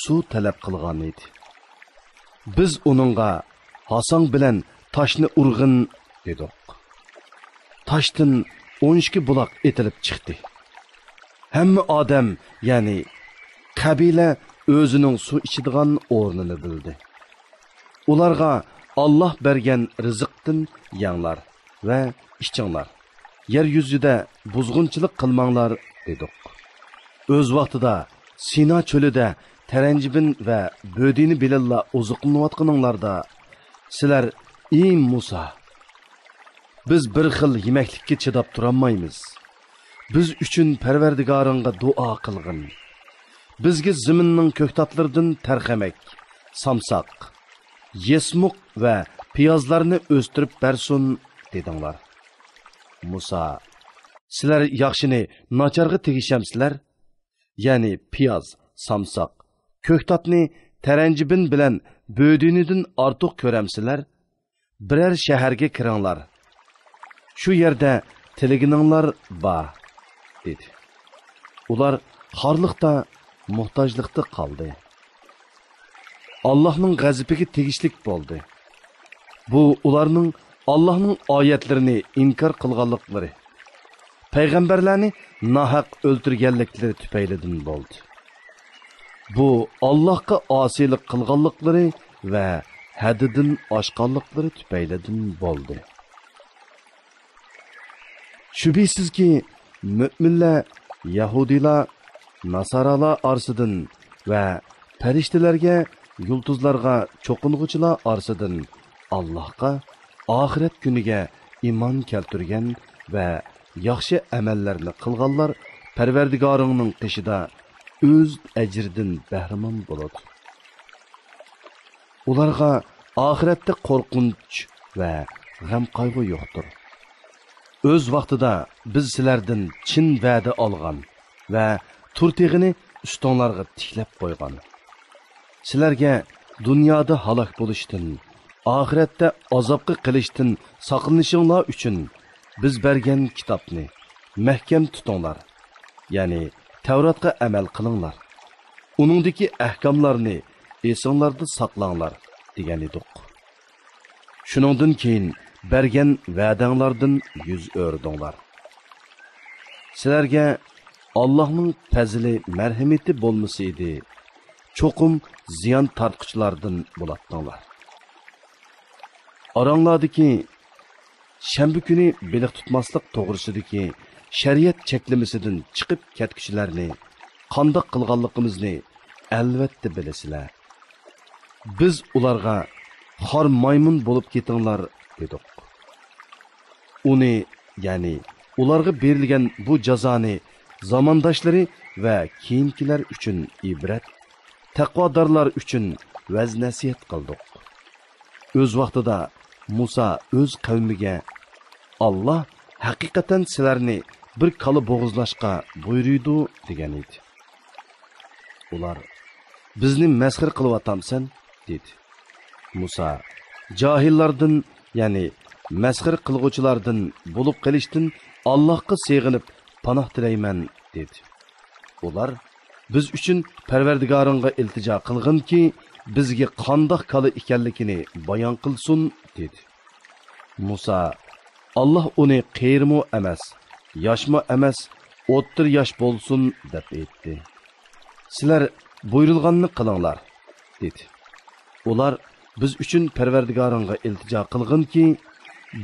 سۇ تەلەپ قىلغان ئىدى. بىز ئۇنىڭغا، ھاساڭ بىلەن تاشنى ئۇرغىن، دېدۇق. تاشتىن ئون ئىككى بۇلاق ئېتىلىپ چىقتى. ھەممە ئادەم، يەنى قەبىلە ئۆزىنىڭ سۇ ئىچىدىغان ئورنىنى بىلدى. ئۇلارغا، ئاللاھ بەرگەن رىزىقتىن يەڭلار ۋە ئىچىڭلار. يەر يۈزىدە بۇزغۇنچىلىق قىلماڭلار، دېدۇق. ئۆز ۋاقتىدا سىنا چۆلىدە تەرەنجىبىن ۋە بۆدىنى بىلەنلا ئوزۇقلىنىۋاتقىنىڭلاردا، سىلەر، ئى مۇسا، بىز بىر خىل يېمەكلىككە چىداپ تۇرالمايمىز. بىز ئۈچۈن پەرۋەردىگارىڭغا دۇئا قىلغىن. بىزگە زېمىننىڭ كۆكتاتلىرىدىن تەرخەمەك، سامساق، يېسمۇق ۋە پىيازلارنى ئۆستۈرۈپ بەرسۇن، دېدىڭلار. مۇسا، سىلەر ياخشىنى ناچارغا تېگىشەمسىلەر؟ يەنى پىياز، سامساق، كۆكتاتنى تەرەنجىبىن بىلەن بۆدۈنىدىن ئارتۇق كۆرەمسىلەر؟ بىرەر شەھەرگە كىرىڭلار. شۇ يەردە تىلىگىنىڭلار بار، دېدى. ئۇلار خارلىقتا، موھتاجلىقتا قالدى. ئاللاھنىڭ غەزىپىگە تېگىشلىك بولدى. بۇ ئۇلارنىڭ ئاللاھنىڭ ئايەتلىرىنى ئىنكار قىلغانلىقلىرى، پەيغەمبەرلەرنى ناھەق ئۆلتۈرگەنلىكلىرى تۈپەيلىدىن بولدى. بۇ ئاللاھقا ئاسىيلىق قىلغانلىقلىرى ۋە ھەددىدىن ئاشقانلىقلىرى تۈپەيلىدىن بولدى. شۈبھىسىزكى، مۆمىنلەر يەھۇدىيلار، ناسارالار ئارىسىدىن ۋە پەرىشتىلەرگە، يۇلتۇزلارغا چوقۇنغۇچىلار ئارىسىدىن ئاللاھقا، ئاخىرەت كۈنىگە ئىمان كەلتۈرگەن ۋە ياخشى ئەمەللەرنى قىلغانلار پەرۋەردىگارىڭنىڭ قېشىدا ئۆز ئەجرىدىن بەھرىمەن بولىدۇ. ئۇلارغا ئاخىرەتتە قورقۇنچ ۋە غەم-قايغۇ يوقتۇر. ئۆز ۋاقتىدا بىز سىلەردىن چىن ۋەدە ئالغان ۋە تۇر تېغىنى ئۈستۈڭلارغا تىكلەپ قويغان. سىلەرگە دۇنيادا ھالاك بولۇشتىن، ئاخىرەتتە ئازابقا قېلىشتىن ساقلىنىشىڭلار ئۈچۈن بىز بەرگەن كىتابنى مەھكەم تۇتۇڭلار، يەنى تەۋراتقا ئەمەل قىلىڭلار. ئۇنىڭدىكى ئەھكاملارنى ئېسىڭلاردا ساقلاڭلار، دېگەن ئىدۇق. شۇنىڭدىن كېيىن بەرگەن ۋەدەڭلاردىن يۈز ئۆرۈدۈڭلار. سىلەرگە ئاللاھنىڭ پەزلى، مەرھىمىتى بولمىسا ئىدى، چوقۇم زىيان تارتقۇچىلاردىن بولاتتىڭلار. ئاراڭلاردىكى شەنبە كۈنى بېلىق تۇتماسلىق توغرىسىدىكى شەرىئەت چەكلىمىسىدىن چىقىپ كەتكۈچىلەرنى قانداق قىلغانلىقىمىزنى ئەلۋەتتە بىلىسىلەر. بىز ئۇلارغا «خار مايمۇن بولۇپ كېتىڭلار» دېدۇق. ئۇنى، يەنى ئۇلارغا بېرىلگەن بۇ جازانى زامانداشلىرى ۋە كېيىنكىلەر ئۈچۈن ئىبرەت، تەقۋادارلار ئۈچۈن ۋەز-نەسىھەت قىلدۇق. ئۆز ۋاقتىدا مۇسا ئۆز قەۋمىگە، «ئاللا ھەقىقەتەن سىلەرنى بىر كالا بوغۇزلاشقا بۇيرۇيدۇ» دېگەن ئىدى. ئۇلار، «بىزنى مەسخىرە قىلىۋاتامسەن؟» دېدى. مۇسا، «جاھىللاردىن، يەنى مەسخىرە قىلغۇچىلاردىن بولۇپ قېلىشتىن ئاللاھقا سېغىنىپ پاناھ تىلەيمەن» دېدى. ئۇلار، «بىز ئۈچۈن پەرۋەردىگارىڭغا ئىلتىجا قىلغىنكى، بىزگە قانداق كالا ئىكەنلىكىنى بايان قىلسۇن» دېدى. مۇسا، «ئاللا ئۇنى قېرىمۇ ئەمەس، ياشمۇ ئەمەس، ئوتتۇرا ياش بولسۇن» دەپ ئېيتتى. «سىلەر بۇيرۇلغاننى قىلىڭلار» دېدى. ئۇلار، «بىز ئۈچۈن پەرۋەردىگارىڭغا ئىلتىجا قىلغىنكى،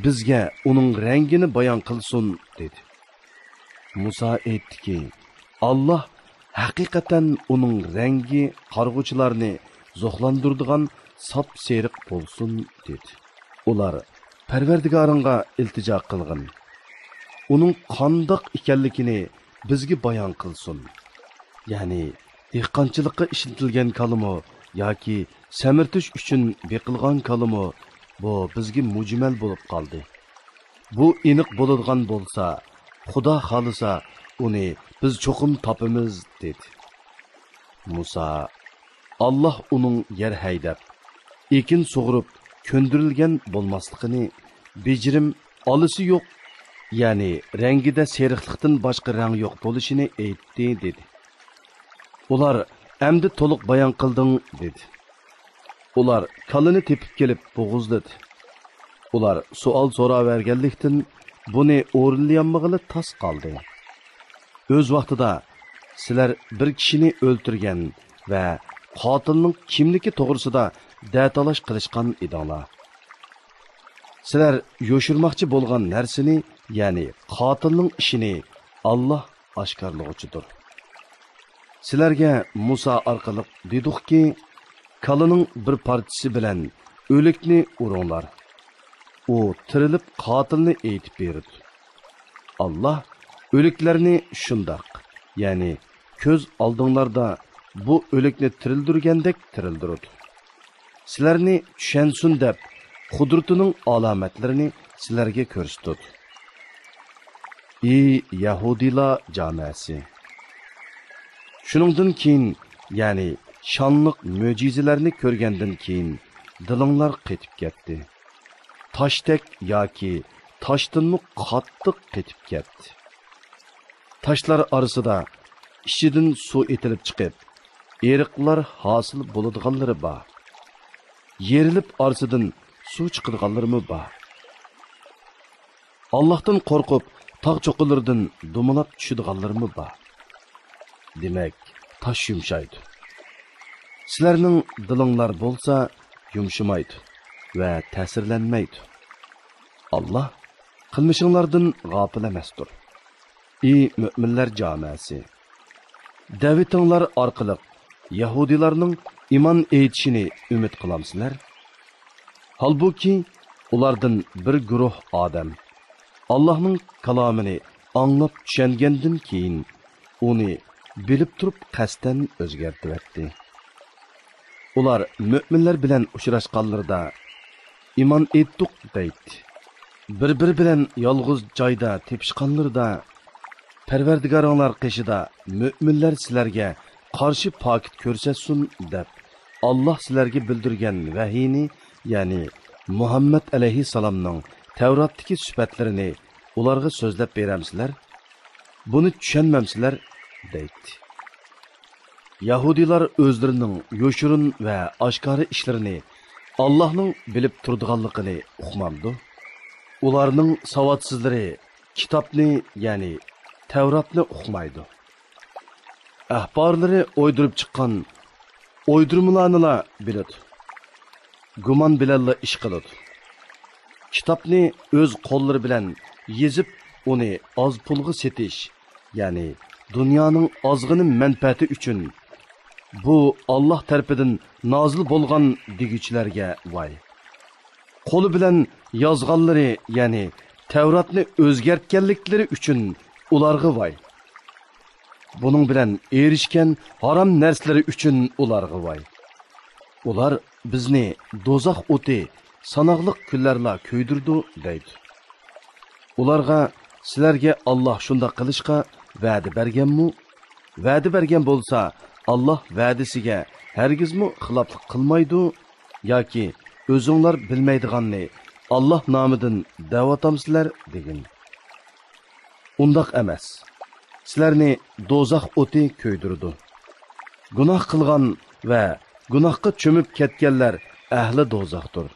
بىزگە ئۇنىڭ رەڭگىنى بايان قىلسۇن» دېدى. مۇسا ئېيتتىكى، «ئاللا ھەقىقەتەن ئۇنىڭ رەڭگى قارىغۇچىلارنى زوقلاندۇرىدىغان ساپسېرىق بولسۇن» دېدى. ئۇلار، «پەرۋەردىگارىڭغا ئىلتىجا قىلغىن، ئۇنىڭ قانداق ئىكەنلىكىنى بىزگە بايان قىلسۇن. يەنى دېھقانچىلىققا ئىشلىتىلگەن كالىمۇ ياكى سەمرىتىش ئۈچۈن بېقىلغان كالىمۇ، بۇ بىزگە مۈجمەل بولۇپ قالدى. بۇ ئېنىق بولىدىغان بولسا، خۇدا خالىسا، ئۇنى بىز چوقۇم تاپىمىز» دېدى. مۇسا، «ئاللا ئۇنىڭ يەر ھەيدەپ، ئېكىن سۇغۇرۇپ كۆندۈرۈلگەن بولماسلىقىنى، بېجىرىم، ئالىسى يوق، يەنى رەڭگىدە سېرىقلىقتىن باشقا رەڭ يوق بولۇشىنى ئېيتتى» دېدى. ئۇلار، «ئەمدى تولۇق بايان قىلدىڭ» دېدى. ئۇلار كالىنى تېپىپ كېلىپ بوغۇزلىدى. ئۇلار سوئال سوراۋەرگەنلىكتىن، بۇنى ئورۇنلىيالمىغىلى تاس قالدى. ئۆز ۋاقتىدا سىلەر بىر كىشىنى ئۆلتۈرگەن ۋە قاتىلنىڭ كىملىكى توغرىسىدا دەتالاش قىلىشقان ئىدىڭلار. سىلەر يوشۇرماقچى بولغان نەرسىنى، يەنى قاتىلنىڭ ئىشىنى، ئاللا ئاشكارىلىغۇچىدۇر. سىلەرگە مۇسا ئارقىلىق دېدۇقكى، كالىنىڭ بىر پارچىسى بىلەن ئۆلۈكنى ئۇرۇڭلار. ئۇ تىرىلىپ قاتىلنى ئېيتىپ بېرىدۇ. ئاللا ئۆلۈكلەرنى شۇنداق، يەنى كۆز ئالدىڭلاردا بۇ ئۆلۈكنى تىرىلدۈرگەندەك تىرىلدۈرىدۇ. سىلەرنى چۈشەنسۇن دەپ، قۇدرىتىنىڭ ئالامەتلىرىنى سىلەرگە كۆرسىتىدۇ. ئى يەھۇدىيلار جامەسى! شۇنىڭدىن كېيىن، يەنى شانلىق مۆجىزىلەرنى كۆرگەندىن كېيىن، دىلىڭلار قېتىپ كەتتى. تاشتەك ياكى تاشتىنمۇ قاتتىق قېتىپ كەتتى. تاشلار ئارىسىدا ئىچىدىن سۇ ئېتىلىپ چىقىپ، ئېرىقلار ھاسىل بولىدىغانلىرى بار. يېرىلىپ ئارىسىدىن سۇ چىقىدىغانلىرىمۇ بار. ئاللاھتىن قورقۇپ، تاغ چوققىلىرىدىن دومىلاپ چۈشىدىغانلىرىمۇ بار. دېمەك، تاش يۇمشايدۇ. سىلەرنىڭ دىلىڭلار بولسا يۇمشىمايدۇ ۋە تەسىرلەنمەيدۇ. ئاللاھ قىلمىشىڭلاردىن غاپىل ئەمەستۇر. ئى مۆمىنلەر جامەسى! دەۋىتىڭلار ئارقىلىق يەھۇدىيلارنىڭ ئىمان ئېيتىشىنى ئۈمىد قىلامسىلەر؟ ھالبۇكى، ئۇلاردىن بىر گۇرۇھ ئادەم ئاللاھنىڭ كالامىنى ئاڭلاپ چۈشەنگەندىن كېيىن، ئۇنى بىلىپ تۇرۇپ قەستەن ئۆزگەرتىۋەتتى. ئۇلار مۆمىنلەر بىلەن ئۇچراشقانلىرىدا، «ئىمان ئېيتتۇق» دەيتتى. بىر-بىرى بىلەن يالغۇز جايدا تېپىشقانلىرىدا، «پەرۋەردىگارىڭلار قېشىدا مۆمىنلەر سىلەرگە قارشى پاكىت كۆرسەتسۇن» دەپ، ئاللاھ سىلەرگە بىلدۈرگەن ۋەھىينى، يەنى مۇھەممەد ئەلەيھىسسالامنىڭ تەۋراتتىكى سۈپەتلىرىنى ئۇلارغا سۆزلەپ بېرەمسىلەر؟ بۇنى چۈشەنمەمسىلەر؟ دەيتتى. يەھۇدىيلار ئۆزلىرىنىڭ يوشۇرۇن ۋە ئاشكارا ئىشلىرىنى ئاللاھنىڭ بىلىپ تۇرىدىغانلىقىنى ئۇقمامدۇ؟ ئۇلارنىڭ ساۋاتسىزلىرى كىتابنى، يەنى تەۋراتنى ئۇقمايدۇ. ئەھبارلىرى ئويدۇرۇپ چىققان ئويدۇرمىلارنىلا بىلىدۇ. گۇمان بىلەنلا ئىش قىلىدۇ. كىتابنى ئۆز قوللىرى بىلەن يېزىپ، ئۇنى ئاز پۇلغا سېتىش، يەنى دۇنيانىڭ ئازغىنە مەنپەئەتى ئۈچۈن، بۇ ئاللاھ تەرىپىدىن نازىل بولغان دېگۈچىلەرگە ۋاي. قولى بىلەن يازغانلىرى، يەنى تەۋراتنى ئۆزگەرتكەنلىكلىرى ئۈچۈن ئۇلارغا ۋاي. بۇنىڭ بىلەن ئېرىشكەن ھارام نەرسىلىرى ئۈچۈن ئۇلارغا ۋاي. ئۇلار بىزنى دوزاخ ئوتى ساناقلىق كۈنلەرلا كۆيدۈرىدۇ دەيدۇ. ئۇلارغا، سىلەرگە ئاللاھ شۇنداق قىلىشقا ۋەدە بەرگەنمۇ؟ ۋەدە بەرگەن بولسا، ئاللاھ ۋەدىسىگە ھەرگىزمۇ خىلاپلىق قىلمايدۇ. ياكى ئۆزۈڭلار بىلمەيدىغاننى ئاللاھ نامىدىن دەۋاتامسىلەر؟ دېگىن. ئۇنداق ئەمەس. سىلەرنى دوزاخ ئوتى كۆيدۈرىدۇ. گۇناھ قىلغان ۋە گۇناھقا چۆمۈپ كەتكەنلەر ئەھلى دوزاختۇر.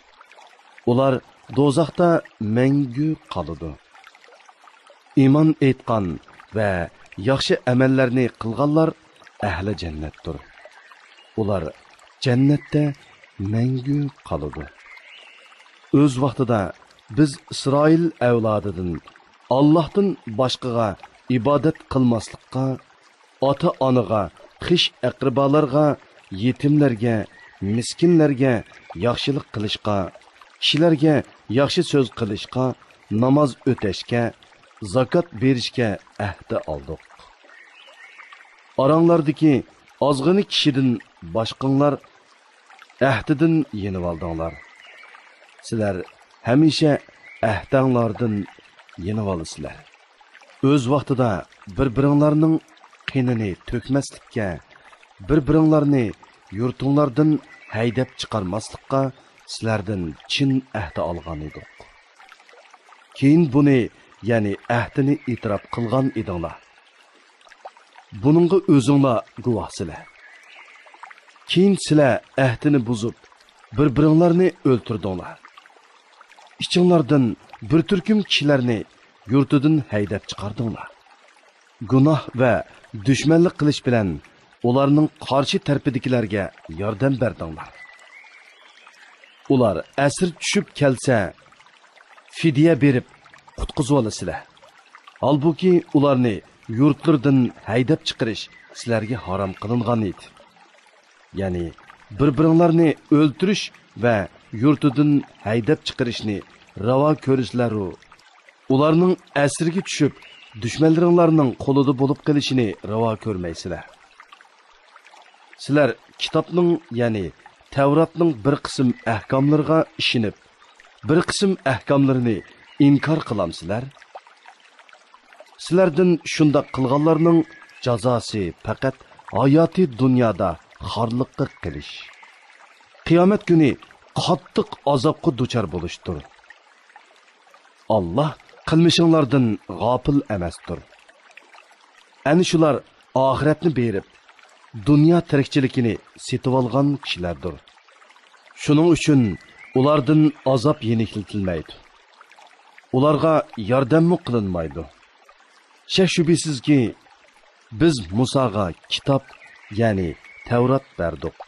ئۇلار دوزاختا مەڭگۈ قالىدۇ. ئىمان ئېيتقان ۋە ياخشى ئەمەللەرنى قىلغانلار ئەھلى جەننەتتۇر. ئۇلار جەننەتتە مەڭگۈ قالىدۇ. ئۆز ۋاقتىدا بىز ئىسرائىل ئەۋلادىدىن ئاللاھتىن باشقىغا ئىبادەت قىلماسلىققا، ئاتا-ئانىغا، خىش-ئەقرىبالارغا، يېتىملەرگە، مىسكىنلەرگە ياخشىلىق قىلىشقا، كىشىلەرگە ياخشى سۆز قىلىشقا، ناماز ئۆتەشكە، زاكات بېرىشكە ئەھدە ئالدۇق. ئاراڭلاردىكى ئازغىنە كىشىدىن باشقىڭلار ئەھدىدىن يېنىۋالدىڭلار. سىلەر ھەمىشە ئەھدەڭلاردىن يېنىۋالىسىلەر. ئۆز ۋاقتىدا بىر-بىرىڭلارنىڭ قېنىنى تۆكمەسلىككە، بىر-بىرىڭلارنى يۇرتۇڭلاردىن ھەيدەپ چىقارماسلىققا سىلەردىن چىن ئەھدە ئالغان ئىدۇق. كېيىن بۇنى، يەنى ئەھدىنى ئېتىراپ قىلغان ئىدىڭلار. بۇنىڭغا ئۆزۈڭلار گۇۋاھسىلەر. كېيىن سىلەر ئەھدىنى بۇزۇپ، بىر-بىرىڭلارنى ئۆلتۈردۈڭلار. ئىچىڭلاردىن بىر تۈركۈم كىشىلەرنى يۇرتىدىن ھەيدەپ چىقاردىڭلار. گۇناھ ۋە دۈشمەنلىك قىلىش بىلەن ئۇلارنىڭ قارشى تەرىپىدىكىلەرگە ياردەم بەردىڭلار. ئۇلار ئەسىر چۈشۈپ كەلسە، فىدىيە بېرىپ قۇتقۇزۇۋالىسىلەر. ھالبۇكى، ئۇلارنى يۇرتلىرىدىن ھەيدەپ چىقىرىش سىلەرگە ھارام قىلىنغان ئىدى. يەنى بىر-بىرىڭلارنى ئۆلتۈرۈش ۋە يۇرتىدىن ھەيدەپ چىقىرىشنى راۋا كۆرىسىلەرۇ، ئۇلارنىڭ ئەسىرىگە چۈشۈپ، دۈشمەنلىرىڭلارنىڭ قولىدا بولۇپ قېلىشىنى راۋا كۆرمەيسىلەر. سىلەر كىتابنىڭ، يەنى تەۋراتنىڭ بىر قىسىم ئەھكاملىرىغا ئىشىنىپ، بىر قىسىم ئەھكاملىرىنى ئىنكار قىلامسىلەر؟ سىلەردىن شۇنداق قىلغانلارنىڭ جازاسى پەقەت ھاياتىي دۇنيادا خارلىققا قېلىش، قىيامەت كۈنى قاتتىق ئازابقا دۇچار بولۇشتۇر. ئاللاھ قىلمىشىڭلاردىن غاپىل ئەمەستۇر. ئەنە شۇلار ئاخىرەتنى بېرىپ، دۇنيا تىرىكچىلىكىنى سېتىۋالغان كىشىلەردۇر. شۇنىڭ ئۈچۈن ئۇلاردىن ئازاب يېنىكلىتىلمەيدۇ. ئۇلارغا ياردەممۇ قىلىنمايدۇ. شەك-شۈبھىسىزكى، بىز مۇساغا كىتاب، يەنى تەۋرات بەردۇق.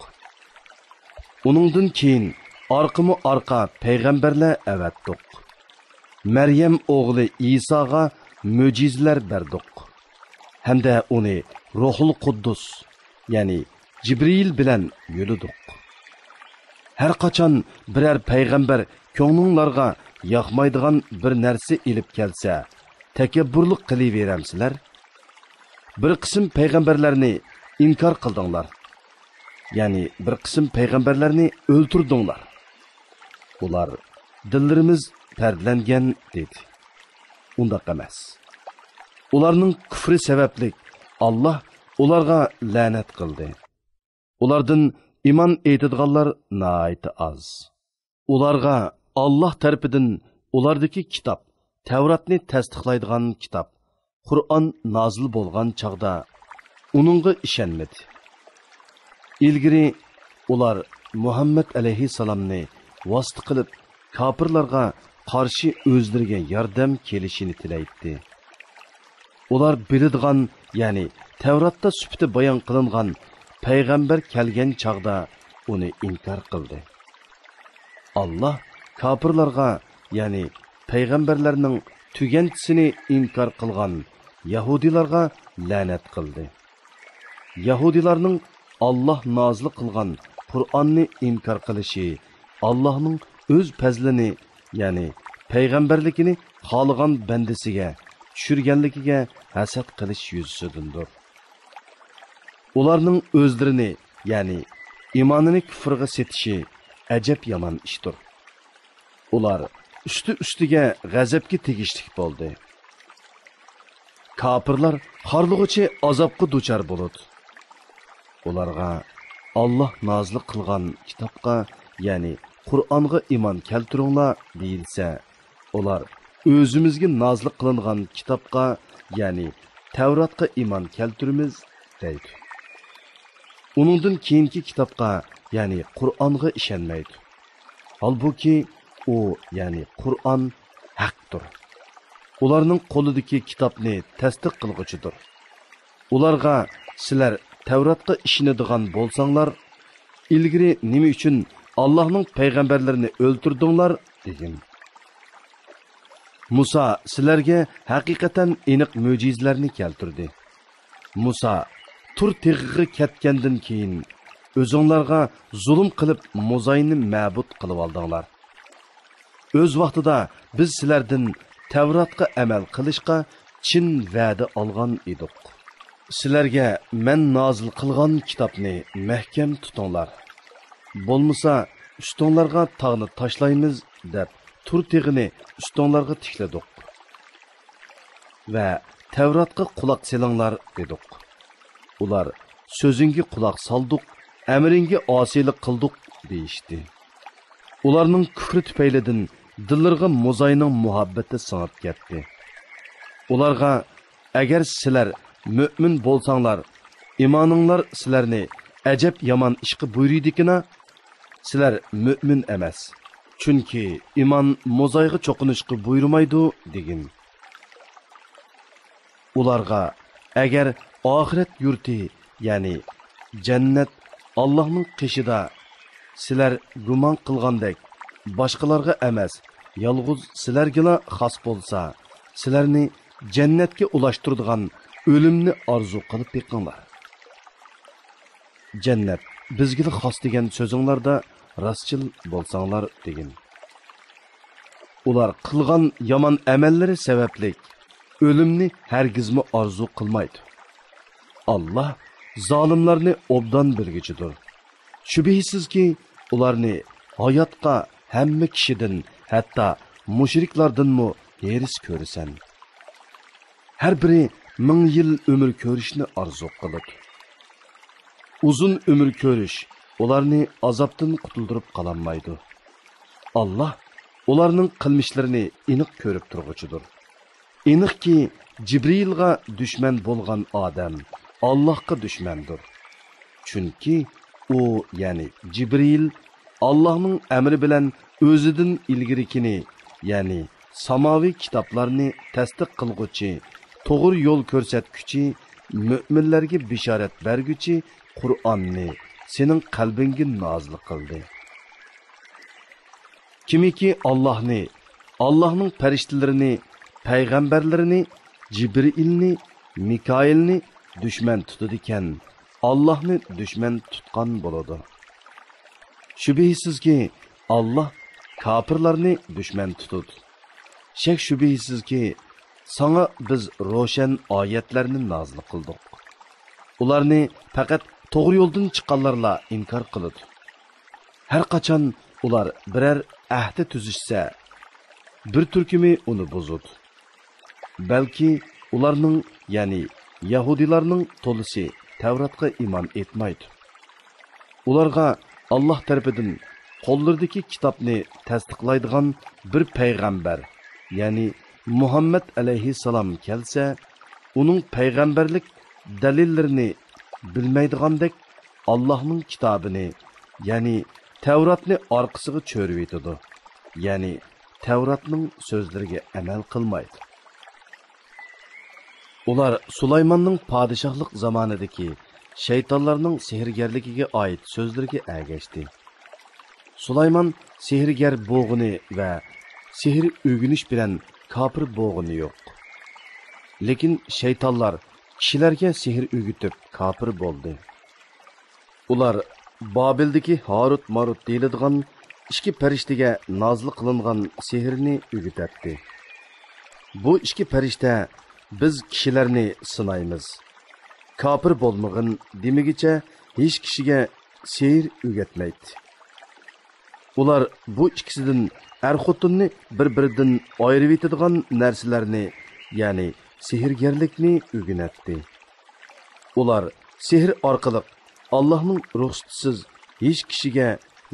ئۇنىڭدىن كېيىن ئارقىمۇ ئارقا پەيغەمبەرلەر ئەۋەتتۇق. مەريەم ئوغلى ئىساغا مۆجىزىلەر بەردۇق. ھەمدە ئۇنى روھۇل قۇددۇس، يەنى جىبرىئىل بىلەن يۆلىدۇق. ھەر قاچان بىرەر پەيغەمبەر كۆڭلۈڭلارغا ياقمايدىغان بىر نەرسە ئېلىپ كەلسە، تەكەببۇرلۇق قىلىۋېرەمسىلەر؟ بىر قىسىم پەيغەمبەرلەرنى ئىنكار قىلدىڭلار. يەنى بىر قىسىم پەيغەمبەرلەرنى ئۆلتۈردۈڭلار. ئۇلار، «دىللىرىمىز پەردىلەنگەن» دېدى. ئۇنداق ئەمەس. ئۇلارنىڭ كۈفرى سەۋەبلىك ئاللاھ ئۇلارغا لەنەت قىلدى. ئۇلاردىن ئىمان ئېيتىدىغانلار ناھايىتى ئاز. ئۇلارغا ئاللاھ تەرىپىدىن ئۇلاردىكى كىتاب، تەۋراتنى تەستىقلايدىغان كىتاب، قۇرئان نازىل بولغان چاغدا ئۇنىڭغا ئىشەنمىدى. ئىلگىرى ئۇلار مۇھەممەد ئەلەيھىسسالامنى ۋاسىتە قىلىپ، كاپىرلارغا قارشى ئۆزلىرىگە ياردەم كېلىشىنى تىلەيتتى. ئۇلار بىلىدىغان، يەنى تەۋراتتا سۈپىتى بايان قىلىنغان پەيغەمبەر كەلگەن چاغدا ئۇنى ئىنكار قىلدى. ئاللاھ كاپىرلارغا يەنى پەيغەمبەرلەرنىڭ تۈگەنچىسىنى ئىنكار قىلغان يەھۇدىيلارغا لەنەت قىلدى. يەھۇدىيلارنىڭ ئاللاھ نازىل قىلغان قۇرئاننى ئىنكار قىلىشى ئاللاھنىڭ ئۆز پەزلىنى، يەنى پەيغەمبەرلىكىنى خالىغان بەندىسىگە چۈشۈرگەنلىكىگە ھەسەت قىلىش يۈزىسىدىندۇر. ئۇلارنىڭ ئۆزلىرىنى، يەنى ئىمانىنى كۇفرغا سېتىشى ئەجەب يامان ئىشتۇر. ئۇلار ئۈستى-ئۈستىگە غەزەپكە تېگىشلىك بولدى. كاپىرلار خارلىغۇچى ئازابقا دۇچار بولىدۇ. ئۇلارغا ئاللاھ نازىل قىلغان كىتابقا، يەنى قۇرئانغا ئىمان كەلتۈرۈڭلار دېيىلسە، ئۇلار ئۆزىمىزگە نازىل قىلىنغان كىتابقا، يەنى تەۋراتقا ئىمان كەلتۈرىمىز دەيدۇ. ئۇنىڭدىن كېيىنكى كىتابقا، يەنى قۇرئانغا ئىشەنمەيدۇ. ھالبۇكى، ئۇ، يەنى قۇرئان ھەقتۇر. ئۇلارنىڭ قولىدىكى كىتابنى تەستىق قىلغۇچىدۇر. ئۇلارغا، سىلەر تەۋراتقا ئىشىنىدىغان بولساڭلار، ئىلگىرى نېمە ئۈچۈن ئاللاھنىڭ پەيغەمبەرلىرىنى ئۆلتۈردۈڭلار؟ دېگىن. مۇسا سىلەرگە ھەقىقەتەن ئېنىق مۆجىزىلەرنى كەلتۈردى. مۇسا تۇر تېغىغا كەتكەندىن كېيىن، ئۆزۈڭلارغا زۇلۇم قىلىپ موزاينى مەبۇد قىلىۋالدىڭلار. ئۆز ۋاقتىدا بىز سىلەردىن تەۋراتقا ئەمەل قىلىشقا چىن ۋەدە ئالغان ئىدۇق. سىلەرگە مەن نازىل قىلغان كىتابنى مەھكەم تۇتۇڭلار. بولمىسا، ئۈستۈڭلارغا تاغنى تاشلايمىز، دەپ تۇر تېغىنى ئۈستۈڭلارغا تىكلىدۇق. ۋە تەۋراتقا قۇلاق سېلىڭلار، دېدۇق. ئۇلار، سۆزۈڭگە قۇلاق سالدۇق، ئەمرىڭگە ئاسىيلىق قىلدۇق، دېيىشتى. ئۇلارنىڭ كۇفرى تۈپەيلىدىن دىللىرىغا موزاينىڭ مۇھەببىتى سىڭىپ كەتتى. ئۇلارغا، ئەگەر سىلەر مۆمىن بولساڭلار، ئىمانىڭلار سىلەرنى ئەجەب يامان ئىشقا بۇيرۇيدىكىنا، سىلەر مۆمىن ئەمەس. چۈنكى ئىمان موزايغا چوقۇنۇشقا بۇيرۇمايدۇ، دېگىن. ئۇلارغا، ئەگەر ئاخىرەت يۇرتى، يەنى جەننەت ئاللاھنىڭ قېشىدا سىلەر گۇمان قىلغاندەك باشقىلارغا ئەمەس، يالغۇز سىلەرگىلا خاس بولسا، سىلەرنى جەننەتكە ئۇلاشتۇرىدىغان ئۆلۈمنى ئارزۇ قىلىپ بېقىڭلار. جەننەت بىزگىلا خاس دېگەن سۆزۈڭلاردا راستچىل بولساڭلار، دېگىن. ئۇلار قىلغان يامان ئەمەللىرى سەۋەبلىك ئۆلۈمنى ھەرگىزمۇ ئارزۇ قىلمايدۇ. ئاللاھ زالىملارنى ئوبدان بىلگۈچىدۇر. شۈبھىسىزكى، ئۇلارنى ھاياتقا ھەممە كىشىدىن، ھەتتا مۇشرىكلاردىنمۇ ھېرىس كۆرىسەن. ھەر بىرى مىڭ يىل ئۆمۈر كۆرۈشنى ئارزۇ قىلىدۇ. ئۇزۇن ئۆمۈر كۆرۈش ئۇلارنى ئازابتىن قۇتۇلدۇرۇپ قالالمايدۇ. ئاللاھ ئۇلارنىڭ قىلمىشلىرىنى ئېنىق كۆرۈپ تۇرغۇچىدۇر. ئېنىقكى، جىبرىئىلغا دۈشمەن بولغان ئادەم ئاللاھقا دۈشمەندۇر. چۈنكى ئۇ، يەنى جىبرىئىل، ئاللاھنىڭ ئەمرى بىلەن ئۆزىدىن ئىلگىرىكىنى، يەنى ساماۋىي كىتابلارنى تەستىق قىلغۇچى، توغرا يول كۆرسەتكۈچى، مۆمىنلەرگە بېشارەت بەرگۈچى قۇرئاننى سېنىڭ قەلبىڭگە نازىل قىلدى. كىمكى ئاللاھنى، ئاللاھنىڭ پەرىشتىلىرىنى، پەيغەمبەرلىرىنى، جىبرىئىلنى، مىكائىلنى دۈشمەن تۇتىدىكەن، ئاللاھنى دۈشمەن تۇتقان بولىدۇ. شۈبھىسىزكى، ئاللاھ كاپىرلارنى دۈشمەن تۇتىدۇ. شەك-شۈبھىسىزكى، ساڭا بىز روشەن ئايەتلەرنى نازىل قىلدۇق. ئۇلارنى پەقەت توغرا يولدىن چىققانلارلا ئىنكار قىلىدۇ. ھەر قاچان ئۇلار بىرەر ئەھدى تۈزۈشسە، بىر تۈركۈمى ئۇنى بۇزىدۇ. بەلكى ئۇلارنىڭ، يەنى يەھۇدىيلارنىڭ تولىسى تەۋراتقا ئىمان ئېيتمايدۇ. ئۇلارغا ئاللاھ تەرىپىدىن قوللىرىدىكى كىتابنى تەستىقلايدىغان بىر پەيغەمبەر، يەنى مۇھەممەد ئەلەيھىسسالام كەلسە، ئۇنىڭ پەيغەمبەرلىك دەلىللىرىنى بىلمەيدىغاندەك، ئاللاھنىڭ كىتابىنى، يەنى تەۋراتنى ئارقىسىغا چۆرۈۋېتىدۇ. يەنى تەۋراتنىڭ سۆزلىرىگە ئەمەل قىلمايدۇ. ئۇلار سۇلايماننىڭ پادىشاھلىق زامانىدىكى شەيتانلارنىڭ سېھىرگەرلىكىگە ئائىت سۆزلىرىگە ئەگەشتى. سۇلايمان سېھىرگەر بوغىنى ۋە سېھىر ئۆگىنىش بىلەن كاپىر بولغىنى يوق. لېكىن شەيتانلار كىشىلەرگە سېھىر ئۆگىتىپ كاپىر بولدى. ئۇلار بابىلدىكى ھاروت ماروت دېيىلىدىغان ئىككى پەرىشتىگە نازىل قىلىنغان سېھىرنى ئۆگىتەتتى. بۇ ئىككى پەرىشتە بىز كىشىلەرنى سىنايمىز. كاپىر بولمىغىن دېمىگىچە ھېچ كىشىگە سېھىر ئۆگەتمەيتتى. ئۇلار بۇ ئىككىسىدىن ئەر-خوتۇننى بىر-بىرىدىن ئايرىۋېتىدىغان نەرسىلەرنى، يەنى سېھىرگەرلىكنى ئۆگىنەتتى. ئۇلار سېھىر ئارقىلىق ئاللاھنىڭ رۇخسىتىسىز ھېچ كىشىگە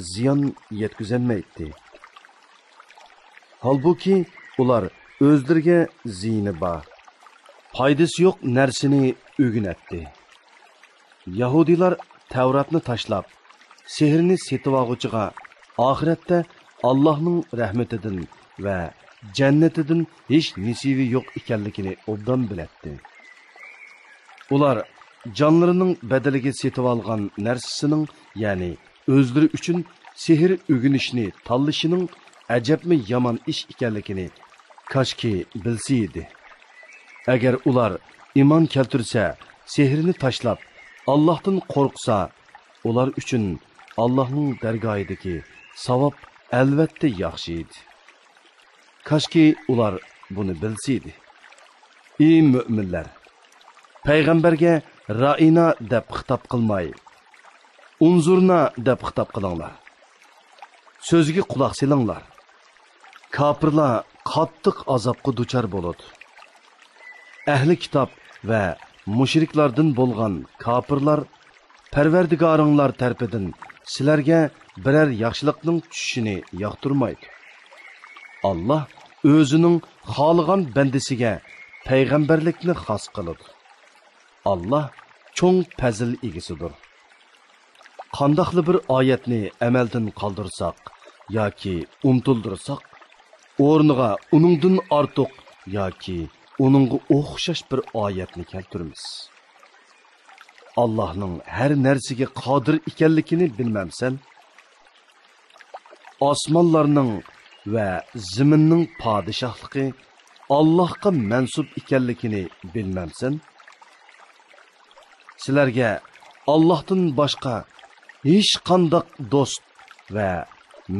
زىيان يەتكۈزەلمەيتتى. ھالبۇكى، ئۇلار ئۆزلىرىگە زىيىنى بار، پايدىسى يوق نەرسىنى ئۆگىنەتتى. يەھۇدىيلار تەۋراتنى تاشلاپ، سېھىرنى سېتىۋالغۇچىغا ئاخىرەتتە ئاللاھنىڭ رەھمىتىدىن ۋە جەننىتىدىن ھېچ نېسىۋى يوق ئىكەنلىكىنى ئوبدان بىلەتتى. ئۇلار جانلىرىنىڭ بەدىلىگە سېتىۋالغان نەرسىسىنىڭ، يەنى ئۆزلىرى ئۈچۈن سېھىر ئۆگىنىشنى تاللىشىنىڭ ئەجەبمۇ يامان ئىش ئىكەنلىكىنى كاشكى بىلسە ئىدى. ئەگەر ئۇلار ئىمان كەلتۈرسە، سېھىرنى تاشلاپ، ئاللاھتىن قورقسا، ئۇلار ئۈچۈن ئاللاھنىڭ دەرگاھىدىكى ساۋاب ئەلۋەتتە ياخشى ئىدى. كاشكى ئۇلار بۇنى بىلسىدى. ئى مۆمىنلەر! پەيغەمبەرگە رائىنا دەپ خىتاب قىلماي، ئۇنزۇرنا دەپ خىتاب قىلىڭلار. سۆزىگە قۇلاق سېلىڭلار. كاپىرلار قاتتىق ئازابقا دۇچار بولىدۇ. ئەھلى كىتاب ۋە مۇشرىكلاردىن بولغان كاپىرلار پەرۋەردىگارىڭلار تەرىپىدىن سىلەرگە بىرەر ياخشىلىقنىڭ چۈشۈشىنى ياقتۇرمايدۇ. ئاللاھ ئۆزىنىڭ خالىغان بەندىسىگە پەيغەمبەرلىكنى خاس قىلىدۇ. ئاللاھ چوڭ پەزىل ئىگىسىدۇر. قانداقلا بىر ئايەتنى ئەمەلدىن قالدۇرساق ياكى ئۇنتۇلدۇرساق، ئورنىغا ئۇنىڭدىن ئارتۇق ياكى ئۇنىڭغا ئوخشاش بىر ئايەتنى كەلتۈرىمىز. ئاللاھنىڭ ھەر نەرسىگە قادىر ئىكەنلىكىنى بىلمەمسەن؟ ئاسمانلارنىڭ ۋە زېمىننىڭ پادىشاھلىقى ئاللاھقا مەنسۇپ ئىكەنلىكىنى بىلمەمسەن؟ سىلەرگە ئاللاھتىن باشقا ھېچقانداق دوست ۋە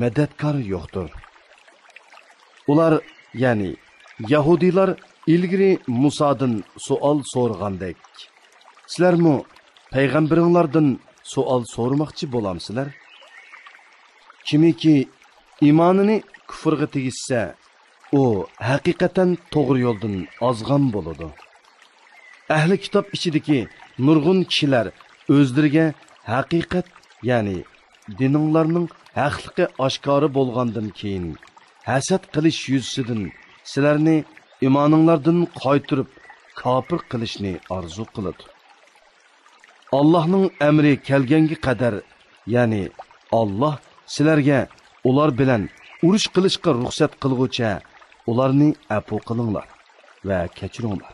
مەدەتكار يوقتۇر. ئۇلار، يەنى يەھۇدىيلار ئىلگىرى مۇسادىن سوئال سورىغاندەك، سىلەرمۇ پەيغەمبىرىڭلاردىن سوئال سورىماقچى بولامسىلەر؟ كىمكى ئىمانىنى كۇفرغا تېگىشسە، ئۇ ھەقىقەتەن توغرا يولدىن ئازغان بولىدۇ. ئەھلى كىتاب ئىچىدىكى نۇرغۇن كىشىلەر ئۆزلىرىگە ھەقىقەت، يەنى دىنىڭلارنىڭ ھەقلىقى ئاشكارا بولغاندىن كېيىن، ھەسەت قىلىش يۈزىسىدىن سىلەرنى ئىمانىڭلاردىن قايتۇرۇپ، كاپىر قىلىشنى ئارزۇ قىلىدۇ. ئاللاھنىڭ ئەمرى كەلگەنگە قەدەر، يەنى ئاللاھ سىلەرگە ئۇلار بىلەن ئۇرۇش قىلىشقا رۇخسەت قىلغۇچە، ئۇلارنى ئەپۇ قىلىڭلار ۋە كەچۈرۈڭلار.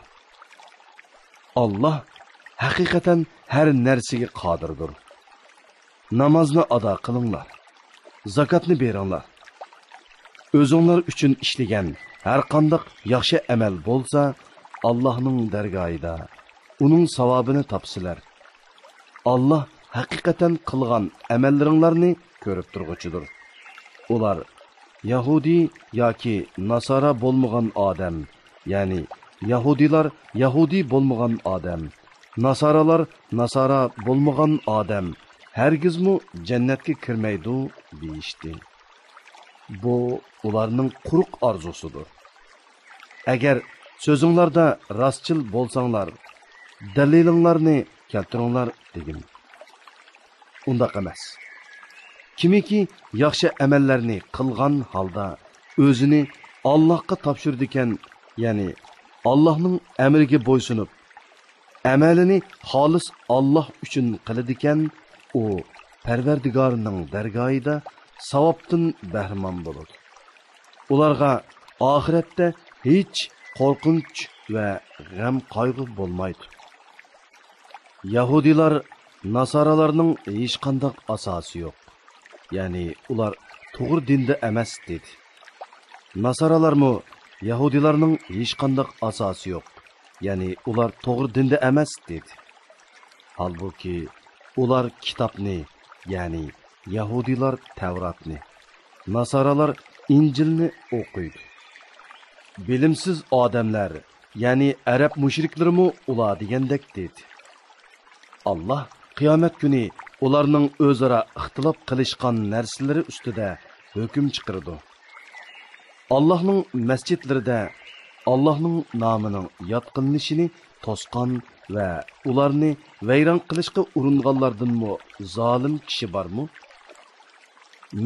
ئاللاھ ھەقىقەتەن ھەر نەرسىگە قادىردۇر. نامازنى ئادا قىلىڭلار، زاكاتنى بېرىڭلار. ئۆزۈڭلار ئۈچۈن ئىشلىگەن ھەرقانداق ياخشى ئەمەل بولسا، ئاللاھنىڭ دەرگاھىدا ئۇنىڭ ساۋابىنى تاپىسىلەر. ئاللاھ ھەقىقەتەن قىلغان ئەمەللىرىڭلارنى كۆرۈپ تۇرغۇچىدۇر. ئۇلار يەھۇدىي ياكى ناسارا بولمىغان ئادەم، يەنى يەھۇدىيلار يەھۇدىي بولمىغان ئادەم، ناسارالار ناسارا بولمىغان ئادەم ھەرگىزمۇ جەننەتكە كىرمەيدۇ، دېيىشتى. بۇ ئۇلارنىڭ قۇرۇق ئارزۇسىدۇر. ئەگەر سۆزۈڭلاردا راستچىل بولساڭلار، دەلىلىڭلارنى كەلتۈرۈڭلار، دېگىن. ئۇنداق ئەمەس. كىمكى ياخشى ئەمەللەرنى قىلغان ھالدا ئۆزىنى ئاللاھقا تاپشۇرىدىكەن، يەنى ئاللاھنىڭ ئەمرىگە بويسۇنۇپ، ئەمەلىنى خالىس ئاللاھ ئۈچۈن قىلىدىكەن، ئۇ پەرۋەردىگارىنىڭ دەرگاھىدا ساۋابتىن بەھرىمەن بولىدۇ. ئۇلارغا ئاخىرەتتە ھېچ قورقۇنچ ۋە غەم-قايغۇ بولمايدۇ. يەھۇدىيلار ناسارالارنىڭ ھېچقانداق ئاساسى يوق، يەنى ئۇلار توغرا دىندا ئەمەس، دېدى. ناسارالارمۇ يەھۇدىيلارنىڭ ھېچقانداق ئاساسى يوق، يەنى ئۇلار توغرا دىندا ئەمەس، دېدى. ھالبۇكى، ئۇلار كىتابنى، يەنى يەھۇدىيلار تەۋراتنى، ناسارالار ئىنجىلنى ئوقۇيدۇ. بىلىمسىز ئادەملەر، يەنى ئەرەب مۇشرىكلىرىمۇ ئۇلار دېگەندەك، دېدى. ئاللاھ قىيامەت كۈنى ئۇلارنىڭ ئۆزئارا ئىختىلاپ قىلىشقان نەرسىلىرى ئۈستىدە ھۆكۈم چىقىرىدۇ. ئاللاھنىڭ مەسچىتلىرىدە ئاللاھنىڭ نامىنىڭ ياد قىلىنىشىنى توسقان ۋە ئۇلارنى ۋەيران قىلىشقا ئۇرۇنغانلاردىنمۇ زالىم كىشى بارمۇ؟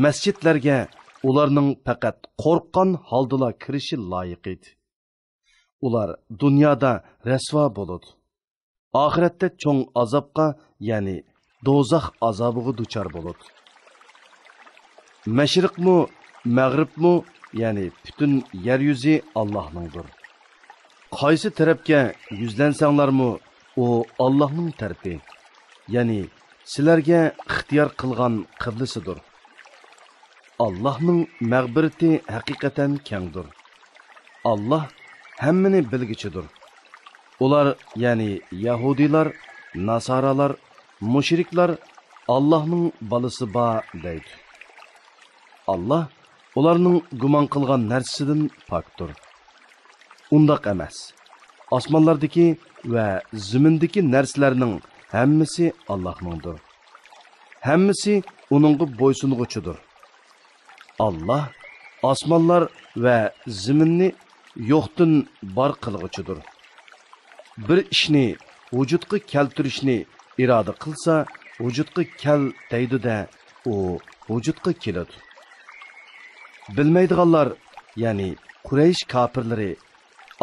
مەسچىتلەرگە ئۇلارنىڭ پەقەت قورققان ھالدىلا كىرىشى لايىق ئىدى. ئۇلار دۇنيادا رەسۋا بولىدۇ. ئاخىرەتتە چوڭ ئازابقا، يەنى دوزاخ ئازابىغا دۇچار بولىدۇ. مەشرىقمۇ، مەغرىبمۇ، يەنى پۈتۈن يەر يۈزى ئاللاھنىڭدۇر. قايسى تەرەپكە يۈزلەنسەڭلارمۇ، ئۇ ئاللاھنىڭ تەرىپى، يەنى سىلەرگە ئىختىيار قىلغان قىبلىسىدۇر. ئاللاھنىڭ مەغپىرىتى ھەقىقەتەن كەڭدۇر. ئاللاھ ھەممىنى بىلگۈچىدۇر. ئۇلار، يەنى يەھۇدىيلار، ناسارالار، مۇشرىكلار ئاللاھنىڭ بالىسى بار دەيدۇ. ئاللاھ ئۇلارنىڭ گۇمان قىلغان نەرسىسىدىن پاكتۇر. ئۇنداق ئەمەس. ئاسمانلاردىكى ۋە زېمىندىكى نەرسىلەرنىڭ ھەممىسى ئاللاھنىڭدۇر. ھەممىسى ئۇنىڭغا بويسۇنغۇچىدۇر. ئاللاھ ئاسمانلار ۋە زېمىننى يوقتىن بار قىلغۇچىدۇر. بىر ئىشنى ۋۇجۇدقا كەلتۈرۈشنى ئىرادە قىلسا، ۋۇجۇدقا كەل دەيدۇ-دە، ئۇ ۋۇجۇدقا كېلىدۇ. بىلمەيدىغانلار، يەنى قۇرەيش كاپىرلىرى،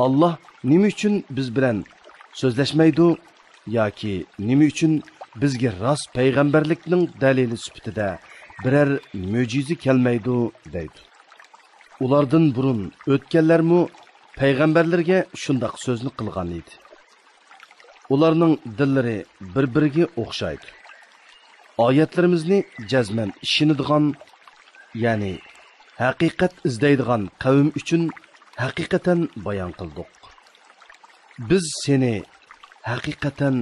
ئاللاھ نېمە ئۈچۈن بىز بىلەن سۆزلەشمەيدۇ ياكى نېمە ئۈچۈن بىزگە راست پەيغەمبەرلىكنىڭ دەلىلى سۈپىتىدە بىرەر مۆجىزە كەلمەيدۇ دەيدۇ. ئۇلاردىن بۇرۇن ئۆتكەنلەرمۇ پەيغەمبەرلىرىگە شۇنداق سۆزنى قىلغان ئىدى. ئۇلارنىڭ دىللىرى بىر-بىرىگە ئوخشايدۇ. ئايەتلىرىمىزنى جەزمەن ئىشىنىدىغان، يەنى ھەقىقەت ئىزدەيدىغان قەۋم ئۈچۈن ھەقىقەتەن بايان قىلدۇق. بىز سېنى ھەقىقەتەن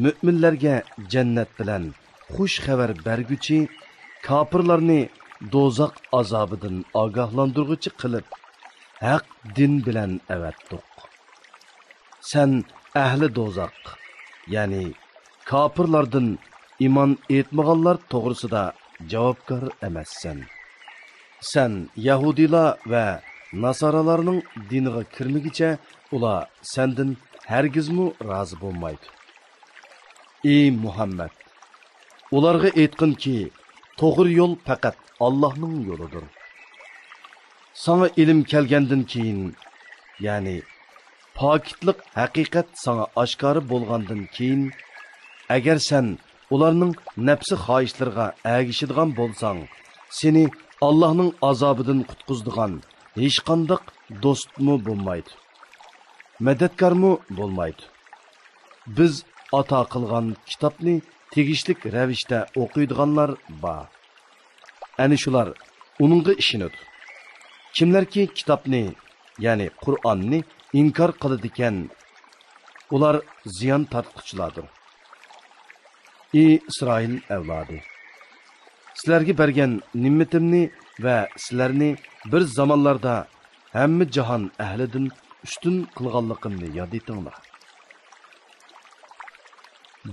مۆمىنلەرگە جەننەت بىلەن خۇش خەۋەر بەرگۈچى، كاپىرلارنى دوزاخ ئازابىدىن ئاگاھلاندۇرغۇچى قىلىپ، ھەق دىن بىلەن ئەۋەتتۇق. سەن ئەھلى دوزاخ، يەنى كاپىرلاردىن ئىمان ئېيتمىغانلار توغرىسىدا جاۋابكار ئەمەسسەن. سەن يەھۇدىيلار ۋە ناسارالارنىڭ دىنىغا كىرمىگۈچە ئۇلار سەندىن ھەرگىزمۇ رازى بولمايدۇ. ئى مۇھەممەد! ئۇلارغا ئېيتقىنكى، توغرا يول پەقەت ئاللاھنىڭ يولىدۇر. ساڭا ئىلىم كەلگەندىن كېيىن، يەنى پاكىتلىق ھەقىقەت ساڭا ئاشكارا بولغاندىن كېيىن، ئەگەر سەن ئۇلارنىڭ نەپسى خاھىشلىرىغا ئەگىشىدىغان بولساڭ، سېنى ئاللاھنىڭ ئازابىدىن قۇتقۇزىدىغان ھېچقانداق دوستمۇ بولمايدۇ، مەدەتكارمۇ بولمايدۇ. بىز ئاتا قىلغان كىتابنى تېگىشلىك رەۋىشتە ئوقۇيدىغانلار بار. ئەنە شۇلار ئۇنىڭغا ئىشىنىدۇ. كىملەركى كىتابنى، يەنى قۇرئاننى ئىنكار قىلىدىكەن، ئۇلار زىيان تارتقۇچىلاردۇر. ئى ئىسرائىل ئەۋلادى! سىلەرگە بەرگەن نېمىتىمنى ۋە سىلەرنى بىر زامانلاردا ھەممە جاھان ئەھلىدىن ئۈستۈن قىلغانلىقىمنى ياد ئېتىڭلار.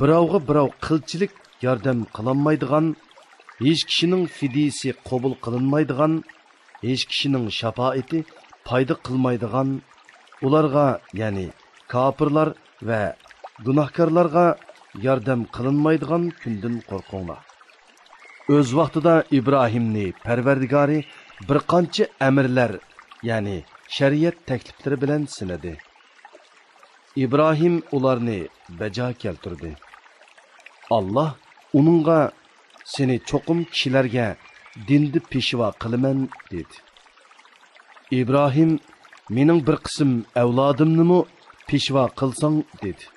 بىراۋغا بىراۋ قىلچىلىك ياردەم قىلالمايدىغان، ھېچ كىشىنىڭ فىدىيىسى قوبۇل قىلىنمايدىغان، ھېچ كىشىنىڭ شاپائىتى پايدا قىلمايدىغان، ئۇلارغا، يەنى كاپىرلار ۋە گۇناھكارلارغا ياردەم قىلىنمايدىغان كۈندىن قورقۇڭلار. ئۆز ۋاقتىدا ئىبراھىمنى پەرۋەردىگارى بىر قانچە ئەمىرلەر، يەنى شەرىئەت تەكلىپلىرى بىلەن سىنىدى. ئىبراھىم ئۇلارنى بەجا كەلتۈردى. ئاللاھ ئۇنىڭغا، سېنى چوقۇم كىشىلەرگە دىندا پېشۋا قىلىمەن، دېدى. ئىبراھىم، مېنىڭ بىر قىسىم ئەۋلادىمنىمۇ پېشۋا قىلساڭ، دېدى.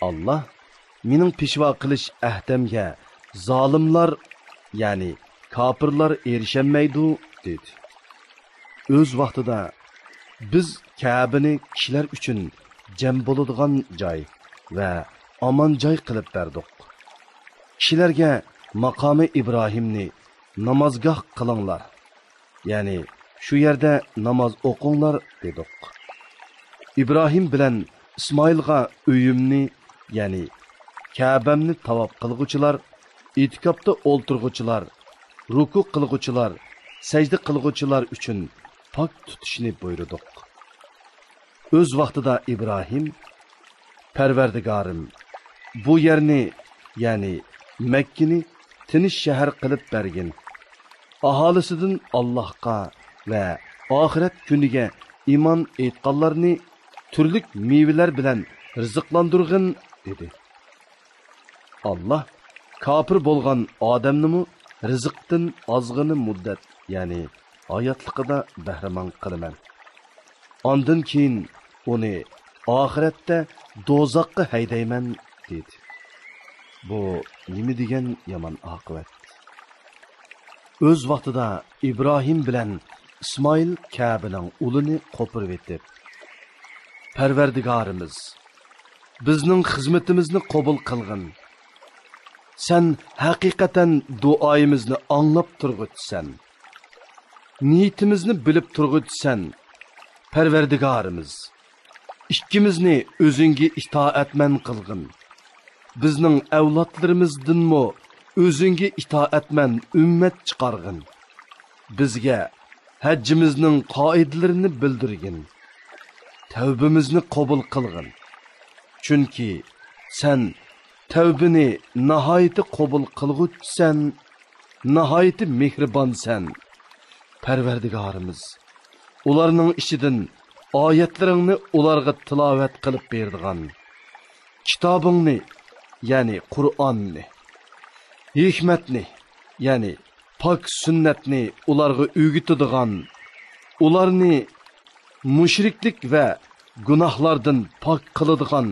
ئاللاھ، مېنىڭ پېشۋا قىلىش ئەھدەمگە زالىملار، يەنى كاپىرلار ئېرىشەلمەيدۇ، دېدى. ئۆز ۋاقتىدا بىز كەبىنى كىشىلەر ئۈچۈن جەم بولىدىغان جاي ۋە ئامان جاي قىلىپ بەردۇق. كىشىلەرگە ماقامى ئىبراھىمنى نامازگاھ قىلىڭلار، يەنى شۇ يەردە ناماز ئوقۇڭلار دېدۇق. ئىبراھىم بىلەن ئىسمائىلغا ئۆيۈمنى، يەنى كەبەمنى تاۋاپ قىلغۇچىلار، ئېتىكاپتا ئولتۇرغۇچىلار، رۇكۇ قىلغۇچىلار، سەجدە قىلغۇچىلار ئۈچۈن پاك تۇتۇشنى بۇيرۇدۇق. ئۆز ۋاقتىدا ئىبراھىم، پەرۋەردىگارىم، بۇ يەرنى، يەنى مەككىنى تىنچ شەھەر قىلىپ بەرگىن. ئاھالىسىدىن ئاللاھقا ۋە ئاخىرەت كۈنىگە ئىمان ئېيتقانلارنى تۈرلۈك مېۋىلەر بىلەن رىزىقلاندۇرغىن، دېدى. ئاللاھ كاپىر بولغان ئادەمنىمۇ رىزىقتىن ئازغىنە مۇددەت، يەنى ھاياتلىقىدا بەھرىمەن قىلىمەن. ئاندىن كېيىن ئۇنى ئاخىرەتتە دوزاخقا ھەيدەيمەن، دېدى. بۇ نېمە دېگەن يامان ئاقىۋەت! ئۆز ۋاقتىدا ئىبراھىم بىلەن ئىسمائىل كەبىنىڭ ئۇلىنى قوپۇرۇۋېتىپ، پەرۋەردىگارىمىز، بىزنىڭ خىزمىتىمىزنى قوبۇل قىلغىن. سەن ھەقىقەتەن دۇئايىمىزنى ئاڭلاپ تۇرغۇچىسەن. نىيىتىمىزنى بىلىپ تۇرغۇچىسەن، پەرۋەردىگارىمىز. ئىككىمىزنى ئۆزۈڭگە ئىتائەتمەن قىلغىن. بىزنىڭ ئەۋلادلىرىمىزدىنمۇ ئۆزۈڭگە ئىتائەتمەن ئۈممەت چىقارغىن. بىزگە ھەججىمىزنىڭ قائىدىلىرىنى بىلدۈرگىن. تەۋبىمىزنى قوبۇل قىلغىن. چۈنكى سەن تەۋبىنى ناھايىتى قوبۇل قىلغۇچىسەن، ناھايىتى مېھرىبانسەن. پەرۋەردىگارىمىز، ئۇلارنىڭ ئىچىدىن ئايەتلىرىڭنى ئۇلارغا تىلاۋەت قىلىپ بېرىدىغان، كىتابىڭنى، يەنى قۇرئاننى، ھېكمەتنى، يەنى پاك سۈننەتنى ئۇلارغا ئۆگىتىدىغان، ئۇلارنى مۇشرىكلىك ۋە گۇناھلاردىن پاك قىلىدىغان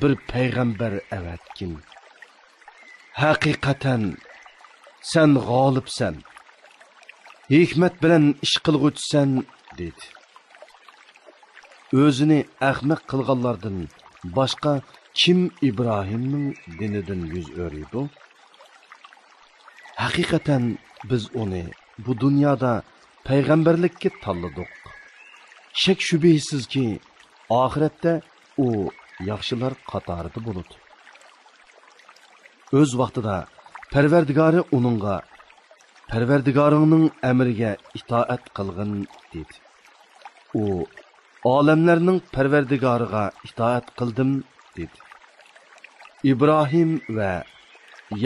بىر پەيغەمبەر ئەۋەتكىن. ھەقىقەتەن سەن غالىبسەن، ھېكمەت بىلەن ئىش قىلغۇچىسەن، دېدى. ئۆزىنى ئەخمەق قىلغانلاردىن باشقا كىم ئىبراھىمنىڭ دىنىدىن يۈز ئۆرۈيدۇ؟ ھەقىقەتەن بىز ئۇنى بۇ دۇنيادا پەيغەمبەرلىككە تاللىدۇق. شەك-شۈبھىسىزكى، ئاخىرەتتە ئۇ ياخشىلار قاتارىدا بولىدۇ. ئۆز ۋاقتىدا پەرۋەردىگارى ئۇنىڭغا، پەرۋەردىگارىڭنىڭ ئەمرىگە ئىتائەت قىلغىن، دېدى. ئۇ، ئالەملەرنىڭ پەرۋەردىگارىغا ئىتائەت قىلدىم، دېدى. ئىبراھىم ۋە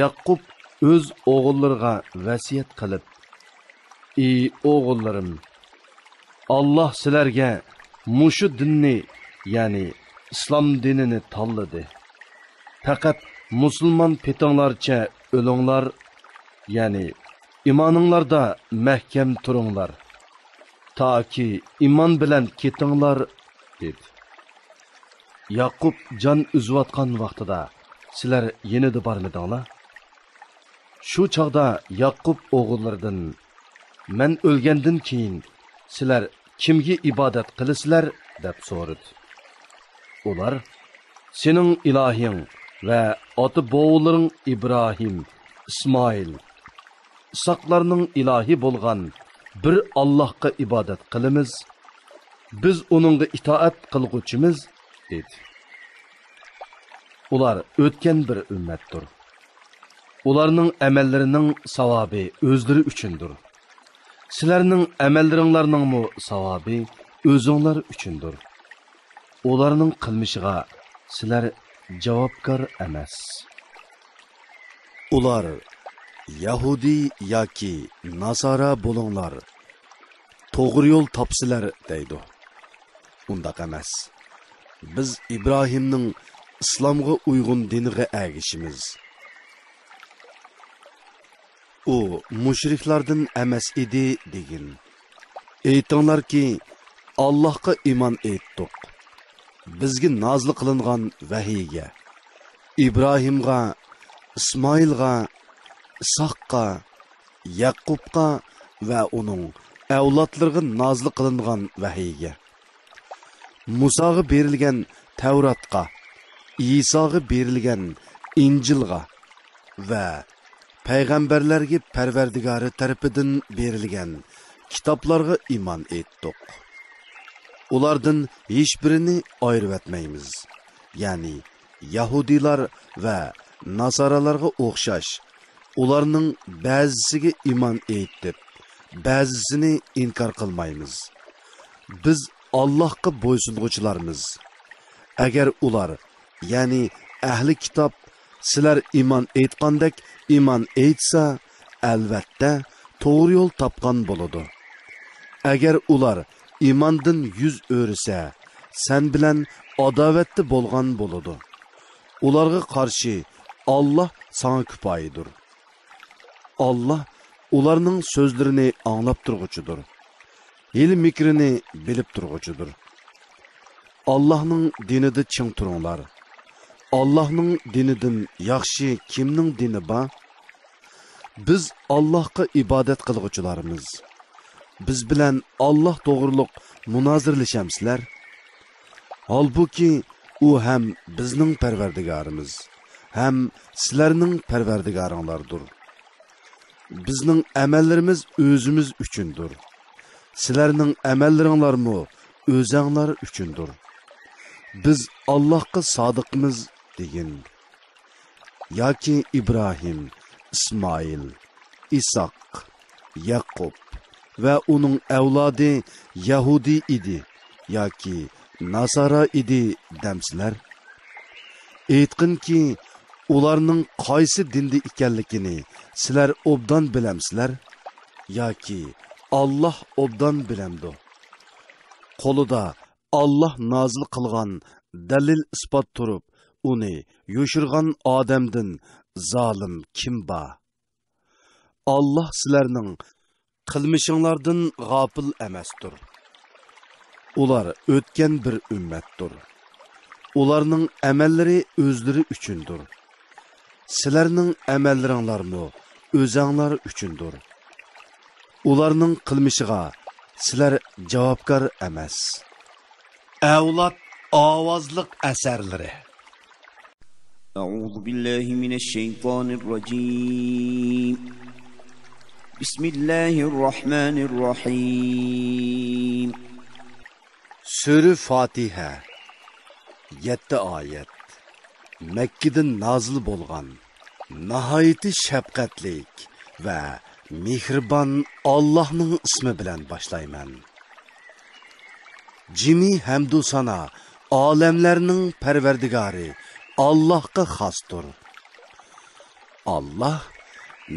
ياقۇپ ئۆز ئوغۇللىرىغا ۋەسىيەت قىلىپ، ئى ئوغۇللىرىم، ئاللاھ سىلەرگە مۇشۇ دىننى، يەنى ئىسلام دىنىنى تاللىدى. پەقەت مۇسۇلمان پېتىڭلارچە ئۆلۈڭلار، يەنى ئىمانىڭلاردا مەھكەم تۇرۇڭلار، تاكى ئىمان بىلەن كېتىڭلار، دېدى. ياقۇپ جان ئۈزۈۋاتقان ۋاقتىدا سىلەر يېنىدا بارمىدىڭلار؟ شۇ چاغدا ياقۇپ ئوغۇللىرىدىن، مەن ئۆلگەندىن كېيىن سىلەر كىمگە ئىبادەت قىلىسىلەر؟ دەپ سورىدى. ئۇلار، سېنىڭ ئىلاھىڭ ۋە ئاتا-بوۋىلىرىڭ ئىبراھىم، ئىسمائىل، ئىسھاقلارنىڭ ئىلاھى بولغان بىر ئاللاھقا ئىبادەت قىلىمىز، بىز ئۇنىڭغا ئىتائەت قىلغۇچىمىز، دېدى. ئۇلار ئۆتكەن بىر ئۈممەتتۇر. ئۇلارنىڭ ئەمەللىرىنىڭ ساۋابى ئۆزلىرى ئۈچۈندۇر. سىلەرنىڭ ئەمەللىرىڭلارنىڭمۇ ساۋابى ئۆزۈڭلار ئۈچۈندۇر. ئۇلارنىڭ قىلمىشىغا سىلەر جاۋابكار ئەمەس. ئۇلار، يەھۇدىي ياكى ناسارا بولۇڭلار، توغرا يول تاپسىلەر، دەيدۇ. ئۇنداق ئەمەس. بىز ئىبراھىمنىڭ ئىسلامغا ئۇيغۇن دىنىغا ئەگىشىمىز. ئۇ مۇشرىكلاردىن ئەمەس ئىدى، دېگىن. ئېيتىڭلاركى، ئاللاھقا ئىمان ئېيتتۇق. بىزگە نازىل قىلىنغان ۋەھىيگە، ئىبراھىمغا، ئىسمائىلغا، ئىسھاققا، يەقۇبقا ۋە ئۇنىڭ ئەۋلادلىرىغا نازىل قىلىنغان ۋەھىيگە، مۇساغا بېرىلگەن تەۋراتقا، ئىساغا بېرىلگەن ئىنجىلغا ۋە پەيغەمبەرلەرگە پەرۋەردىگارى تەرىپىدىن بېرىلگەن كىتابلارغا ئىمان ئېيتتۇق. ئۇلاردىن ھېچبىرىنى ئايرىۋەتمەيمىز. يەنى يەھۇدىيلار ۋە ناسارالارغا ئوخشاش، ئۇلارنىڭ بەزىسىگە ئىمان ئېيتىپ، بەزىسىنى ئىنكار قىلمايمىز. بىز ئاللاھقا بويسۇنغۇچىلارمىز. ئەگەر ئۇلار، يەنى ئەھلى كىتاب، سىلەر ئىمان ئېيتقاندەك ئىمان ئېيتسا، ئەلۋەتتە، توغرا يول تاپقان بولىدۇ. ئەگەر ئۇلار ئىماندىن يۈز ئۆرۈسە، سەن بىلەن ئاداۋەتتە بولغان بولىدۇ. ئۇلارغا قارشى ئاللاھ ساڭا كۇپايىدۇر. ئاللاھ ئۇلارنىڭ سۆزلىرىنى ئاڭلاپ تۇرغۇچىدۇر. ھىيلە-مىكرىنى بىلىپ تۇرغۇچىدۇر. ئاللاھنىڭ دىنىدا چىڭ تۇرۇڭلار. ئاللاھنىڭ دىنىدىن ياخشى كىمنىڭ دىنى بار؟ بىز ئاللاھقا ئىبادەت قىلغۇچىلارمىز. بىز بىلەن ئاللاھ توغرۇلۇق مۇنازىرىلىشەمسىلەر؟ ھالبۇكى، ئۇ ھەم بىزنىڭ پەرۋەردىگارىمىز، ھەم سىلەرنىڭ پەرۋەردىگارىڭلاردۇر. بىزنىڭ ئەمەللىرىمىز ئۆزىمىز ئۈچۈندۇر. سىلەرنىڭ ئەمەللىرىڭلارمۇ ئۆزەڭلار ئۈچۈندۇر. بىز ئاللاھقا سادىقمىز دېگىن. ياكى ئىبراھىم، ئىسمائىل، ئىساق، يەقۇب ۋە ئۇنىڭ ئەۋلادى يەھۇدىي ئىدى ياكى ناسارا ئىدى دەمسىلەر؟ ئېيتقىنكى، ئۇلارنىڭ قايسى دىندا ئىكەنلىكىنى سىلەر ئوبدان بىلەمسىلەر؟ ياكى ئاللاھ ئوبدان بىلەمدۇ؟ قولىدا ئاللاھ نازىل قىلغان دەلىل-ئىسپات تۇرۇپ، ئۇنى يوشۇرغان ئادەمدىن زالىم كىم بار؟ ئاللاھ سىلەرنىڭ قىلمىشىڭلاردىن غاپىل ئەمەستۇر. ئۇلار ئۆتكەن بىر ئۈممەتتۇر. ئۇلارنىڭ ئەمەللىرى ئۆزلىرى ئۈچۈندۇر. سىلەرنىڭ ئەمەللىرىڭلارمۇ ئۆزەڭلار ئۈچۈندۇر. ئۇلارنىڭ قىلمىشىغا سىلەر جاۋابكار ئەمەس. ئەۋلاد ئاۋازلىق ئەسەرلىرى. أعوذ بالله من الشيطان الرجيم. بسم الله الرحمن الرحيم. سۈرە فاتىھە، يەتتە ئايەت. مەككىدىن نازىل بولغان. ناھايىتى شەپقەتلىك ۋە مېھرىبان ئاللاھنىڭ ئىسمى بىلەن باشلايمەن. جىمى ھەمدۇ سانا ئالەملەرنىڭ پەرۋەردىگارى ئاللاھقا خاستۇر. ئاللاھ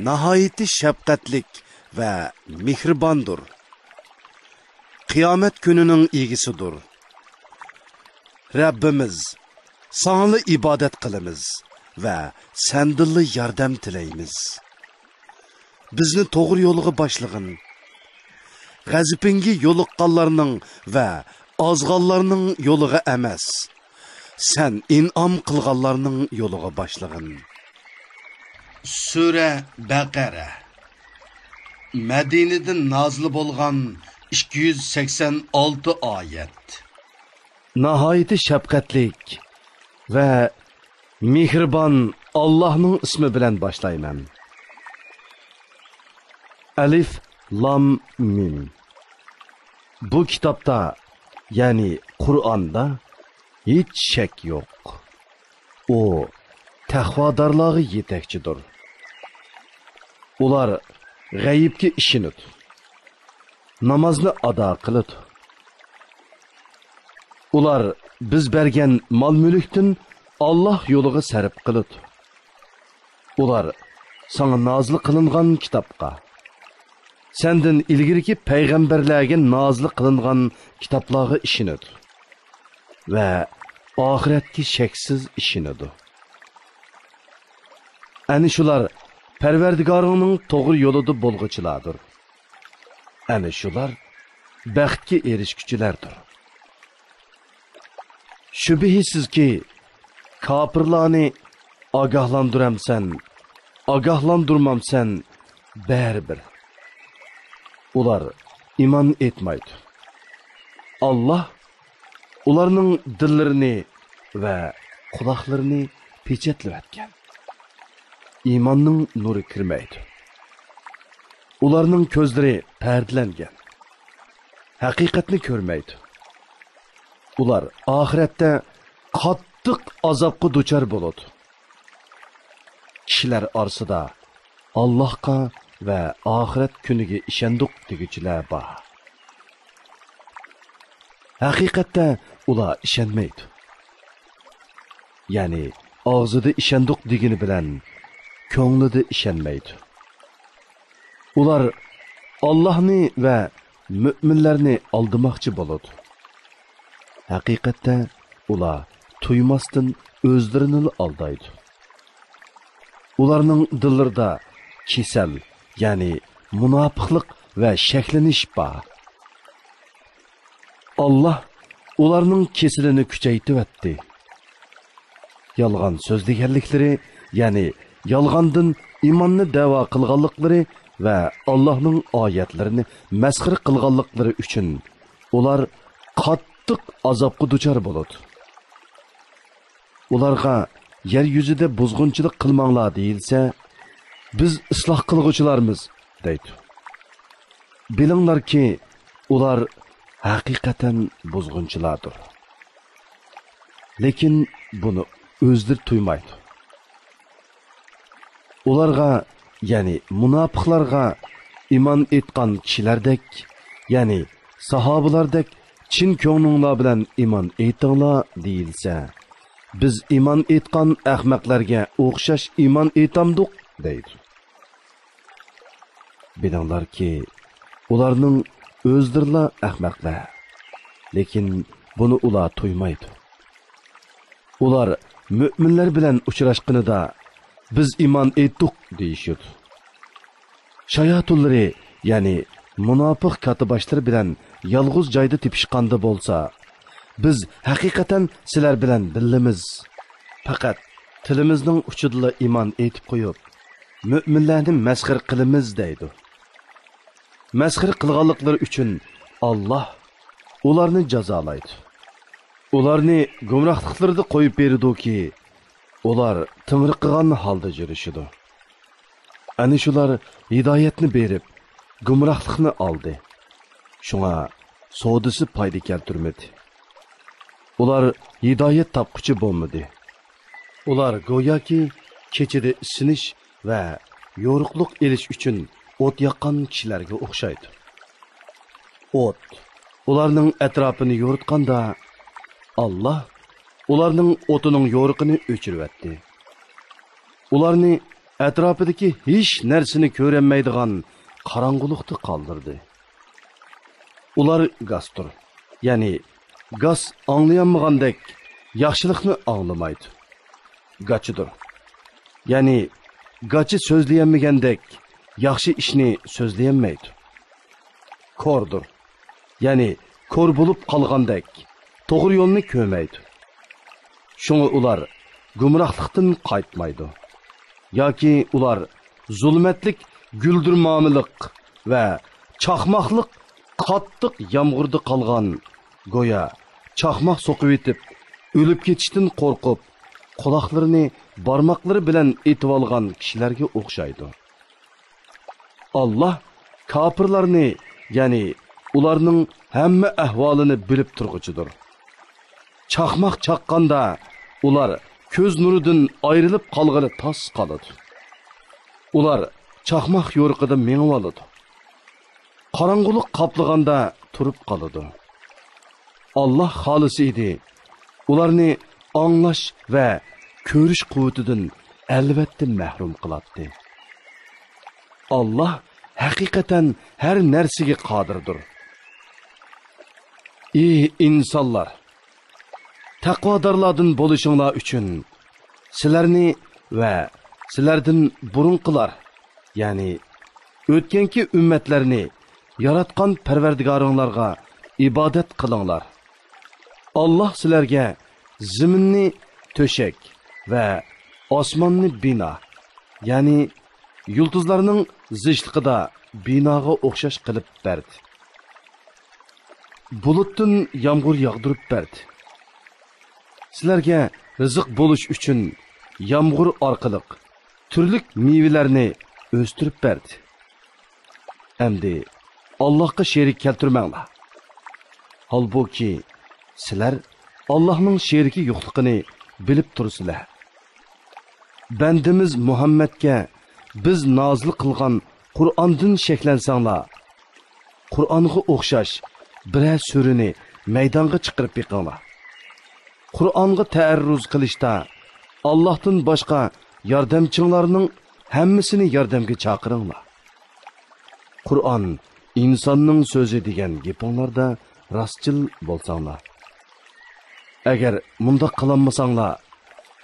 ناھايىتى شەپقەتلىك ۋە مېھرىباندۇر. قىيامەت كۈنىنىڭ ئىگىسىدۇر. رەببىمىز، ساڭىلا ئىبادەت قىلىمىز ۋە سەندىنلا ياردەم تىلەيمىز. بىزنى توغرا يولغا باشلىغىن. غەزىپىڭگە يولۇققانلارنىڭ ۋە ئازغانلارنىڭ يولىغا ئەمەس، سەن ئىنئام قىلغانلارنىڭ يولىغا باشلىغىن. سۈرە بەقەرە. مەدىنىدىن نازىل بولغان ئىككى يۈز سەكسەن ئالتە ئايەت. ناھايىتى شەپقەتلىك ۋە مېھرىبان ئاللاھنىڭ ئىسمى بىلەن باشلايمەن. ئەلىف لام مىم. بۇ كىتابتا، يەنى قۇرئاندا ھېچ شەك يوق. ئۇ تەقۋادارلارغا يېتەكچىدۇر. ئۇلار غەيىبكە ئىشىنىدۇ. نامازنى ئادا قىلىدۇ. ئۇلار بىز بەرگەن مال-مۈلۈكتىن ئاللاھ يولىغا سەرپ قىلىدۇ. ئۇلار ساڭا نازىل قىلىنغان كىتابقا، سەندىن ئىلگىرىكى پەيغەمبەرلەرگە نازىل قىلىنغان كىتابلارغا ئىشىنىدۇ ۋە ئاخىرەتكە شەكسىز ئىشىنىدۇ. ئەنە شۇلار پەرۋەردىگارىڭنىڭ توغرا يولىدا بولغۇچىلاردۇر. ئەنە شۇلار بەختكە ئېرىشكۈچىلەردۇر. شۈبھىسىزكى، كاپىرلارنى ئاگاھلاندۇرامسەن، ئاگاھلاندۇرمامسەن، بەرىبىر. ئۇلار ئىمان ئېيتمايدۇ. ئاللاھ ئۇلارنىڭ دىللىرىنى ۋە قۇلاقلىرىنى پېچەتلىۋەتكەن. ئىماننىڭ نۇرى كىرمەيدۇ. ئۇلارنىڭ كۆزلىرى پەردىلەنگەن. ھەقىقەتنى كۆرمەيدۇ. ئۇلار ئاخىرەتتە قاتتىق ئازابقا دۇچار بولىدۇ. كىشىلەر ئارىسىدا ئاللاھقا ۋە ئاخىرەت كۈنىگە ئىشەندۇق دېگۈچىلەر بار. ھەقىقەتتە ئۇلار ئىشەنمەيدۇ. يەنى ئاغزىدا ئىشەندۇق دېگىنى بىلەن كۆڭلىدە ئىشەنمەيدۇ. ئۇلار ئاللاھنى ۋە مۆمىنلەرنى ئالدىماقچى بولىدۇ. ھەقىقەتتە ئۇلار تۇيماستىن ئۆزلىرىنىلا ئالدايدۇ. ئۇلارنىڭ دىللىرىدا كېسەل، يەنى مۇناپىقلىق ۋە شەكلىنىش بار. ئاللاھ ئۇلارنىڭ كېسىلىنى كۈچەيتىۋەتتى. يالغان سۆزلىگەنلىكلىرى، يەنى يالغاندىن ئىماننى دەۋا قىلغانلىقلىرى ۋە ئاللاھنىڭ ئايەتلىرىنى مەسخىرە قىلغانلىقلىرى ئۈچۈن ئۇلار قاتتىق ئازابقا دۇچار بولىدۇ. ئۇلارغا يەر يۈزىدە بۇزغۇنچىلىق قىلماڭلار دېيىلسە، بىز ئىسلاھ قىلغۇچىلارمىز دەيدۇ. بىلىڭلاركى، ئۇلار ھەقىقەتەن بۇزغۇنچىلاردۇر. لېكىن بۇنى ئۆزلىرى تۇيمايدۇ. ئۇلارغا، يەنى مۇناپىقلارغا ئىمان ئېيتقان كىشىلەردەك، يەنى ساھابىلاردەك چىن كۆڭلۈڭلار بىلەن ئىمان ئېيتىڭلار دېيىلسە، بىز ئىمان ئېيتقان ئەخمەقلەرگە ئوخشاش ئىمان ئېيتامدۇق دەيدۇ. بىلىڭلاركى، ئۇلارنىڭ ئۆزلىرىلا ئەخمەقلەر. لېكىن بۇنى ئۇلار تۇيمايدۇ. ئۇلار مۆمىنلەر بىلەن ئۇچراشقىنىدا، بىز ئىمان ئېيتتۇق دېيىشىدۇ. شاياتۇنلىرى، يەنى مۇناپىق كاتتىباشلىرى بىلەن يالغۇز جايدا تېپىشقاندا بولسا، بىز ھەقىقەتەن سىلەر بىلەن بىللىمىز. پەقەت تىلىمىزنىڭ ئۇچىدىلا ئىمان ئېيتىپ قويۇپ، مۆمىنلەرنى مەسخىرە قىلىمىز دەيدۇ. مەسخىرە قىلغانلىقلىرى ئۈچۈن ئاللاھ ئۇلارنى جازالايدۇ. ئۇلارنى گۇمراھلىقلىرىدا قويۇپ بېرىدۇكى، ئۇلار تېڭىرقىغان ھالدا يۈرۈشىدۇ. ئەنە شۇلار ھىدايەتنى بېرىپ، گۇمراھلىقنى ئالدى. شۇڭا سودىسى پايدا كەلتۈرمىدى. ئۇلار ھىدايەت تاپقۇچى بولمىدى. ئۇلار گوياكى كېچىدە ئىسسىنىش ۋە يورۇقلۇق ئېلىش ئۈچۈن ئوت ياققان كىشىلەرگە ئوخشايدۇ. ئوت ئۇلارنىڭ ئەتراپىنى يورۇتقاندا، ئاللاھ ئۇلارنىڭ ئوتىنىڭ يورۇقىنى ئۆچۈرۈۋەتتى. ئۇلارنى ئەتراپىدىكى ھېچ نەرسىنى كۆرەلمەيدىغان قاراڭغۇلۇقتا قالدۇردى. ئۇلار گاستۇر، يەنى گاس ئاڭلىيالمىغاندەك ياخشىلىقنى ئاڭلىمايدۇ. گاچىدۇر، يەنى گاچا سۆزلىيەلمىگەندەك ياخشى ئىشنى سۆزلىيەلمەيدۇ. كوردۇر، يەنى كور بولۇپ قالغاندەك توغرا يولنى كۆرمەيدۇ. شۇڭا ئۇلار گۇمراھلىقتىن قايتمايدۇ. ياكى ئۇلار زۇلمەتلىك گۈلدۈرمامىلىق ۋە چاقماقلىق قاتتىق يامغۇردا قالغان، گويا چاقماق سوقۇۋېتىپ، ئۆلۈپ كېتىشتىن قورقۇپ، قۇلاقلىرىنى بارماقلىرى بىلەن ئېتىۋالغان كىشىلەرگە ئوخشايدۇ. ئاللاھ كاپىرلارنى، يەنى ئۇلارنىڭ ھەممە ئەھۋالىنى بىلىپ تۇرغۇچىدۇر. چاقماق چاققاندا، ئۇلار كۆز نۇرىدىن ئايرىلىپ قالغىلى تاس قالىدۇ. ئۇلار چاقماق يورۇقىدا مېڭىۋالىدۇ. قاراڭغۇلۇق قاپلىغاندا تۇرۇپ قالىدۇ. ئاللاھ خالىسا ئىدى، ئۇلارنى ئاڭلاش ۋە كۆرۈش قۇۋۋىتىدىن ئەلۋەتتە مەھرۇم قىلاتتى. ئاللاھ ھەقىقەتەن ھەر نەرسىگە قادىردۇر. ئى ئىنسانلار! تەقۋادارلاردىن بولۇشۇڭلار ئۈچۈن سىلەرنى ۋە سىلەردىن بۇرۇنقىلار، يەنى ئۆتكەنكى ئۈممەتلەرنى ياراتقان پەرۋەردىگارىڭلارغا ئىبادەت قىلىڭلار. ئاللاھ سىلەرگە زېمىننى تۆشەك ۋە ئاسماننى بىنا، يەنى يۇلتۇزلارنىڭ زىچلىقىدا بىناغا ئوخشاش قىلىپ بەردى. بۇلۇتتىن يامغۇر ياغدۇرۇپ بەردى. سىلەرگە رىزىق بولۇش ئۈچۈن يامغۇر ئارقىلىق تۈرلۈك مېۋىلەرنى ئۆستۈرۈپ بەردى. ئەمدى ئاللاھقا شېرىك كەلتۈرمەڭلار. ھالبۇكى، سىلەر ئاللاھنىڭ شېرىكى يوقلۇقىنى بىلىپ تۇرىسىلەر. بەندىمىز مۇھەممەدكە بىز نازىل قىلغان قۇرئاندىن شەكلەنسەڭلار، قۇرئانغا ئوخشاش بىرەر سۈرىنى مەيدانغا چىقىرىپ بېقىڭلار. قۇرئانغا تەئەررۇز قىلىشتا ئاللاھتىن باشقا ياردەمچىڭلارنىڭ ھەممىسىنى ياردەمگە چاقىرىڭلار. قۇرئان ئىنساننىڭ سۆزى دېگەن گېپىڭلاردا راستچىل بولساڭلار. ئەگەر مۇنداق قىلالمىساڭلار،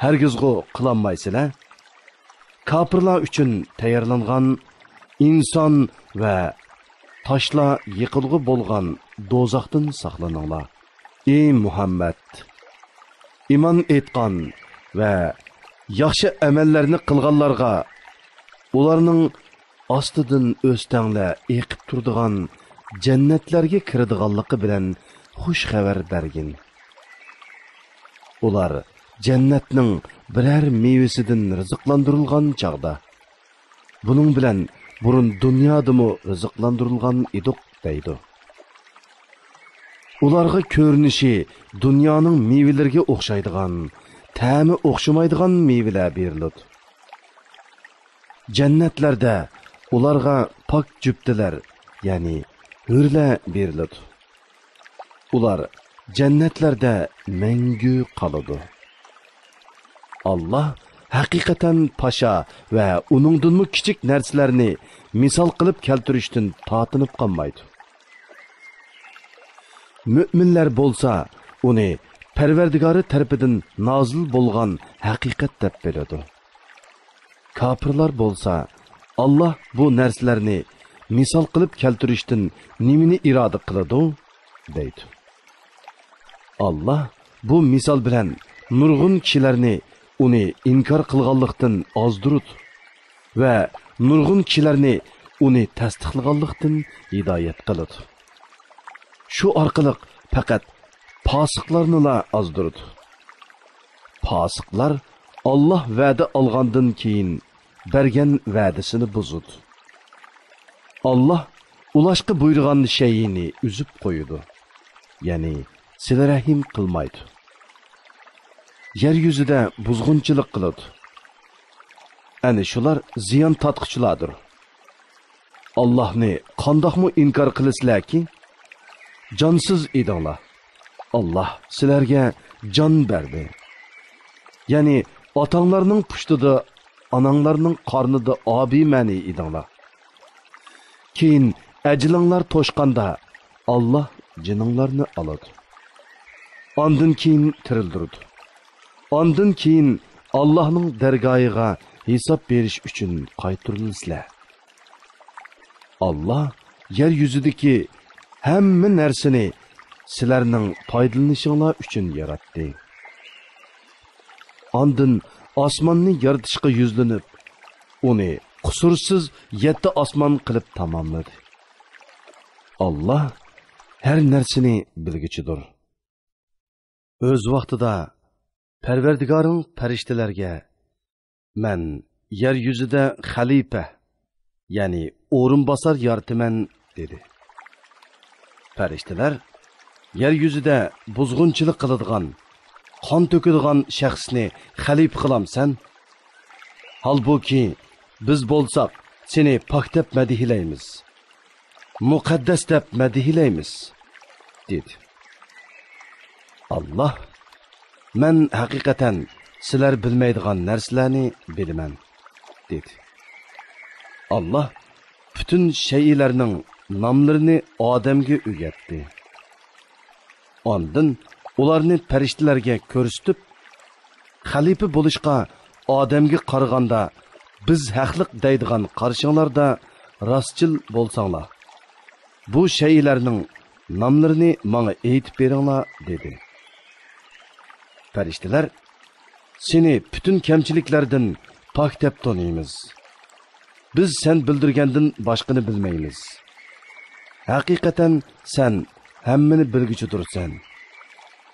ھەرگىزغۇ قىلالمايسىلەر. كاپىرلار ئۈچۈن تەييارلانغان ئىنسان ۋە تاشلار يېقىلغۇ بولغان دوزاختىن ساقلىنىڭلار. ئى مۇھەممەد! ئىمان ئېيتقان ۋە ياخشى ئەمەللەرنى قىلغانلارغا ئۇلارنىڭ ئاستىدىن ئۆستەڭلەر ئېقىپ تۇرىدىغان جەننەتلەرگە كىرىدىغانلىقى بىلەن خۇش خەۋەر بەرگىن. ئۇلار جەننەتنىڭ بىرەر مېۋىسىدىن رىزىقلاندۇرۇلغان چاغدا، بۇنىڭ بىلەن بۇرۇن دۇنيادىمۇ رىزىقلاندۇرۇلغان ئىدۇق دەيدۇ. ئۇلارغا كۆرۈنۈشى دۇنيانىڭ مېۋىلىرىگە ئوخشايدىغان، تەمى ئوخشىمايدىغان مېۋىلەر بېرىلىدۇ. جەننەتلەردە ئۇلارغا پاك جۈپتىلەر، يەنى ھۆرلەر بېرىلىدۇ. ئۇلار جەننەتلەردە مەڭگۈ قالىدۇ. ئاللاھ ھەقىقەتەن پاشا ۋە ئۇنىڭدىنمۇ كىچىك نەرسىلەرنى مىسال قىلىپ كەلتۈرۈشتىن تارتىنىپ قالمايدۇ. مۆمىنلەر بولسا ئۇنى پەرۋەردىگارى تەرىپىدىن نازىل بولغان ھەقىقەت دەپ بىلىدۇ. كاپىرلار بولسا، ئاللاھ بۇ نەرسىلەرنى مىسال قىلىپ كەلتۈرۈشتىن نېمىنى ئىرادە قىلىدۇ؟ دەيدۇ. ئاللاھ بۇ مىسال بىلەن نۇرغۇن كىشىلەرنى ئۇنى ئىنكار قىلغانلىقتىن ئازدۇرىدۇ ۋە نۇرغۇن كىشىلەرنى ئۇنى تەستىقلىغانلىقتىن ھىدايەت قىلىدۇ. شۇ ئارقىلىق پەقەت پاسىقلارنىلا ئازدۇرىدۇ. پاسىقلار ئاللاھ ۋەدە ئالغاندىن كېيىن بەرگەن ۋەدىسىنى بۇزىدۇ. ئاللاھ ئۇلاشقا بۇيرۇغان شەيئىنى ئۈزۈپ قويىدۇ، يەنى سىلە رەھىم قىلمايدۇ. يەر يۈزىدە بۇزغۇنچىلىق قىلىدۇ. ئەنە شۇلار زىيان تارتقۇچىلاردۇر. ئاللاھنى قانداقمۇ ئىنكار قىلىسىلەركى؟ جانسىز ئىدىڭلار. ئاللاھ سىلەرگە جان بەردى. يەنى ئاتاڭلارنىڭ پۇشتىدا، ئاناڭلارنىڭ قارنىدا ئابىمەنى ئىدىڭلار. كېيىن ئەجىلىڭلار توشقاندا، ئاللاھ جېنىڭلارنى ئالىدۇ. ئاندىن كېيىن تىرىلدۈرىدۇ. ئاندىن كېيىن ئاللاھنىڭ دەرگاھىغا ھېساب بېرىش ئۈچۈن قايتۇرۇلىسىلەر. ئاللاھ يەر يۈزىدىكى ھەممە نەرسىنى سىلەرنىڭ پايدىلىنىشىڭلار ئۈچۈن ياراتتى. ئاندىن ئاسماننى يارىتىشقا يۈزلىنىپ، ئۇنى قۇسۇرسىز يەتتە ئاسمان قىلىپ تاماملىدى. ئاللاھ ھەر نەرسىنى بىلگۈچىدۇر. ئۆز ۋاقتىدا پەرۋەردىگارىڭ پەرىشتىلەرگە، مەن يەر يۈزىدە خەلىپە، يەنى ئورۇنباسار يارىتىمەن، دېدى. پەرىشتىلەر يەر يۈزىدە بۇزغۇنچىلىق قىلىدىغان، قان تۆكىدىغان شەخسنى خەلىپە قىلامسەن؟ ھالبۇكى، بىز بولساق سېنى پاك دەپ مەدھىيلەيمىز، مۇقەددەس دەپ مەدھىيلەيمىز، دېدى. ئاللاھ، مەن ھەقىقەتەن سىلەر بىلمەيدىغان نەرسىلەرنى بىلىمەن، دېدى. ئاللاھ پۈتۈن شەيئىلەرنىڭ ناملىرىنى ئادەمگە ئۆگەتتى. ئاندىن ئۇلارنى پەرىشتىلەرگە كۆرسىتىپ، خەلىپە بولۇشقا ئادەمگە قارىغاندا بىز ھەقلىق دەيدىغان قارىشىڭلاردا راستچىل بولساڭلار، بۇ شەيئىلەرنىڭ ناملىرىنى ماڭا ئېيتىپ بېرىڭلار، دېدى. پەرىشتىلەر، سېنى پۈتۈن كەمچىلىكلەردىن پاك دەپ تونۇيمىز. بىز سەن بىلدۈرگەندىن باشقىنى بىلمەيمىز. ھەقىقەتەن سەن ھەممىنى بىلگۈچىدۇرسەن،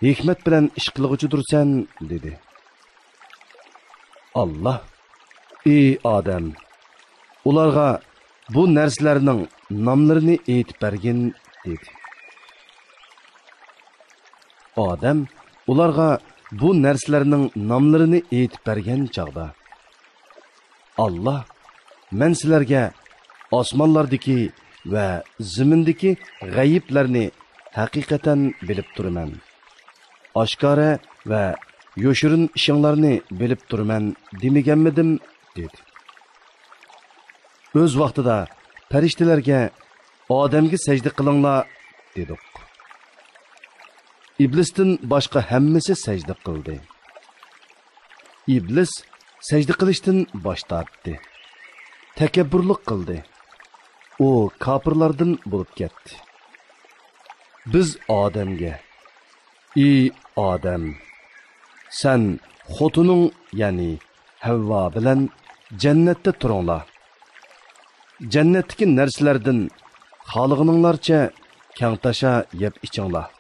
ھېكمەت بىلەن ئىش قىلغۇچىدۇرسەن» دېدى. ئاللا: «ئى ئادەم، ئۇلارغا بۇ نەرسىلەرنىڭ ناملىرىنى ئېيتىپ بەرگىن» دېدى. ئادەم ئۇلارغا بۇ نەرسىلەرنىڭ ناملىرىنى ئېيتىپ بەرگەن چاغدا، ئاللا: «مەن سىلەرگە ئاسمانلاردىكى ۋە زېمىندىكى غەيىبلەرنى ھەقىقەتەن بىلىپ تۇرىمەن. ئاشكارا ۋە يوشۇرۇن ئىشىڭلارنى بىلىپ تۇرىمەن دېمىگەنمىدىم؟» دېدى. ئۆز ۋاقتىدا پەرىشتىلەرگە: «ئادەمگە سەجدە قىلىڭلار» دېدۇق. ئىبلىستىن باشقا ھەممىسى سەجدە قىلدى. ئىبلىس سەجدە قىلىشتىن باش تارتتى، تەكەببۇرلۇق قىلدى. ئۇ كاپىرلاردىن بولۇپ كەتتى. بىز ئادەمگە: «ئى ئادەم، سەن خوتۇنۇڭ، يەنى ھەۋۋا بىلەن جەننەتتە تۇرۇڭلار. جەننەتتىكى نەرسىلەردىن خالىغىنىڭلارچە كەڭتاشا يەپ ئىچىڭلار.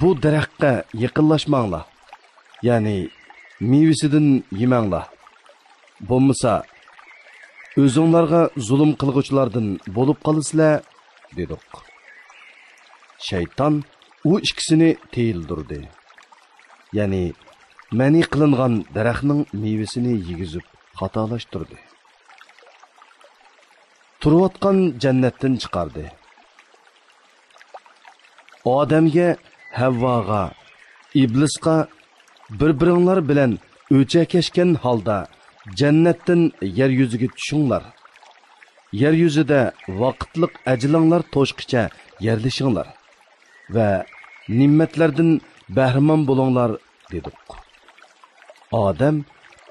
بۇ دەرەخكە يېقىنلاشماڭلار، يەنى مېۋىسىدىن يېمەڭلار. بولمىسا، ئۆزۈڭلارغا زۇلۇم قىلغۇچىلاردىن بولۇپ قالىسىلەر» دېدۇق. شەيتان ئۇ ئىككىسىنى تىيىلدۈردى، يەنى مەنئى قىلىنغان دەرەخنىڭ مېۋىسىنى يېگۈزۈپ خاتالاشتۇردى. تۇرۇۋاتقان جەننەتتىن چىقاردى. ئادەمگە، ھەۋۋاغا، ئىبلىسقا: «بىر-بىرىڭلار بىلەن ئۆچەكەشكەن ھالدا جەننەتتىن يەر يۈزىگە چۈشۈڭلار. يەر يۈزىدە ۋاقىتلىق ئەجىلىڭلار توشقىچە يەرلىشىڭلار ۋە نېمەتلەردىن بەھرىمەن بولۇڭلار» دېدۇق. ئادەم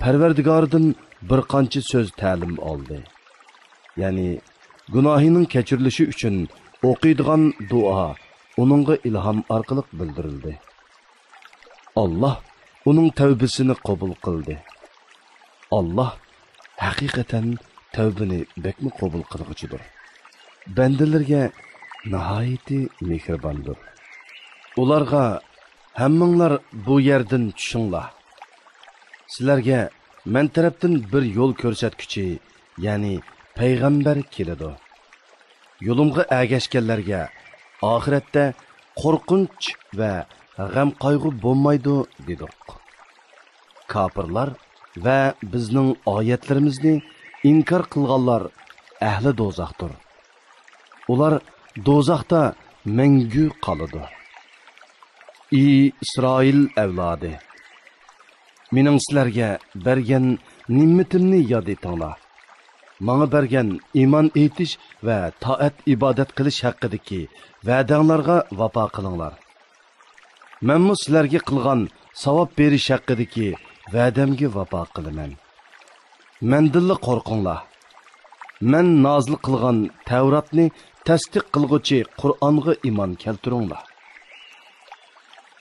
پەرۋەردىگارىدىن بىر قانچە سۆز تەلىم ئالدى. يەنى گۇناھىنىڭ كەچۈرۈلۈشى ئۈچۈن ئوقۇيدىغان دۇئا ئۇنىڭغا ئىلھام ئارقىلىق بىلدۈرۈلدى. ئاللا ئۇنىڭ تەۋبىسىنى قوبۇل قىلدى. ئاللا ھەقىقەتەن تەۋبىنى بەكمۇ قوبۇل قىلغۇچىدۇر. بەندىلىرىگە ناھايىتى مېھرىباندۇر. ئۇلارغا: «ھەممىڭلار بۇ يەردىن چۈشۈڭلار. سىلەرگە مەن تەرەپتىن بىر يول كۆرسەتكۈچى، يەنى پەيغەمبەر كېلىدۇ. يولۇمغا ئەگەشكەنلەرگە ئاخىرەتتە قورقۇنچ ۋە غەم-قايغۇ بولمايدۇ» دېدۇق. كاپىرلار ۋە بىزنىڭ ئايەتلىرىمىزنى ئىنكار قىلغانلار ئەھلى دوزاختۇر. ئۇلار دوزاختا مەڭگۈ قالىدۇ. ئى ئىسرائىل ئەۋلادى! مېنىڭ سىلەرگە بەرگەن نېمىتىمنى ياد ئېتىڭلار. ماڭا بەرگەن ئىمان ئېيتىش ۋە تائەت-ئىبادەت قىلىش ھەققىدىكى ۋەدەڭلارغا ۋاپا قىلىڭلار. مەنمۇ سىلەرگە قىلغان ساۋاب بېرىش ھەققىدىكى ۋەدەمگە ۋاپا قىلىمەن. مەندىنلا قورقۇڭلار. مەن نازىل قىلغان تەۋراتنى تەستىق قىلغۇچى قۇرئانغا ئىمان كەلتۈرۈڭلار.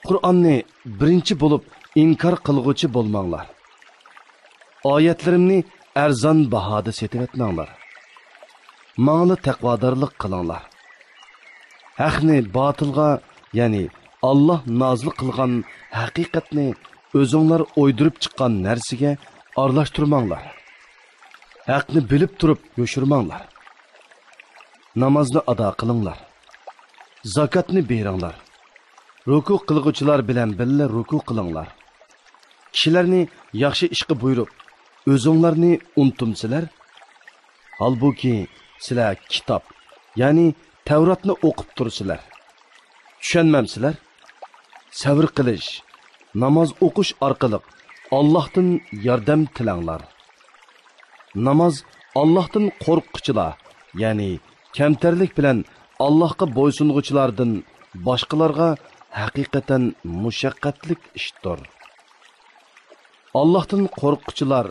قۇرئاننى بىرىنچى بولۇپ ئىنكار قىلغۇچى بولماڭلار. ئايەتلىرىمنى ئەرزان باھادا سېتىۋەتمەڭلار. ماڭىلا تەقۋادارلىق قىلىڭلار. ھەقنى باتىلغا، يەنى ئاللا نازىل قىلغان ھەقىقەتنى ئۆزۈڭلار ئويدۇرۇپ چىققان نەرسىگە ئارىلاشتۇرماڭلار. ھەقنى بىلىپ تۇرۇپ يوشۇرماڭلار. نامازنى ئادا قىلىڭلار. زاكاتنى بېرىڭلار. رۇكۇ قىلغۇچىلار بىلەن بىللە رۇكۇ قىلىڭلار. كىشىلەرنى ياخشى ئىشقا بۇيرۇپ، ئۆزۈڭلارنى ئۇنتۇمسىلەر؟ ھالبۇكى، سىلەر كىتاب، يەنى تەۋراتنى ئوقۇپ تۇرسىلەر. چۈشەنمەمسىلەر؟ سەۋر قىلىش، ناماز ئوقۇش ئارقىلىق ئاللاھتىن ياردەم تىلەڭلار. ناماز ئاللاھتىن قورققۇچىلار، يەنى كەمتەرلىك بىلەن ئاللاھقا بويسۇنغۇچىلاردىن باشقىلارغا ھەقىقەتەن مۇشەققەتلىك ئىشتۇر. ئاللاھتىن قورققۇچىلار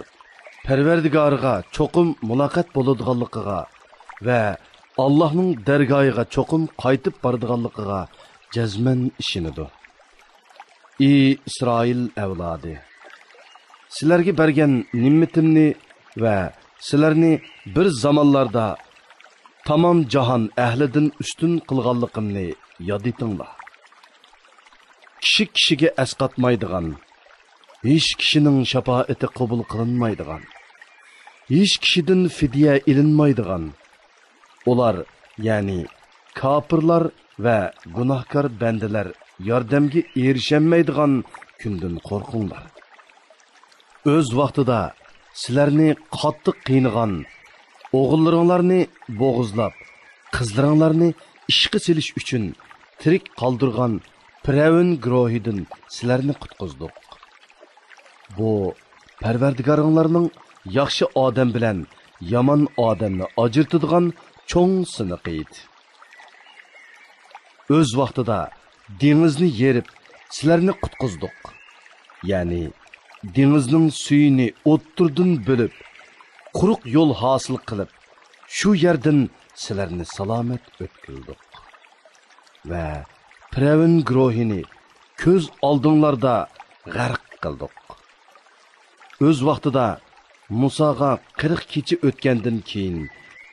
پەرۋەردىگارىغا چوقۇم مۇلاقات بولىدىغانلىقىغا ۋە ئاللاھنىڭ دەرگاھىغا چوقۇم قايتىپ بارىدىغانلىقىغا جەزمەن ئىشىنىدۇ. ئى ئىسرائىل ئەۋلادى! سىلەرگە بەرگەن نېمىتىمنى ۋە سىلەرنى بىر زامانلاردا تامام جاھان ئەھلىدىن ئۈستۈن قىلغانلىقىمنى ياد ئېتىڭلار. كىشى كىشىگە ئەسقاتمايدىغان، ھېچ كىشىنىڭ شاپائىتى قوبۇل قىلىنمايدىغان، ھېچ كىشىدىن فىدىيە ئېلىنمايدىغان، ئۇلار، يەنى كاپىرلار ۋە گۇناھكار بەندىلەر ياردەمگە ئېرىشەلمەيدىغان كۈندىن قورقۇڭلار. ئۆز ۋاقتىدا سىلەرنى قاتتىق قىينىغان، ئوغۇللىرىڭلارنى بوغۇزلاپ، قىزلىرىڭلارنى ئىشقا سېلىش ئۈچۈن تىرىك قالدۇرغان پىرئەۋن گۇرۇھىدىن سىلەرنى قۇتقۇزدۇق. بۇ پەرۋەردىگارىڭلارنىڭ ياخشى ئادەم بىلەن يامان ئادەمنى ئاجرىتىدىغان چوڭ سىنىقى ئىدى. ئۆز ۋاقتىدا دېڭىزنى يېرىپ، سىلەرنى قۇتقۇزدۇق. يەنى دېڭىزنىڭ سۈيىنى ئوتتۇرىدىن بۆلۈپ، قۇرۇق يول ھاسىل قىلىپ، شۇ يەردىن سىلەرنى سالامەت ئۆتكۈزدۇق. ۋە پىرئەۋن گۇرۇھىنى كۆز ئالدىڭلاردا غەرق قىلدۇق. ئۆز ۋاقتىدا مۇساغا قىرىق كېچە ئۆتكەندىن كېيىن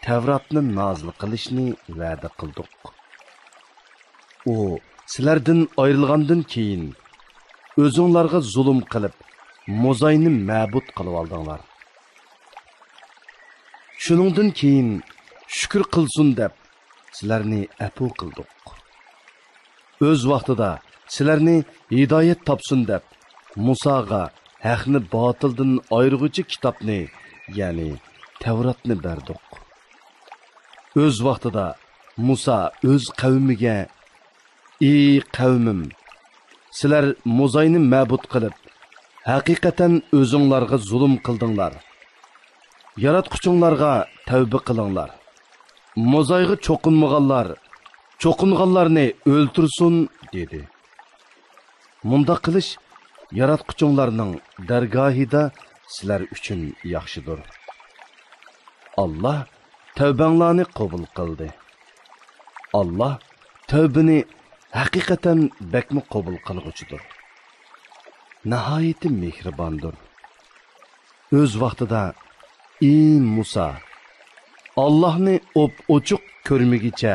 تەۋراتنى نازىل قىلىشنى ۋەدە قىلدۇق. ئۇ سىلەردىن ئايرىلغاندىن كېيىن، ئۆزۈڭلارغا زۇلۇم قىلىپ، موزاينى مەبۇد قىلىۋالدىڭلار. شۇنىڭدىن كېيىن شۈكۈر قىلسۇن دەپ، سىلەرنى ئەپۇ قىلدۇق. ئۆز ۋاقتىدا سىلەرنى ھىدايەت تاپسۇن دەپ، مۇساغا ھەقنى باتىلدىن ئايرىغۇچى كىتابنى، يەنى تەۋراتنى بەردۇق. ئۆز ۋاقتىدا مۇسا ئۆز قەۋمىگە، ئى قەۋمىم، سىلەر موزاينى مەبۇد قىلىپ، ھەقىقەتەن ئۆزۈڭلارغا زۇلۇم قىلدىڭلار. ياراتقۇچۇڭلارغا تەۋبە قىلىڭلار. موزايغا چوقۇنمىغانلار، چوقۇنغانلارنى ئۆلتۈرسۇن، دېدى. مۇنداق قىلىش ياراتقۇچۇڭلارنىڭ دەرگاھىدا سىلەر ئۈچۈن ياخشىدۇر. ئاللا تەۋبەڭلارنى قوبۇل قىلدى. ئاللا تەۋبىنى ھەقىقەتەن بەكمۇ قوبۇل قىلغۇچىدۇر. ناھايىتى مېھرىباندۇر. ئۆز ۋاقتىدا، ئى مۇسا، ئاللاھنى ئوپئوچۇق كۆرمىگۈچە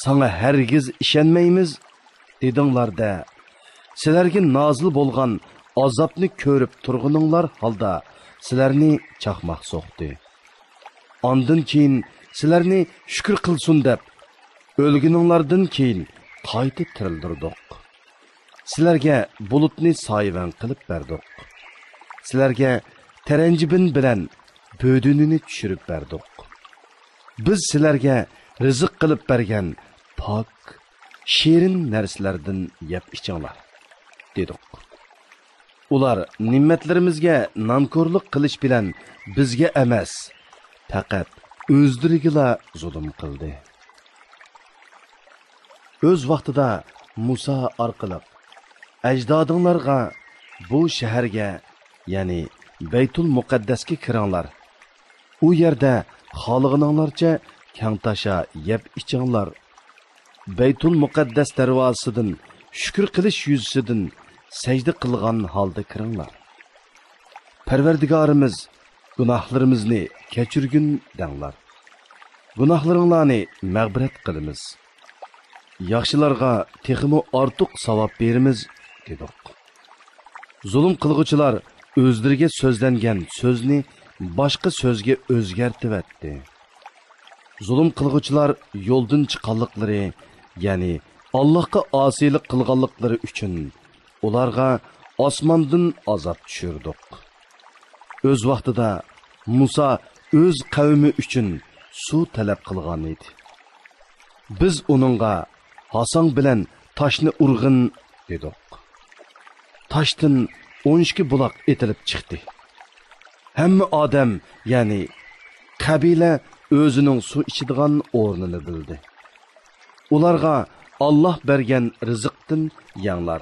ساڭا ھەرگىز ئىشەنمەيمىز، دېدىڭلار-دە، سىلەرگە نازىل بولغان ئازابنى كۆرۈپ تۇرغىنىڭلار ھالدا سىلەرنى چاقماق سوقتى. ئاندىن كېيىن سىلەرنى شۈكۈر قىلسۇن دەپ، ئۆلگىنىڭلاردىن كېيىن قايتا تىرىلدۈردۇق. سىلەرگە بۇلۇتنى سايىۋەن قىلىپ بەردۇق. سىلەرگە تەرەنجىبىن بىلەن بۆدۈنىنى چۈشۈرۈپ بەردۇق. بىز سىلەرگە رىزىق قىلىپ بەرگەن پاك، شېرىن نەرسىلەردىن يەپ ئىچىڭلار، دېدۇق. ئۇلار نېمەتلىرىمىزگە نانكورلۇق قىلىش بىلەن بىزگە ئەمەس، پەقەت ئۆزلىرىگىلا زۇلۇم قىلدى. ئۆز ۋاقتىدا مۇسا ئارقىلىق، ئەجدادىڭلارغا بۇ شەھەرگە، يەنى بەيتۇل مۇقەددەسكە كىرىڭلار. ئۇ يەردە خالىغىنىڭلارچە كەڭتاشا يەپ ئىچىڭلار. بەيتۇل مۇقەددەس دەرۋازىسىدىن شۈكۈر قىلىش يۈزىسىدىن سەجدە قىلغان ھالدا كىرىڭلار. پەرۋەردىگارىمىز، گۇناھلىرىمىزنى كەچۈرگىن دەڭلار. گۇناھلىرىڭلارنى مەغپىرەت قىلىمىز. ياخشىلارغا تېخىمۇ ئارتۇق ساۋاب بېرىمىز، دېدۇق. زۇلۇم قىلغۇچىلار ئۆزلىرىگە سۆزلەنگەن سۆزنى باشقا سۆزگە ئۆزگەرتىۋەتتى. زۇلۇم قىلغۇچىلار يولدىن چىققانلىقلىرى، يەنى ئاللاھقا ئاسىيلىق قىلغانلىقلىرى ئۈچۈن ئۇلارغا ئاسماندىن ئازاب چۈشۈردۇق. ئۆز ۋاقتىدا مۇسا ئۆز قەۋمى ئۈچۈن سۇ تەلەپ قىلغان ئىدى. بىز ئۇنىڭغا، ھاساڭ بىلەن تاشنى ئۇرغىن، دېدۇق. تاشتىن ئون ئىككى بۇلاق ئېتىلىپ چىقتى. ھەممە ئادەم، يەنى قەبىلە ئۆزىنىڭ سۇ ئىچىدىغان ئورنىنى بىلدى. ئۇلارغا، ئاللاھ بەرگەن رىزىقتىن يەڭلار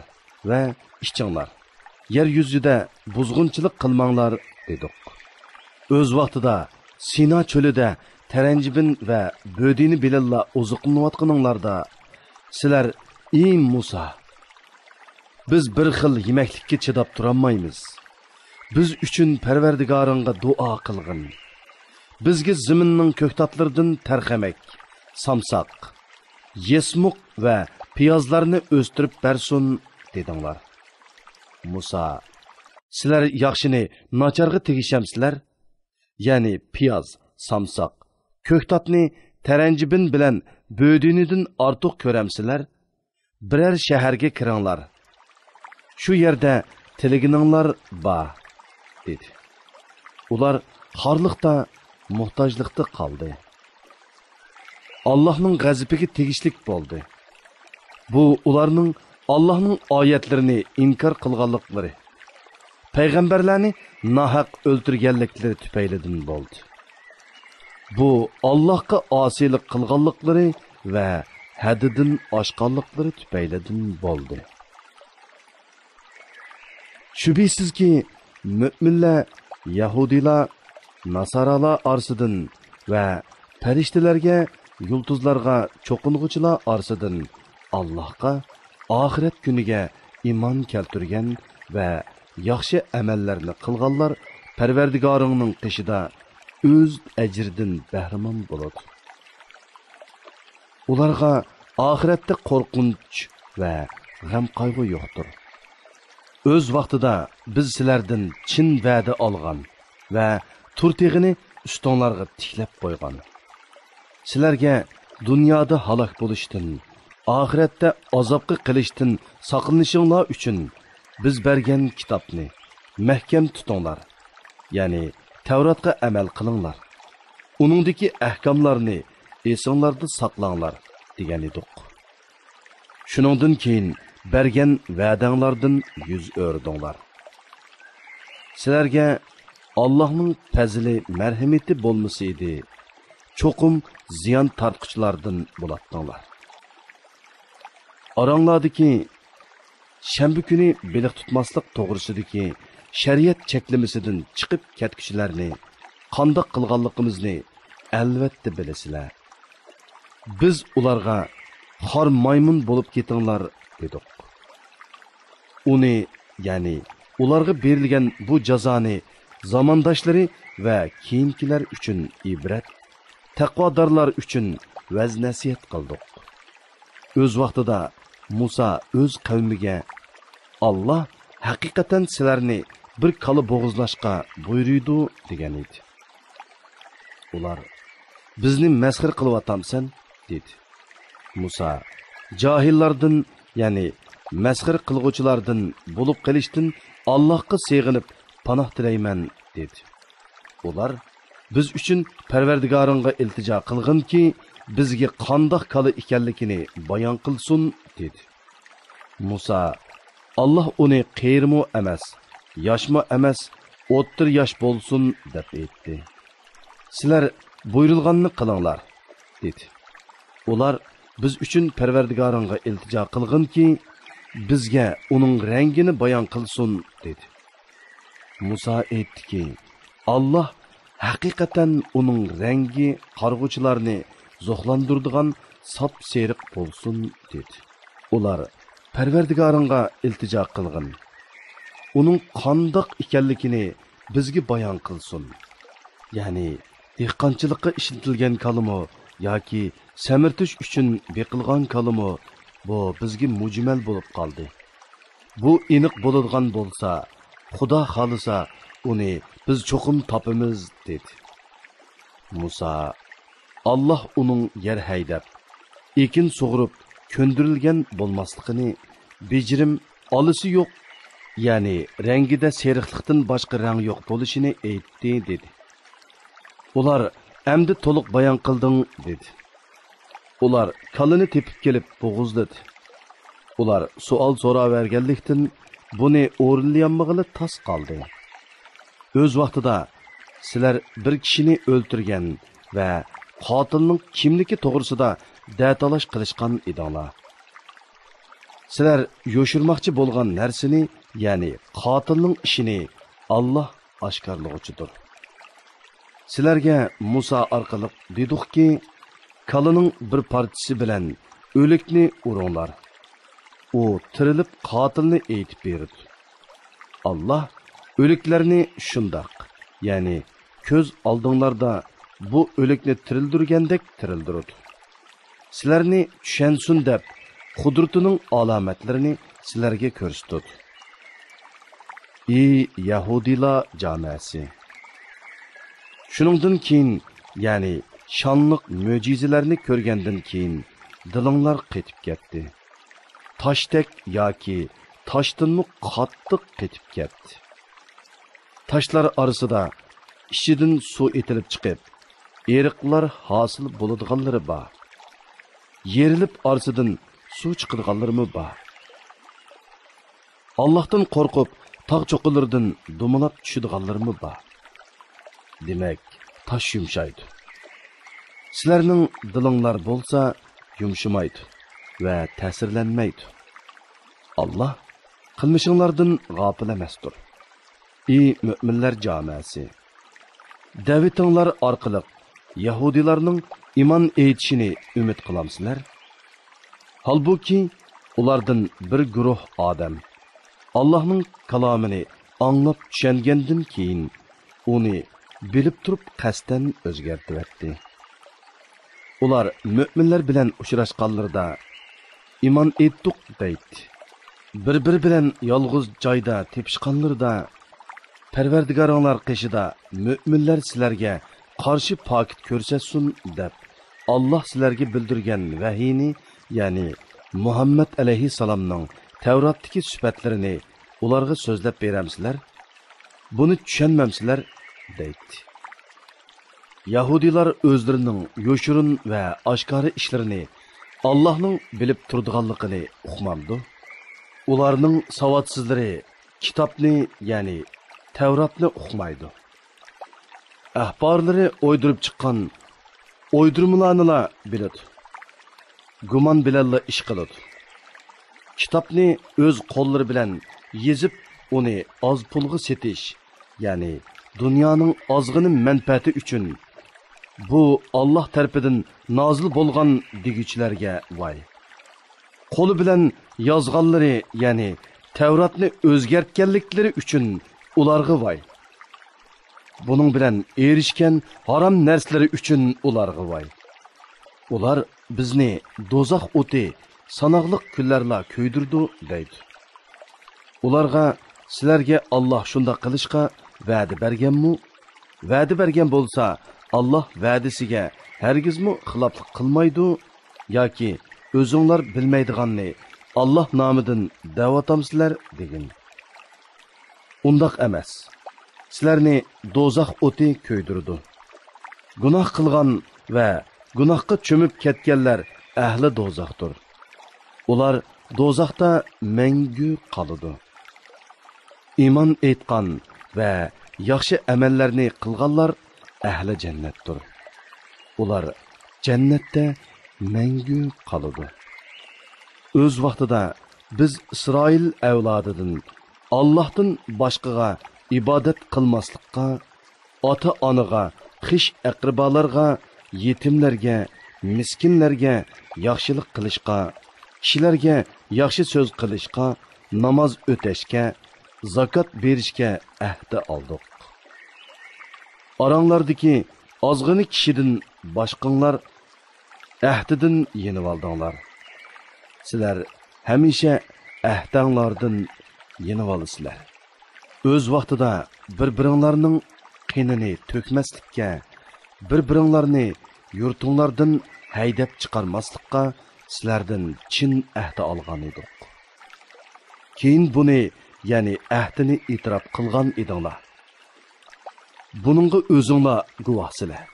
ۋە ئىچىڭلار. يەر يۈزىدە بۇزغۇنچىلىق قىلماڭلار، دېدۇق. ئۆز ۋاقتىدا سىنا چۆلىدە تەرەنجىبىن ۋە بۆدىنى بىلەنلا ئوزۇقلىنىۋاتقىنىڭلاردا، سىلەر، ئى مۇسا، بىز بىر خىل يېمەكلىككە چىداپ تۇرالمايمىز. بىز ئۈچۈن پەرۋەردىگارىڭغا دۇئا قىلغىن. بىزگە زېمىننىڭ كۆكتاتلىرىدىن تەرخەمەك، سامساق، يېسمۇق ۋە پىيازلارنى ئۆستۈرۈپ بەرسۇن» دېدىڭلار. مۇسا: «سىلەر ياخشىنى ناچارغا تېگىشەمسىلەر؟ يەنى پىياز، سامساق، كۆكتاتنى تەرەنجىبىن بىلەن بۆدۈنىدىن ئارتۇق كۆرەمسىلەر؟ بىرەر شەھەرگە كىرىڭلار. شۇ يەردە تىلىگىنىڭلار بار» دېدى. ئۇلار خارلىقتا، موھتاجلىقتا قالدى. ئاللاھنىڭ غەزىپىگە تېگىشلىك بولدى. بۇ ئۇلارنىڭ ئاللاھنىڭ ئايەتلىرىنى ئىنكار قىلغانلىقلىرى، پەيغەمبەرلەرنى ناھەق ئۆلتۈرگەنلىكلىرى تۈپەيلىدىن بولدى. بۇ ئاللاھقا ئاسىيلىق قىلغانلىقلىرى ۋە ھەددىدىن ئاشقانلىقلىرى تۈپەيلىدىن بولدى. شۈبھىسىزكى، مۆمىنلەر يەھۇدىيلار، ناسارالار ئارىسىدىن ۋە پەرىشتىلەرگە، يۇلتۇزلارغا چوقۇنغۇچىلار ئارىسىدىن ئاللاھقا، ئاخىرەت كۈنىگە ئىمان كەلتۈرگەن ۋە ياخشى ئەمەللەرنى قىلغانلار پەرۋەردىگارىڭنىڭ قېشىدا ئۆز ئەجرىدىن بەھرىمەن بولىدۇ. ئۇلارغا ئاخىرەتتە قورقۇنچ ۋە غەم-قايغۇ يوقتۇر. ئۆز ۋاقتىدا بىز سىلەردىن چىن ۋەدە ئالغان ۋە تۇرتېغىنى ئۈستۈڭلارغا تىكلەپ قويغان. سىلەرگە دۇنيادا ھالاك بولۇشتىن، ئاخىرەتتە ئازابقا قېلىشتىن ساقلىنىشىڭلار ئۈچۈن بىز بەرگەن كىتابنى مەھكەم تۇتۇڭلار، يەنى تەۋراتقا ئەمەل قىلىڭلار. ئۇنىڭدىكى ئەھكاملارنى ئېسىڭلاردا ساقلاڭلار، دېگەن ئىدۇق. شۇنىڭدىن كېيىن بەرگەن ۋەدەڭلاردىن يۈز ئۆرۈدۈڭلار. سىلەرگە ئاللاھنىڭ پەزلى، مەرھىمىتى بولمىسا ئىدى، چوقۇم زىيان تارتقۇچىلاردىن بولاتتىڭلار. ئاراڭلاردىكى شەنبە كۈنى بېلىق تۇتماسلىق توغرىسىدىكى شەرىئەت چەكلىمىسىدىن چىقىپ كەتكۈچىلەرنى قانداق قىلغانلىقىمىزنى ئەلۋەتتە بىلىسىلەر. بىز ئۇلارغا «خار مايمۇن بولۇپ كېتىڭلار» دېدۇق. ئۇنى، يەنى ئۇلارغا بېرىلگەن بۇ جازانى زامانداشلىرى ۋە كېيىنكىلەر ئۈچۈن ئىبرەت، تەقۋادارلار ئۈچۈن ۋەز-نەسىھەت قىلدۇق. ئۆز ۋاقتىدا مۇسا ئۆز قەۋمىگە: «ئاللا ھەقىقەتەن سىلەرنى بىر كالا بوغۇزلاشقا بۇيرۇيدۇ» دېگەن ئىدى. ئۇلار: «بىزنى مەسخىرە قىلىۋاتامسەن؟» دېدى. مۇسا: «جاھىللاردىن، يەنى مەسخىرە قىلغۇچىلاردىن بولۇپ قېلىشتىن ئاللاھقا سېغىنىپ پاناھ تىلەيمەن» دېدى. ئۇلار: «بىز ئۈچۈن پەرۋەردىگارىڭغا ئىلتىجا قىلغىنكى، بىزگە قانداق كالا ئىكەنلىكىنى بايان قىلسۇن» دېدى. مۇسا: «ئاللا ئۇنى قېرىمۇ ئەمەس، ياشمۇ ئەمەس، ئوتتۇرا ياش بولسۇن» دەپ ئېيتتى. «سىلەر بۇيرۇلغاننى قىلىڭلار» دېدى. ئۇلار: «بىز ئۈچۈن پەرۋەردىگارىڭغا ئىلتىجا قىلغىنكى، بىزگە ئۇنىڭ رەڭگىنى بايان قىلسۇن» دېدى. مۇسا ئېيتتىكى: «ئاللا ھەقىقەتەن ئۇنىڭ رەڭگى قارىغۇچىلارنى زوقلاندۇرىدىغان ساپسېرىق بولسۇن» دېدى. ئۇلار: «پەرۋەردىگارىڭغا ئىلتىجا قىلغىن، ئۇنىڭ قانداق ئىكەنلىكىنى بىزگە بايان قىلسۇن. يەنى دېھقانچىلىققا ئىشلىتىلگەن كالىمۇ ياكى سەمرىتىش ئۈچۈن بېقىلغان كالىمۇ، بۇ بىزگە مۇجمەل بولۇپ قالدى. بۇ ئېنىق بولىدىغان بولسا، خۇدا خالىسا، ئۇنى بىز چوقۇم تاپىمىز» دېدى. مۇسا: «ئاللا ئۇنىڭ يەر ھەيدەپ، ئېكىن سۇغۇرۇپ كۆندۈرۈلگەن بولماسلىقىنى، بېجىرىم ئالىسى يوق، يەنى رەڭگىدە سېرىقلىقتىن باشقا رەڭ يوق بولۇشىنى ئېيتتى» دېدى. ئۇلار: «ئەمدى تولۇق بايان قىلدىڭ» دېدى. ئۇلار كالىنى تېپىپ كېلىپ بوغۇزلىدى. ئۇلار سوئال سوراۋەرگەنلىكتىن، بۇنى ئورۇنلىيالمىغىلى تاس قالدى. ئۆز ۋاقتىدا سىلەر بىر كىشىنى ئۆلتۈرگەن ۋە قاتىلنىڭ كىملىكى توغرىسىدا دەتالاش قىلىشقان ئىدىڭلار. سىلەر يوشۇرماقچى بولغان نەرسىنى، يەنى قاتىلنىڭ ئىشىنى ئاللا ئاشكارىلىغۇچىدۇر. سىلەرگە مۇسا ئارقىلىق دېدۇقكى، كالىنىڭ بىر پارچىسى بىلەن ئۆلۈكنى ئۇرۇڭلار. ئۇ تىرىلىپ قاتىلنى ئېيتىپ بېرىدۇ. ئاللا ئۆلۈكلەرنى شۇنداق، يەنى كۆز ئالدىڭلاردا بۇ ئۆلۈكنى تىرىلدۈرگەندەك تىرىلدۈرىدۇ. سىلەرنى چۈشەنسۇن دەپ، قۇدرىتىنىڭ ئالامەتلىرىنى سىلەرگە كۆرسىتىدۇ. ئى يەھۇدىيلار جامائەسى! شۇنىڭدىن كېيىن، يەنى شانلىق مۆجىزىلەرنى كۆرگەندىن كېيىن، دىلىڭلار قېتىپ كەتتى. تاشتەك ياكى تاشتىنمۇ قاتتىق قېتىپ كەتتى. تاشلار ئارىسىدا ئىچىدىن سۇ ئېتىلىپ چىقىپ، ئېرىقلار ھاسىل بولىدىغانلىرى بار. يېرىلىپ ئارىسىدىن سۇ چىقىدىغانلىرىمۇ بار. ئاللاھتىن قورقۇپ، تاغ چوققىلىرىدىن دومىلاپ چۈشىدىغانلىرىمۇ بار. دېمەك، تاش يۇمشايدۇ. سىلەرنىڭ دىلىڭلار بولسا يۇمشىمايدۇ ۋە تەسىرلەنمەيدۇ. ئاللاھ قىلمىشىڭلاردىن غاپىل ئەمەستۇر. ئى مۆمىنلەر جامائەسى! دەۋىتىڭلار ئارقىلىق يەھۇدىيلارنىڭ ئىمان ئېيتىشىنى ئۈمىد قىلامسىلەر؟ ھالبۇكى، ئۇلاردىن بىر گۇرۇھ ئادەم ئاللاھنىڭ كالامىنى ئاڭلاپ چۈشەنگەندىن كېيىن، ئۇنى بىلىپ تۇرۇپ قەستەن ئۆزگەرتىۋەتتى. ئۇلار مۆمىنلەر بىلەن ئۇچراشقانلىرىدا، «ئىمان ئېيتتۇق» دەيتتى. بىر-بىرى بىلەن يالغۇز جايدا تېپىشقانلىرىدا، «پەرۋەردىگارىڭلار قېشىدا مۆمىنلەر سىلەرگە قارشى پاكىت كۆرسەتسۇن» دەپ، ئاللاھ سىلەرگە بىلدۈرگەن ۋەھىينى، يەنى مۇھەممەد ئەلەيھىسسالامنىڭ تەۋراتتىكى سۈپەتلىرىنى ئۇلارغا سۆزلەپ بېرەمسىلەر؟ بۇنى چۈشەنمەمسىلەر؟ دەيتتى. يەھۇدىيلار ئۆزلىرىنىڭ يوشۇرۇن ۋە ئاشكارا ئىشلىرىنى ئاللاھنىڭ بىلىپ تۇرىدىغانلىقىنى ئۇقمامدۇ؟ ئۇلارنىڭ ساۋاتسىزلىرى كىتابنى، يەنى تەۋراتنى ئۇقمايدۇ. ئەھبارلىرى ئويدۇرۇپ چىققان ئويدۇرمىلارنىلا بىلىدۇ. گۇمان بىلەنلا ئىش قىلىدۇ. كىتابنى ئۆز قوللىرى بىلەن يېزىپ، ئۇنى ئاز پۇلغا سېتىش، يەنى دۇنيانىڭ ئازغىنە مەنپەئەتى ئۈچۈن، «بۇ ئاللاھ تەرىپىدىن نازىل بولغان» دېگۈچىلەرگە ۋاي! قولى بىلەن يازغانلىرى، يەنى تەۋراتنى ئۆزگەرتكەنلىكلىرى ئۈچۈن ئۇلارغا ۋاي! بۇنىڭ بىلەن ئېرىشكەن ھارام نەرسىلىرى ئۈچۈن ئۇلارغا ۋاي! ئۇلار «بىزنى دوزاخ ئوتى ساناقلىق كۈنلەرلا كۆيدۈرىدۇ» دەيدۇ. ئۇلارغا، سىلەرگە ئاللاھ شۇنداق قىلىشقا ۋەدە بەرگەنمۇ؟ ۋەدە بەرگەن بولسا، ئاللاھ ۋەدىسىگە ھەرگىزمۇ خىلاپلىق قىلمايدۇ. ياكى ئۆزۈڭلار بىلمەيدىغاننى ئاللاھ نامىدىن دەۋاتامسىلەر؟ دېگىن. ئۇنداق ئەمەس. سىلەرنى دوزاخ ئوتى كۆيدۈرىدۇ. گۇناھ قىلغان ۋە گۇناھقا چۆمۈپ كەتكەنلەر ئەھلى دوزاختۇر. ئۇلار دوزاختا مەڭگۈ قالىدۇ. ئىمان ئېيتقان ۋە ياخشى ئەمەللەرنى قىلغانلار ئەھلى جەننەتتۇر. ئۇلار جەننەتتە مەڭگۈ قالىدۇ. ئۆز ۋاقتىدا بىز ئىسرائىل ئەۋلادىدىن ئاللاھتىن باشقىغا ئىبادەت قىلماسلىققا، ئاتا-ئانىغا، خىش-ئەقرىبالارغا، يېتىملەرگە، مىسكىنلەرگە ياخشىلىق قىلىشقا، كىشىلەرگە ياخشى سۆز قىلىشقا، ناماز ئۆتەشكە، زاكات بېرىشكە ئەھدە ئالدۇق. ئاراڭلاردىكى ئازغىنە كىشىدىن باشقىڭلار ئەھدىدىن يېنىۋالدىڭلار. سىلەر ھەمىشە ئەھدەڭلاردىن يېنىۋالىسىلەر. ئۆز ۋاقتىدا بىر-بىرىڭلارنىڭ قېنىنى تۆكمەسلىككە، بىر-بىرىڭلارنى يۇرتۇڭلاردىن ھەيدەپ چىقارماسلىققا سىلەردىن چىن ئەھدە ئالغان ئىدۇق. كېيىن بۇنى، يەنى ئەھدىنى ئېتىراپ قىلغان ئىدىڭلار. بۇنىڭغا ئۆزۈڭلار گۇۋاھسىلەر.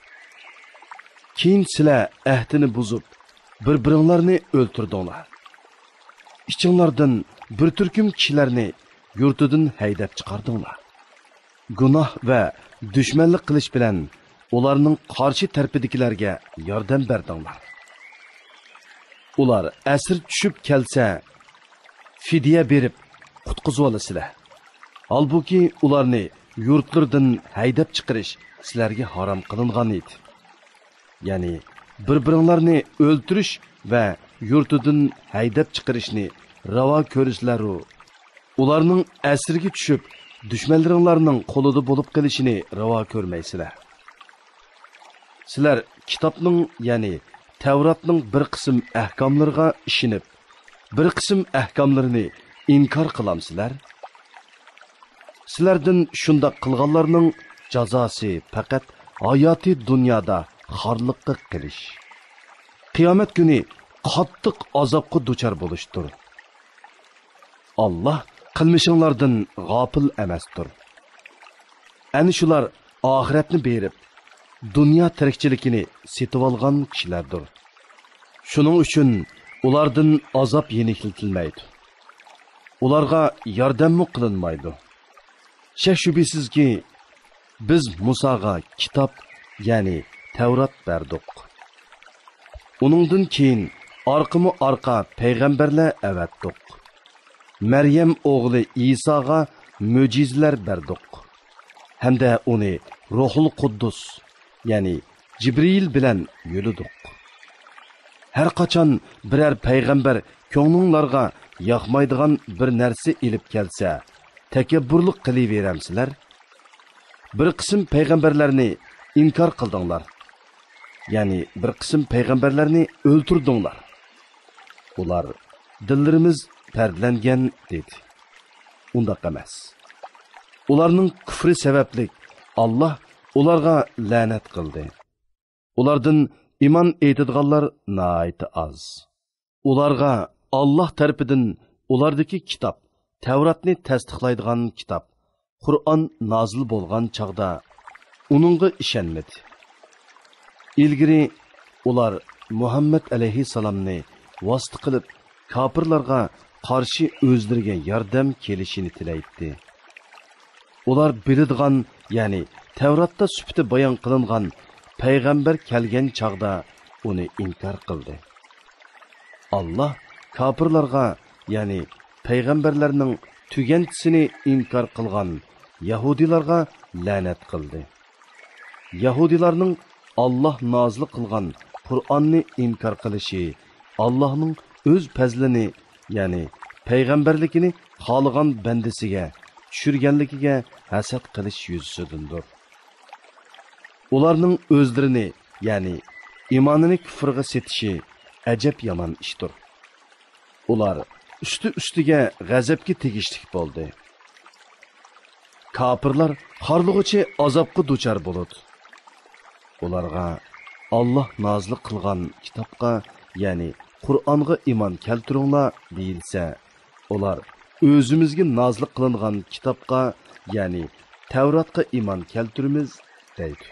كېيىن سىلەر ئەھدىنى بۇزۇپ، بىر-بىرىڭلارنى ئۆلتۈردۈڭلار. ئىچىڭلاردىن بىر تۈركۈم كىشىلەرنى يۇرتىدىن ھەيدەپ چىقاردىڭلار. گۇناھ ۋە دۈشمەنلىك قىلىش بىلەن ئۇلارنىڭ قارشى تەرىپىدىكىلەرگە ياردەم بەردىڭلار. ئۇلار ئەسىر چۈشۈپ كەلسە، فىدىيە بېرىپ قۇتقۇزۇۋالىسىلەر. ھالبۇكى، ئۇلارنى يۇرتلىرىدىن ھەيدەپ چىقىرىش سىلەرگە ھارام قىلىنغان ئىدى. يەنى بىر-بىرىڭلارنى ئۆلتۈرۈش ۋە يۇرتىدىن ھەيدەپ چىقىرىشنى راۋا كۆرىسىلەرۇ؟ ئۇلارنىڭ ئەسىرگە چۈشۈپ، دۈشمەنلىرىڭلارنىڭ قولىدا بولۇپ قېلىشىنى راۋا كۆرمەيسىلەر. سىلەر كىتابنىڭ، يەنى تەۋراتنىڭ بىر قىسىم ئەھكاملىرىغا ئىشىنىپ، بىر قىسىم ئەھكاملىرىنى ئىنكار قىلامسىلەر؟ سىلەردىن شۇنداق قىلغانلارنىڭ جازاسى پەقەت ھاياتىي دۇنيادا خارلىققا قېلىش، قىيامەت كۈنى قاتتىق ئازابقا دۇچار بولۇشتۇر. ئاللاھ قىلمىشىڭلاردىن غاپىل ئەمەستۇر. ئەنە شۇلار ئاخىرەتنى بېرىپ، دۇنيا تىرىكچىلىكىنى سېتىۋالغان كىشىلەردۇر. شۇنىڭ ئۈچۈن ئۇلاردىن ئازاب يېنىكلىتىلمەيدۇ. ئۇلارغا ياردەممۇ قىلىنمايدۇ. شەك-شۈبھىسىزكى، بىز مۇساغا كىتاب، يەنى تەۋرات بەردۇق. ئۇنىڭدىن كېيىن ئارقىمۇ ئارقا پەيغەمبەرلەر ئەۋەتتۇق. مەريەم ئوغلى ئىساغا مۆجىزىلەر بەردۇق. ھەمدە ئۇنى روھۇل قۇددۇس، يەنى جىبرىئىل بىلەن يۆلىدۇق. ھەر قاچان بىرەر پەيغەمبەر كۆڭلۈڭلارغا ياقمايدىغان بىر نەرسە ئېلىپ كەلسە، تەكەببۇرلۇق قىلىۋېرەمسىلەر؟ بىر قىسىم پەيغەمبەرلەرنى ئىنكار قىلدىڭلار. يەنى بىر قىسىم پەيغەمبەرلەرنى ئۆلتۈردۈڭلار. ئۇلار، دىللىرىمىز پەردىلەنگەن، دېدى. ئۇنداق ئەمەس. ئۇلارنىڭ كۈفرى سەۋەبلىك ئاللاھ ئۇلارغا لەنەت قىلدى. ئۇلاردىن ئىمان ئېيتىدىغانلار ناھايىتى ئاز. ئۇلارغا ئاللاھ تەرىپىدىن ئۇلاردىكى كىتاب، تەۋراتنى تەستىقلايدىغان كىتاب، قۇرئان نازىل بولغان چاغدا ئۇنىڭغا ئىشەنمىدى. ئىلگىرى ئۇلار مۇھەممەد ئەلەيھىسسالامنى ۋاسىتە قىلىپ كاپىرلارغا قارشى ئۆزلىرىگە ياردەم كېلىشىنى تىلەيتتى. ئۇلار بىلىدىغان، يەنى تەۋراتتا سۈپىتى بايان قىلىنغان پەيغەمبەر كەلگەن چاغدا ئۇنى ئىنكار قىلدى. ئاللاھ كاپىرلارغا، يەنى پەيغەمبەرلەرنىڭ تۈگەنچىسىنى ئىنكار قىلغان يەھۇدىيلارغا لەنەت قىلدى. يەھۇدىيلارنىڭ ئاللاھ نازىل قىلغان قۇرئاننى ئىنكار قىلىشى ئاللاھنىڭ ئۆز پەزلىنى، يەنى پەيغەمبەرلىكىنى خالىغان بەندىسىگە چۈشۈرگەنلىكىگە ھەسەت قىلىش يۈزىسىدىندۇر. ئۇلارنىڭ ئۆزلىرىنى، يەنى ئىمانىنى كۇفرغا سېتىشى ئەجەب يامان ئىشتۇر. ئۇلار ئۈستى-ئۈستىگە غەزەپكە تېگىشلىك بولدى. كاپىرلار خارلىغۇچى ئازابقا دۇچار بولىدۇ. ئۇلارغا ئاللاھ نازىل قىلغان كىتابقا، يەنى قۇرئانغا ئىمان كەلتۈرۈڭلار دېيىلسە، ئۇلار ئۆزىمىزگە نازىل قىلىنغان كىتابقا، يەنى تەۋراتقا ئىمان كەلتۈرىمىز دەيدۇ.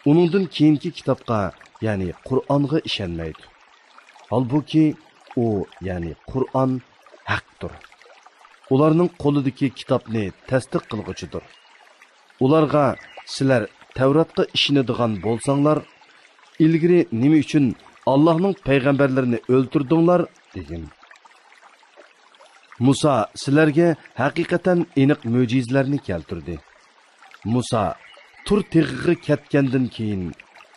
ئۇنىڭدىن كېيىنكى كىتابقا، يەنى قۇرئانغا ئىشەنمەيدۇ. ھالبۇكى، ئۇ، يەنى قۇرئان ھەقتۇر. ئۇلارنىڭ قولىدىكى كىتابنى تەستىق قىلغۇچىدۇر. ئۇلارغا، سىلەر تەۋراتقا ئىشىنىدىغان بولساڭلار، ئىلگىرى نېمە ئۈچۈن ئاللاھنىڭ پەيغەمبەرلىرىنى ئۆلتۈردۈڭلار؟ دېگىن. مۇسا سىلەرگە ھەقىقەتەن ئېنىق مۆجىزىلەرنى كەلتۈردى. مۇسا تۇر تېغىغا كەتكەندىن كېيىن،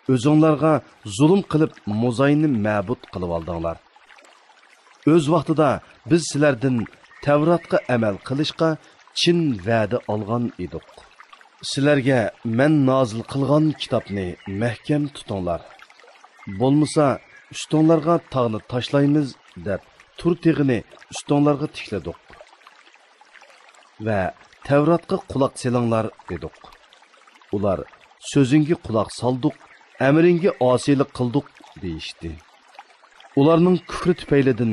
ئۆزۈڭلارغا زۇلۇم قىلىپ موزاينى مەبۇد قىلىۋالدىڭلار. ئۆز ۋاقتىدا بىز سىلەردىن تەۋراتقا ئەمەل قىلىشقا چىن ۋەدە ئالغان ئىدۇق. سىلەرگە مەن نازىل قىلغان كىتابنى مەھكەم تۇتۇڭلار. بولمىسا ئۈستۈڭلارغا تاغنى تاشلايمىز دەپ تۇر تېغىنى ئۈستۈڭلارغا تىكلىدۇق. ۋە تەۋراتقا قۇلاق سېلىڭلار دېدۇق. ئۇلار سۆزۈڭگە قۇلاق سالدۇق، ئەمرىڭگە ئاسىيلىق قىلدۇق دېيىشتى. ئۇلارنىڭ كۈفرى تۈپەيلىدىن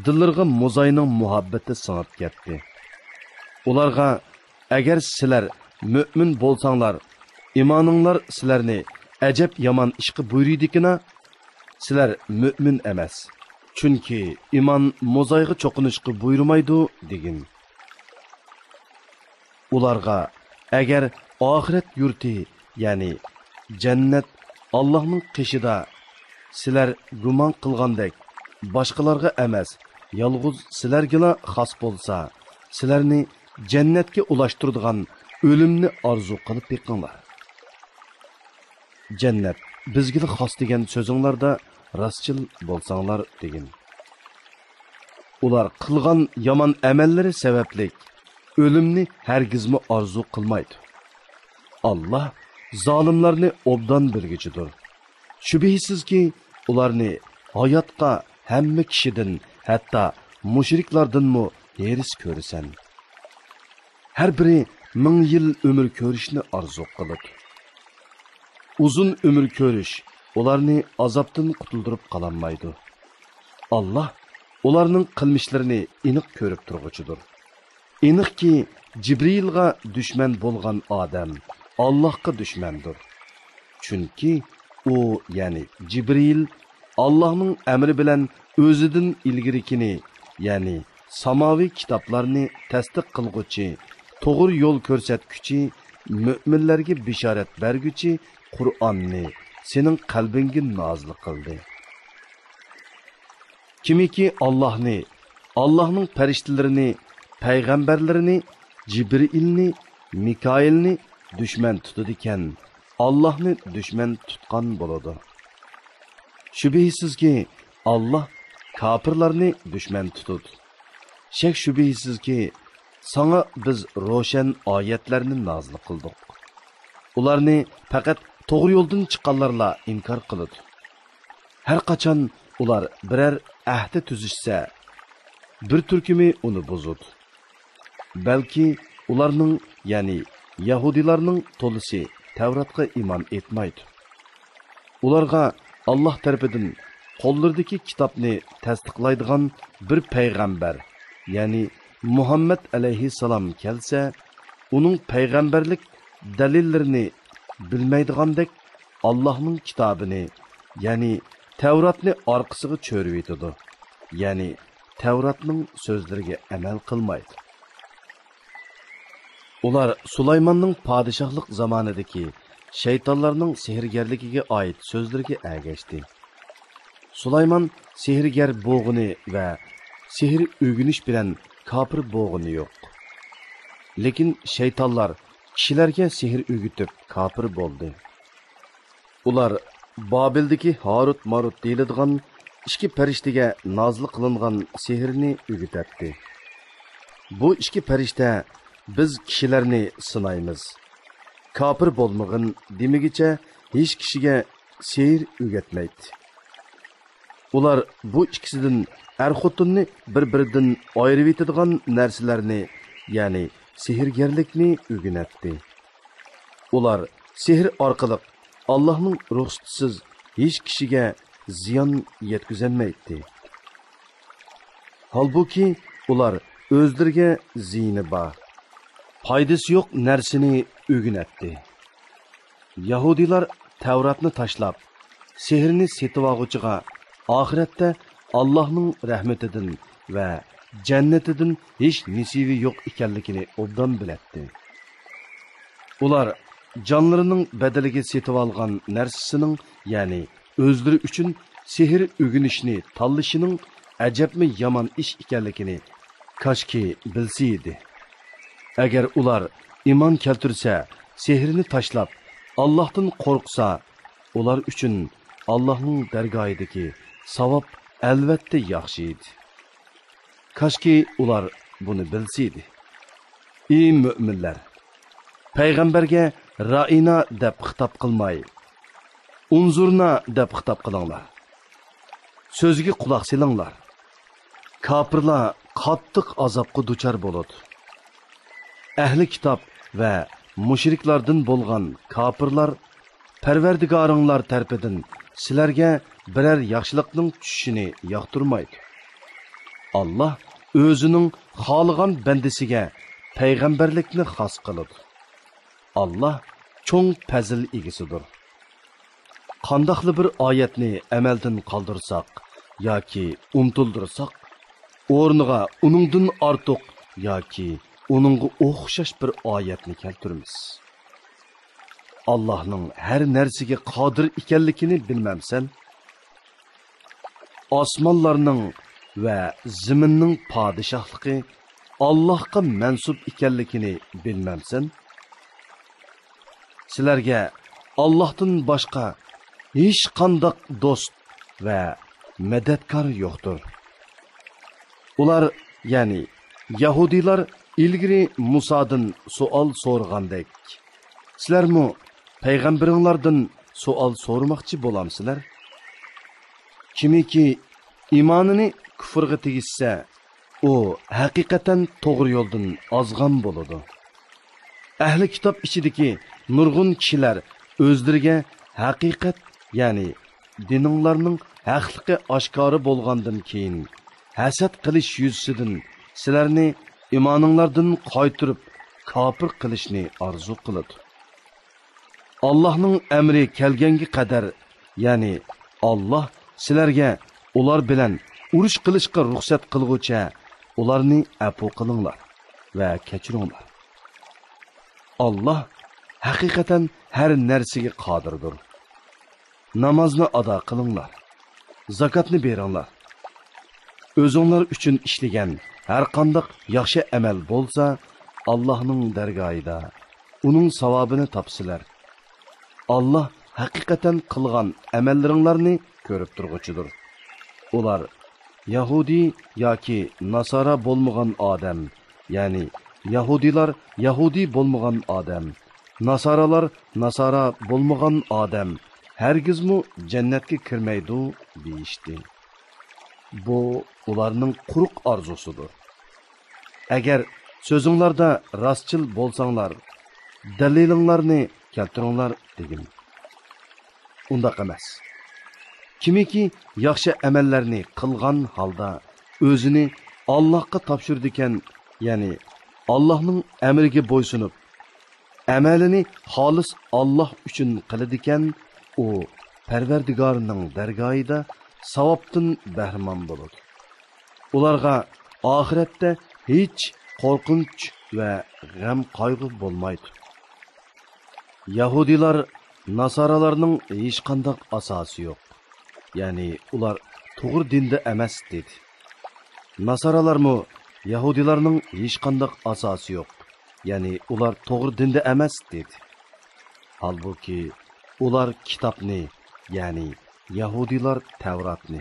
دىللىرىغا موزاينىڭ مۇھەببىتى سىڭىپ كەتتى. ئۇلارغا، ئەگەر سىلەر مۆمىن بولساڭلار، ئىمانىڭلار سىلەرنى ئەجەب يامان ئىشقا بۇيرۇيدىكىنا؟ سىلەر مۆمىن ئەمەس، چۈنكى ئىمان موزايغا چوقۇنۇشقا بۇيرۇمايدۇ دېگىن. ئۇلارغا، ئەگەر ئاخىرەت يۇرتى، يەنى جەننەت ئاللاھنىڭ قېشىدا، سىلەر گۇمان قىلغاندەك باشقىلارغا ئەمەس، يالغۇز سىلەرگىلا خاس بولسا، سىلەرنى جەننەتكە ئۇلاشتۇرىدىغان ئۆلۈمنى ئارزۇ قىلىپ بېقىڭلار. جەننەت بىزگىلا خاس دېگەن سۆزۈڭلاردا راستچىل بولساڭلار دېگىن. ئۇلار قىلغان يامان ئەمەللىرى سەۋەبلىك ئۆلۈمنى ھەرگىزمۇ ئارزۇ قىلمايدۇ. ئاللاھ زالىملارنى ئوبدان بىلگۈچىدۇر. شۈبھىسىزكى، ئۇلارنى ھاياتقا ھەممە كىشىدىن، ھەتتا مۇشرىكلاردىنمۇ ھېرىس كۆرىسەن. ھەر بىرى مىڭ يىل ئۆمۈر كۆرۈشنى ئارزۇ قىلىدۇ. ئۇزۇن ئۆمۈر كۆرۈش ئۇلارنى ئازابتىن قۇتۇلدۇرۇپ قالالمايدۇ. ئاللاھ ئۇلارنىڭ قىلمىشلىرىنى ئېنىق كۆرۈپ تۇرغۇچىدۇر. ئېنىقكى، جىبرىئىلغا دۈشمەن بولغان ئادەم ئاللاھقا دۈشمەندۇر. چۈنكى ئۇ، يەنى جىبرىئىل، ئاللاھنىڭ ئەمرى بىلەن ئۆزىدىن ئىلگىرىكىنى، يەنى ساماۋى كىتابلارنى تەستىق قىلغۇچى، توغرا يول كۆرسەتكۈچى، مۆمىنلەرگە بېشارەت بەرگۈچى قۇرئاننى سېنىڭ قەلبىڭگە نازىل قىلدى. كىمكى ئاللاھنى، ئاللاھنىڭ پەرىشتىلىرىنى، پەيغەمبەرلىرىنى، جىبرىئىلنى، مىكائىلنى دۈشمەن تۇتىدىكەن، ئاللاھنى دۈشمەن تۇتقان بولىدۇ. شۈبھىسىزكى، ئاللاھ كاپىرلارنى دۈشمەن تۇتىدۇ. شەك-شۈبھىسىزكى، ساڭا بىز روشەن ئايەتلەرنى نازىل قىلدۇق. ئۇلارنى پەقەت توغرا يولدىن چىققانلارلا ئىنكار قىلىدۇ. ھەر قاچان ئۇلار بىرەر ئەھدە تۈزۈشسە، بىر تۈركۈمى ئۇنى بۇزىدۇ. بەلكى ئۇلارنىڭ، يەنى يەھۇدىيلارنىڭ تولىسى تەۋراتقا ئىمان ئېيتمايدۇ. ئۇلارغا ئاللاھ تەرىپىدىن قوللىرىدىكى كىتابنى تەستىقلايدىغان بىر پەيغەمبەر، يەنى مۇھەممەد ئەلەيھىسسالام كەلسە، ئۇنىڭ پەيغەمبەرلىك دەلىللىرىنى بىلمەيدىغاندەك، ئاللاھنىڭ كىتابىنى، يەنى تەۋراتنى ئارقىسىغا چۆرۈۋېتىدۇ، يەنى تەۋراتنىڭ سۆزلىرىگە ئەمەل قىلمايدۇ. ئۇلار سۇلايماننىڭ پادىشاھلىق زامانىدىكى شەيتانلارنىڭ سېھىرگەرلىكىگە ئائىت سۆزلىرىگە ئەگەشتى. سۇلايمان سېھىرگەر بولغىنى ۋە سېھىر ئۆگىنىش بىلەن كاپىر بولغىنى يوق. لېكىن شەيتانلار كىشىلەرگە سېھىر ئۆگىتىپ كاپىر بولدى. ئۇلار بابىلدىكى ھاروت-ماروت دېيىلىدىغان ئىككى پەرىشتىگە نازىل قىلىنغان سېھىرنى ئۆگىتەتتى. بۇ ئىككى پەرىشتە، بىز كىشىلەرنى سىنايمىز، كاپىر بولمىغىن دېمىگىچە ھېچ كىشىگە سېھىر ئۆگەتمەيتتى. ئۇلار بۇ ئىككىسىدىن ئەر-خوتۇننى بىر-بىرىدىن ئايرىۋېتىدىغان نەرسىلەرنى، يەنى سېھىرگەرلىكنى ئۆگىنەتتى. ئۇلار سېھىر ئارقىلىق ئاللاھنىڭ رۇخسىتىسىز ھېچ كىشىگە زىيان يەتكۈزەلمەيتتى. ھالبۇكى، ئۇلار ئۆزلىرىگە زىيىنى بار، پايدىسى يوق نەرسىنى ئۆگىنەتتى. يەھۇدىيلار تەۋراتنى تاشلاپ، سېھىرنى سېتىۋالغۇچىغا ئاخىرەتتە ئاللاھنىڭ رەھمىتىدىن ۋە جەننىتىدىن ھېچ نېسىۋى يوق ئىكەنلىكىنى ئوبدان بىلەتتى. ئۇلار جانلىرىنىڭ بەدىلىگە سېتىۋالغان نەرسىسىنىڭ، يەنى ئۆزلىرى ئۈچۈن سېھىر ئۆگىنىشنى تاللىشىنىڭ ئەجەبمۇ يامان ئىش ئىكەنلىكىنى كاشكى بىلسە ئىدى. ئەگەر ئۇلار ئىمان كەلتۈرسە، سېھىرنى تاشلاپ، ئاللاھتىن قورقسا، ئۇلار ئۈچۈن ئاللاھنىڭ دەرگاھىدىكى ساۋاب ئەلۋەتتە ياخشى ئىدى. كاشكى ئۇلار بۇنى بىلسە ئىدى. ئى مۆمىنلەر! پەيغەمبەرگە رائىنا دەپ خىتاب قىلماي، ئۇنزۇرنا دەپ خىتاب قىلىڭلار. سۆزىگە قۇلاق سېلىڭلار. كاپىرلار قاتتىق ئازابقا دۇچار بولىدۇ. ئەھلى كىتاب ۋە مۇشرىكلاردىن بولغان كاپىرلار پەرۋەردىگارىڭلار تەرىپىدىن سىلەرگە بىرەر ياخشىلىقنىڭ چۈشۈشىنى ياقتۇرمايدۇ. ئاللاھ ئۆزىنىڭ خالىغان بەندىسىگە پەيغەمبەرلىكنى خاس قىلىدۇ. ئاللاھ چوڭ پەزىل ئىگىسىدۇر. قانداقلا بىر ئايەتنى ئەمەلدىن قالدۇرساق ياكى ئۇنتۇلدۇرساق، ئورنىغا ئۇنىڭدىن ئارتۇق ياكى ئۇنىڭغا ئوخشاش بىر ئايەتنى كەلتۈرىمىز. ئاللاھنىڭ ھەر نەرسىگە قادىر ئىكەنلىكىنى بىلمەمسەن؟ ئاسمانلارنىڭ ۋە زېمىننىڭ پادىشاھلىقى ئاللاھقا مەنسۇپ ئىكەنلىكىنى بىلمەمسەن؟ سىلەرگە ئاللاھتىن باشقا ھېچقانداق دوست ۋە مەدەتكار يوقتۇر. ئۇلار، يەنى يەھۇدىيلار ئىلگىرى مۇسادىن سوئال سورىغاندەك، سىلەرمۇ پەيغەمبىرىڭلاردىن سوئال سورىماقچى بولامسىلەر؟ كىمكى ئىمانىنى كۇفرغا تېگىشسە، ئۇ ھەقىقەتەن توغرا يولدىن ئازغان بولىدۇ. ئەھلى كىتاب ئىچىدىكى نۇرغۇن كىشىلەر ئۆزلىرىگە ھەقىقەت، يەنى دىنىڭلارنىڭ ھەقلىقى ئاشكارا بولغاندىن كېيىن، ھەسەت قىلىش يۈزىسىدىن سىلەرنى ئىمانىڭلاردىن قايتۇرۇپ، كاپىر قىلىشنى ئارزۇ قىلىدۇ. ئاللاھنىڭ ئەمرى كەلگەنگە قەدەر، يەنى ئاللاھ سىلەرگە ئۇلار بىلەن ئۇرۇش قىلىشقا رۇخسەت قىلغۇچە، ئۇلارنى ئەپۇ قىلىڭلار ۋە كەچۈرۈڭلار. ئاللاھ ھەقىقەتەن ھەر نەرسىگە قادىردۇر. نامازنى ئادا قىلىڭلار. زاكاتنى بېرىڭلار. ئۆزۈڭلار ئۈچۈن ئىشلىگەن ھەرقانداق ياخشى ئەمەل بولسا، ئاللاھنىڭ دەرگاھىدا ئۇنىڭ ساۋابىنى تاپىسىلەر. ئاللاھ ھەقىقەتەن قىلغان ئەمەللىرىڭلارنى كۆرۈپ تۇرغۇچىدۇر. ئۇلار يەھۇدىي ياكى ناسارا بولمىغان ئادەم، يەنى يەھۇدىيلار يەھۇدىي بولمىغان ئادەم، ناسارالار ناسارا بولمىغان ئادەم ھەرگىزمۇ جەننەتكە كىرمەيدۇ، دېيىشتى. بۇ ئۇلارنىڭ قۇرۇق ئارزۇسىدۇر. ئەگەر سۆزۈڭلاردا راستچىل بولساڭلار، دەلىلىڭلارنى كەلتۈرۈڭلار، دېگىن. ئۇنداق ئەمەس. كىمكى ياخشى ئەمەللەرنى قىلغان ھالدا ئۆزىنى ئاللاھقا تاپشۇرىدىكەن، يەنى ئاللاھنىڭ ئەمرىگە بويسۇنۇپ، ئەمەلىنى خالىس ئاللاھ ئۈچۈن قىلىدىكەن، ئۇ پەرۋەردىگارىنىڭ دەرگاھىدا ساۋابتىن بەھرىمەن بولىدۇ. ئۇلارغا ئاخىرەتتە ھېچ قورقۇنچ ۋە غەم-قايغۇ بولمايدۇ. يەھۇدىيلار ناسارالارنىڭ ھېچقانداق ئاساسى يوق، يەنى ئۇلار توغرا دىندا ئەمەس، دېدى. ناسارالارمۇ يەھۇدىيلارنىڭ ھېچقانداق ئاساسى يوق، يەنى ئۇلار توغرا دىندا ئەمەس، دېدى. ھالبۇكى، ئۇلار كىتابنى، يەنى يەھۇدىيلار تەۋراتنى،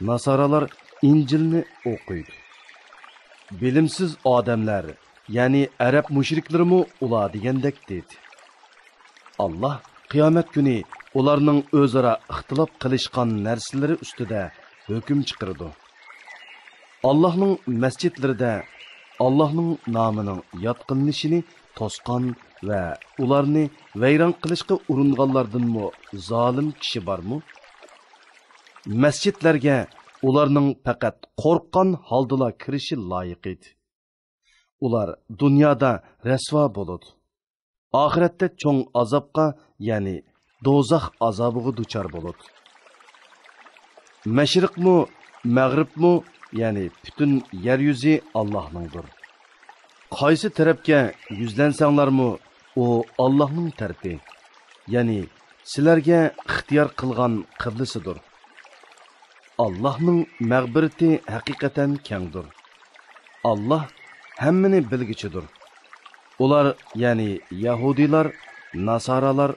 ناسارالار ئىنجىلنى ئوقۇيدۇ. بىلىمسىز ئادەملەر، يەنى ئەرەب مۇشرىكلىرىمۇ ئۇلار دېگەندەك، دېدى. ئاللاھ قىيامەت كۈنى ئۇلارنىڭ ئۆزئارا ئىختىلاپ قىلىشقان نەرسىلىرى ئۈستىدە ھۆكۈم چىقىرىدۇ. ئاللاھنىڭ مەسچىتلىرىدە ئاللاھنىڭ نامىنىڭ ياد قىلىنىشىنى توسقان ۋە ئۇلارنى ۋەيران قىلىشقا ئۇرۇنغانلاردىنمۇ زالىم كىشى بارمۇ؟ مەسچىتلەرگە ئۇلارنىڭ پەقەت قورققان ھالدىلا كىرىشى لايىق ئىدى. ئۇلار دۇنيادا رەسۋا بولىدۇ. ئاخىرەتتە چوڭ ئازابقا، يەنى دوزاخ ئازابىغا دۇچار بولىدۇ. مەشرىقمۇ، مەغرىبمۇ، يەنى پۈتۈن يەر يۈزى ئاللاھنىڭدۇر. قايسى تەرەپكە يۈزلەنسەڭلارمۇ، ئۇ ئاللاھنىڭ تەرىپى، يەنى سىلەرگە ئىختىيار قىلغان قىبلىسىدۇر. ئاللاھنىڭ مەغپىرىتى ھەقىقەتەن كەڭدۇر. ئاللاھ ھەممىنى بىلگۈچىدۇر. ئۇلار، يەنى يەھۇدىيلار، ناسارالار،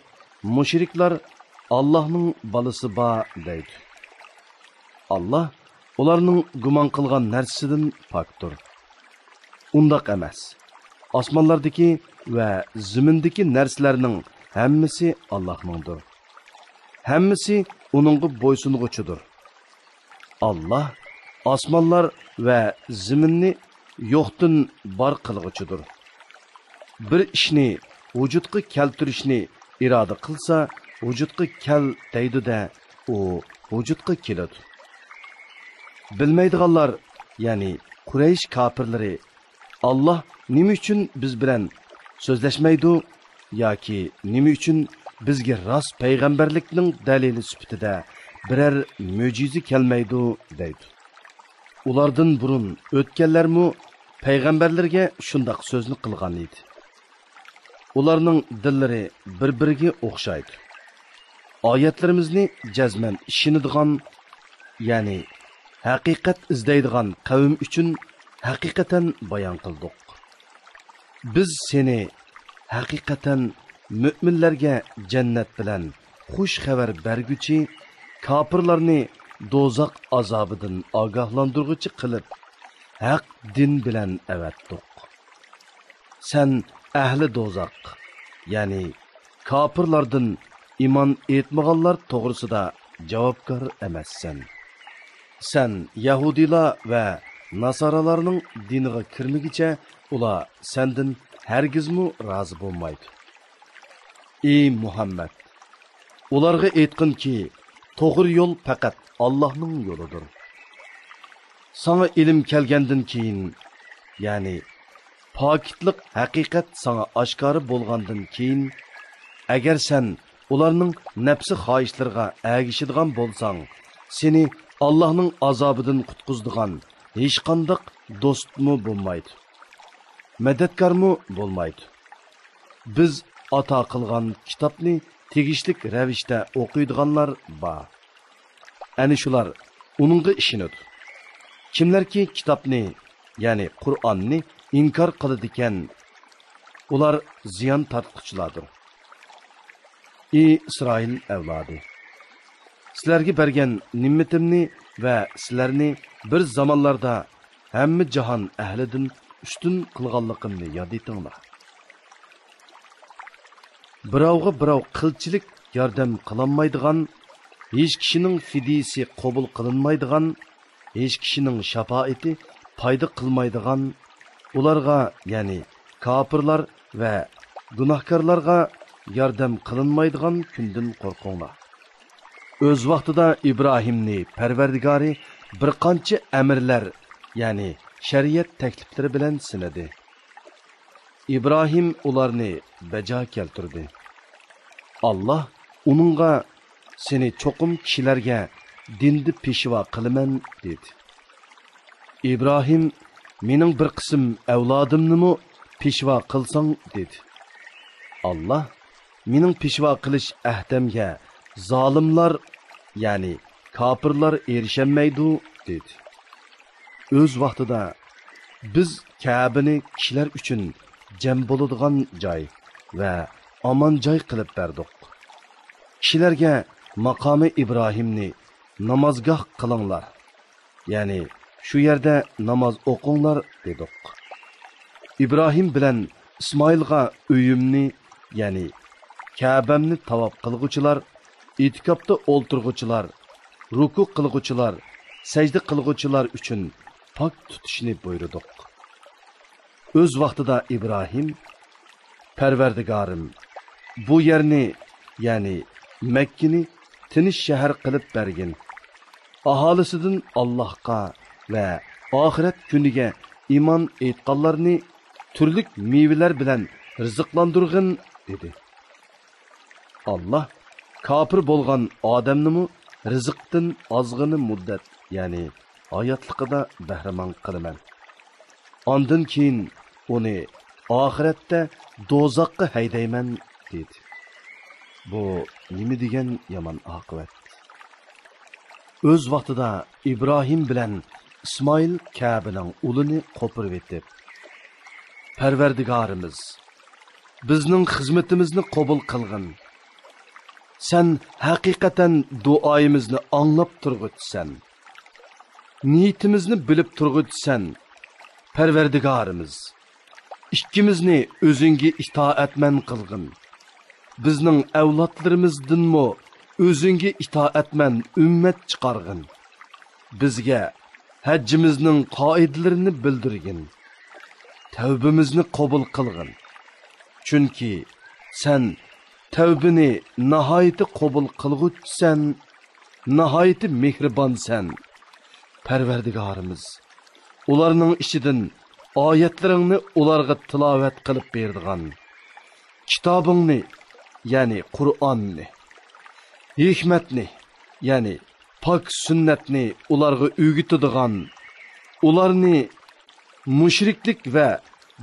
مۇشرىكلار ئاللاھنىڭ بالىسى بار دەيدۇ. ئاللاھ ئۇلارنىڭ گۇمان قىلغان نەرسىسىدىن پاكتۇر. ئۇنداق ئەمەس. ئاسمانلاردىكى ۋە زېمىندىكى نەرسىلەرنىڭ ھەممىسى ئاللاھنىڭدۇر. ھەممىسى ئۇنىڭغا بويسۇنغۇچىدۇر. ئاللاھ ئاسمانلار ۋە زېمىننى يوقتىن بار قىلغۇچىدۇر. بىر ئىشنى ۋۇجۇدقا كەلتۈرۈشنى ئىرادە قىلسا، ۋۇجۇدقا كەل دەيدۇ-دە، ئۇ ۋۇجۇدقا كېلىدۇ. بىلمەيدىغانلار، يەنى قۇرەيش كاپىرلىرى، ئاللاھ نېمە ئۈچۈن بىز بىلەن سۆزلەشمەيدۇ ياكى نېمە ئۈچۈن بىزگە راست پەيغەمبەرلىكنىڭ دەلىلى سۈپىتىدە بىرەر مۆجىزە كەلمەيدۇ دەيدۇ. ئۇلاردىن بۇرۇن ئۆتكەنلەرمۇ پەيغەمبەرلىرىگە شۇنداق سۆزنى قىلغان ئىدى. ئۇلارنىڭ دىللىرى بىر-بىرىگە ئوخشايدۇ. ئايەتلىرىمىزنى جەزمەن ئىشىنىدىغان، يەنى ھەقىقەت ئىزدەيدىغان قەۋم ئۈچۈن ھەقىقەتەن بايان قىلدۇق. بىز سېنى ھەقىقەتەن مۆمىنلەرگە جەننەت بىلەن خۇش خەۋەر بەرگۈچى، كاپىرلارنى دوزاخ ئازابىدىن ئاگاھلاندۇرغۇچى قىلىپ، ھەق دىن بىلەن ئەۋەتتۇق. سەن ئەھلى دوزاخ، يەنى كاپىرلاردىن ئىمان ئېيتمىغانلار توغرىسىدا جاۋابكار ئەمەسسەن. سەن يەھۇدىيلار ۋە ناسارالارنىڭ دىنىغا كىرمىگۈچە ئۇلار سەندىن ھەرگىزمۇ رازى بولمايدۇ. ئى مۇھەممەد! ئۇلارغا ئېيتقىنكى، توغرا يول پەقەت ئاللاھنىڭ يولىدۇر. ساڭا ئىلىم كەلگەندىن كېيىن، يەنى پاكىتلىق ھەقىقەت ساڭا ئاشكارا بولغاندىن كېيىن، ئەگەر سەن ئۇلارنىڭ نەپسى خاھىشلىرىغا ئەگىشىدىغان بولساڭ، سېنى ئاللاھنىڭ ئازابىدىن قۇتقۇزىدىغان ھېچقانداق دوستمۇ بولمايدۇ، مەدەتكارمۇ بولمايدۇ. بىز ئاتا قىلغان كىتابنى تېگىشلىك رەۋىشتە ئوقۇيدىغانلار بار. ئەنە شۇلار ئۇنىڭغا ئىشىنىدۇ. كىملەركى كىتابنى، يەنى قۇرئاننى ئىنكار قىلىدىكەن، ئۇلار زىيان تارتقۇچىلاردۇر. ئى ئىسرائىل ئەۋلادى! سىلەرگە بەرگەن نېمىتىمنى ۋە سىلەرنى بىر زامانلاردا ھەممە جاھان ئەھلىدىن ئۈستۈن قىلغانلىقىمنى ياد ئېتىڭلار. بىراۋغا بىراۋ قىلچىلىك ياردەم قىلالمايدىغان، ھېچ كىشىنىڭ فىدىيىسى قوبۇل قىلىنمايدىغان، ھېچ كىشىنىڭ شاپائىتى پايدا قىلمايدىغان، ئۇلارغا، يەنى كاپىرلار ۋە گۇناھكارلارغا ياردەم قىلىنمايدىغان كۈندىن قورقۇڭلار. ئۆز ۋاقتىدا ئىبراھىمنى پەرۋەردىگارى بىر قانچە ئەمىرلەر، يەنى شەرىئەت تەكلىپلىرى بىلەن سىنىدى. ئىبراھىم ئۇلارنى بەجا كەلتۈردى. ئاللاھ ئۇنىڭغا، سېنى چوقۇم كىشىلەرگە دىندا پېشۋا قىلىمەن، دېدى. ئىبراھىم، مېنىڭ بىر قىسىم ئەۋلادىمنىمۇ پېشۋا قىلساڭ، دېدى. ئاللاھ، مېنىڭ پېشۋا قىلىش ئەھدەمگە زالىملار، يەنى كاپىرلار ئېرىشەلمەيدۇ، دېدى. ئۆز ۋاقتىدا بىز كەبىنى كىشىلەر ئۈچۈن جەم بولىدىغان جاي ۋە ئامان جاي قىلىپ بەردۇق. كىشىلەرگە ماقامى ئىبراھىمنى نامازگاھ قىلىڭلار، يەنى شۇ يەردە ناماز ئوقۇڭلار، دېدۇق. ئىبراھىم بىلەن ئىسمائىلغا ئۆيۈمنى، يەنى كەبەمنى تاۋاپ قىلغۇچىلار، ئېتىكاپتا ئولتۇرغۇچىلار، رۇكۇ قىلغۇچىلار، سەجدە قىلغۇچىلار ئۈچۈن پاك تۇتۇشنى بۇيرۇدۇق. ئۆز ۋاقتىدا ئىبراھىم، پەرۋەردىگارىم، بۇ يەرنى، يەنى مەككىنى تىنچ شەھەر قىلىپ بەرگىن. ئاھالىسىدىن ئاللاھقا ۋە ئاخىرەت كۈنىگە ئىمان ئېيتقانلارنى تۈرلۈك مېۋىلەر بىلەن رىزىقلاندۇرغىن، دېدى. ئاللاھ، كاپىر بولغان ئادەمنىمۇ رىزىقتىن ئازغىنە مۇددەت، يەنى ھاياتلىقىدا بەھرىمەن قىلىمەن. ئاندىن كېيىن ئۇنى ئاخىرەتتە دوزاخقا ھەيدەيمەن، دېدى. بۇ نېمە دېگەن يامان ئاقىۋەت! ئۆز ۋاقتىدا ئىبراھىم بىلەن ئىسمائىل كەبىنىڭ ئۇلىنى قوپۇرۇۋېتىپ، پەرۋەردىگارىمىز، بىزنىڭ خىزمىتىمىزنى قوبۇل قىلغىن. سەن ھەقىقەتەن دۇئايىمىزنى ئاڭلاپ تۇرغۇچىسەن. نىيىتىمىزنى بىلىپ تۇرغۇچىسەن، پەرۋەردىگارىمىز. ئىككىمىزنى ئۆزۈڭگە ئىتائەتمەن قىلغىن. بىزنىڭ ئەۋلادلىرىمىزدىنمۇ ئۆزۈڭگە ئىتائەتمەن ئۈممەت چىقارغىن. بىزگە ھەججىمىزنىڭ قائىدىلىرىنى بىلدۈرگىن. تەۋبىمىزنى قوبۇل قىلغىن. چۈنكى سەن تەۋبىنى ناھايىتى قوبۇل قىلغۇچىسەن، ناھايىتى مېھرىبانسەن. پەرۋەردىگارىمىز، ئۇلارنىڭ ئىچىدىن ئايەتلىرىڭنى ئۇلارغا تىلاۋەت قىلىپ بېرىدىغان، كىتابىڭنى، يەنى قۇرئاننى، ھېكمەتنى، يەنى پاك سۈننەتنى ئۇلارغا ئۆگىتىدىغان، ئۇلارنى مۇشرىكلىك ۋە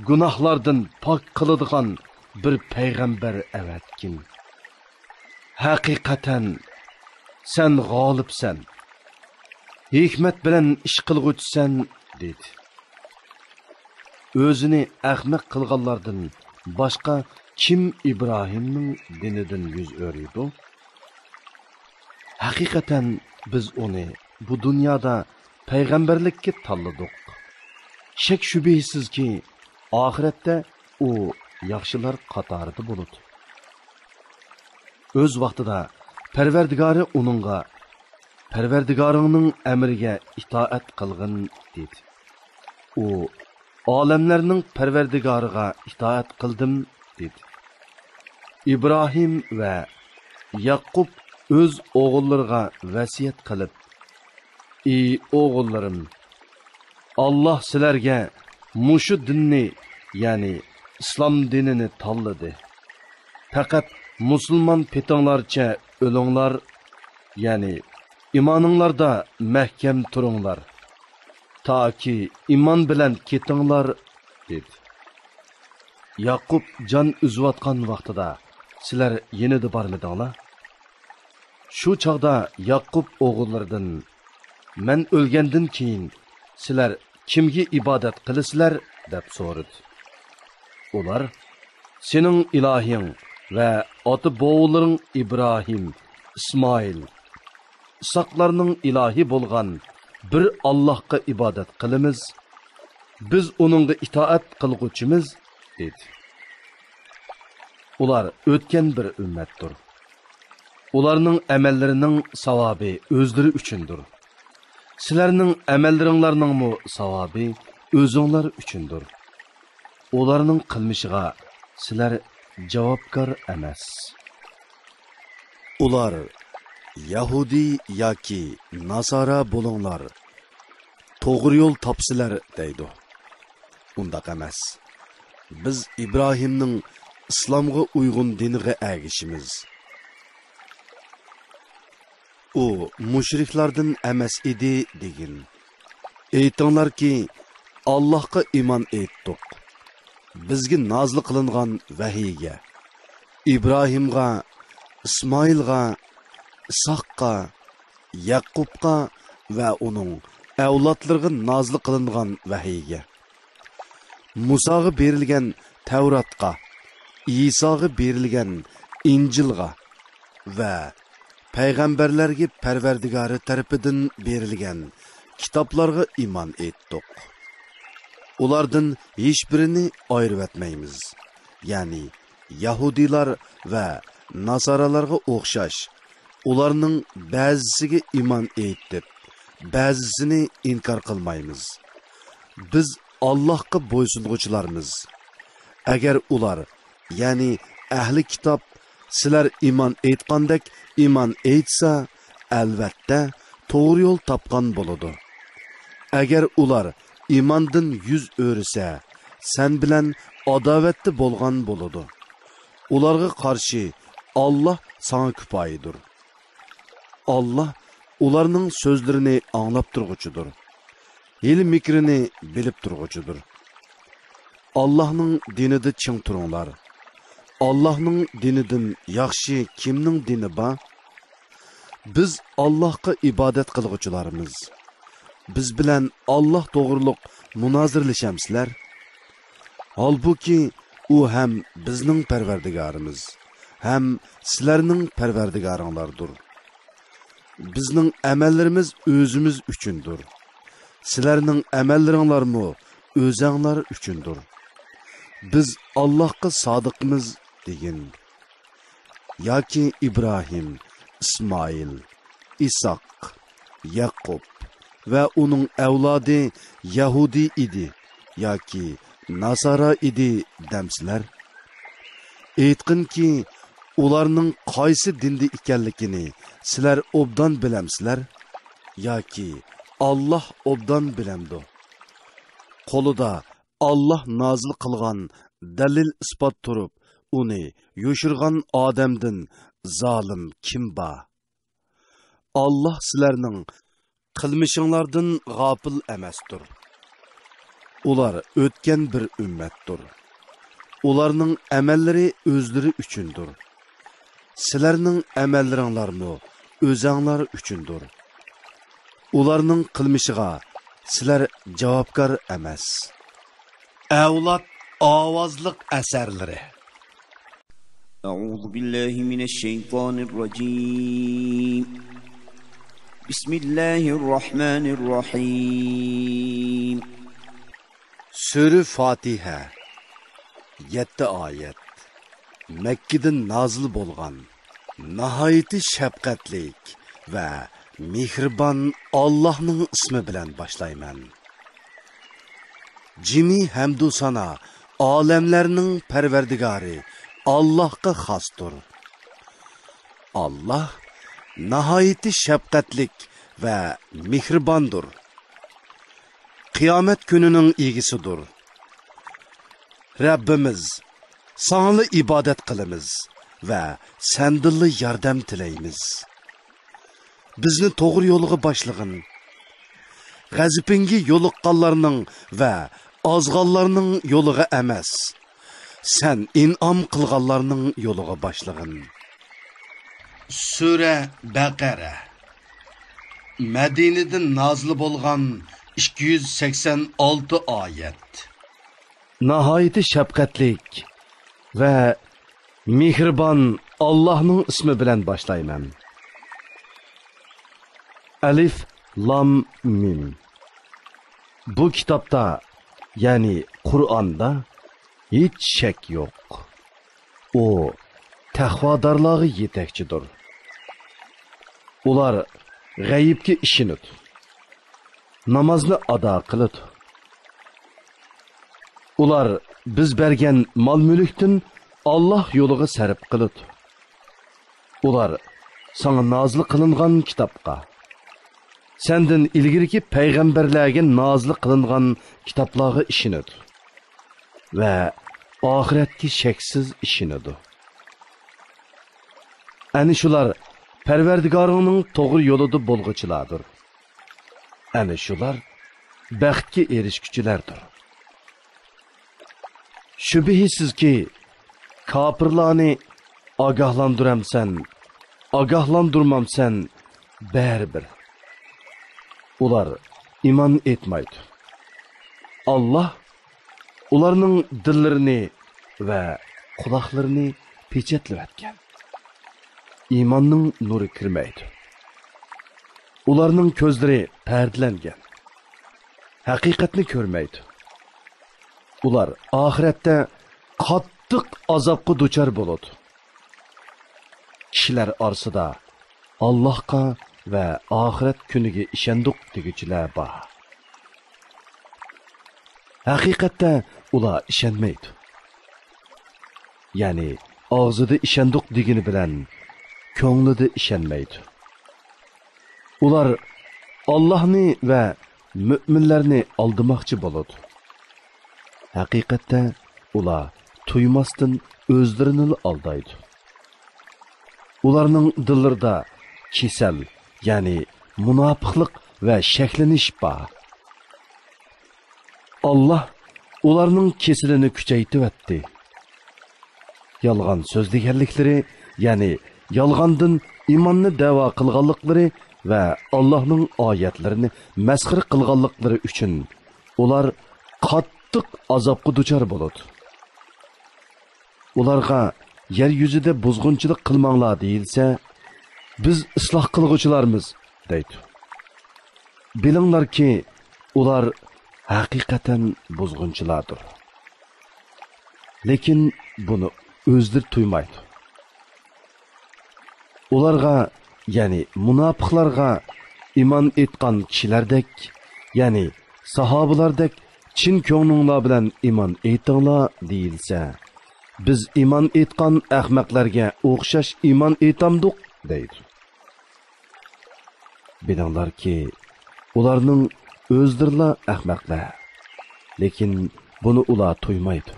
گۇناھلاردىن پاك قىلىدىغان بىر پەيغەمبەر ئەۋەتكىن. ھەقىقەتەن سەن غالىبسەن، ھېكمەت بىلەن ئىش قىلغۇچىسەن، دېدى. ئۆزىنى ئەخمەق قىلغانلاردىن باشقا كىم ئىبراھىمنىڭ دىنىدىن يۈز ئۆرۈيدۇ؟ ھەقىقەتەن بىز ئۇنى بۇ دۇنيادا پەيغەمبەرلىككە تاللىدۇق. شەك-شۈبھىسىزكى، ئاخىرەتتە ئۇ ياخشىلار قاتارىدا بولىدۇ. ئۆز ۋاقتىدا پەرۋەردىگارى ئۇنىڭغا، پەرۋەردىگارىڭنىڭ ئەمرىگە ئىتائەت قىلغىن، دېدى. ئۇ، ئالەملەرنىڭ پەرۋەردىگارىغا ئىتائەت قىلدىم، دېدى. ئىبراھىم ۋە ياقۇپ ئۆز ئوغۇللىرىغا ۋەسىيەت قىلىپ، ئى ئوغۇللىرىم، ئاللاھ سىلەرگە مۇشۇ دىننى، يەنى ئىسلام دىنىنى تاللىدى. پەقەت مۇسۇلمان پېتىڭلارچە ئۆلۈڭلار، يەنى ئىمانىڭلاردا مەھكەم تۇرۇڭلار، تاكى ئىمان بىلەن كېتىڭلار، دېدى. ياقۇپ جان ئۈزۈۋاتقان ۋاقتىدا سىلەر يېنىدا بارمىدىڭلار؟ شۇ چاغدا ياقۇپ ئوغۇللىرىدىن، مەن ئۆلگەندىن كېيىن سىلەر كىمگە ئىبادەت قىلىسىلەر؟ دەپ سورىدى. ئۇلار، سېنىڭ ئىلاھىڭ ۋە ئاتا-بوۋىلىرىڭ ئىبراھىم، ئىسمائىل، ئىسھاقلارنىڭ ئىلاھى بولغان بىر ئاللاھقا ئىبادەت قىلىمىز. بىز ئۇنىڭغا ئىتائەت قىلغۇچىمىز، دېدى. ئۇلار ئۆتكەن بىر ئۈممەتتۇر. ئۇلارنىڭ ئەمەللىرىنىڭ ساۋابى ئۆزلىرى ئۈچۈندۇر. سىلەرنىڭ ئەمەللىرىڭلارنىڭمۇ ساۋابى ئۆزۈڭلار ئۈچۈندۇر. ئۇلارنىڭ قىلمىشىغا سىلەر جاۋابكار ئەمەس. ئۇلار، يەھۇدىي ياكى ناسارا بولۇڭلار، توغرا يول تاپسىلەر، دەيدۇ. ئۇنداق ئەمەس. بىز ئىبراھىمنىڭ ئىسلامغا ئۇيغۇن دىنىغا ئەگىشىمىز. ئۇ مۇشرىكلاردىن ئەمەس ئىدى، دېگىن. ئېيتىڭلاركى، ئاللاھقا ئىمان ئېيتتۇق. بىزگە نازىل قىلىنغان ۋەھىيگە، ئىبراھىمغا، ئىسمائىلغا، ئىسھاققا، يەقۇپقا ۋە ئۇنىڭ ئەۋلادلىرىغا نازىل قىلىنغان ۋەھىيگە، مۇساغا بېرىلگەن تەۋراتقا، ئىساغا بېرىلگەن ئىنجىلغا ۋە پەيغەمبەرلەرگە پەرۋەردىگارى تەرىپىدىن بېرىلگەن كىتابلارغا ئىمان ئېيتتۇق. ئۇلاردىن ھېچبىرىنى ئايرىۋەتمەيمىز. يەنى يەھۇدىيلار ۋە ناسارالارغا ئوخشاش، ئۇلارنىڭ بەزىسىگە ئىمان ئېيتىپ، بەزىسىنى ئىنكار قىلمايمىز. بىز ئاللاھقا بويسۇنغۇچىلارمىز. ئەگەر ئۇلار، يەنى ئەھلى كىتاب، سىلەر ئىمان ئېيتقاندەك ئىمان ئېيتسا، ئەلۋەتتە، توغرا يول تاپقان بولىدۇ. ئەگەر ئۇلار ئىماندىن يۈز ئۆرۈسە، سەن بىلەن ئاداۋەتتە بولغان بولىدۇ. ئۇلارغا قارشى ئاللاھ ساڭا كۇپايىدۇر. ئاللاھ ئۇلارنىڭ سۆزلىرىنى ئاڭلاپ تۇرغۇچىدۇر. ھىيلە-مىكرىنى بىلىپ تۇرغۇچىدۇر. ئاللاھنىڭ دىنىدا چىڭ تۇرۇڭلار. ئاللاھنىڭ دىنىدىن ياخشى كىمنىڭ دىنى بار؟ بىز ئاللاھقا ئىبادەت قىلغۇچىلارمىز. بىز بىلەن ئاللاھ توغرۇلۇق مۇنازىرىلىشەمسىلەر؟ ھالبۇكى، ئۇ ھەم بىزنىڭ پەرۋەردىگارىمىز، ھەم سىلەرنىڭ پەرۋەردىگارىڭلاردۇر. بىزنىڭ ئەمەللىرىمىز ئۆزىمىز ئۈچۈندۇر. سىلەرنىڭ ئەمەللىرىڭلارمۇ ئۆزەڭلار ئۈچۈندۇر. بىز ئاللاھقا سادىقمىز، دېگىن. ياكى ئىبراھىم، ئىسمائىل، ئىسھاق، يەقۇب ۋە ئۇنىڭ ئەۋلادى يەھۇدىي ئىدى ياكى ناسارا ئىدى دەمسىلەر؟ ئېيتقىنكى، ئۇلارنىڭ قايسى دىندا ئىكەنلىكىنى سىلەر ئوبدان بىلەمسىلەر؟ ياكى ئاللاھ ئوبدان بىلەمدۇ؟ قولىدا ئاللاھ نازىل قىلغان دەلىل-ئىسپات تۇرۇپ، ئۇنى يوشۇرغان ئادەمدىن زالىم كىم بار؟ ئاللاھ سىلەرنىڭ قىلمىشىڭلاردىن غاپىل ئەمەستۇر. ئۇلار ئۆتكەن بىر ئۈممەتتۇر. ئۇلارنىڭ ئەمەللىرى ئۆزلىرى ئۈچۈندۇر. سىلەرنىڭ ئەمەللىرىڭلارمۇ ئۆزەڭلار ئۈچۈندۇر. ئۇلارنىڭ قىلمىشىغا سىلەر جاۋابكار ئەمەس. ئەۋلاد ئاۋازلىق ئەسەرلىرى. أعوذ بالله من الشيطان الرجيم. بسم الله الرحمن الرحيم. سۈرە فاتىھە. يەتتە ئايەت. مەككىدىن نازىل بولغان، ناھايىتى شەپقەتلىك ۋە مېھرىبان ئاللاھنىڭ ئىسمى بىلەن باشلايمەن. جىمى ھەمدۇ سانا ئالەملەرنىڭ پەرۋەردىگارى ئاللاھقا خاستۇر. ئاللاھ ناھايىتى شەپقەتلىك ۋە مېھرىباندۇر. قىيامەت كۈنىنىڭ ئىگىسىدۇر. رەببىمىز، ساڭىلا ئىبادەت قىلىمىز ۋە سەندىنلا ياردەم تىلەيمىز. بىزنى توغرا يولغا باشلىغىن. غەزىپىڭگە يولۇققانلارنىڭ ۋە ئازغانلارنىڭ يولىغا ئەمەس، سەن ئىنئام قىلغانلارنىڭ يولىغا باشلىغىن. سۈرە بەقەرە. مەدىنىدىن نازىل بولغان ئىككى يۈز سەكسەن ئالتە ئايەت. ناھايىتى شەپقەتلىك ۋە مېھرىبان ئاللاھنىڭ ئىسمى بىلەن باشلايمەن. ئەلىف لام مىم. بۇ كىتابتا، يەنى قۇرئاندا ھېچ شەك يوق. ئۇ تەقۋادارلارغا يېتەكچىدۇر. ئۇلار غەيىبكە ئىشىنىدۇ. نامازنى ئادا قىلىدۇ. ئۇلار بىز بەرگەن مال-مۈلۈكتىن ئاللاھ يولىغا سەرپ قىلىدۇ. ئۇلار ساڭا نازىل قىلىنغان كىتابقا، سەندىن ئىلگىرىكى پەيغەمبەرلەرگە نازىل قىلىنغان كىتابلارغا ئىشىنىدۇ ۋە ئاخىرەتكە شەكسىز ئىشىنىدۇ. ئەنە شۇلار پەرۋەردىگارىڭنىڭ توغرا يولىدا بولغۇچىلاردۇر. ئەنە شۇلار بەختكە ئېرىشكۈچىلەردۇر. شۈبھىسىزكى، كاپىرلارنى ئاگاھلاندۇرامسەن، ئاگاھلاندۇرمامسەن، بەرىبىر. ئۇلار ئىمان ئېيتمايدۇ. ئاللاھ ئۇلارنىڭ دىللىرىنى ۋە قۇلاقلىرىنى پېچەتلىۋەتكەن. ئىماننىڭ نۇرى كىرمەيدۇ. ئۇلارنىڭ كۆزلىرى پەردىلەنگەن. ھەقىقەتنى كۆرمەيدۇ. ئۇلار ئاخىرەتتە قاتتىق ئازابقا دۇچار بولىدۇ. كىشىلەر ئارىسىدا ئاللاھقا ۋە ئاخىرەت كۈنىگە ئىشەندۇق دېگۈچىلەر بار. ھەقىقەتتە ئۇلار ئىشەنمەيدۇ. يەنى ئاغزىدا ئىشەندۇق دېگىنى بىلەن كۆڭلىدە ئىشەنمەيدۇ. ئۇلار ئاللاھنى ۋە مۆمىنلەرنى ئالدىماقچى بولىدۇ. ھەقىقەتتە ئۇلار تۇيماستىن ئۆزلىرىنىلا ئالدايدۇ. ئۇلارنىڭ دىللىرىدا كېسەل، يەنى مۇناپىقلىق ۋە شەكلىنىش بار. ئاللاھ ئۇلارنىڭ كېسىلىنى كۈچەيتىۋەتتى. يالغان سۆزلىگەنلىكلىرى، يەنى يالغاندىن ئىماننى دەۋا قىلغانلىقلىرى ۋە ئاللاھنىڭ ئايەتلىرىنى مەسخىرە قىلغانلىقلىرى ئۈچۈن ئۇلار قاتتىق ئازابقا دۇچار بولىدۇ. ئۇلارغا يەر يۈزىدە بۇزغۇنچىلىق قىلماڭلار دېيىلسە، بىز ئىسلاھ قىلغۇچىلارمىز دەيدۇ. بىلىڭلاركى، ئۇلار ھەقىقەتەن بۇزغۇنچىلاردۇر. لېكىن بۇنى ئۆزلىرى تۇيمايدۇ. ئۇلارغا، يەنى مۇناپىقلارغا ئىمان ئېيتقان كىشىلەردەك، يەنى ساھابىلاردەك چىن كۆڭلۈڭلار بىلەن ئىمان ئېيتىڭلار دېيىلسە، بىز ئىمان ئېيتقان ئەخمەقلەرگە ئوخشاش ئىمان ئېيتامدۇق دەيدۇ. بىلىڭلاركى، ئۇلارنىڭ ئۆزلىرىلا ئەخمەقلەر. لېكىن بۇنى ئۇلار تۇيمايدۇ.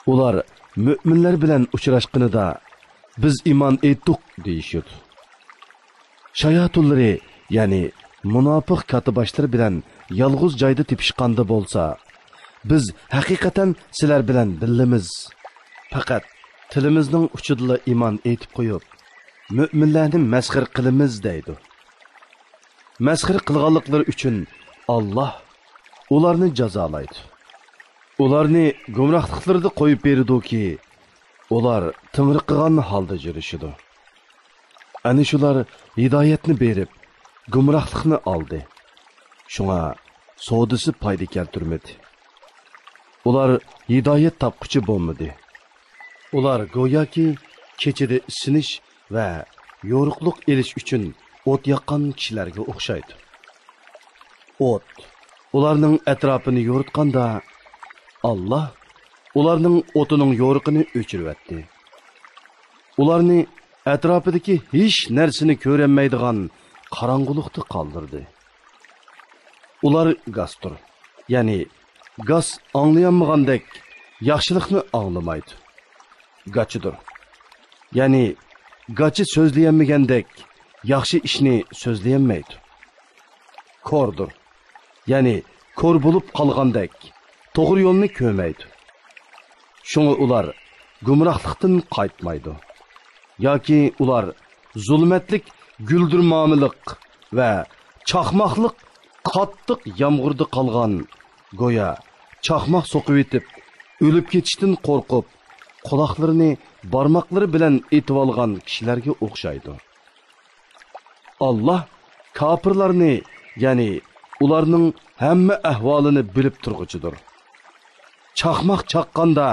ئۇلار مۆمىنلەر بىلەن ئۇچراشقىنىدا، بىز ئىمان ئېيتتۇق دېيىشىدۇ. شاياتۇنلىرى، يەنى مۇناپىق كاتتىباشلىرى بىلەن يالغۇز جايدا تېپىشقاندا بولسا، بىز ھەقىقەتەن سىلەر بىلەن بىللىمىز. پەقەت تىلىمىزنىڭ ئۇچىدىلا ئىمان ئېيتىپ قويۇپ، مۆمىنلەرنى مەسخىرە قىلىمىز دەيدۇ. مەسخىرە قىلغانلىقلىرى ئۈچۈن ئاللاھ ئۇلارنى جازالايدۇ. ئۇلارنى گۇمراھلىقلىرىدا قويۇپ بېرىدۇكى، ئۇلار تىڭرىقىغان ھالدا يۈرۈشىدۇ. ئەنە شۇلار ھىدايەتنى بېرىپ، گۇمراھلىقنى ئالدى. شۇڭا سودىسى پايدا كەلتۈرمىدى. ئۇلار ھىدايەت تاپقۇچى بولمىدى. ئۇلار گوياكى كېچىدە ئىسسىنىش ۋە يورۇقلۇق ئېلىش ئۈچۈن ئوت ياققان كىشىلەرگە ئوخشايدۇ. ئوت ئۇلارنىڭ ئەتراپىنى يورۇتقاندا، ئاللاھ ئۇلارنىڭ ئوتىنىڭ يورۇقىنى ئۆچۈرۈۋەتتى. ئۇلارنى ئەتراپىدىكى ھېچ نەرسىنى كۆرەلمەيدىغان قاراڭغۇلۇقتا قالدۇردى. ئۇلار گاستۇر، يەنى گاس ئاڭلىيالمىغاندەك ياخشىلىقنى ئاڭلىمايدۇ. گاچىدۇر، يەنى گاچا سۆزلىيەلمىگەندەك ياخشى ئىشنى سۆزلىيەلمەيدۇ. كوردۇر، يەنى كور بولۇپ قالغاندەك توغرا يولنى كۆرمەيدۇ. شۇڭا ئۇلار گۇمراھلىقتىن قايتمايدۇ. ياكى ئۇلار زۇلمەتلىك گۈلدۈرمامىلىق ۋە چاقماقلىق قاتتىق يامغۇردا قالغان، گويا چاقماق سوقۇۋېتىپ ئۆلۈپ كېتىشتىن قورقۇپ، قۇلاقلىرىنى بارماقلىرى بىلەن ئېتىۋالغان كىشىلەرگە ئوخشايدۇ. ئاللاھ كاپىرلارنى، يەنى ئۇلارنىڭ ھەممە ئەھۋالىنى بىلىپ تۇرغۇچىدۇر. چاقماق چاققاندا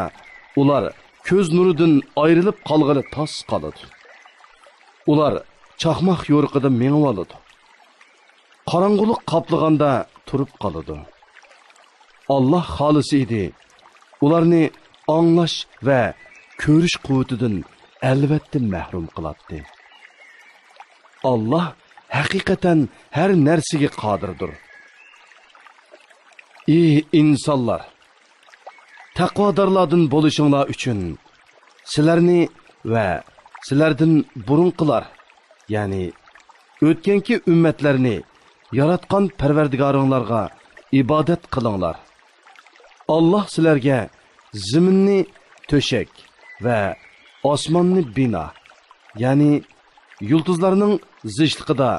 ئۇلار كۆز نۇرىدىن ئايرىلىپ قالغىلى تاس قالىدۇ. ئۇلار چاقماق يورۇقىدا مېڭىۋالىدۇ. قاراڭغۇلۇق قاپلىغاندا تۇرۇپ قالىدۇ. ئاللاھ خالىسا ئىدى، ئۇلارنى ئاڭلاش ۋە كۆرۈش قۇۋۋىتىدىن ئەلۋەتتە مەھرۇم قىلاتتى. ئاللاھ ھەقىقەتەن ھەر نەرسىگە قادىردۇر. ئى ئىنسانلار! تەقۋادارلاردىن بولۇشۇڭلار ئۈچۈن سىلەرنى ۋە سىلەردىن بۇرۇنقىلار، يەنى ئۆتكەنكى ئۈممەتلەرنى ياراتقان پەرۋەردىگارىڭلارغا ئىبادەت قىلىڭلار. ئاللاھ سىلەرگە زېمىننى تۆشەك ۋە ئاسماننى بىنا، يەنى يۇلتۇزلارنىڭ زىچلىقىدا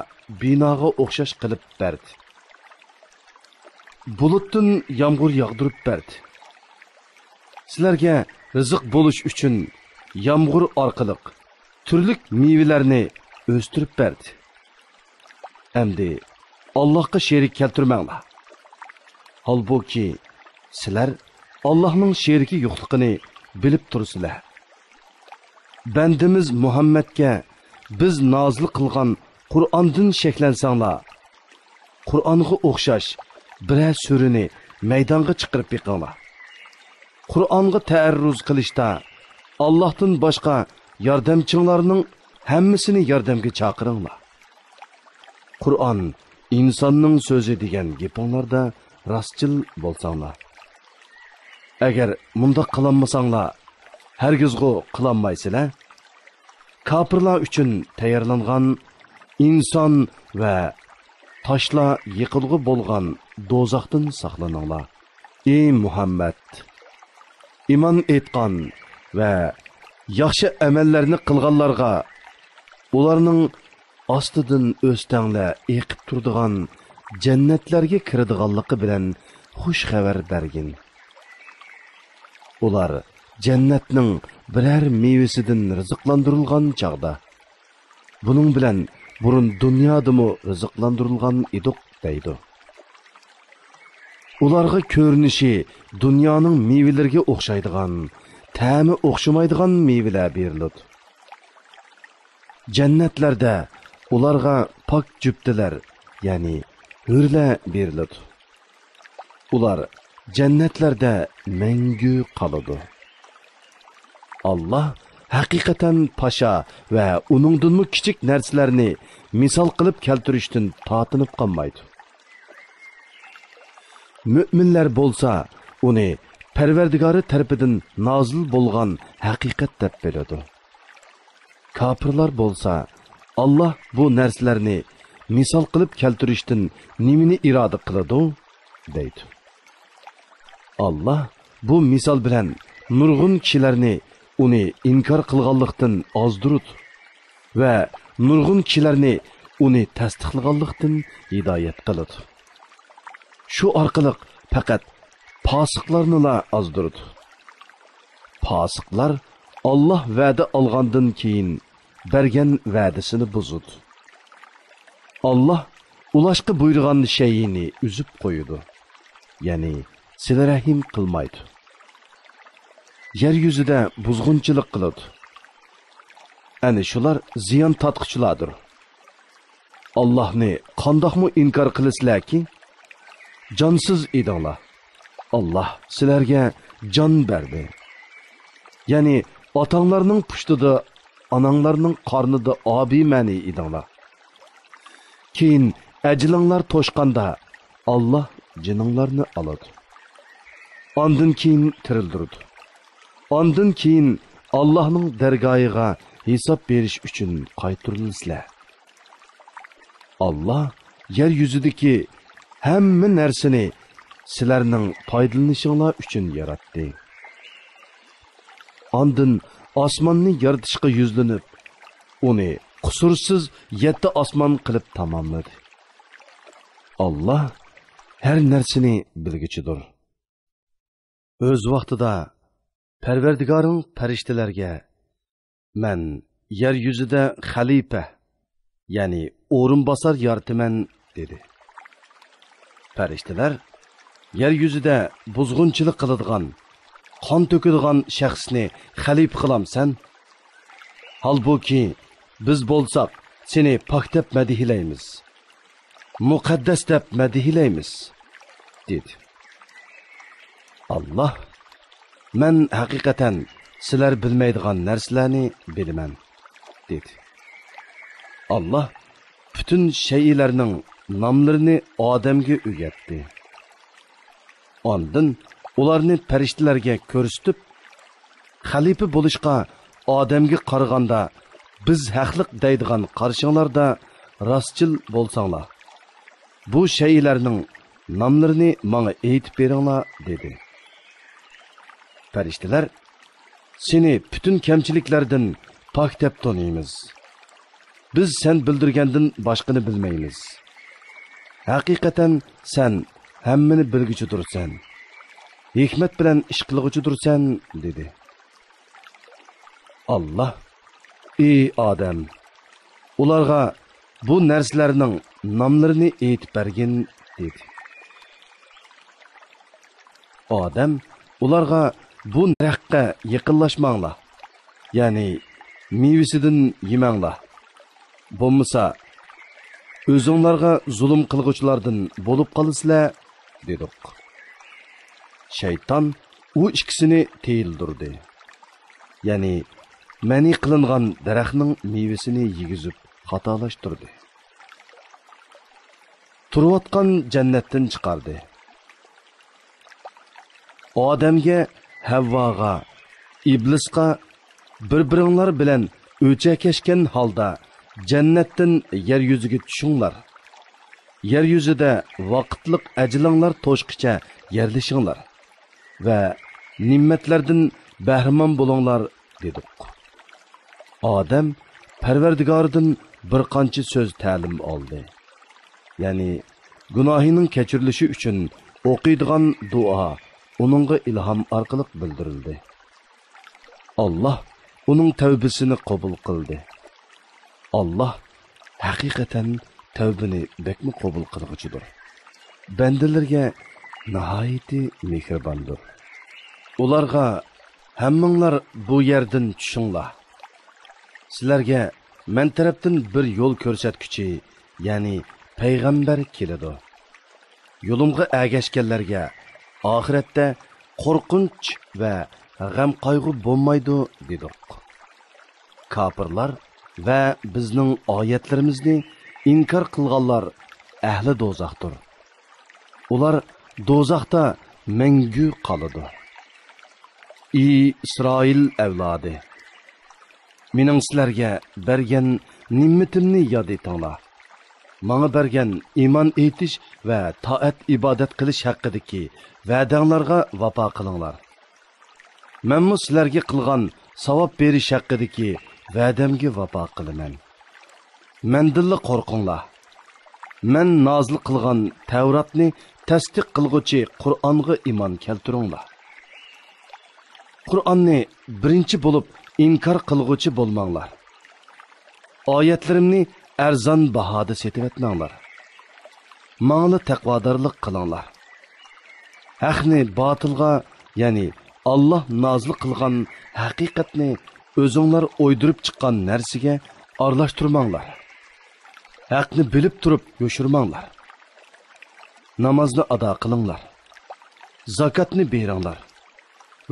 بىناغا ئوخشاش قىلىپ بەردى. بۇلۇتتىن يامغۇر ياغدۇرۇپ بەردى. سىلەرگە رىزىق بولۇش ئۈچۈن يامغۇر ئارقىلىق تۈرلۈك مېۋىلەرنى ئۆستۈرۈپ بەردى. ئەمدى ئاللاھقا شېرىك كەلتۈرمەڭلار. ھالبۇكى، سىلەر ئاللاھنىڭ شېرىكى يوقلۇقىنى بىلىپ تۇرىسىلەر. بەندىمىز مۇھەممەدكە بىز نازىل قىلغان قۇرئاندىن شەكلەنسەڭلار، قۇرئانغا ئوخشاش بىرەر سۈرىنى مەيدانغا چىقىرىپ بېقىڭلار. قۇرئانغا تەئەررۇز قىلىشتا ئاللاھتىن باشقا ياردەمچىڭلارنىڭ ھەممىسىنى ياردەمگە چاقىرىڭلار. قۇرئان ئىنساننىڭ سۆزى دېگەن گېپىڭلاردا راستچىل بولساڭلار. ئەگەر مۇنداق قىلالمىساڭلار، ھەرگىزغۇ قىلالمايسىلەر. كاپىرلار ئۈچۈن تەييارلانغان، ئىنسان ۋە تاشلار يېقىلغۇ بولغان دوزاختىن ساقلىنىڭلار. ئى مۇھەممەد! ئىمان ئېيتقان ۋە ياخشى ئەمەللەرنى قىلغانلارغا ئۇلارنىڭ ئاستىدىن ئۆستەڭلەر ئېقىپ تۇرىدىغان جەننەتلەرگە كىرىدىغانلىقى بىلەن خۇش خەۋەر بەرگىن. ئۇلار جەننەتنىڭ بىرەر مېۋىسىدىن رىزىقلاندۇرۇلغان چاغدا، بۇنىڭ بىلەن بۇرۇن دۇنيادىمۇ رىزىقلاندۇرۇلغان ئىدۇق دەيدۇ. ئۇلارغا كۆرۈنۈشى دۇنيانىڭ مېۋىلىرىگە ئوخشايدىغان، تەمى ئوخشىمايدىغان مېۋىلەر بېرىلىدۇ. جەننەتلەردە ئۇلارغا پاك جۈپتىلەر، يەنى ھۆرلەر بېرىلىدۇ. ئۇلار جەننەتلەردە مەڭگۈ قالىدۇ. ئاللاھ ھەقىقەتەن پاشا ۋە ئۇنىڭدىنمۇ كىچىك نەرسىلەرنى مىسال قىلىپ كەلتۈرۈشتىن تارتىنىپ قالمايدۇ. مۆمىنلەر بولسا ئۇنى پەرۋەردىگارى تەرىپىدىن نازىل بولغان ھەقىقەت دەپ بىلىدۇ. كاپىرلار بولسا، ئاللاھ بۇ نەرسىلەرنى مىسال قىلىپ كەلتۈرۈشتىن نېمىنى ئىرادە قىلىدۇ؟ دەيدۇ. ئاللاھ بۇ مىسال بىلەن نۇرغۇن كىشىلەرنى ئۇنى ئىنكار قىلغانلىقتىن ئازدۇرىدۇ ۋە نۇرغۇن كىشىلەرنى ئۇنى تەستىقلىغانلىقتىن ھىدايەت قىلىدۇ. شۇ ئارقىلىق پەقەت پاسىقلارنىلا ئازدۇرىدۇ. پاسىقلار ئاللاھ ۋەدە ئالغاندىن كېيىن بەرگەن ۋەدىسىنى بۇزىدۇ. ئاللاھ ئۇلاشقا بۇيرۇغان شەيئىنى ئۈزۈپ قويىدۇ، يەنى سىلە رەھىم قىلمايدۇ. يەر يۈزىدە بۇزغۇنچىلىق قىلىدۇ. ئەنە شۇلار زىيان تارتقۇچىلاردۇر. ئاللاھنى قانداقمۇ ئىنكار قىلىسىلەركى؟ جانسىز ئىدىڭلار. ئاللاھ سىلەرگە جان بەردى. يەنى ئاتاڭلارنىڭ پۇشتىدا، ئاناڭلارنىڭ قارنىدا ئابىمەنى ئىدىڭلار. كېيىن ئەجىلىڭلار توشقاندا، ئاللاھ جېنىڭلارنى ئالىدۇ. ئاندىن كېيىن تىرىلدۈرىدۇ. ئاندىن كېيىن ئاللاھنىڭ دەرگاھىغا ھېساب بېرىش ئۈچۈن قايتۇرۇلىسىلەر. ئاللاھ يەر يۈزىدىكى ھەممە نەرسىنى سىلەرنىڭ پايدىلىنىشىڭلار ئۈچۈن ياراتتى. ئاندىن ئاسماننى يارىتىشقا يۈزلىنىپ، ئۇنى قۇسۇرسىز يەتتە ئاسمان قىلىپ تاماملىدى. ئاللاھ ھەر نەرسىنى بىلگۈچىدۇر. ئۆز ۋاقتىدا پەرۋەردىگارىڭ پەرىشتىلەرگە، «مەن يەر يۈزىدە خەلىپە، يەنى ئورۇنباسار يارىتىمەن» دېدى. پەرىشتىلەر، «يەر يۈزىدە بۇزغۇنچىلىق قىلىدىغان، قان تۆكىدىغان شەخسنى خەلىپە قىلامسەن؟ ھالبۇكى، بىز بولساق سېنى پاك دەپ مەدھىيلەيمىز، مۇقەددەس دەپ مەدھىيلەيمىز» دېدى. ئاللاھ، «مەن ھەقىقەتەن سىلەر بىلمەيدىغان نەرسىلەرنى بىلىمەن» دېدى. ئاللاھ پۈتۈن شەيئىلەرنىڭ ناملىرىنى ئادەمگە ئۆگەتتى. ئاندىن ئۇلارنى پەرىشتىلەرگە كۆرسىتىپ، «خەلىپە بولۇشقا ئادەمگە قارىغاندا بىز ھەقلىق دەيدىغان قارىشىڭلاردا راستچىل بولساڭلار، بۇ شەيئىلەرنىڭ ناملىرىنى ماڭا ئېيتىپ بېرىڭلار» دېدى. پەرىشتىلەر، «سېنى پۈتۈن كەمچىلىكلەردىن پاك دەپ تونۇيمىز. بىز سەن بىلدۈرگەندىن باشقىنى بىلمەيمىز. ھەقىقەتەن سەن ھەممىنى بىلگۈچىدۇرسەن، ھېكمەت بىلەن ئىش قىلغۇچىدۇرسەن» دېدى. ئاللاھ، «ئى ئادەم، ئۇلارغا بۇ نەرسىلەرنىڭ ناملىرىنى ئېيتىپ بەرگىن» دېدى. ئادەم ئۇلارغا، «بۇ دەرەخكە يېقىنلاشماڭلار، يەنى مېۋىسىدىن يېمەڭلار، بولمىسا ئۆزۈڭلارغا زۇلۇم قىلغۇچىلاردىن بولۇپ قالىسىلەر» دېدۇق. شەيتان ئۇ ئىككىسىنى تىيىلدۈردى، يەنى مەنئى قىلىنغان دەرەخنىڭ مېۋىسىنى يېگۈزۈپ خاتالاشتۇردى. تۇرۇۋاتقان جەننەتتىن چىقاردى. ئادەمگە، ھەۋۋاغا، ئىبلىسقا، «بىر-بىرىڭلار بىلەن ئۆچەكەشكەن ھالدا جەننەتتىن يەر يۈزىگە چۈشۈڭلار. يەر يۈزىدە ۋاقىتلىق ئەجىلىڭلار توشقىچە يەرلىشىڭلار ۋە نېمەتلەردىن بەھرىمەن بولۇڭلار» دېدۇق. ئادەم پەرۋەردىگارىدىن بىر قانچە سۆز تەلىم ئالدى. يەنى گۇناھىنىڭ كەچۈرۈلۈشى ئۈچۈن ئوقۇيدىغان دۇئا ئۇنىڭغا ئىلھام ئارقىلىق بىلدۈرۈلدى. ئاللاھ ئۇنىڭ تەۋبىسىنى قوبۇل قىلدى. ئاللاھ ھەقىقەتەن تەۋبىنى بەكمۇ قوبۇل قىلغۇچىدۇر. بەندىلىرىگە ناھايىتى مېھرىباندۇر. ئۇلارغا، «ھەممىڭلار بۇ يەردىن چۈشۈڭلار. سىلەرگە مەن تەرەپتىن بىر يول كۆرسەتكۈچى، يەنى پەيغەمبەر كېلىدۇ. يولۇمغا ئەگەشكەنلەرگە ئاخىرەتتە قورقۇنچ ۋە غەم-قايغۇ بولمايدۇ» دېدۇق. كاپىرلار ۋە بىزنىڭ ئايەتلىرىمىزنى ئىنكار قىلغانلار ئەھلى دوزاختۇر. ئۇلار دوزاختا مەڭگۈ قالىدۇ. ئى ئىسرائىل ئەۋلادى! مېنىڭ سىلەرگە بەرگەن نېمىتىمنى ياد ئېتىڭلار. ماڭا بەرگەن ئىمان ئېيتىش ۋە تائەت-ئىبادەت قىلىش ھەققىدىكى ۋەدەڭلارغا ۋاپا قىلىڭلار. مەنمۇ سىلەرگە قىلغان ساۋاب بېرىش ھەققىدىكى ۋەدەمگە ۋاپا قىلىمەن. مەندىنلا قورقۇڭلار. مەن نازىل قىلغان تەۋراتنى تەستىق قىلغۇچى قۇرئانغا ئىمان كەلتۈرۈڭلار. قۇرئاننى بىرىنچى بولۇپ ئىنكار قىلغۇچى بولماڭلار. ئايەتلىرىمنى ئەرزان باھادا سېتىۋەتمەڭلار. ماڭىلا تەقۋادارلىق قىلىڭلار. ھەقنى باتىلغا، يەنى ئاللاھ نازىل قىلغان ھەقىقەتنى ئۆزۈڭلار ئويدۇرۇپ چىققان نەرسىگە ئارىلاشتۇرماڭلار. ھەقنى بىلىپ تۇرۇپ يوشۇرماڭلار. نامازنى ئادا قىلىڭلار. زاكاتنى بېرىڭلار.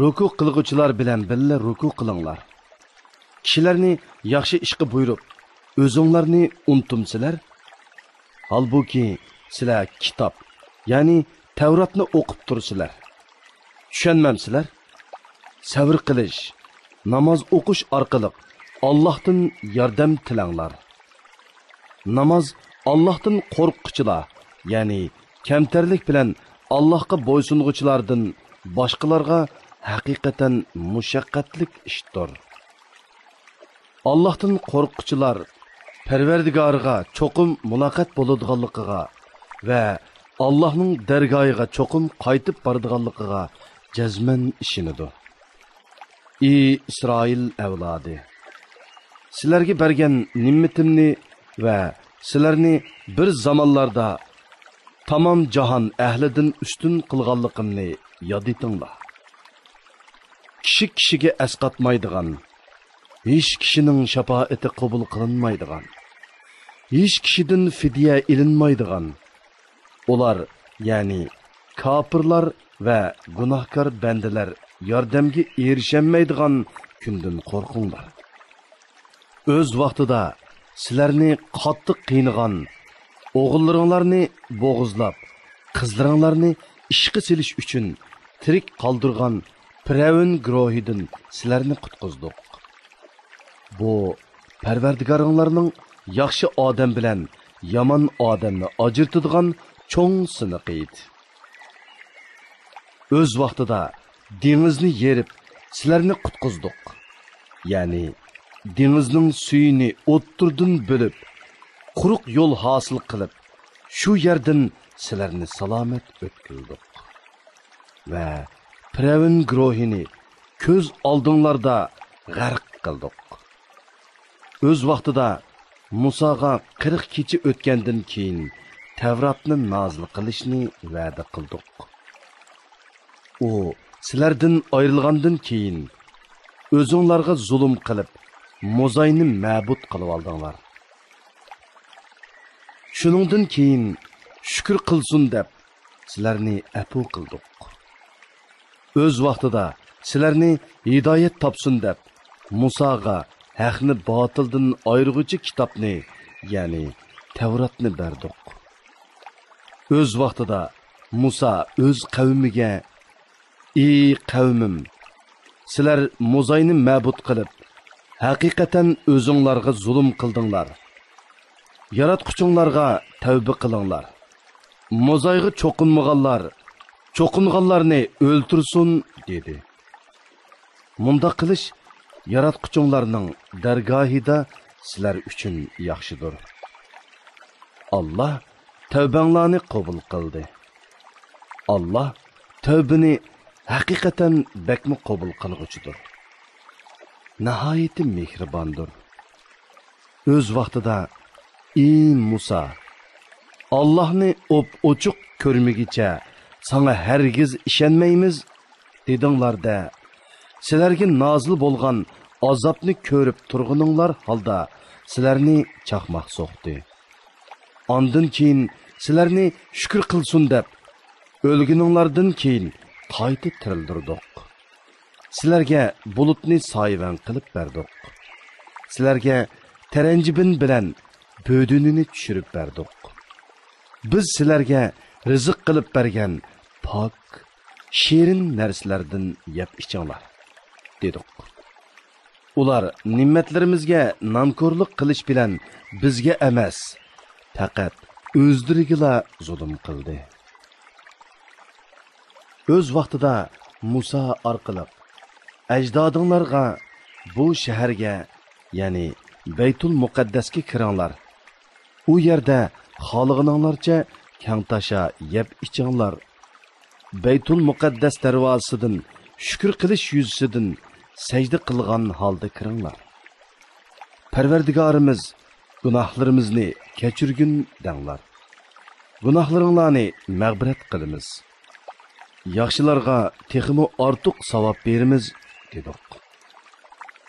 رۇكۇ قىلغۇچىلار بىلەن بىللە رۇكۇ قىلىڭلار. كىشىلەرنى ياخشى ئىشقا بۇيرۇپ، ئۆزۈڭلارنى ئۇنتۇمسىلەر؟ ھالبۇكى، سىلەر كىتاب، يەنى تەۋراتنى ئوقۇپ تۇرسىلەر. چۈشەنمەمسىلەر؟ سەۋر قىلىش، ناماز ئوقۇش ئارقىلىق ئاللاھتىن ياردەم تىلەڭلار. ناماز ئاللاھتىن قورققۇچىلار، يەنى كەمتەرلىك بىلەن ئاللاھقا بويسۇنغۇچىلاردىن باشقىلارغا ھەقىقەتەن مۇشەققەتلىك ئىشتۇر. ئاللاھتىن قورققۇچىلار پەرۋەردىگارىغا چوقۇم مۇلاقات بولىدىغانلىقىغا ۋە ئاللاھنىڭ دەرگاھىغا چوقۇم قايتىپ بارىدىغانلىقىغا جەزمەن ئىشىنىدۇ. ئى ئىسرائىل ئەۋلادى! سىلەرگە بەرگەن نېمىتىمنى ۋە سىلەرنى بىر زامانلاردا تامام جاھان ئەھلىدىن ئۈستۈن قىلغانلىقىمنى ياد ئېتىڭلار. كىشى كىشىگە ئەسقاتمايدىغان، ھېچ كىشىنىڭ شاپائىتى قوبۇل قىلىنمايدىغان، ھېچ كىشىدىن فىدىيە ئېلىنمايدىغان، ئۇلار، يەنى كاپىرلار ۋە گۇناھكار بەندىلەر ياردەمگە ئېرىشەلمەيدىغان كۈندىن قورقۇڭلار. ئۆز ۋاقتىدا سىلەرنى قاتتىق قىينىغان، ئوغۇللىرىڭلارنى بوغۇزلاپ، قىزلىرىڭلارنى ئىشقا سېلىش ئۈچۈن تىرىك قالدۇرغان پىرئەۋن گۇرۇھىدىن سىلەرنى قۇتقۇزدۇق. بۇ پەرۋەردىگارىڭلارنىڭ ياخشى ئادەم بىلەن يامان ئادەمنى ئاجرىتىدىغان چوڭ سىنىقى ئىدى. ئۆز ۋاقتىدا دېڭىزنى يېرىپ، سىلەرنى قۇتقۇزدۇق. يەنى دېڭىزنىڭ سۈيىنى ئوتتۇرىدىن بۆلۈپ، قۇرۇق يول ھاسىل قىلىپ، شۇ يەردىن سىلەرنى سالامەت ئۆتكۈزدۇق. ۋە پىرئەۋن گۇرۇھىنى كۆز ئالدىڭلاردا غەرق قىلدۇق. ئۆز ۋاقتىدا مۇساغا قىرىق كېچە ئۆتكەندىن كېيىن تەۋراتنى نازىل قىلىشنى ۋەدە قىلدۇق. ئۇ سىلەردىن ئايرىلغاندىن كېيىن، ئۆزۈڭلارغا زۇلۇم قىلىپ، موزاينى مەبۇد قىلىۋالدىڭلار. شۇنىڭدىن كېيىن شۈكۈر قىلسۇن دەپ، سىلەرنى ئەپۇ قىلدۇق. ئۆز ۋاقتىدا سىلەرنى ھىدايەت تاپسۇن دەپ، مۇساغا ھەقنى باتىلدىن ئايرىغۇچى كىتابنى، يەنى تەۋراتنى بەردۇق. ئۆز ۋاقتىدا مۇسا ئۆز قەۋمىگە، ئى قەۋمىم، سىلەر موزاينى مەبۇد قىلىپ، ھەقىقەتەن ئۆزۈڭلارغا زۇلۇم قىلدىڭلار. ياراتقۇچۇڭلارغا تەۋبە قىلىڭلار. موزايغا چوقۇنمىغانلار چوقۇنغانلارنى ئۆلتۈرسۇن، دېدى. مۇنداق قىلىش ياراتقۇچۇڭلارنىڭ دەرگاھىدا سىلەر ئۈچۈن ياخشىدۇر. ئاللا تەۋبەڭلارنى قوبۇل قىلدى. ئاللا تەۋبىنى ھەقىقەتەن بەكمۇ قوبۇل قىلغۇچىدۇر. ناھايىتى مېھرىباندۇر. ئۆز ۋاقتىدا، ئى مۇسا، ئاللاھنى ئوپئوچۇق كۆرمىگۈچە ساڭا ھەرگىز ئىشەنمەيمىز، دېدىڭلار-دە، سىلەرگە نازىل بولغان ئازابنى كۆرۈپ تۇرغىنىڭلار ھالدا سىلەرنى چاقماق سوقتى. ئاندىن كېيىن سىلەرنى شۈكۈر قىلسۇن دەپ، ئۆلگىنىڭلاردىن كېيىن قايتا تىرىلدۈردۇق. سىلەرگە بۇلۇتنى سايىۋەن قىلىپ بەردۇق. سىلەرگە تەرەنجىبىن بىلەن بۆدۈنىنى چۈشۈرۈپ بەردۇق. بىز سىلەرگە رىزىق قىلىپ بەرگەن پاك، شېرىن نەرسىلەردىن يەپ ئىچىڭلار، دېدۇق. ئۇلار نېمەتلىرىمىزگە نانكورلۇق قىلىش بىلەن بىزگە ئەمەس، پەقەت ئۆزلىرىگىلا زۇلۇم قىلدى. ئۆز ۋاقتىدا مۇسا ئارقىلىق، ئەجدادىڭلارغا، بۇ شەھەرگە، يەنى بەيتۇل مۇقەددەسكە كىرىڭلار. ئۇ يەردە خالىغىنىڭلارچە كەڭتاشا يەپ ئىچىڭلار. بەيتۇل مۇقەددەس دەرۋازىسىدىن شۈكۈر قىلىش يۈزىسىدىن سەجدە قىلغان ھالدا كىرىڭلار. پەرۋەردىگارىمىز، گۇناھلىرىمىزنى كەچۈرگىن دەڭلار. گۇناھلىرىڭلارنى مەغپىرەت قىلىمىز. ياخشىلارغا تېخىمۇ ئارتۇق ساۋاب بېرىمىز، دېدۇق.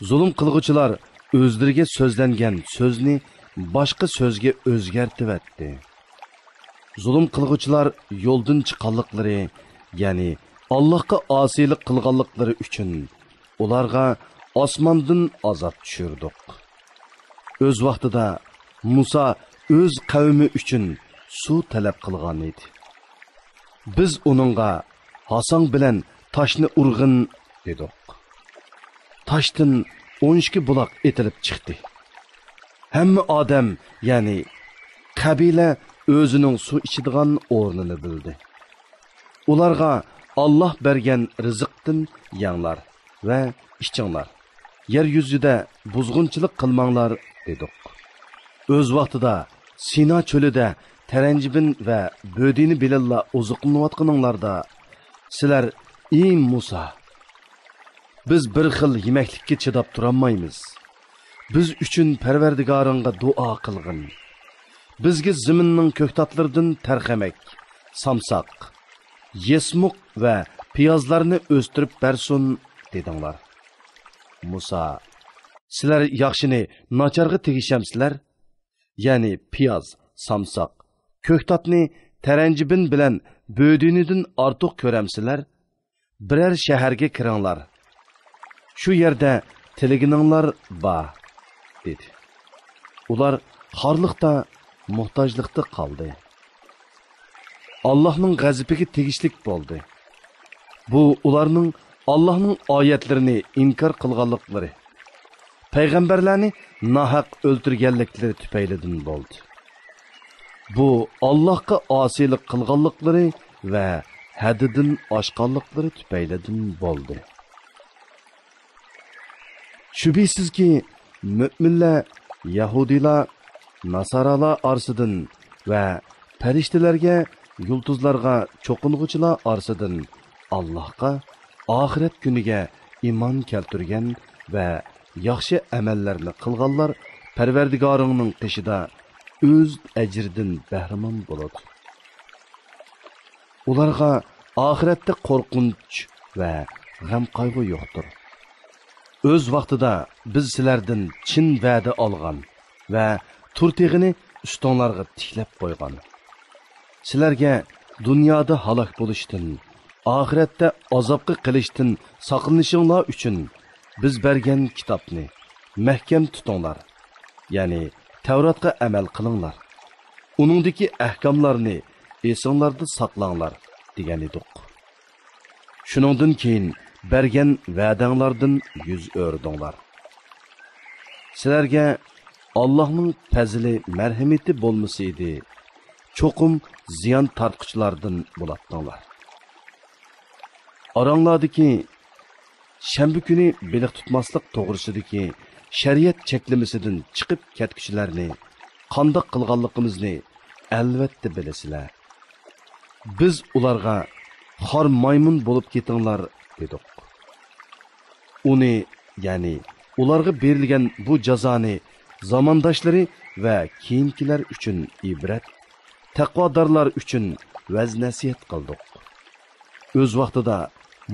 زۇلۇم قىلغۇچىلار ئۆزلىرىگە سۆزلەنگەن سۆزنى باشقا سۆزگە ئۆزگەرتىۋەتتى. زۇلۇم قىلغۇچىلار يولدىن چىققانلىقلىرى، يەنى ئاللاھقا ئاسىيلىق قىلغانلىقلىرى ئۈچۈن ئۇلارغا ئاسماندىن ئازاب چۈشۈردۇق. ئۆز ۋاقتىدا مۇسا ئۆز قەۋمى ئۈچۈن سۇ تەلەپ قىلغان ئىدى. بىز ئۇنىڭغا، «ھاساڭ بىلەن تاشنى ئۇرغىن» دېدۇق. تاشتىن ئون ئىككى بۇلاق ئېتىلىپ چىقتى. ھەممە ئادەم، يەنى قەبىلە ئۆزىنىڭ سۇ ئىچىدىغان ئورنىنى بىلدى. ئۇلارغا، «ئاللاھ بەرگەن رىزىقتىن يەڭلار ۋە ئىچىڭلار. يەر يۈزىدە بۇزغۇنچىلىق قىلماڭلار» دېدۇق. ئۆز ۋاقتىدا سىنا چۆلىدە تەرەنجىبىن ۋە بۆدىنى بىلەنلا ئوزۇقلىنىۋاتقىنىڭلاردا، سىلەر، «ئى مۇسا، بىز بىر خىل يېمەكلىككە چىداپ تۇرالمايمىز. بىز ئۈچۈن پەرۋەردىگارىڭغا دۇئا قىلغىن. بىزگە زېمىننىڭ كۆكتاتلىرىدىن تەرخەمەك، سامساق، يېسمۇق ۋە پىيازلارنى ئۆستۈرۈپ بەرسۇن» دېدىڭلار. مۇسا، «سىلەر ياخشىنى ناچارغا تېگىشەمسىلەر؟ يەنى پىياز، سامساق، كۆكتاتنى تەرەنجىبىن بىلەن بۆدۈنىدىن ئارتۇق كۆرەمسىلەر؟ بىرەر شەھەرگە كىرىڭلار. شۇ يەردە تىلىگىنىڭلار بار» دېدى. ئۇلار خارلىقتا، موھتاجلىقتا قالدى. ئاللاھنىڭ غەزىپىگە تېگىشلىك بولدى. بۇ ئۇلارنىڭ ئاللاھنىڭ ئايەتلىرىنى ئىنكار قىلغانلىقلىرى، پەيغەمبەرلەرنى ناھەق ئۆلتۈرگەنلىكلىرى تۈپەيلىدىن بولدى. بۇ ئاللاھقا ئاسىيلىق قىلغانلىقلىرى ۋە ھەددىدىن ئاشقانلىقلىرى تۈپەيلىدىن بولدى. شۈبھىسىزكى، مۆمىنلەر يەھۇدىيلار، ناسارالار ئارىسىدىن ۋە پەرىشتىلەرگە، يۇلتۇزلارغا چوقۇنغۇچىلار ئارىسىدىن ئاللاھقا، ئاخىرەت كۈنىگە ئىمان كەلتۈرگەن ۋە ياخشى ئەمەللەرنى قىلغانلار پەرۋەردىگارىڭنىڭ قېشىدا ئۆز ئەجرىدىن بەھرىمەن بولىدۇ. ئۇلارغا ئاخىرەتتە قورقۇنچ ۋە غەم-قايغۇ يوقتۇر. ئۆز ۋاقتىدا بىز سىلەردىن چىن ۋەدە ئالغان ۋە تۇرتېغىنى ئۈستۈڭلارغا تىكلەپ قويغان. سىلەرگە دۇنيادا ھالاك بولۇشتىن، ئاخىرەتتە ئازابقا قېلىشتىن ساقلىنىشىڭلار ئۈچۈن بىز بەرگەن كىتابنى مەھكەم تۇتۇڭلار، يەنى تەۋراتقا ئەمەل قىلىڭلار. ئۇنىڭدىكى ئەھكاملارنى ئېسىڭلاردا ساقلاڭلار، دېگەن ئىدۇق. شۇنىڭدىن كېيىن بەرگەن ۋەدەڭلاردىن يۈز ئۆرۈدۈڭلار. سىلەرگە ئاللاھنىڭ پەزلى، مەرھىمىتى بولمىسا ئىدى، چوقۇم زىيان تارتقۇچىلاردىن بولاتتىڭلار. ئاراڭلاردىكى شەنبە كۈنى بېلىق تۇتماسلىق توغرىسىدىكى شەرىئەت چەكلىمىسىدىن چىقىپ كەتكۈچىلەرنى قانداق قىلغانلىقىمىزنى ئەلۋەتتە بىلىسىلەر. بىز ئۇلارغا، «خار مايمۇن بولۇپ كېتىڭلار» دېدۇق. ئۇنى، يەنى ئۇلارغا بېرىلگەن بۇ جازانى زامانداشلىرى ۋە كېيىنكىلەر ئۈچۈن ئىبرەت، تەقۋادارلار ئۈچۈن ۋەز-نەسىھەت قىلدۇق. ئۆز ۋاقتىدا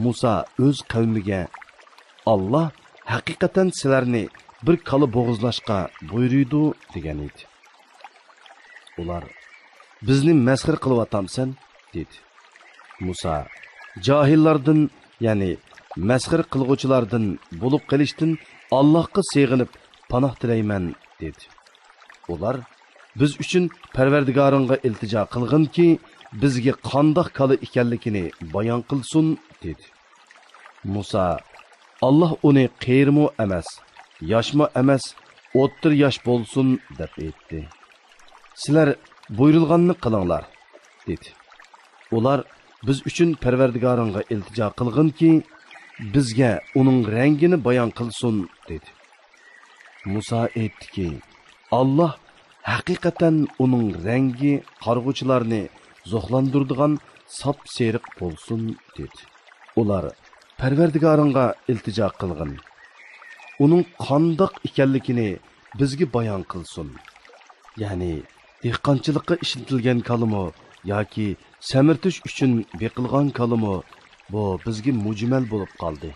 مۇسا ئۆز قەۋمىگە، «ئاللاھ ھەقىقەتەن سىلەرنى بىر كالا بوغۇزلاشقا بۇيرۇيدۇ» دېگەن ئىدى. ئۇلار، «بىزنى مەسخىرە قىلىۋاتامسەن؟» دېدى. مۇسا، «جاھىللاردىن، يەنى مەسخىرە قىلغۇچىلاردىن بولۇپ قېلىشتىن ئاللاھقا سېغىنىپ پاناھ تىلەيمەن» دېدى. ئۇلار، «بىز ئۈچۈن پەرۋەردىگارىڭغا ئىلتىجا قىلغىنكى، بىزگە قانداق كالا ئىكەنلىكىنى بايان قىلسۇن» دېدى. مۇسا، «ئاللاھ ئۇنى قېرىمۇ ئەمەس، ياشمۇ ئەمەس، ئوتتۇرا ياش بولسۇن» دەپ ئېيتتى. «سىلەر بۇيرۇلغاننى قىلىڭلار» دېدى. ئۇلار، «بىز ئۈچۈن پەرۋەردىگارىڭغا ئىلتىجا قىلغىنكى، بىزگە ئۇنىڭ رەڭگىنى بايان قىلسۇن» دېدى. مۇسا ئېيتتىكى، «ئاللاھ ھەقىقەتەن ئۇنىڭ رەڭگى قارىغۇچىلارنى زوقلاندۇرىدىغان ساپسېرىق بولسۇن» دېدى. ئۇلار، «پەرۋەردىگارىڭغا ئىلتىجا قىلغىن. ئۇنىڭ قانداق ئىكەنلىكىنى بىزگە بايان قىلسۇن. يەنى دېھقانچىلىققا ئىشلىتىلگەن كالىمۇ ياكى سەمرىتىش ئۈچۈن بېقىلغان كالىمۇ، بۇ بىزگە مۇجمەل بولۇپ قالدى.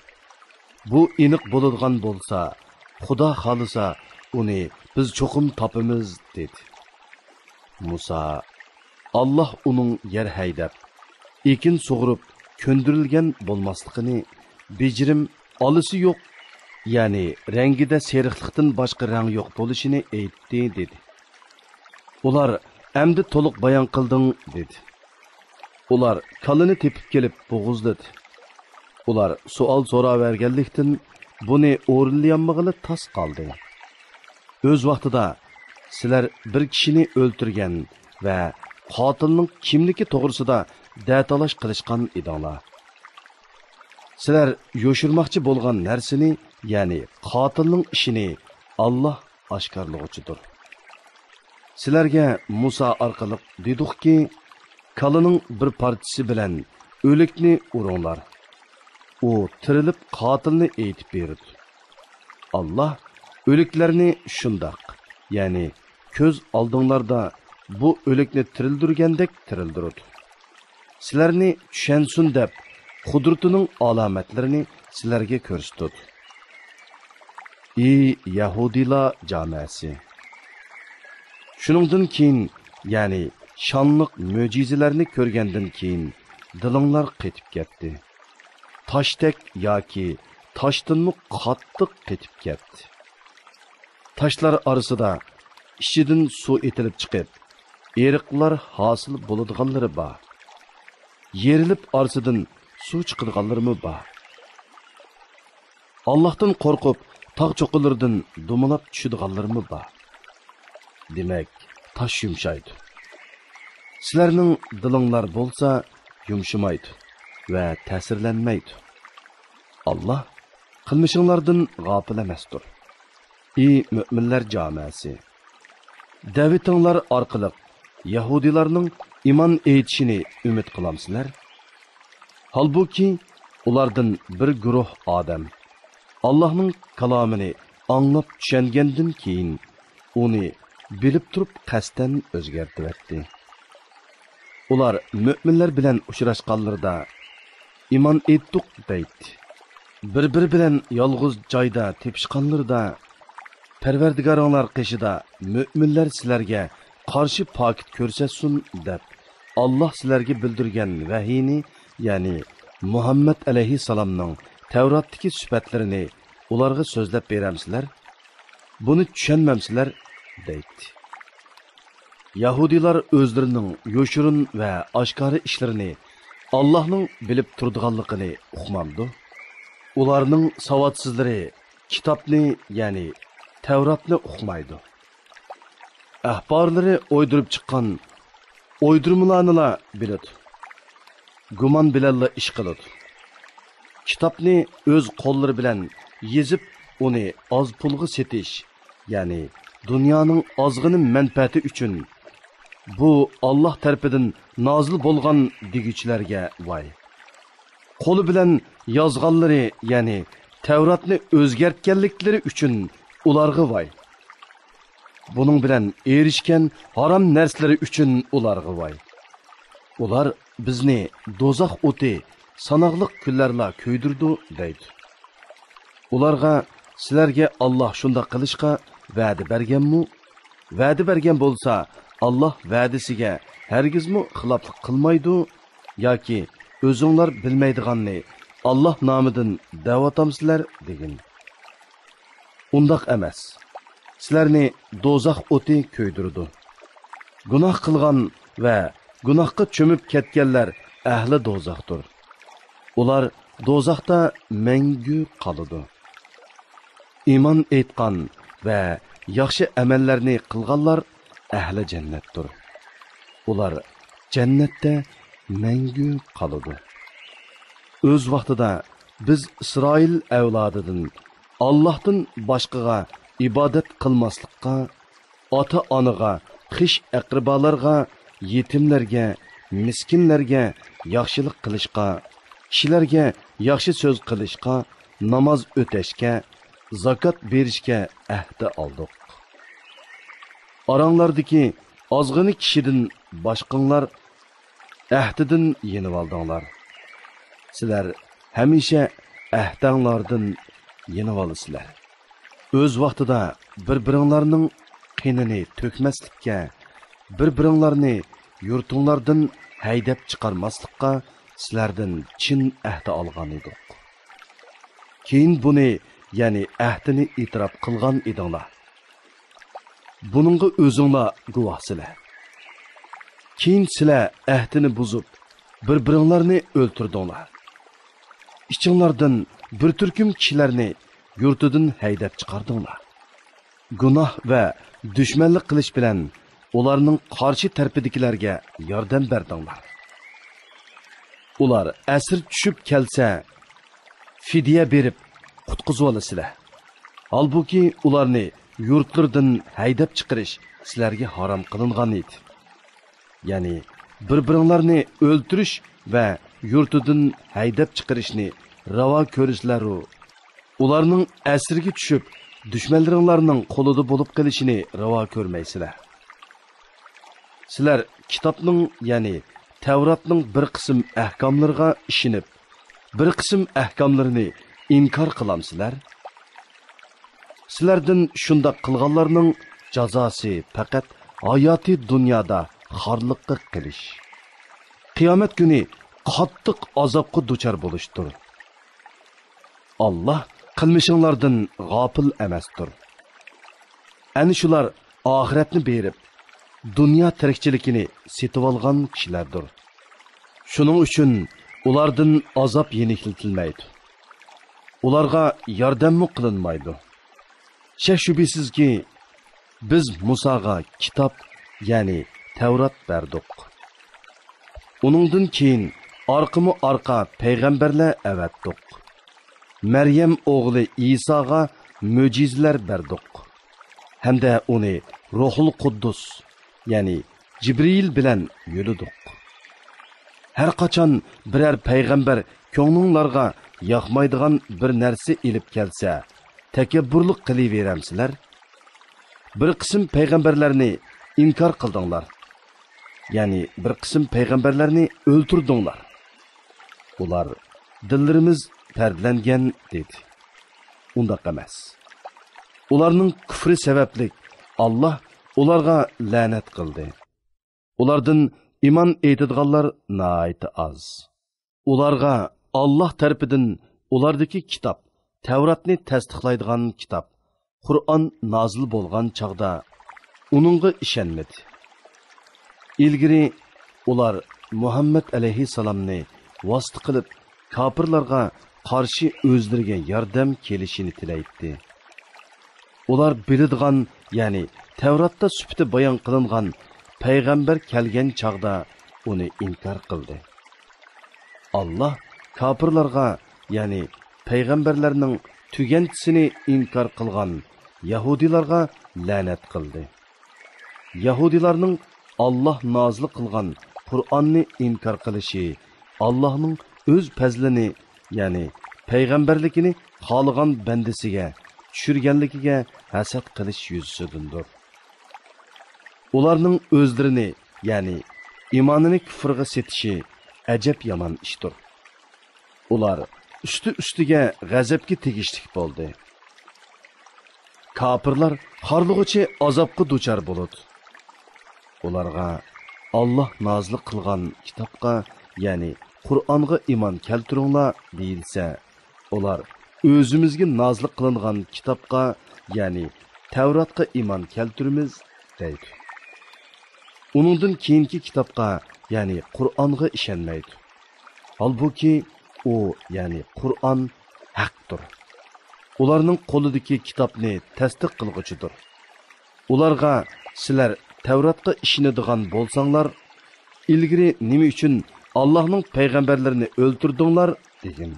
بۇ ئېنىق بولىدىغان بولسا، خۇدا خالىسا، ئۇنى بىز چوقۇم تاپىمىز» دېدى. مۇسا: «ئاللاھ ئۇنىڭ يەر ھەيدەپ، ئېكىن سۇغۇرۇپ كۆندۈرۈلگەن بولماسلىقىنى، بېجىرىم ئالىسى يوق، يەنى رەڭگىدە سېرىقلىقتىن باشقا رەڭ يوق بولۇشىنى ئېيتتى» دېدى. ئۇلار: «ئەمدى تولۇق بايان قىلدىڭ» دېدى. ئۇلار كالىنى تېپىپ كېلىپ بوغۇزلىدى. ئۇلار سوئال سوراۋەرگەنلىكتىن، بۇنى ئورۇنلىيالمىغىلى تاس قالدى. ئۆز ۋاقتىدا سىلەر بىر كىشىنى ئۆلتۈرگەن ۋە قاتىلنىڭ كىملىكى توغرىسىدا دەتالاش قىلىشقان ئىدىڭلار. سىلەر يوشۇرماقچى بولغان نەرسىنى، يەنى قاتىلنىڭ ئىشىنى، ئاللاھ ئاشكارىلىغۇچىدۇر. سىلەرگە مۇسا ئارقىلىق دېدۇقكى، كالىنىڭ بىر پارچىسى بىلەن ئۆلۈكنى ئۇرۇڭلار. ئۇ تىرىلىپ قاتىلنى ئېيتىپ بېرىدۇ. ئاللاھ ئۆلۈكلەرنى شۇنداق، يەنى كۆز ئالدىڭلاردا بۇ ئۆلۈكنى تىرىلدۈرگەندەك تىرىلدۈرىدۇ. سىلەرنى چۈشەنسۇن دەپ، قۇدرىتىنىڭ ئالامەتلىرىنى سىلەرگە كۆرسىتىدۇ. ئى يەھۇدىيلار جامەسى! شۇنىڭدىن كېيىن، يەنى شانلىق مۆجىزىلەرنى كۆرگەندىن كېيىن، دىلىڭلار قېتىپ كەتتى. تاشتەك ياكى تاشتىنمۇ قاتتىق قېتىپ كەتتى. تاشلار ئارىسىدا ئىچىدىن سۇ ئېتىلىپ چىقىپ، ئېرىقلار ھاسىل بولىدىغانلىرى بار. يېرىلىپ ئارىسىدىن سۇ چىقىدىغانلىرىمۇ بار. ئاللاھتىن قورقۇپ، تاغ چوققىلىرىدىن دومىلاپ چۈشىدىغانلىرىمۇ بار. دېمەك، تاش يۇمشايدۇ. سىلەرنىڭ دىلىڭلار بولسا يۇمشىمايدۇ ۋە تەسىرلەنمەيدۇ. ئاللاھ قىلمىشىڭلاردىن غاپىل ئەمەستۇر. ئى مۆمىنلەر جامەسى! دەۋىتىڭلار ئارقىلىق يەھۇدىيلارنىڭ ئىمان ئېيتىشىنى ئۈمىد قىلامسىلەر؟ ھالبۇكى، ئۇلاردىن بىر گۇرۇھ ئادەم ئاللاھنىڭ كالامىنى ئاڭلاپ چۈشەنگەندىن كېيىن، ئۇنى بىلىپ تۇرۇپ قەستەن ئۆزگەرتىۋەتتى. ئۇلار مۆمىنلەر بىلەن ئۇچراشقانلىرىدا، «ئىمان ئېيتتۇق» دەيتتى. بىر-بىرى بىلەن يالغۇز جايدا تېپىشقانلىرىدا، «پەرۋەردىگارىڭلار قېشىدا مۆمىنلەر سىلەرگە قارشى پاكىت كۆرسەتسۇن» دەپ، ئاللاھ سىلەرگە بىلدۈرگەن ۋەھىينى، يەنى مۇھەممەد ئەلەيھىسسالامنىڭ تەۋراتتىكى سۈپەتلىرىنى ئۇلارغا سۆزلەپ بېرەمسىلەر؟ بۇنى چۈشەنمەمسىلەر؟ دەيتتى. يەھۇدىيلار ئۆزلىرىنىڭ يوشۇرۇن ۋە ئاشكارا ئىشلىرىنى ئاللاھنىڭ بىلىپ تۇرىدىغانلىقىنى ئۇقمامدۇ؟ ئۇلارنىڭ ساۋاتسىزلىرى كىتابنى، يەنى تەۋراتنى ئۇقمايدۇ. ئەھبارلىرى ئويدۇرۇپ چىققان ئويدۇرمىلارنىلا بىلىدۇ. گۇمان بىلەنلا ئىش قىلىدۇ. كىتابنى ئۆز قوللىرى بىلەن يېزىپ، ئۇنى ئاز پۇلغا سېتىش، يەنى دۇنيانىڭ ئازغىنە مەنپەئەتى ئۈچۈن، بۇ ئاللاھ تەرىپىدىن نازىل بولغان دېگۈچىلەرگە ۋاي! قولى بىلەن يازغانلىرى، يەنى تەۋراتنى ئۆزگەرتكەنلىكلىرى ئۈچۈن ئۇلارغا ۋاي! بۇنىڭ بىلەن ئېرىشكەن ھارام نەرسىلىرى ئۈچۈن ئۇلارغا ۋاي! ئۇلار بىزنى دوزاخ ئوتى ساناقلىق كۈنلەرلا كۆيدۈرىدۇ دەيدۇ. ئۇلارغا، سىلەرگە ئاللاھ شۇنداق قىلىشقا ۋەدە بەرگەنمۇ؟ ۋەدە بەرگەن بولسا، ئاللاھ ۋەدىسىگە ھەرگىزمۇ خىلاپلىق قىلمايدۇ. ياكى ئۆزۈڭلار بىلمەيدىغاننى ئاللاھ نامىدىن دەۋاتامسىلەر؟ دېگىن. ئۇنداق ئەمەس. سىلەرنى دوزاخ ئوتى كۆيدۈرىدۇ. گۇناھ قىلغان ۋە گۇناھقا چۆمۈپ كەتكەنلەر ئەھلى دوزاختۇر. ئۇلار دوزاختا مەڭگۈ قالىدۇ. ئىمان ئېيتقان ۋە ياخشى ئەمەللەرنى قىلغانلار ئەھلى جەننەتتۇر. ئۇلار جەننەتتە مەڭگۈ قالىدۇ. ئۆز ۋاقتىدا بىز ئىسرائىل ئەۋلادىدىن ئاللاھتىن باشقىغا ئىبادەت قىلماسلىققا، ئاتا-ئانىغا، خىش-ئەقرىبالارغا، يېتىملەرگە، مىسكىنلەرگە ياخشىلىق قىلىشقا، كىشىلەرگە ياخشى سۆز قىلىشقا، ناماز ئۆتەشكە، زاكات بېرىشكە ئەھدە ئالدۇق. ئاراڭلاردىكى ئازغىنە كىشىدىن باشقىڭلار ئەھدىدىن يېنىۋالدىڭلار. سىلەر ھەمىشە ئەھدەڭلاردىن يېنىۋالىسىلەر. ئۆز ۋاقتىدا بىر-بىرىڭلارنىڭ قېنىنى تۆكمەسلىككە، بىر-بىرىڭلارنى يۇرتۇڭلاردىن ھەيدەپ چىقارماسلىققا سىلەردىن چىن ئەھدە ئالغان ئىدۇق. كېيىن بۇنى، يەنى ئەھدىنى ئېتىراپ قىلغان ئىدىڭلار. بۇنىڭغا ئۆزۈڭلار گۇۋاھسىلەر. كېيىن سىلەر ئەھدىنى بۇزۇپ، بىر-بىرىڭلارنى ئۆلتۈردۈڭلار. ئىچىڭلاردىن بىر تۈركۈم كىشىلەرنى يۇرتىدىن ھەيدەپ چىقاردىڭلار. گۇناھ ۋە دۈشمەنلىك قىلىش بىلەن ئۇلارنىڭ قارشى تەرىپىدىكىلەرگە ياردەم بەردىڭلار. ئۇلار ئەسىر چۈشۈپ كەلسە، فىدىيە بېرىپ قۇتقۇزۇۋالىسىلەر. ھالبۇكى، ئۇلارنى يۇرتلىرىدىن ھەيدەپ چىقىرىش سىلەرگە ھارام قىلىنغان ئىدى. يەنى بىر-بىرىڭلارنى ئۆلتۈرۈش ۋە يۇرتىدىن ھەيدەپ چىقىرىشنى راۋا كۆرىسىلەرۇ، ئۇلارنىڭ ئەسىرگە چۈشۈپ، دۈشمەنلىرىڭلارنىڭ قولىدا بولۇپ قېلىشىنى راۋا كۆرمەيسىلەر. سىلەر كىتابنىڭ، يەنى تەۋراتنىڭ بىر قىسىم ئەھكاملىرىغا ئىشىنىپ، بىر قىسىم ئەھكاملىرىنى ئىنكار قىلامسىلەر؟ سىلەردىن شۇنداق قىلغانلارنىڭ جازاسى پەقەت ھاياتىي دۇنيادا خارلىققا قېلىش، قىيامەت كۈنى قاتتىق ئازابقا دۇچار بولۇشتۇر. ئاللاھ قىلمىشىڭلاردىن غاپىل ئەمەستۇر. ئەنە شۇلار ئاخىرەتنى بېرىپ، دۇنيا تىرىكچىلىكىنى سېتىۋالغان كىشىلەردۇر. شۇنىڭ ئۈچۈن ئۇلاردىن ئازاب يېنىكلىتىلمەيدۇ. ئۇلارغا ياردەممۇ قىلىنمايدۇ. شەك-شۈبھىسىزكى، بىز مۇساغا كىتاب، يەنى تەۋرات بەردۇق. ئۇنىڭدىن كېيىن ئارقىمۇ ئارقا پەيغەمبەرلەر ئەۋەتتۇق. مەريەم ئوغلى ئىساغا مۆجىزىلەر بەردۇق. ھەمدە ئۇنى روھۇل قۇددۇس، يەنى جىبرىئىل بىلەن يۆلىدۇق. ھەر قاچان بىرەر پەيغەمبەر كۆڭلۈڭلارغا ياقمايدىغان بىر نەرسە ئېلىپ كەلسە، تەكەببۇرلۇق قىلىۋېرەمسىلەر؟ بىر قىسىم پەيغەمبەرلەرنى ئىنكار قىلدىڭلار. يەنى بىر قىسىم پەيغەمبەرلەرنى ئۆلتۈردۈڭلار. ئۇلار، «دىللىرىمىز پەردىلەنگەن» دېدى. ئۇنداق ئەمەس. ئۇلارنىڭ كۈفرى سەۋەبلىك ئاللاھ ئۇلارغا لەنەت قىلدى. ئۇلاردىن ئىمان ئېيتىدىغانلار ناھايىتى ئاز. ئۇلارغا ئاللاھ تەرىپىدىن ئۇلاردىكى كىتاب، تەۋراتنى تەستىقلايدىغان كىتاب، قۇرئان نازىل بولغان چاغدا ئۇنىڭغا ئىشەنمىدى. ئىلگىرى ئۇلار مۇھەممەد ئەلەيھىسسالامنى ۋاسىتە قىلىپ، كاپىرلارغا قارشى ئۆزلىرىگە ياردەم كېلىشىنى تىلەيتتى. ئۇلار بىلىدىغان، يەنى تەۋراتتا سۈپىتى بايان قىلىنغان پەيغەمبەر كەلگەن چاغدا ئۇنى ئىنكار قىلدى. ئاللاھ كاپىرلارغا، يەنى پەيغەمبەرلەرنىڭ تۈگەنچىسىنى ئىنكار قىلغان يەھۇدىيلارغا لەنەت قىلدى. يەھۇدىيلارنىڭ ئاللاھ نازىل قىلغان قۇرئاننى ئىنكار قىلىشى ئاللاھنىڭ ئۆز پەزلىنى، يەنى پەيغەمبەرلىكىنى خالىغان بەندىسىگە چۈشۈرگەنلىكىگە ھەسەت قىلىش يۈزىسىدىندۇر. ئۇلارنىڭ ئۆزلىرىنى، يەنى ئىمانىنى كۇفرغا سېتىشى ئەجەب يامان ئىشتۇر. ئۇلار ئۈستى-ئۈستىگە غەزەپكە تېگىشلىك بولدى. كاپىرلار خارلىغۇچى ئازابقا دۇچار بولىدۇ. ئۇلارغا، «ئاللاھ نازىل قىلغان كىتابقا، يەنى قۇرئانغا ئىمان كەلتۈرۈڭلار» دېيىلسە، ئۇلار، «ئۆزىمىزگە نازىل قىلىنغان كىتابقا، يەنى تەۋراتقا ئىمان كەلتۈرىمىز» دەيدۇ. ئۇنىڭدىن كېيىنكى كىتابقا، يەنى قۇرئانغا ئىشەنمەيدۇ. ھالبۇكى، ئۇ، يەنى قۇرئان، ھەقتۇر. ئۇلارنىڭ قولىدىكى كىتابنى تەستىق قىلغۇچىدۇر. ئۇلارغا، «سىلەر تەۋراتقا ئىشىنىدىغان بولساڭلار، ئىلگىرى نېمە ئۈچۈن ئاللاھنىڭ پەيغەمبەرلىرىنى ئۆلتۈردۈڭلار؟» دېگىن.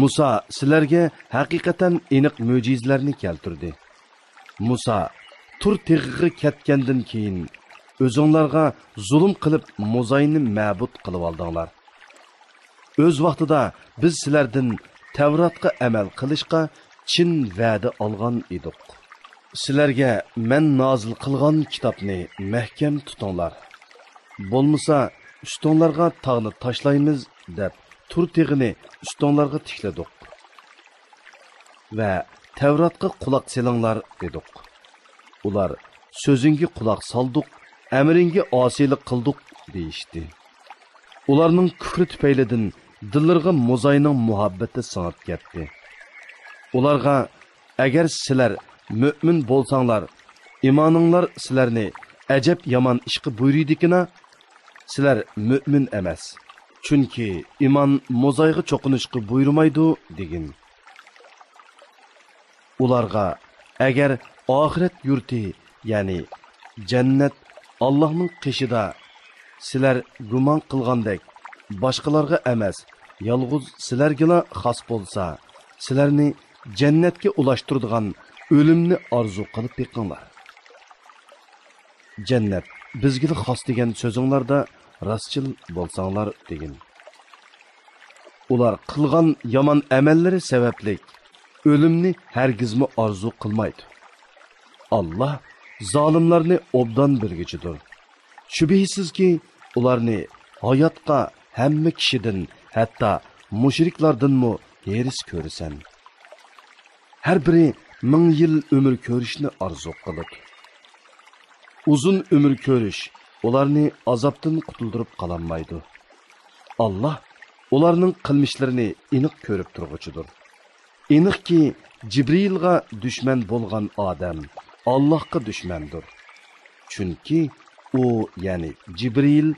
مۇسا سىلەرگە ھەقىقەتەن ئېنىق مۆجىزىلەرنى كەلتۈردى. مۇسا تۇر تېغىغا كەتكەندىن كېيىن، ئۆزۈڭلارغا زۇلۇم قىلىپ موزاينى مەبۇد قىلىۋالدىڭلار. ئۆز ۋاقتىدا بىز سىلەردىن تەۋراتقا ئەمەل قىلىشقا چىن ۋەدە ئالغان ئىدۇق. سىلەرگە مەن نازىل قىلغان كىتابنى مەھكەم تۇتۇڭلار. بولمىسا، ئۈستۈڭلارغا تاغنى تاشلايمىز، دەپ، تۇر تېغىنى ئۈستۈڭلارغا تىكلىدۇق. ۋە تەۋراتقا قۇلاق سېلىڭلار» دېدۇق. ئۇلار: «سۆزۈڭگە قۇلاق سالدۇق، ئەمرىڭگە ئاسىيلىق قىلدۇق» دېيىشتى. ئۇلارنىڭ كۈفرى تۈپەيلىدىن دىللىرىغا موزاينىڭ مۇھەببىتى سىڭىپ كەتتى. ئۇلارغا: «ئەگەر سىلەر مۆمىن بولساڭلار، ئىمانىڭلار سىلەرنى ئەجەب يامان ئىشقا بۇيرۇيدىكىنا، سىلەر مۆمىن ئەمەس. چۈنكى ئىمان موزايغا چوقۇنۇشقا بۇيرۇمايدۇ» دېگىن. ئۇلارغا: «ئەگەر ئاخىرەت يۇرتى، يەنى جەننەت ئاللاھنىڭ قېشىدا، سىلەر گۇمان قىلغاندەك باشقىلارغا ئەمەس، يالغۇز سىلەرگىلا خاس بولسا، سىلەرنى جەننەتكە ئۇلاشتۇرىدىغان ئۆلۈمنى ئارزۇ قىلىپ بېقىڭلار. جەننەت بىزگىلا خاس دېگەن سۆزۈڭلاردا راستچىل بولساڭلار» دېگىن. ئۇلار قىلغان يامان ئەمەللىرى سەۋەبلىك ئۆلۈمنى ھەرگىزمۇ ئارزۇ قىلمايدۇ. ئاللاھ زالىملارنى ئوبدان بىلگۈچىدۇر. شۈبھىسىزكى، ئۇلارنى ھاياتقا ھەممە كىشىدىن، ھەتتا مۇشرىكلاردىنمۇ ھېرىس كۆرىسەن. ھەر بىرى مىڭ يىل ئۆمۈر كۆرۈشنى ئارزۇ قىلىدۇ. ئۇزۇن ئۆمۈر كۆرۈش ئۇلارنى ئازابتىن قۇتۇلدۇرۇپ قالالمايدۇ. ئاللاھ ئۇلارنىڭ قىلمىشلىرىنى ئېنىق كۆرۈپ تۇرغۇچىدۇر. ئېنىقكى، جىبرىئىلغا دۈشمەن بولغان ئادەم ئاللاھقا دۈشمەندۇر. چۈنكى ئۇ، يەنى جىبرىئىل،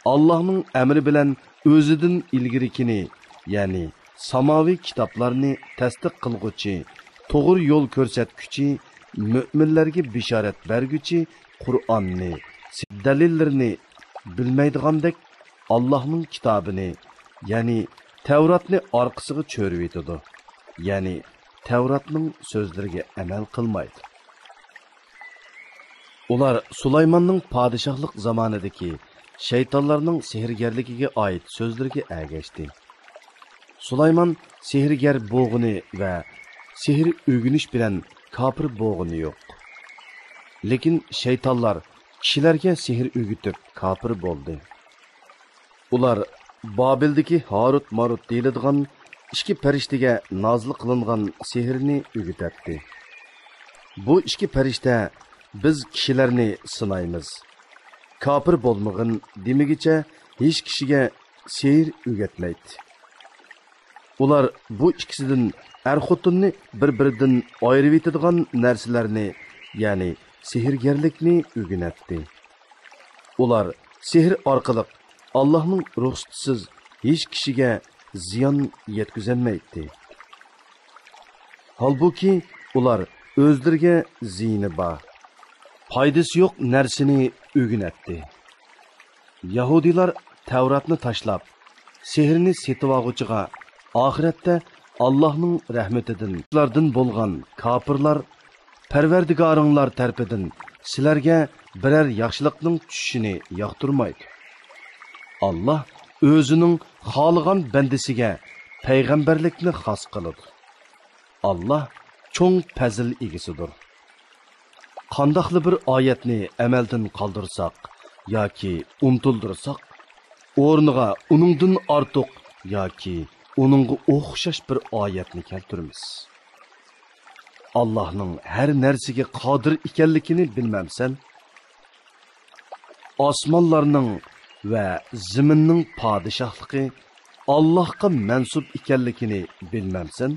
ئاللاھنىڭ ئەمرى بىلەن ئۆزىدىن ئىلگىرىكىنى، يەنى ساماۋىي كىتابلارنى تەستىق قىلغۇچى، توغرا يول كۆرسەتكۈچى، مۆمىنلەرگە بېشارەت بەرگۈچى قۇرئاننى، دەلىللىرىنى بىلمەيدىغاندەك، ئاللاھنىڭ كىتابىنى، يەنى تەۋراتنى ئارقىسىغا چۆرۈۋېتىدۇ. يەنى تەۋراتنىڭ سۆزلىرىگە ئەمەل قىلمايدۇ. ئۇلار سۇلايماننىڭ پادىشاھلىق زامانىدىكى شەيتانلارنىڭ سېھىرگەرلىكىگە ئائىت سۆزلىرىگە ئەگەشتى. سۇلايمان سېھىرگەر بوغىنى ۋە سېھىر ئۆگىنىش بىلەن كاپىر بوغىنى يوق. لېكىن شەيتانلار كىشىلەرگە سېھىر ئۆگىتىپ كاپىر بولدى. ئۇلار بابىلدىكى ھاروت ماروت دېيىلىدىغان ئىككى پەرىشتىگە نازىل قىلىنغان سېھىرنى ئۆگىتەتتى. بۇ ئىككى پەرىشتە: «بىز كىشىلەرنى سىنايمىز، كاپىر بولمىغىن» دېمىگىچە ھېچ كىشىگە سېھىر ئۆگەتمەيتتى. ئۇلار بۇ ئىككىسىدىن ئەر-خوتۇننى بىر-بىرىدىن ئايرىۋېتىدىغان نەرسىلەرنى، يەنى سېھىرگەرلىكنى ئۆگىنەتتى. ئۇلار سېھىر ئارقىلىق ئاللاھنىڭ رۇخسىتىسىز ھېچ كىشىگە زىيان يەتكۈزەلمەيتتى. ھالبۇكى، ئۇلار ئۆزلىرىگە زىيىنى بار، پايدىسى يوق نەرسىنى ئۆگىنەتتى. يەھۇدىيلار تەۋراتنى تاشلاپ، سېھىرنى سېتىۋالغۇچىغا ئاخىرەتتە ئاللاھنىڭ رەھمىتىدىن، ئۇلاردىن بولغان كاپىرلار پەرۋەردىگارىڭلار تەرىپىدىن سىلەرگە بىرەر ياخشىلىقنىڭ چۈشۈشىنى ياقتۇرمايدۇ. ئاللاھ ئۆزىنىڭ خالىغان بەندىسىگە پەيغەمبەرلىكنى خاس قىلىدۇ. ئاللاھ چوڭ پەزىل ئىگىسىدۇر. قانداقلا بىر ئايەتنى ئەمەلدىن قالدۇرساق ياكى ئۇنتۇلدۇرساق، ئورنىغا ئۇنىڭدىن ئارتۇق ياكى ئۇنىڭغا ئوخشاش بىر ئايەتنى كەلتۈرىمىز. ئاللاھنىڭ ھەر نەرسىگە قادىر ئىكەنلىكىنى بىلمەمسەن؟ ئاسمانلارنىڭ ۋە زېمىننىڭ پادىشاھلىقى ئاللاھقا مەنسۇپ ئىكەنلىكىنى بىلمەمسەن؟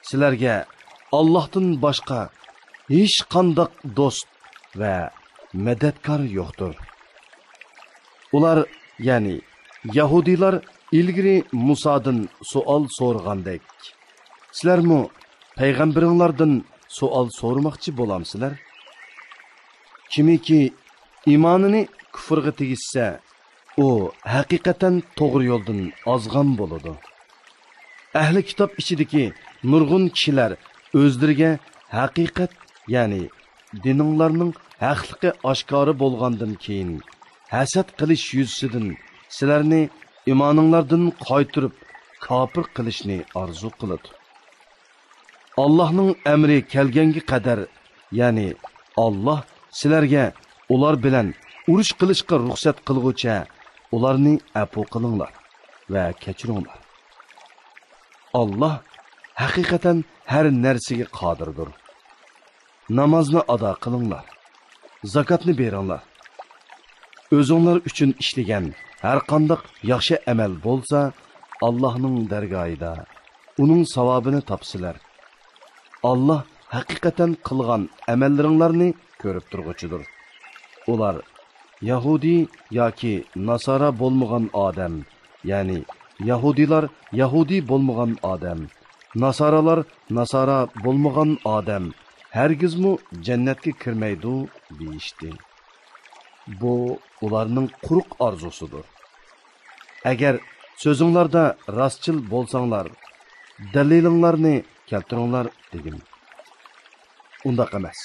سىلەرگە ئاللاھتىن باشقا ھېچقانداق دوست ۋە مەدەتكار يوقتۇر. ئۇلار، يەنى يەھۇدىيلار ئىلگىرى مۇسادىن سوئال سورىغاندەك، سىلەرمۇ پەيغەمبىرىڭلاردىن سوئال سورىماقچى بولامسىلەر؟ كىمكى ئىمانىنى كۇفرغا تېگىشسە، ئۇ ھەقىقەتەن توغرا يولدىن ئازغان بولىدۇ. ئەھلى كىتاب ئىچىدىكى نۇرغۇن كىشىلەر ئۆزلىرىگە ھەقىقەت، يەنى دىنىڭلارنىڭ ھەقلىقى ئاشكارا بولغاندىن كېيىن، ھەسەت قىلىش يۈزىسىدىن سىلەرنى ئىمانىڭلاردىن قايتۇرۇپ، كاپىر قىلىشنى ئارزۇ قىلىدۇ. ئاللاھنىڭ ئەمرى كەلگەنگە قەدەر، يەنى ئاللاھ سىلەرگە ئۇلار بىلەن ئۇرۇش قىلىشقا رۇخسەت قىلغۇچە، ئۇلارنى ئەپۇ قىلىڭلار ۋە كەچۈرۈڭلار. ئاللاھ ھەقىقەتەن ھەر نەرسىگە قادىردۇر. نامازنى ئادا قىلىڭلار، زاكاتنى بېرىڭلار. ئۆزۈڭلار ئۈچۈن ئىشلىگەن ھەرقانداق ياخشى ئەمەل بولسا، ئاللاھنىڭ دەرگاھىدا ئۇنىڭ ساۋابىنى تاپىسىلەر. ئاللاھ ھەقىقەتەن قىلغان ئەمەللىرىڭلارنى كۆرۈپ تۇرغۇچىدۇر. ئۇلار يەھۇدىي ياكى ناسارا بولمىغان ئادەم، يەنى يەھۇدىيلار يەھۇدىي بولمىغان ئادەم، ناسارالار ناسارا بولمىغان ئادەم ھەرگىزمۇ جەننەتكە كىرمەيدۇ دېيىشتى. بۇ ئۇلارنىڭ قۇرۇق ئارزۇسىدۇر. ئەگەر سۆزۈڭلاردا راستچىل بولساڭلار، دەلىلىڭلارنى كەلتۈرۈڭلار دېگىن. ئۇنداق ئەمەس.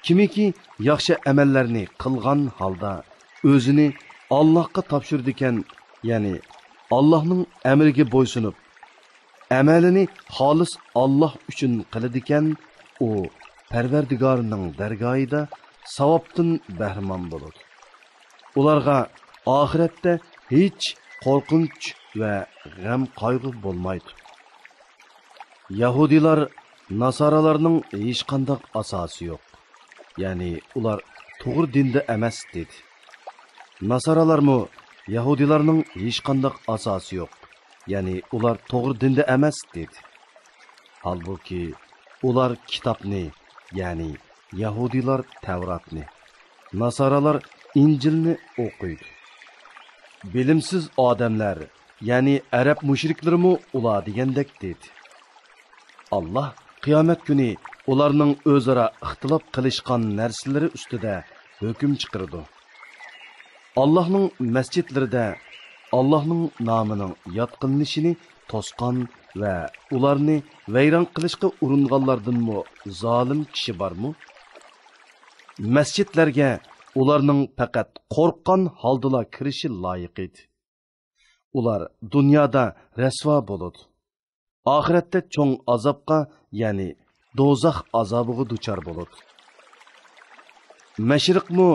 كىمكى ياخشى ئەمەللەرنى قىلغان ھالدا ئۆزىنى ئاللاھقا تاپشۇرىدىكەن، يەنى ئاللاھنىڭ ئەمرىگە بويسۇنۇپ، ئەمەلىنى خالىس ئاللاھ ئۈچۈن قىلىدىكەن، ئۇ پەرۋەردىگارىنىڭ دەرگاھىدا ساۋابتىن بەھرىمەن بولىدۇ. ئۇلارغا ئاخىرەتتە ھېچ قورقۇنچ ۋە غەم-قايغۇ بولمايدۇ. يەھۇدىيلار ناسارالارنىڭ ھېچقانداق ئاساسى يوق، يەنى ئۇلار توغرا دىندا ئەمەس دېدى. ناسارالارمۇ يەھۇدىيلارنىڭ ھېچقانداق ئاساسى يوق، يەنى ئۇلار توغرا دىندا ئەمەس دېدى. ھالبۇكى، ئۇلار كىتابنى، يەنى يەھۇدىيلار تەۋراتنى، ناسارالار ئىنجىلنى ئوقۇيدۇ. بىلىمسىز ئادەملەر، يەنى ئەرەب مۇشرىكلىرىمۇ ئۇلار دېگەندەك دېدى. ئاللاھ قىيامەت كۈنى ئۇلارنىڭ ئۆزئارا ئىختىلاپ قىلىشقان نەرسىلىرى ئۈستىدە ھۆكۈم چىقىرىدۇ. ئاللاھنىڭ مەسچىتلىرىدە ئاللاھنىڭ نامىنىڭ ياد قىلىنىشىنى توسقان ۋە ئۇلارنى ۋەيران قىلىشقا ئۇرۇنغانلاردىنمۇ زالىم كىشى بارمۇ؟ مەسچىتلەرگە ئۇلارنىڭ پەقەت قورققان ھالدىلا كىرىشى لايىق ئىدى. ئۇلار دۇنيادا رەسۋا بولىدۇ. ئاخىرەتتە چوڭ ئازابقا، يەنى دوزاخ ئازابىغا دۇچار بولىدۇ. مەشرىقمۇ،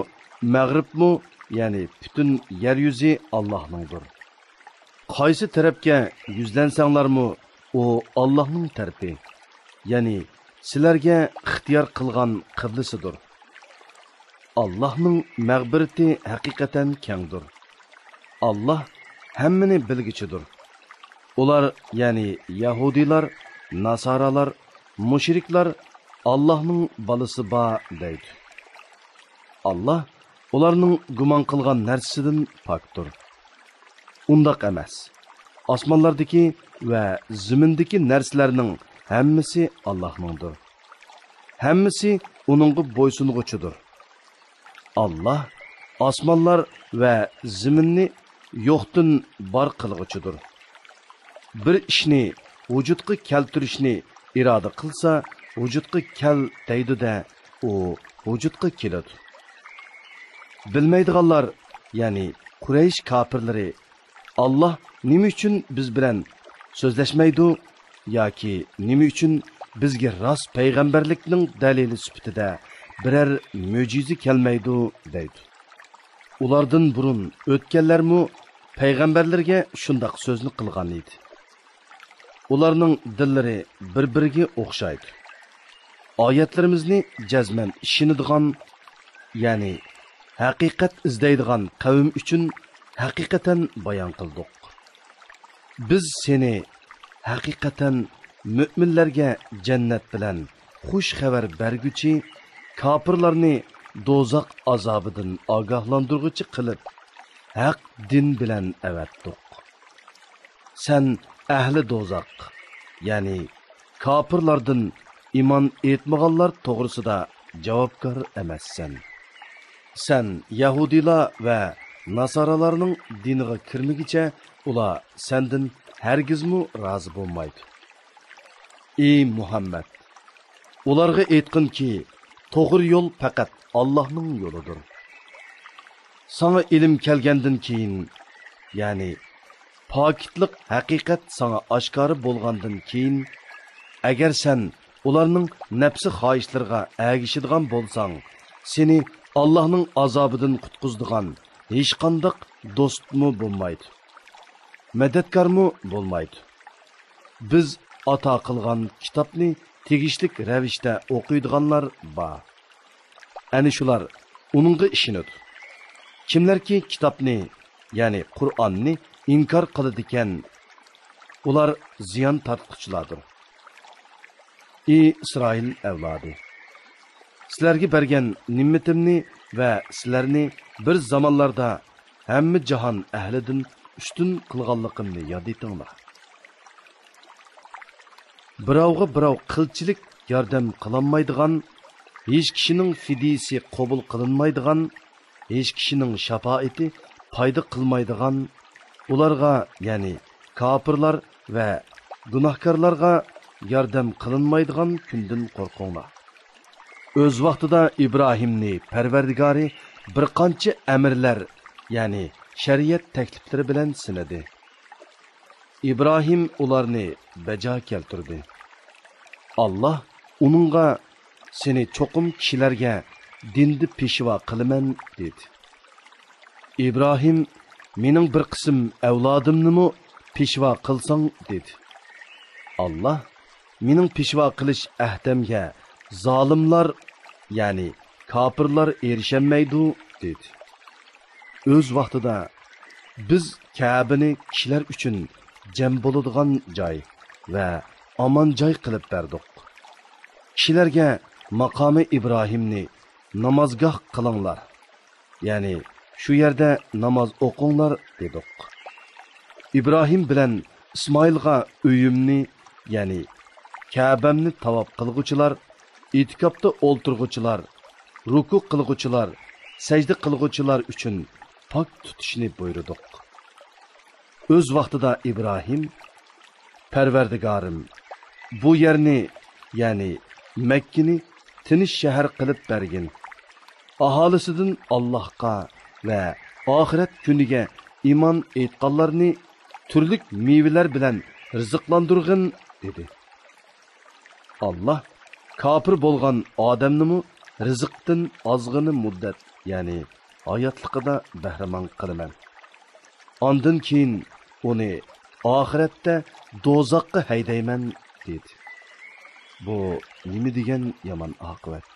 مەغرىبمۇ، يەنى پۈتۈن يەر يۈزى ئاللاھنىڭدۇر. قايسى تەرەپكە يۈزلەنسەڭلارمۇ، ئۇ ئاللاھنىڭ تەرىپى، يەنى سىلەرگە ئىختىيار قىلغان قىبلىسىدۇر. ئاللاھنىڭ مەغپىرىتى ھەقىقەتەن كەڭدۇر. ئاللاھ ھەممىنى بىلگۈچىدۇر. ئۇلار، يەنى يەھۇدىيلار، ناسارالار، مۇشرىكلار ئاللاھنىڭ بالىسى بار دەيدۇ. ئاللاھ ئۇلارنىڭ گۇمان قىلغان نەرسىسىدىن پاكتۇر. ئۇنداق ئەمەس. ئاسمانلاردىكى ۋە زېمىندىكى نەرسىلەرنىڭ ھەممىسى ئاللاھنىڭدۇر. ھەممىسى ئۇنىڭغا بويسۇنغۇچىدۇر. ئاللاھ ئاسمانلار ۋە زېمىننى يوقتىن بار قىلغۇچىدۇر. بىر ئىشنى ۋۇجۇدقا كەلتۈرۈشنى ئىرادە قىلسا، ۋۇجۇدقا كەل دەيدۇ-دە، ئۇ ۋۇجۇدقا كېلىدۇ. بىلمەيدىغانلار، يەنى قۇرەيش كاپىرلىرى، ئاللاھ نېمە ئۈچۈن بىز بىلەن سۆزلەشمەيدۇ ياكى نېمە ئۈچۈن بىزگە راست پەيغەمبەرلىكنىڭ دەلىلى سۈپىتىدە بىرەر مۆجىزە كەلمەيدۇ دەيدۇ. ئۇلاردىن بۇرۇن ئۆتكەنلەرمۇ پەيغەمبەرلىرىگە شۇنداق سۆزنى قىلغان ئىدى. ئۇلارنىڭ دىللىرى بىر-بىرىگە ئوخشايدۇ. ئايەتلىرىمىزنى جەزمەن ئىشىنىدىغان، يەنى ھەقىقەت ئىزدەيدىغان قەۋم ئۈچۈن ھەقىقەتەن بايان قىلدۇق. بىز سېنى ھەقىقەتەن مۆمىنلەرگە جەننەت بىلەن خۇش خەۋەر بەرگۈچى، كاپىرلارنى دوزاخ ئازابىدىن ئاگاھلاندۇرغۇچى قىلىپ، ھەق دىن بىلەن ئەۋەتتۇق. سەن ئەھلى دوزاخ، يەنى كاپىرلاردىن ئىمان ئېيتمىغانلار توغرىسىدا جاۋابكار ئەمەسسەن. سەن يەھۇدىيلار ۋە ناسارالارنىڭ دىنىغا كىرمىگۈچە ئۇلار سەندىن ھەرگىزمۇ رازى بولمايدۇ. ئى مۇھەممەد! ئۇلارغا ئېيتقىنكى، توغرا يول پەقەت ئاللاھنىڭ يولىدۇر. ساڭا ئىلىم كەلگەندىن كېيىن، يەنى پاكىتلىق ھەقىقەت ساڭا ئاشكارا بولغاندىن كېيىن، ئەگەر سەن ئۇلارنىڭ نەپسى خاھىشلىرىغا ئەگىشىدىغان بولساڭ، سېنى ئاللاھنىڭ ئازابىدىن قۇتقۇزىدىغان ھېچقانداق دوستمۇ بولمايدۇ، مەدەتكارمۇ بولمايدۇ. بىز ئاتا قىلغان كىتابنى تېگىشلىك رەۋىشتە ئوقۇيدىغانلار بار. ئەنە شۇلار ئۇنىڭغا ئىشىنىدۇ. كىملەركى كىتابنى، يەنى قۇرئاننى ئىنكار قىلىدىكەن، ئۇلار زىيان تارتقۇچىلاردۇر. ئى ئىسرائىل ئەۋلادى! سىلەرگە بەرگەن نېمىتىمنى ۋە سىلەرنى بىر زامانلاردا ھەممە جاھان ئەھلىدىن ئۈستۈن قىلغانلىقىمنى ياد ئېتىڭلار. بىراۋغا بىراۋ قىلچىلىك ياردەم قىلالمايدىغان، ھېچ كىشىنىڭ فىدىيىسى قوبۇل قىلىنمايدىغان، ھېچ كىشىنىڭ شاپائىتى پايدا قىلمايدىغان، ئۇلارغا، يەنى كاپىرلار ۋە گۇناھكارلارغا ياردەم قىلىنمايدىغان كۈندىن قورقۇڭلار. ئۆز ۋاقتىدا ئىبراھىمنى پەرۋەردىگارى بىر قانچە ئەمىرلەر، يەنى شەرىئەت تەكلىپلىرى بىلەن سىنىدى. ئىبراھىم ئۇلارنى بەجا كەلتۈردى. ئاللاھ ئۇنىڭغا، سېنى چوقۇم كىشىلەرگە دىندا پېشۋا قىلىمەن، دېدى. ئىبراھىم، مېنىڭ بىر قىسىم ئەۋلادىمنىمۇ پېشۋا قىلساڭ، دېدى. ئاللاھ، مېنىڭ پېشۋا قىلىش ئەھدەمگە زالىملار، يەنى كاپىرلار ئېرىشەلمەيدۇ، دېدى. ئۆز ۋاقتىدا بىز كەبىنى كىشىلەر ئۈچۈن جەم بولىدىغان جاي ۋە ئامان جاي قىلىپ بەردۇق. كىشىلەرگە ماقامى ئىبراھىمنى نامازگاھ قىلىڭلار، يەنى شۇ يەردە ناماز ئوقۇڭلار، دېدۇق. ئىبراھىم بىلەن ئىسمائىلغا ئۆيۈمنى، يەنى كەبەمنى تاۋاپ قىلغۇچىلار، ئېتىكاپتا ئولتۇرغۇچىلار، رۇكۇ قىلغۇچىلار، سەجدە قىلغۇچىلار ئۈچۈن پاك تۇتۇشنى بۇيرۇدۇق. ئۆز ۋاقتىدا ئىبراھىم، پەرۋەردىگارىم، بۇ يەرنى، يەنى مەككىنى تىنچ شەھەر قىلىپ بەرگىن. ئاھالىسىدىن ئاللاھقا ۋە ئاخىرەت كۈنىگە ئىمان ئېيتقانلارنى تۈرلۈك مېۋىلەر بىلەن رىزىقلاندۇرغىن، دېدى. ئاللاھ، كاپىر بولغان ئادەمنىمۇ رىزىقتىن ئازغىنە مۇددەت، يەنى ھاياتلىقىدا بەھرىمەن قىلىمەن. ئاندىن كېيىن ئۇنى ئاخىرەتتە دوزاخقا ھەيدەيمەن، دېدى. بۇ نېمە دېگەن يامان ئاقىۋەت!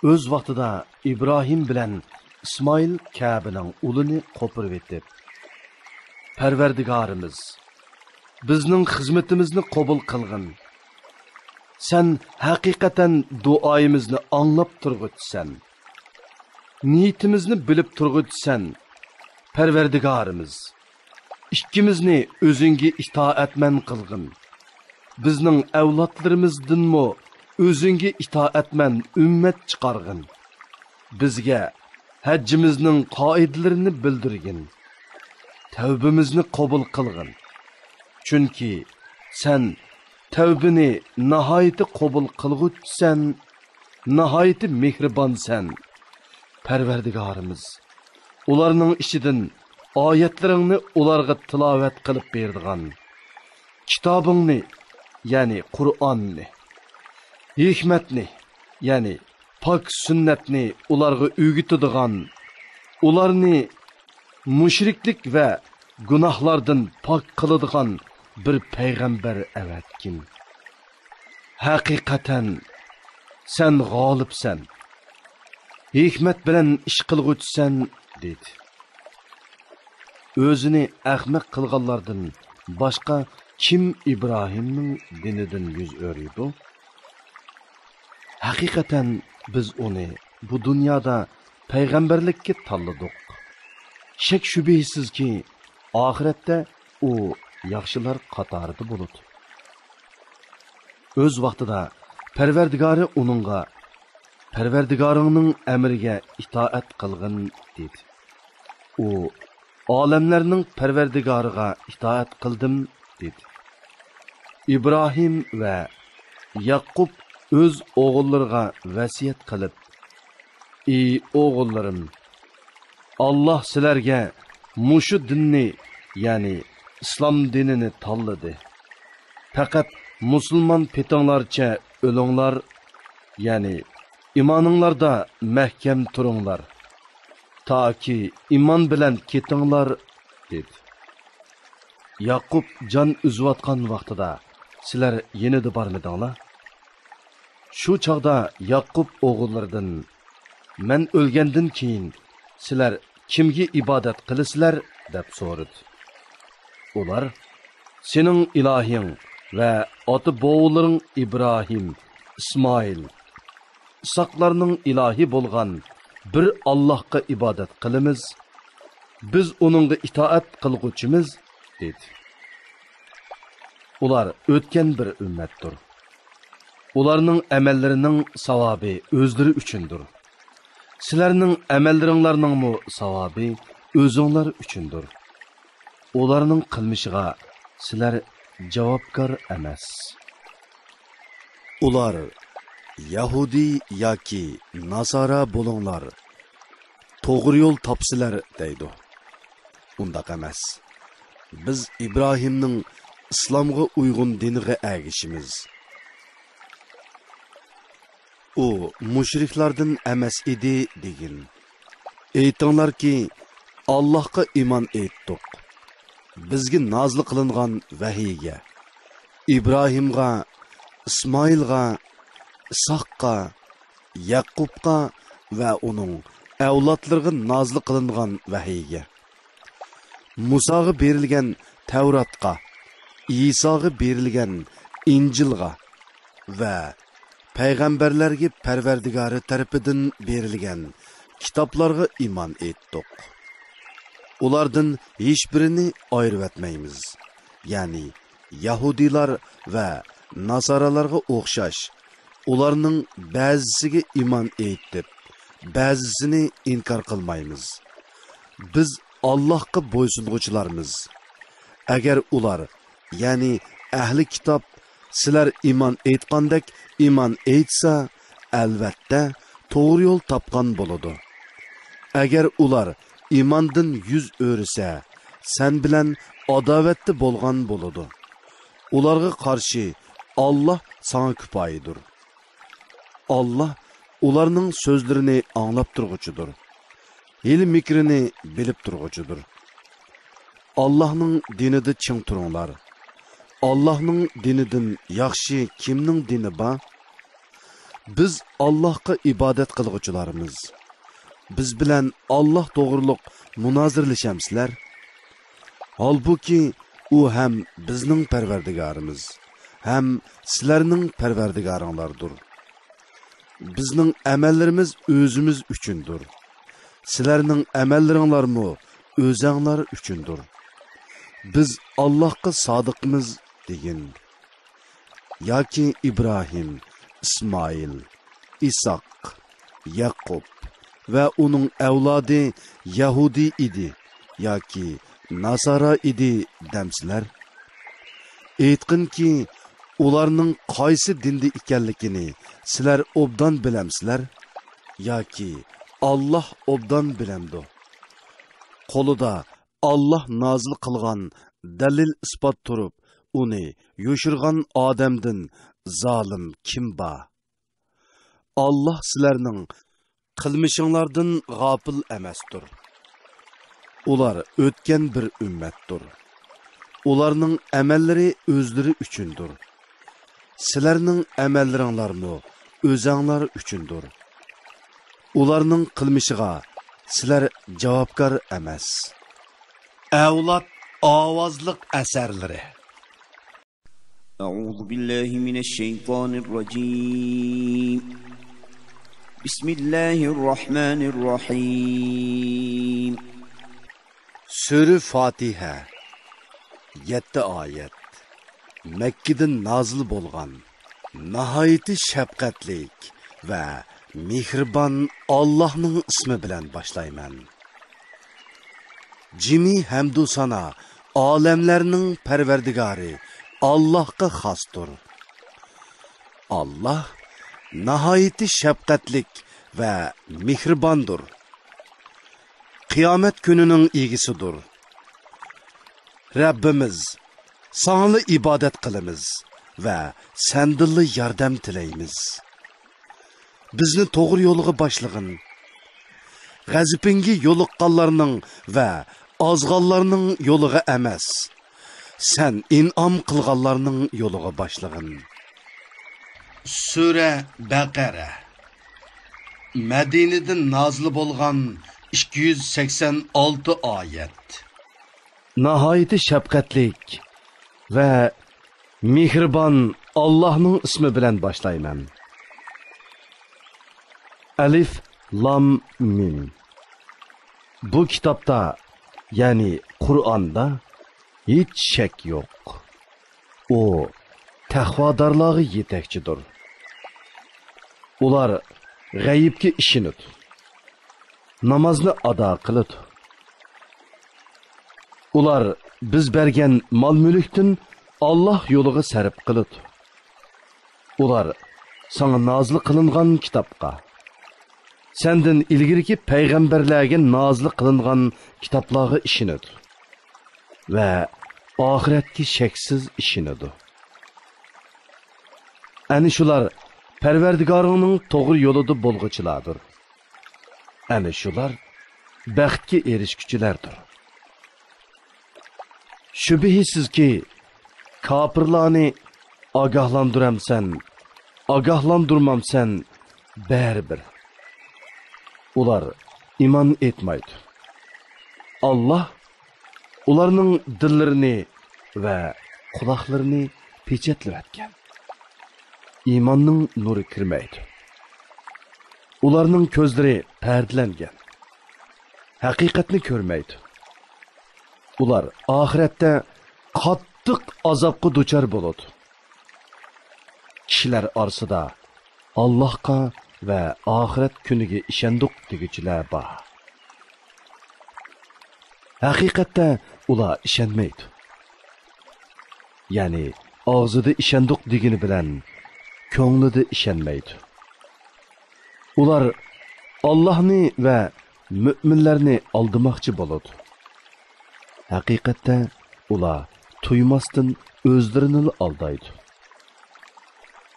ئۆز ۋاقتىدا ئىبراھىم بىلەن ئىسمائىل كەبىنىڭ ئۇلىنى قوپۇرۇۋېتىپ، پەرۋەردىگارىمىز، بىزنىڭ خىزمىتىمىزنى قوبۇل قىلغىن. سەن ھەقىقەتەن دۇئايىمىزنى ئاڭلاپ تۇرغۇچىسەن. نىيىتىمىزنى بىلىپ تۇرغۇچىسەن، پەرۋەردىگارىمىز. ئىككىمىزنى ئۆزۈڭگە ئىتائەتمەن قىلغىن. بىزنىڭ ئەۋلادلىرىمىزدىنمۇ ئۆزۈڭگە ئىتائەتمەن ئۈممەت چىقارغىن. بىزگە ھەججىمىزنىڭ قائىدىلىرىنى بىلدۈرگىن. تەۋبىمىزنى قوبۇل قىلغىن. چۈنكى سەن تەۋبىنى ناھايىتى قوبۇل قىلغۇچىسەن، ناھايىتى مېھرىبانسەن. پەرۋەردىگارىمىز، ئۇلارنىڭ ئىچىدىن ئايەتلىرىڭنى ئۇلارغا تىلاۋەت قىلىپ بېرىدىغان، كىتابىڭنى، يەنى قۇرئاننى، ھېكمەتنى، يەنى پاك سۈننەتنى ئۇلارغا ئۆگىتىدىغان، ئۇلارنى مۇشرىكلىك ۋە گۇناھلاردىن پاك قىلىدىغان بىر پەيغەمبەر ئەۋەتكىن. ھەقىقەتەن، سەن غالىبسەن، ھېكمەت بىلەن ئىش قىلغۇچىسەن، دېدى. ئۆزىنى ئەخمەق قىلغانلاردىن باشقا كىم ئىبراھىمنىڭ دىنىدىن يۈز ئۆرۈيدۇ؟ ھەقىقەتەن، بىز ئۇنى بۇ دۇنيادا پەيغەمبەرلىككە تاللىدۇق. شەك-شۈبھىسىزكى، ئاخىرەتتە ئۇ ياخشىلار قاتارىدا بولىدۇ. ئۆز ۋاقتىدا پەرۋەردىگارى ئۇنىڭغا، پەرۋەردىگارىڭنىڭ ئەمرىگە ئىتائەت قىلغىن، دېدى. ئۇ، ئالەملەرنىڭ پەرۋەردىگارىغا ئىتائەت قىلدىم، دېدى. ئىبراھىم ۋە ياقۇپ ئۆز ئوغۇللىرىغا ۋەسىيەت قىلىپ، ئى ئوغۇللىرىم، ئاللاھ سىلەرگە مۇشۇ دىننى، يەنى ئىسلام دىنىنى تاللىدى. پەقەت مۇسۇلمان پېتىڭلارچە ئۆلۈڭلار، يەنى ئىمانىڭلاردا مەھكەم تۇرۇڭلار، تاكى ئىمان بىلەن كېتىڭلار، دېدى. ياقۇپ جان ئۈزۈۋاتقان ۋاقتىدا سىلەر يېنىدا بارمىدىڭلار؟ شۇ چاغدا ياقۇپ ئوغۇللىرىدىن، «مەن ئۆلگەندىن كېيىن سىلەر كىمگە ئىبادەت قىلىسىلەر؟» دەپ سورىدى. ئۇلار، «سېنىڭ ئىلاھىڭ ۋە ئاتا-بوۋىلىرىڭ ئىبراھىم، ئىسمائىل، ئىسھاقلارنىڭ ئىلاھى بولغان بىر ئاللاھقا ئىبادەت قىلىمىز. بىز ئۇنىڭغا ئىتائەت قىلغۇچىمىز» دېدى. ئۇلار ئۆتكەن بىر ئۈممەتتۇر. ئۇلارنىڭ ئەمەللىرىنىڭ ساۋابى ئۆزلىرى ئۈچۈندۇر. سىلەرنىڭ ئەمەللىرىڭلارنىڭمۇ ساۋابى ئۆزۈڭلار ئۈچۈندۇر. ئۇلارنىڭ قىلمىشىغا سىلەر جاۋابكار ئەمەس. ئۇلار، «يەھۇدىي ياكى ناسارا بولۇڭلار، توغرا يول تاپسىلەر» دەيدۇ. ئۇنداق ئەمەس. بىز ئىبراھىمنىڭ ئىسلامغا ئۇيغۇن دىنىغا ئەگىشىمىز. ئۇ مۇشرىكلاردىن ئەمەس ئىدى دېگىن. ئېيتىڭلاركى، «ئاللاھقا ئىمان ئېيتتۇق. بىزگە نازىل قىلىنغان ۋەھىيگە، ئىبراھىمغا، ئىسمائىلغا، ئىسھاققا، يەقۇبقا ۋە ئۇنىڭ ئەۋلادلىرىغا نازىل قىلىنغان ۋەھىيگە، مۇساغا بېرىلگەن تەۋراتقا، ئىساغا بېرىلگەن ئىنجىلغا ۋە پەيغەمبەرلەرگە پەرۋەردىگارى تەرىپىدىن بېرىلگەن كىتابلارغا ئىمان ئېيتتۇق. ئۇلاردىن ھېچبىرىنى ئايرىۋەتمەيمىز.» يەنى يەھۇدىيلار ۋە ناسارالارغا ئوخشاش، ئۇلارنىڭ بەزىسىگە ئىمان ئېيتىپ، بەزىسىنى ئىنكار قىلمايمىز. بىز ئاللاھقا بويسۇنغۇچىلارمىز. ئەگەر ئۇلار، يەنى ئەھلى كىتاب، سىلەر ئىمان ئېيتقاندەك ئىمان ئېيتسا، ئەلۋەتتە، توغرا يول تاپقان بولىدۇ. ئەگەر ئۇلار ئىماندىن يۈز ئۆرۈسە، سەن بىلەن ئاداۋەتتە بولغان بولىدۇ. ئۇلارغا قارشى ئاللاھ ساڭا كۇپايىدۇر. ئاللاھ ئۇلارنىڭ سۆزلىرىنى ئاڭلاپ تۇرغۇچىدۇر. ھىيلە-مىكرىنى بىلىپ تۇرغۇچىدۇر. ئاللاھنىڭ دىنىدا چىڭ تۇرۇڭلار. ئاللاھنىڭ دىنىدىن ياخشى كىمنىڭ دىنى بار؟ بىز ئاللاھقا ئىبادەت قىلغۇچىلارمىز. بىز بىلەن ئاللاھ توغرۇلۇق مۇنازىرىلىشەمسىلەر؟ ھالبۇكى، ئۇ ھەم بىزنىڭ پەرۋەردىگارىمىز، ھەم سىلەرنىڭ پەرۋەردىگارىڭلاردۇر. بىزنىڭ ئەمەللىرىمىز ئۆزىمىز ئۈچۈندۇر. سىلەرنىڭ ئەمەللىرىڭلارمۇ ئۆزەڭلار ئۈچۈندۇر. بىز ئاللاھقا سادىقمىز دېگىن. ياكى ئىبراھىم، ئىسمائىل، ئىسھاق، يەقۇب ۋە ئۇنىڭ ئەۋلادى يەھۇدىي ئىدى ياكى ناسارا ئىدى دەمسىلەر؟ ئېيتقىنكى، ئۇلارنىڭ قايسى دىندا ئىكەنلىكىنى سىلەر ئوبدان بىلەمسىلەر؟ ياكى ئاللاھ ئوبدان بىلەمدۇ؟ قولىدا ئاللاھ نازىل قىلغان دەلىل-ئىسپات تۇرۇپ، ئۇنى يوشۇرغان ئادەمدىن زالىم كىم بار؟ ئاللاھ سىلەرنىڭ قىلمىشىڭلاردىن غاپىل ئەمەستۇر. ئۇلار ئۆتكەن بىر ئۈممەتتۇر. ئۇلارنىڭ ئەمەللىرى ئۆزلىرى ئۈچۈندۇر. سىلەرنىڭ ئەمەللىرىڭلارمۇ ئۆزەڭلار ئۈچۈندۇر. ئۇلارنىڭ قىلمىشىغا سىلەر جاۋابكار ئەمەس. ئەۋلاد ئاۋازلىق ئەسەرلىرى. أعوذ بالله من الشيطان الرجيم. بسم الله الرحمن الرحيم. سۈرە فاتىھە، يەتتە ئايەت. مەككىدىن نازىل بولغان، ناھايىتى شەپقەتلىك ۋە مېھرىبان ئاللاھنىڭ ئىسمى بىلەن باشلايمەن. جىمى ھەمدۇ سانا ئالەملەرنىڭ پەرۋەردىگارى ئاللاھقا خاستۇر. ئاللاھ ناھايىتى شەپقەتلىك ۋە مېھرىباندۇر. قىيامەت كۈنىنىڭ ئىگىسىدۇر. رەببىمىز، ساڭىلا ئىبادەت قىلىمىز ۋە سەندىنلا ياردەم تىلەيمىز. بىزنى توغرا يولغا باشلىغىن. غەزىپىڭگە يولۇققانلارنىڭ ۋە ئازغانلارنىڭ يولىغا ئەمەس، سەن ئىنئام قىلغانلارنىڭ يولىغا باشلىغىن. سۈرە بەقەرە. مەدىنىدىن نازىل بولغان ئىككى يۈز سەكسەن ئالتە ئايەت. ناھايىتى شەپقەتلىك ۋە مېھرىبان ئاللاھنىڭ ئىسمى بىلەن باشلايمەن. ئەلىف لام مىم. بۇ كىتابتا، يەنى قۇرئاندا ھېچ شەك يوق. ئۇ تەقۋادارلارغا يېتەكچىدۇر. ئۇلار غەيىبكە ئىشىنىدۇ. نامازنى ئادا قىلىدۇ. ئۇلار بىز بەرگەن مال-مۈلۈكتىن ئاللاھ يولىغا سەرپ قىلىدۇ. ئۇلار ساڭا نازىل قىلىنغان كىتابقا، سەندىن ئىلگىرىكى پەيغەمبەرلەرگە نازىل قىلىنغان كىتابلارغا ئىشىنىدۇ ۋە ئاخىرەتكە شەكسىز ئىشىنىدۇ. ئەنە شۇلار پەرۋەردىگارىڭنىڭ توغرا يولىدا بولغۇچىلاردۇر. ئەنە شۇلار بەختكە ئېرىشكۈچىلەردۇر. شۈبھىسىزكى، كاپىرلارنى ئاگاھلاندۇرامسەن، ئاگاھلاندۇرمامسەن، بەرىبىر ئۇلار ئىمان ئېيتمايدۇ. ئاللاھ ئۇلارنىڭ دىللىرىنى ۋە قۇلاقلىرىنى پېچەتلىۋەتكەن. ئىماننىڭ نۇرى كىرمەيدۇ. ئۇلارنىڭ كۆزلىرى پەردىلەنگەن. ھەقىقەتنى كۆرمەيدۇ. ئۇلار ئاخىرەتتە قاتتىق ئازابقا دۇچار بولىدۇ. كىشىلەر ئارىسىدا ئاللاھقا ۋە ئاخىرەت كۈنىگە ئىشەندۇق دېگۈچىلەر بار. ھەقىقەتتە ئۇلار ئىشەنمەيدۇ. يەنى ئاغزىدا ئىشەندۇق دېگىنى بىلەن كۆڭلىدە ئىشەنمەيدۇ. ئۇلار ئاللاھنى ۋە مۆمىنلەرنى ئالدىماقچى بولىدۇ. ھەقىقەتتە ئۇلار تۇيماستىن ئۆزلىرىنىلا ئالدايدۇ.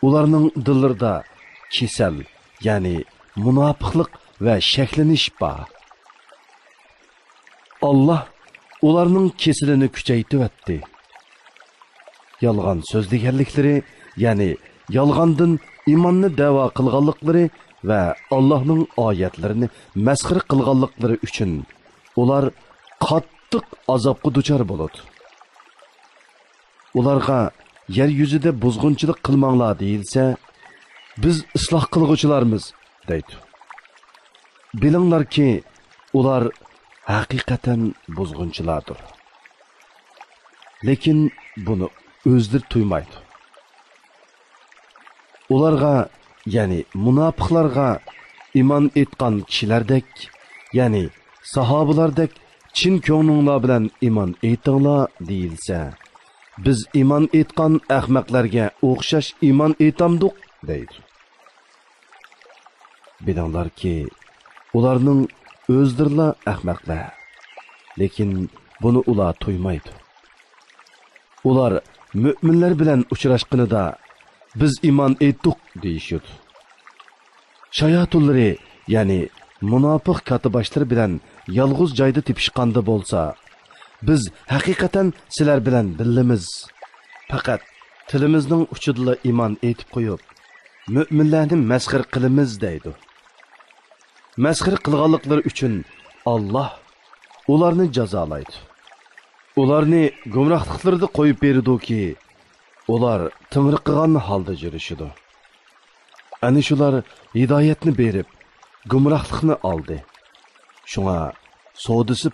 ئۇلارنىڭ دىللىرىدا كېسەل، يەنى مۇناپىقلىق ۋە شەكلىنىش بار. ئاللاھ ئۇلارنىڭ كېسىلىنى كۈچەيتىۋەتتى. يالغان سۆزلىگەنلىكلىرى، يەنى يالغاندىن ئىماننى دەۋا قىلغانلىقلىرى ۋە ئاللاھنىڭ ئايەتلىرىنى مەسخىرە قىلغانلىقلىرى ئۈچۈن ئۇلار قاتتىق ئازابقا دۇچار بولىدۇ. ئۇلارغا يەر يۈزىدە بۇزغۇنچىلىق قىلماڭلار دېيىلسە، بىز ئىسلاھ قىلغۇچىلارمىز دەيدۇ. بىلىڭلاركى، ئۇلار ھەقىقەتەن بۇزغۇنچىلاردۇر. لېكىن بۇنى ئۆزلىرى تۇيمايدۇ. ئۇلارغا، يەنى مۇناپىقلارغا ئىمان ئېيتقان كىشىلەردەك، يەنى ساھابىلاردەك چىن كۆڭلۈڭلار بىلەن ئىمان ئېيتىڭلار دېيىلسە، بىز ئىمان ئېيتقان ئەخمەقلەرگە ئوخشاش ئىمان ئېيتامدۇق دەيدۇ. بىلىڭلاركى، ئۇلارنىڭ ئۆزلىرىلا ئەخمەقلەر. لېكىن بۇنى ئۇلار تۇيمايدۇ. ئۇلار مۆمىنلەر بىلەن ئۇچراشقىنىدا، بىز ئىمان ئېيتتۇق دېيىشىدۇ. شاياتۇنلىرى، يەنى مۇناپىق كاتتىباشلىرى بىلەن يالغۇز جايدا تېپىشقاندا بولسا، بىز ھەقىقەتەن سىلەر بىلەن بىللىمىز. پەقەت تىلىمىزنىڭ ئۇچىدىلا ئىمان ئېيتىپ قويۇپ، مۆمىنلەرنى مەسخىرە قىلىمىز دەيدۇ. مەسخىرە قىلغانلىقلىرى ئۈچۈن ئاللاھ ئۇلارنى جازالايدۇ. ئۇلارنى گۇمراھلىقلىرىدا قويۇپ بېرىدۇكى، ئۇلار تىڭرىقىغان ھالدا يۈرۈشىدۇ. ئەنە شۇلار ھىدايەتنى بېرىپ، گۇمراھلىقنى ئالدى. شۇڭا سودىسى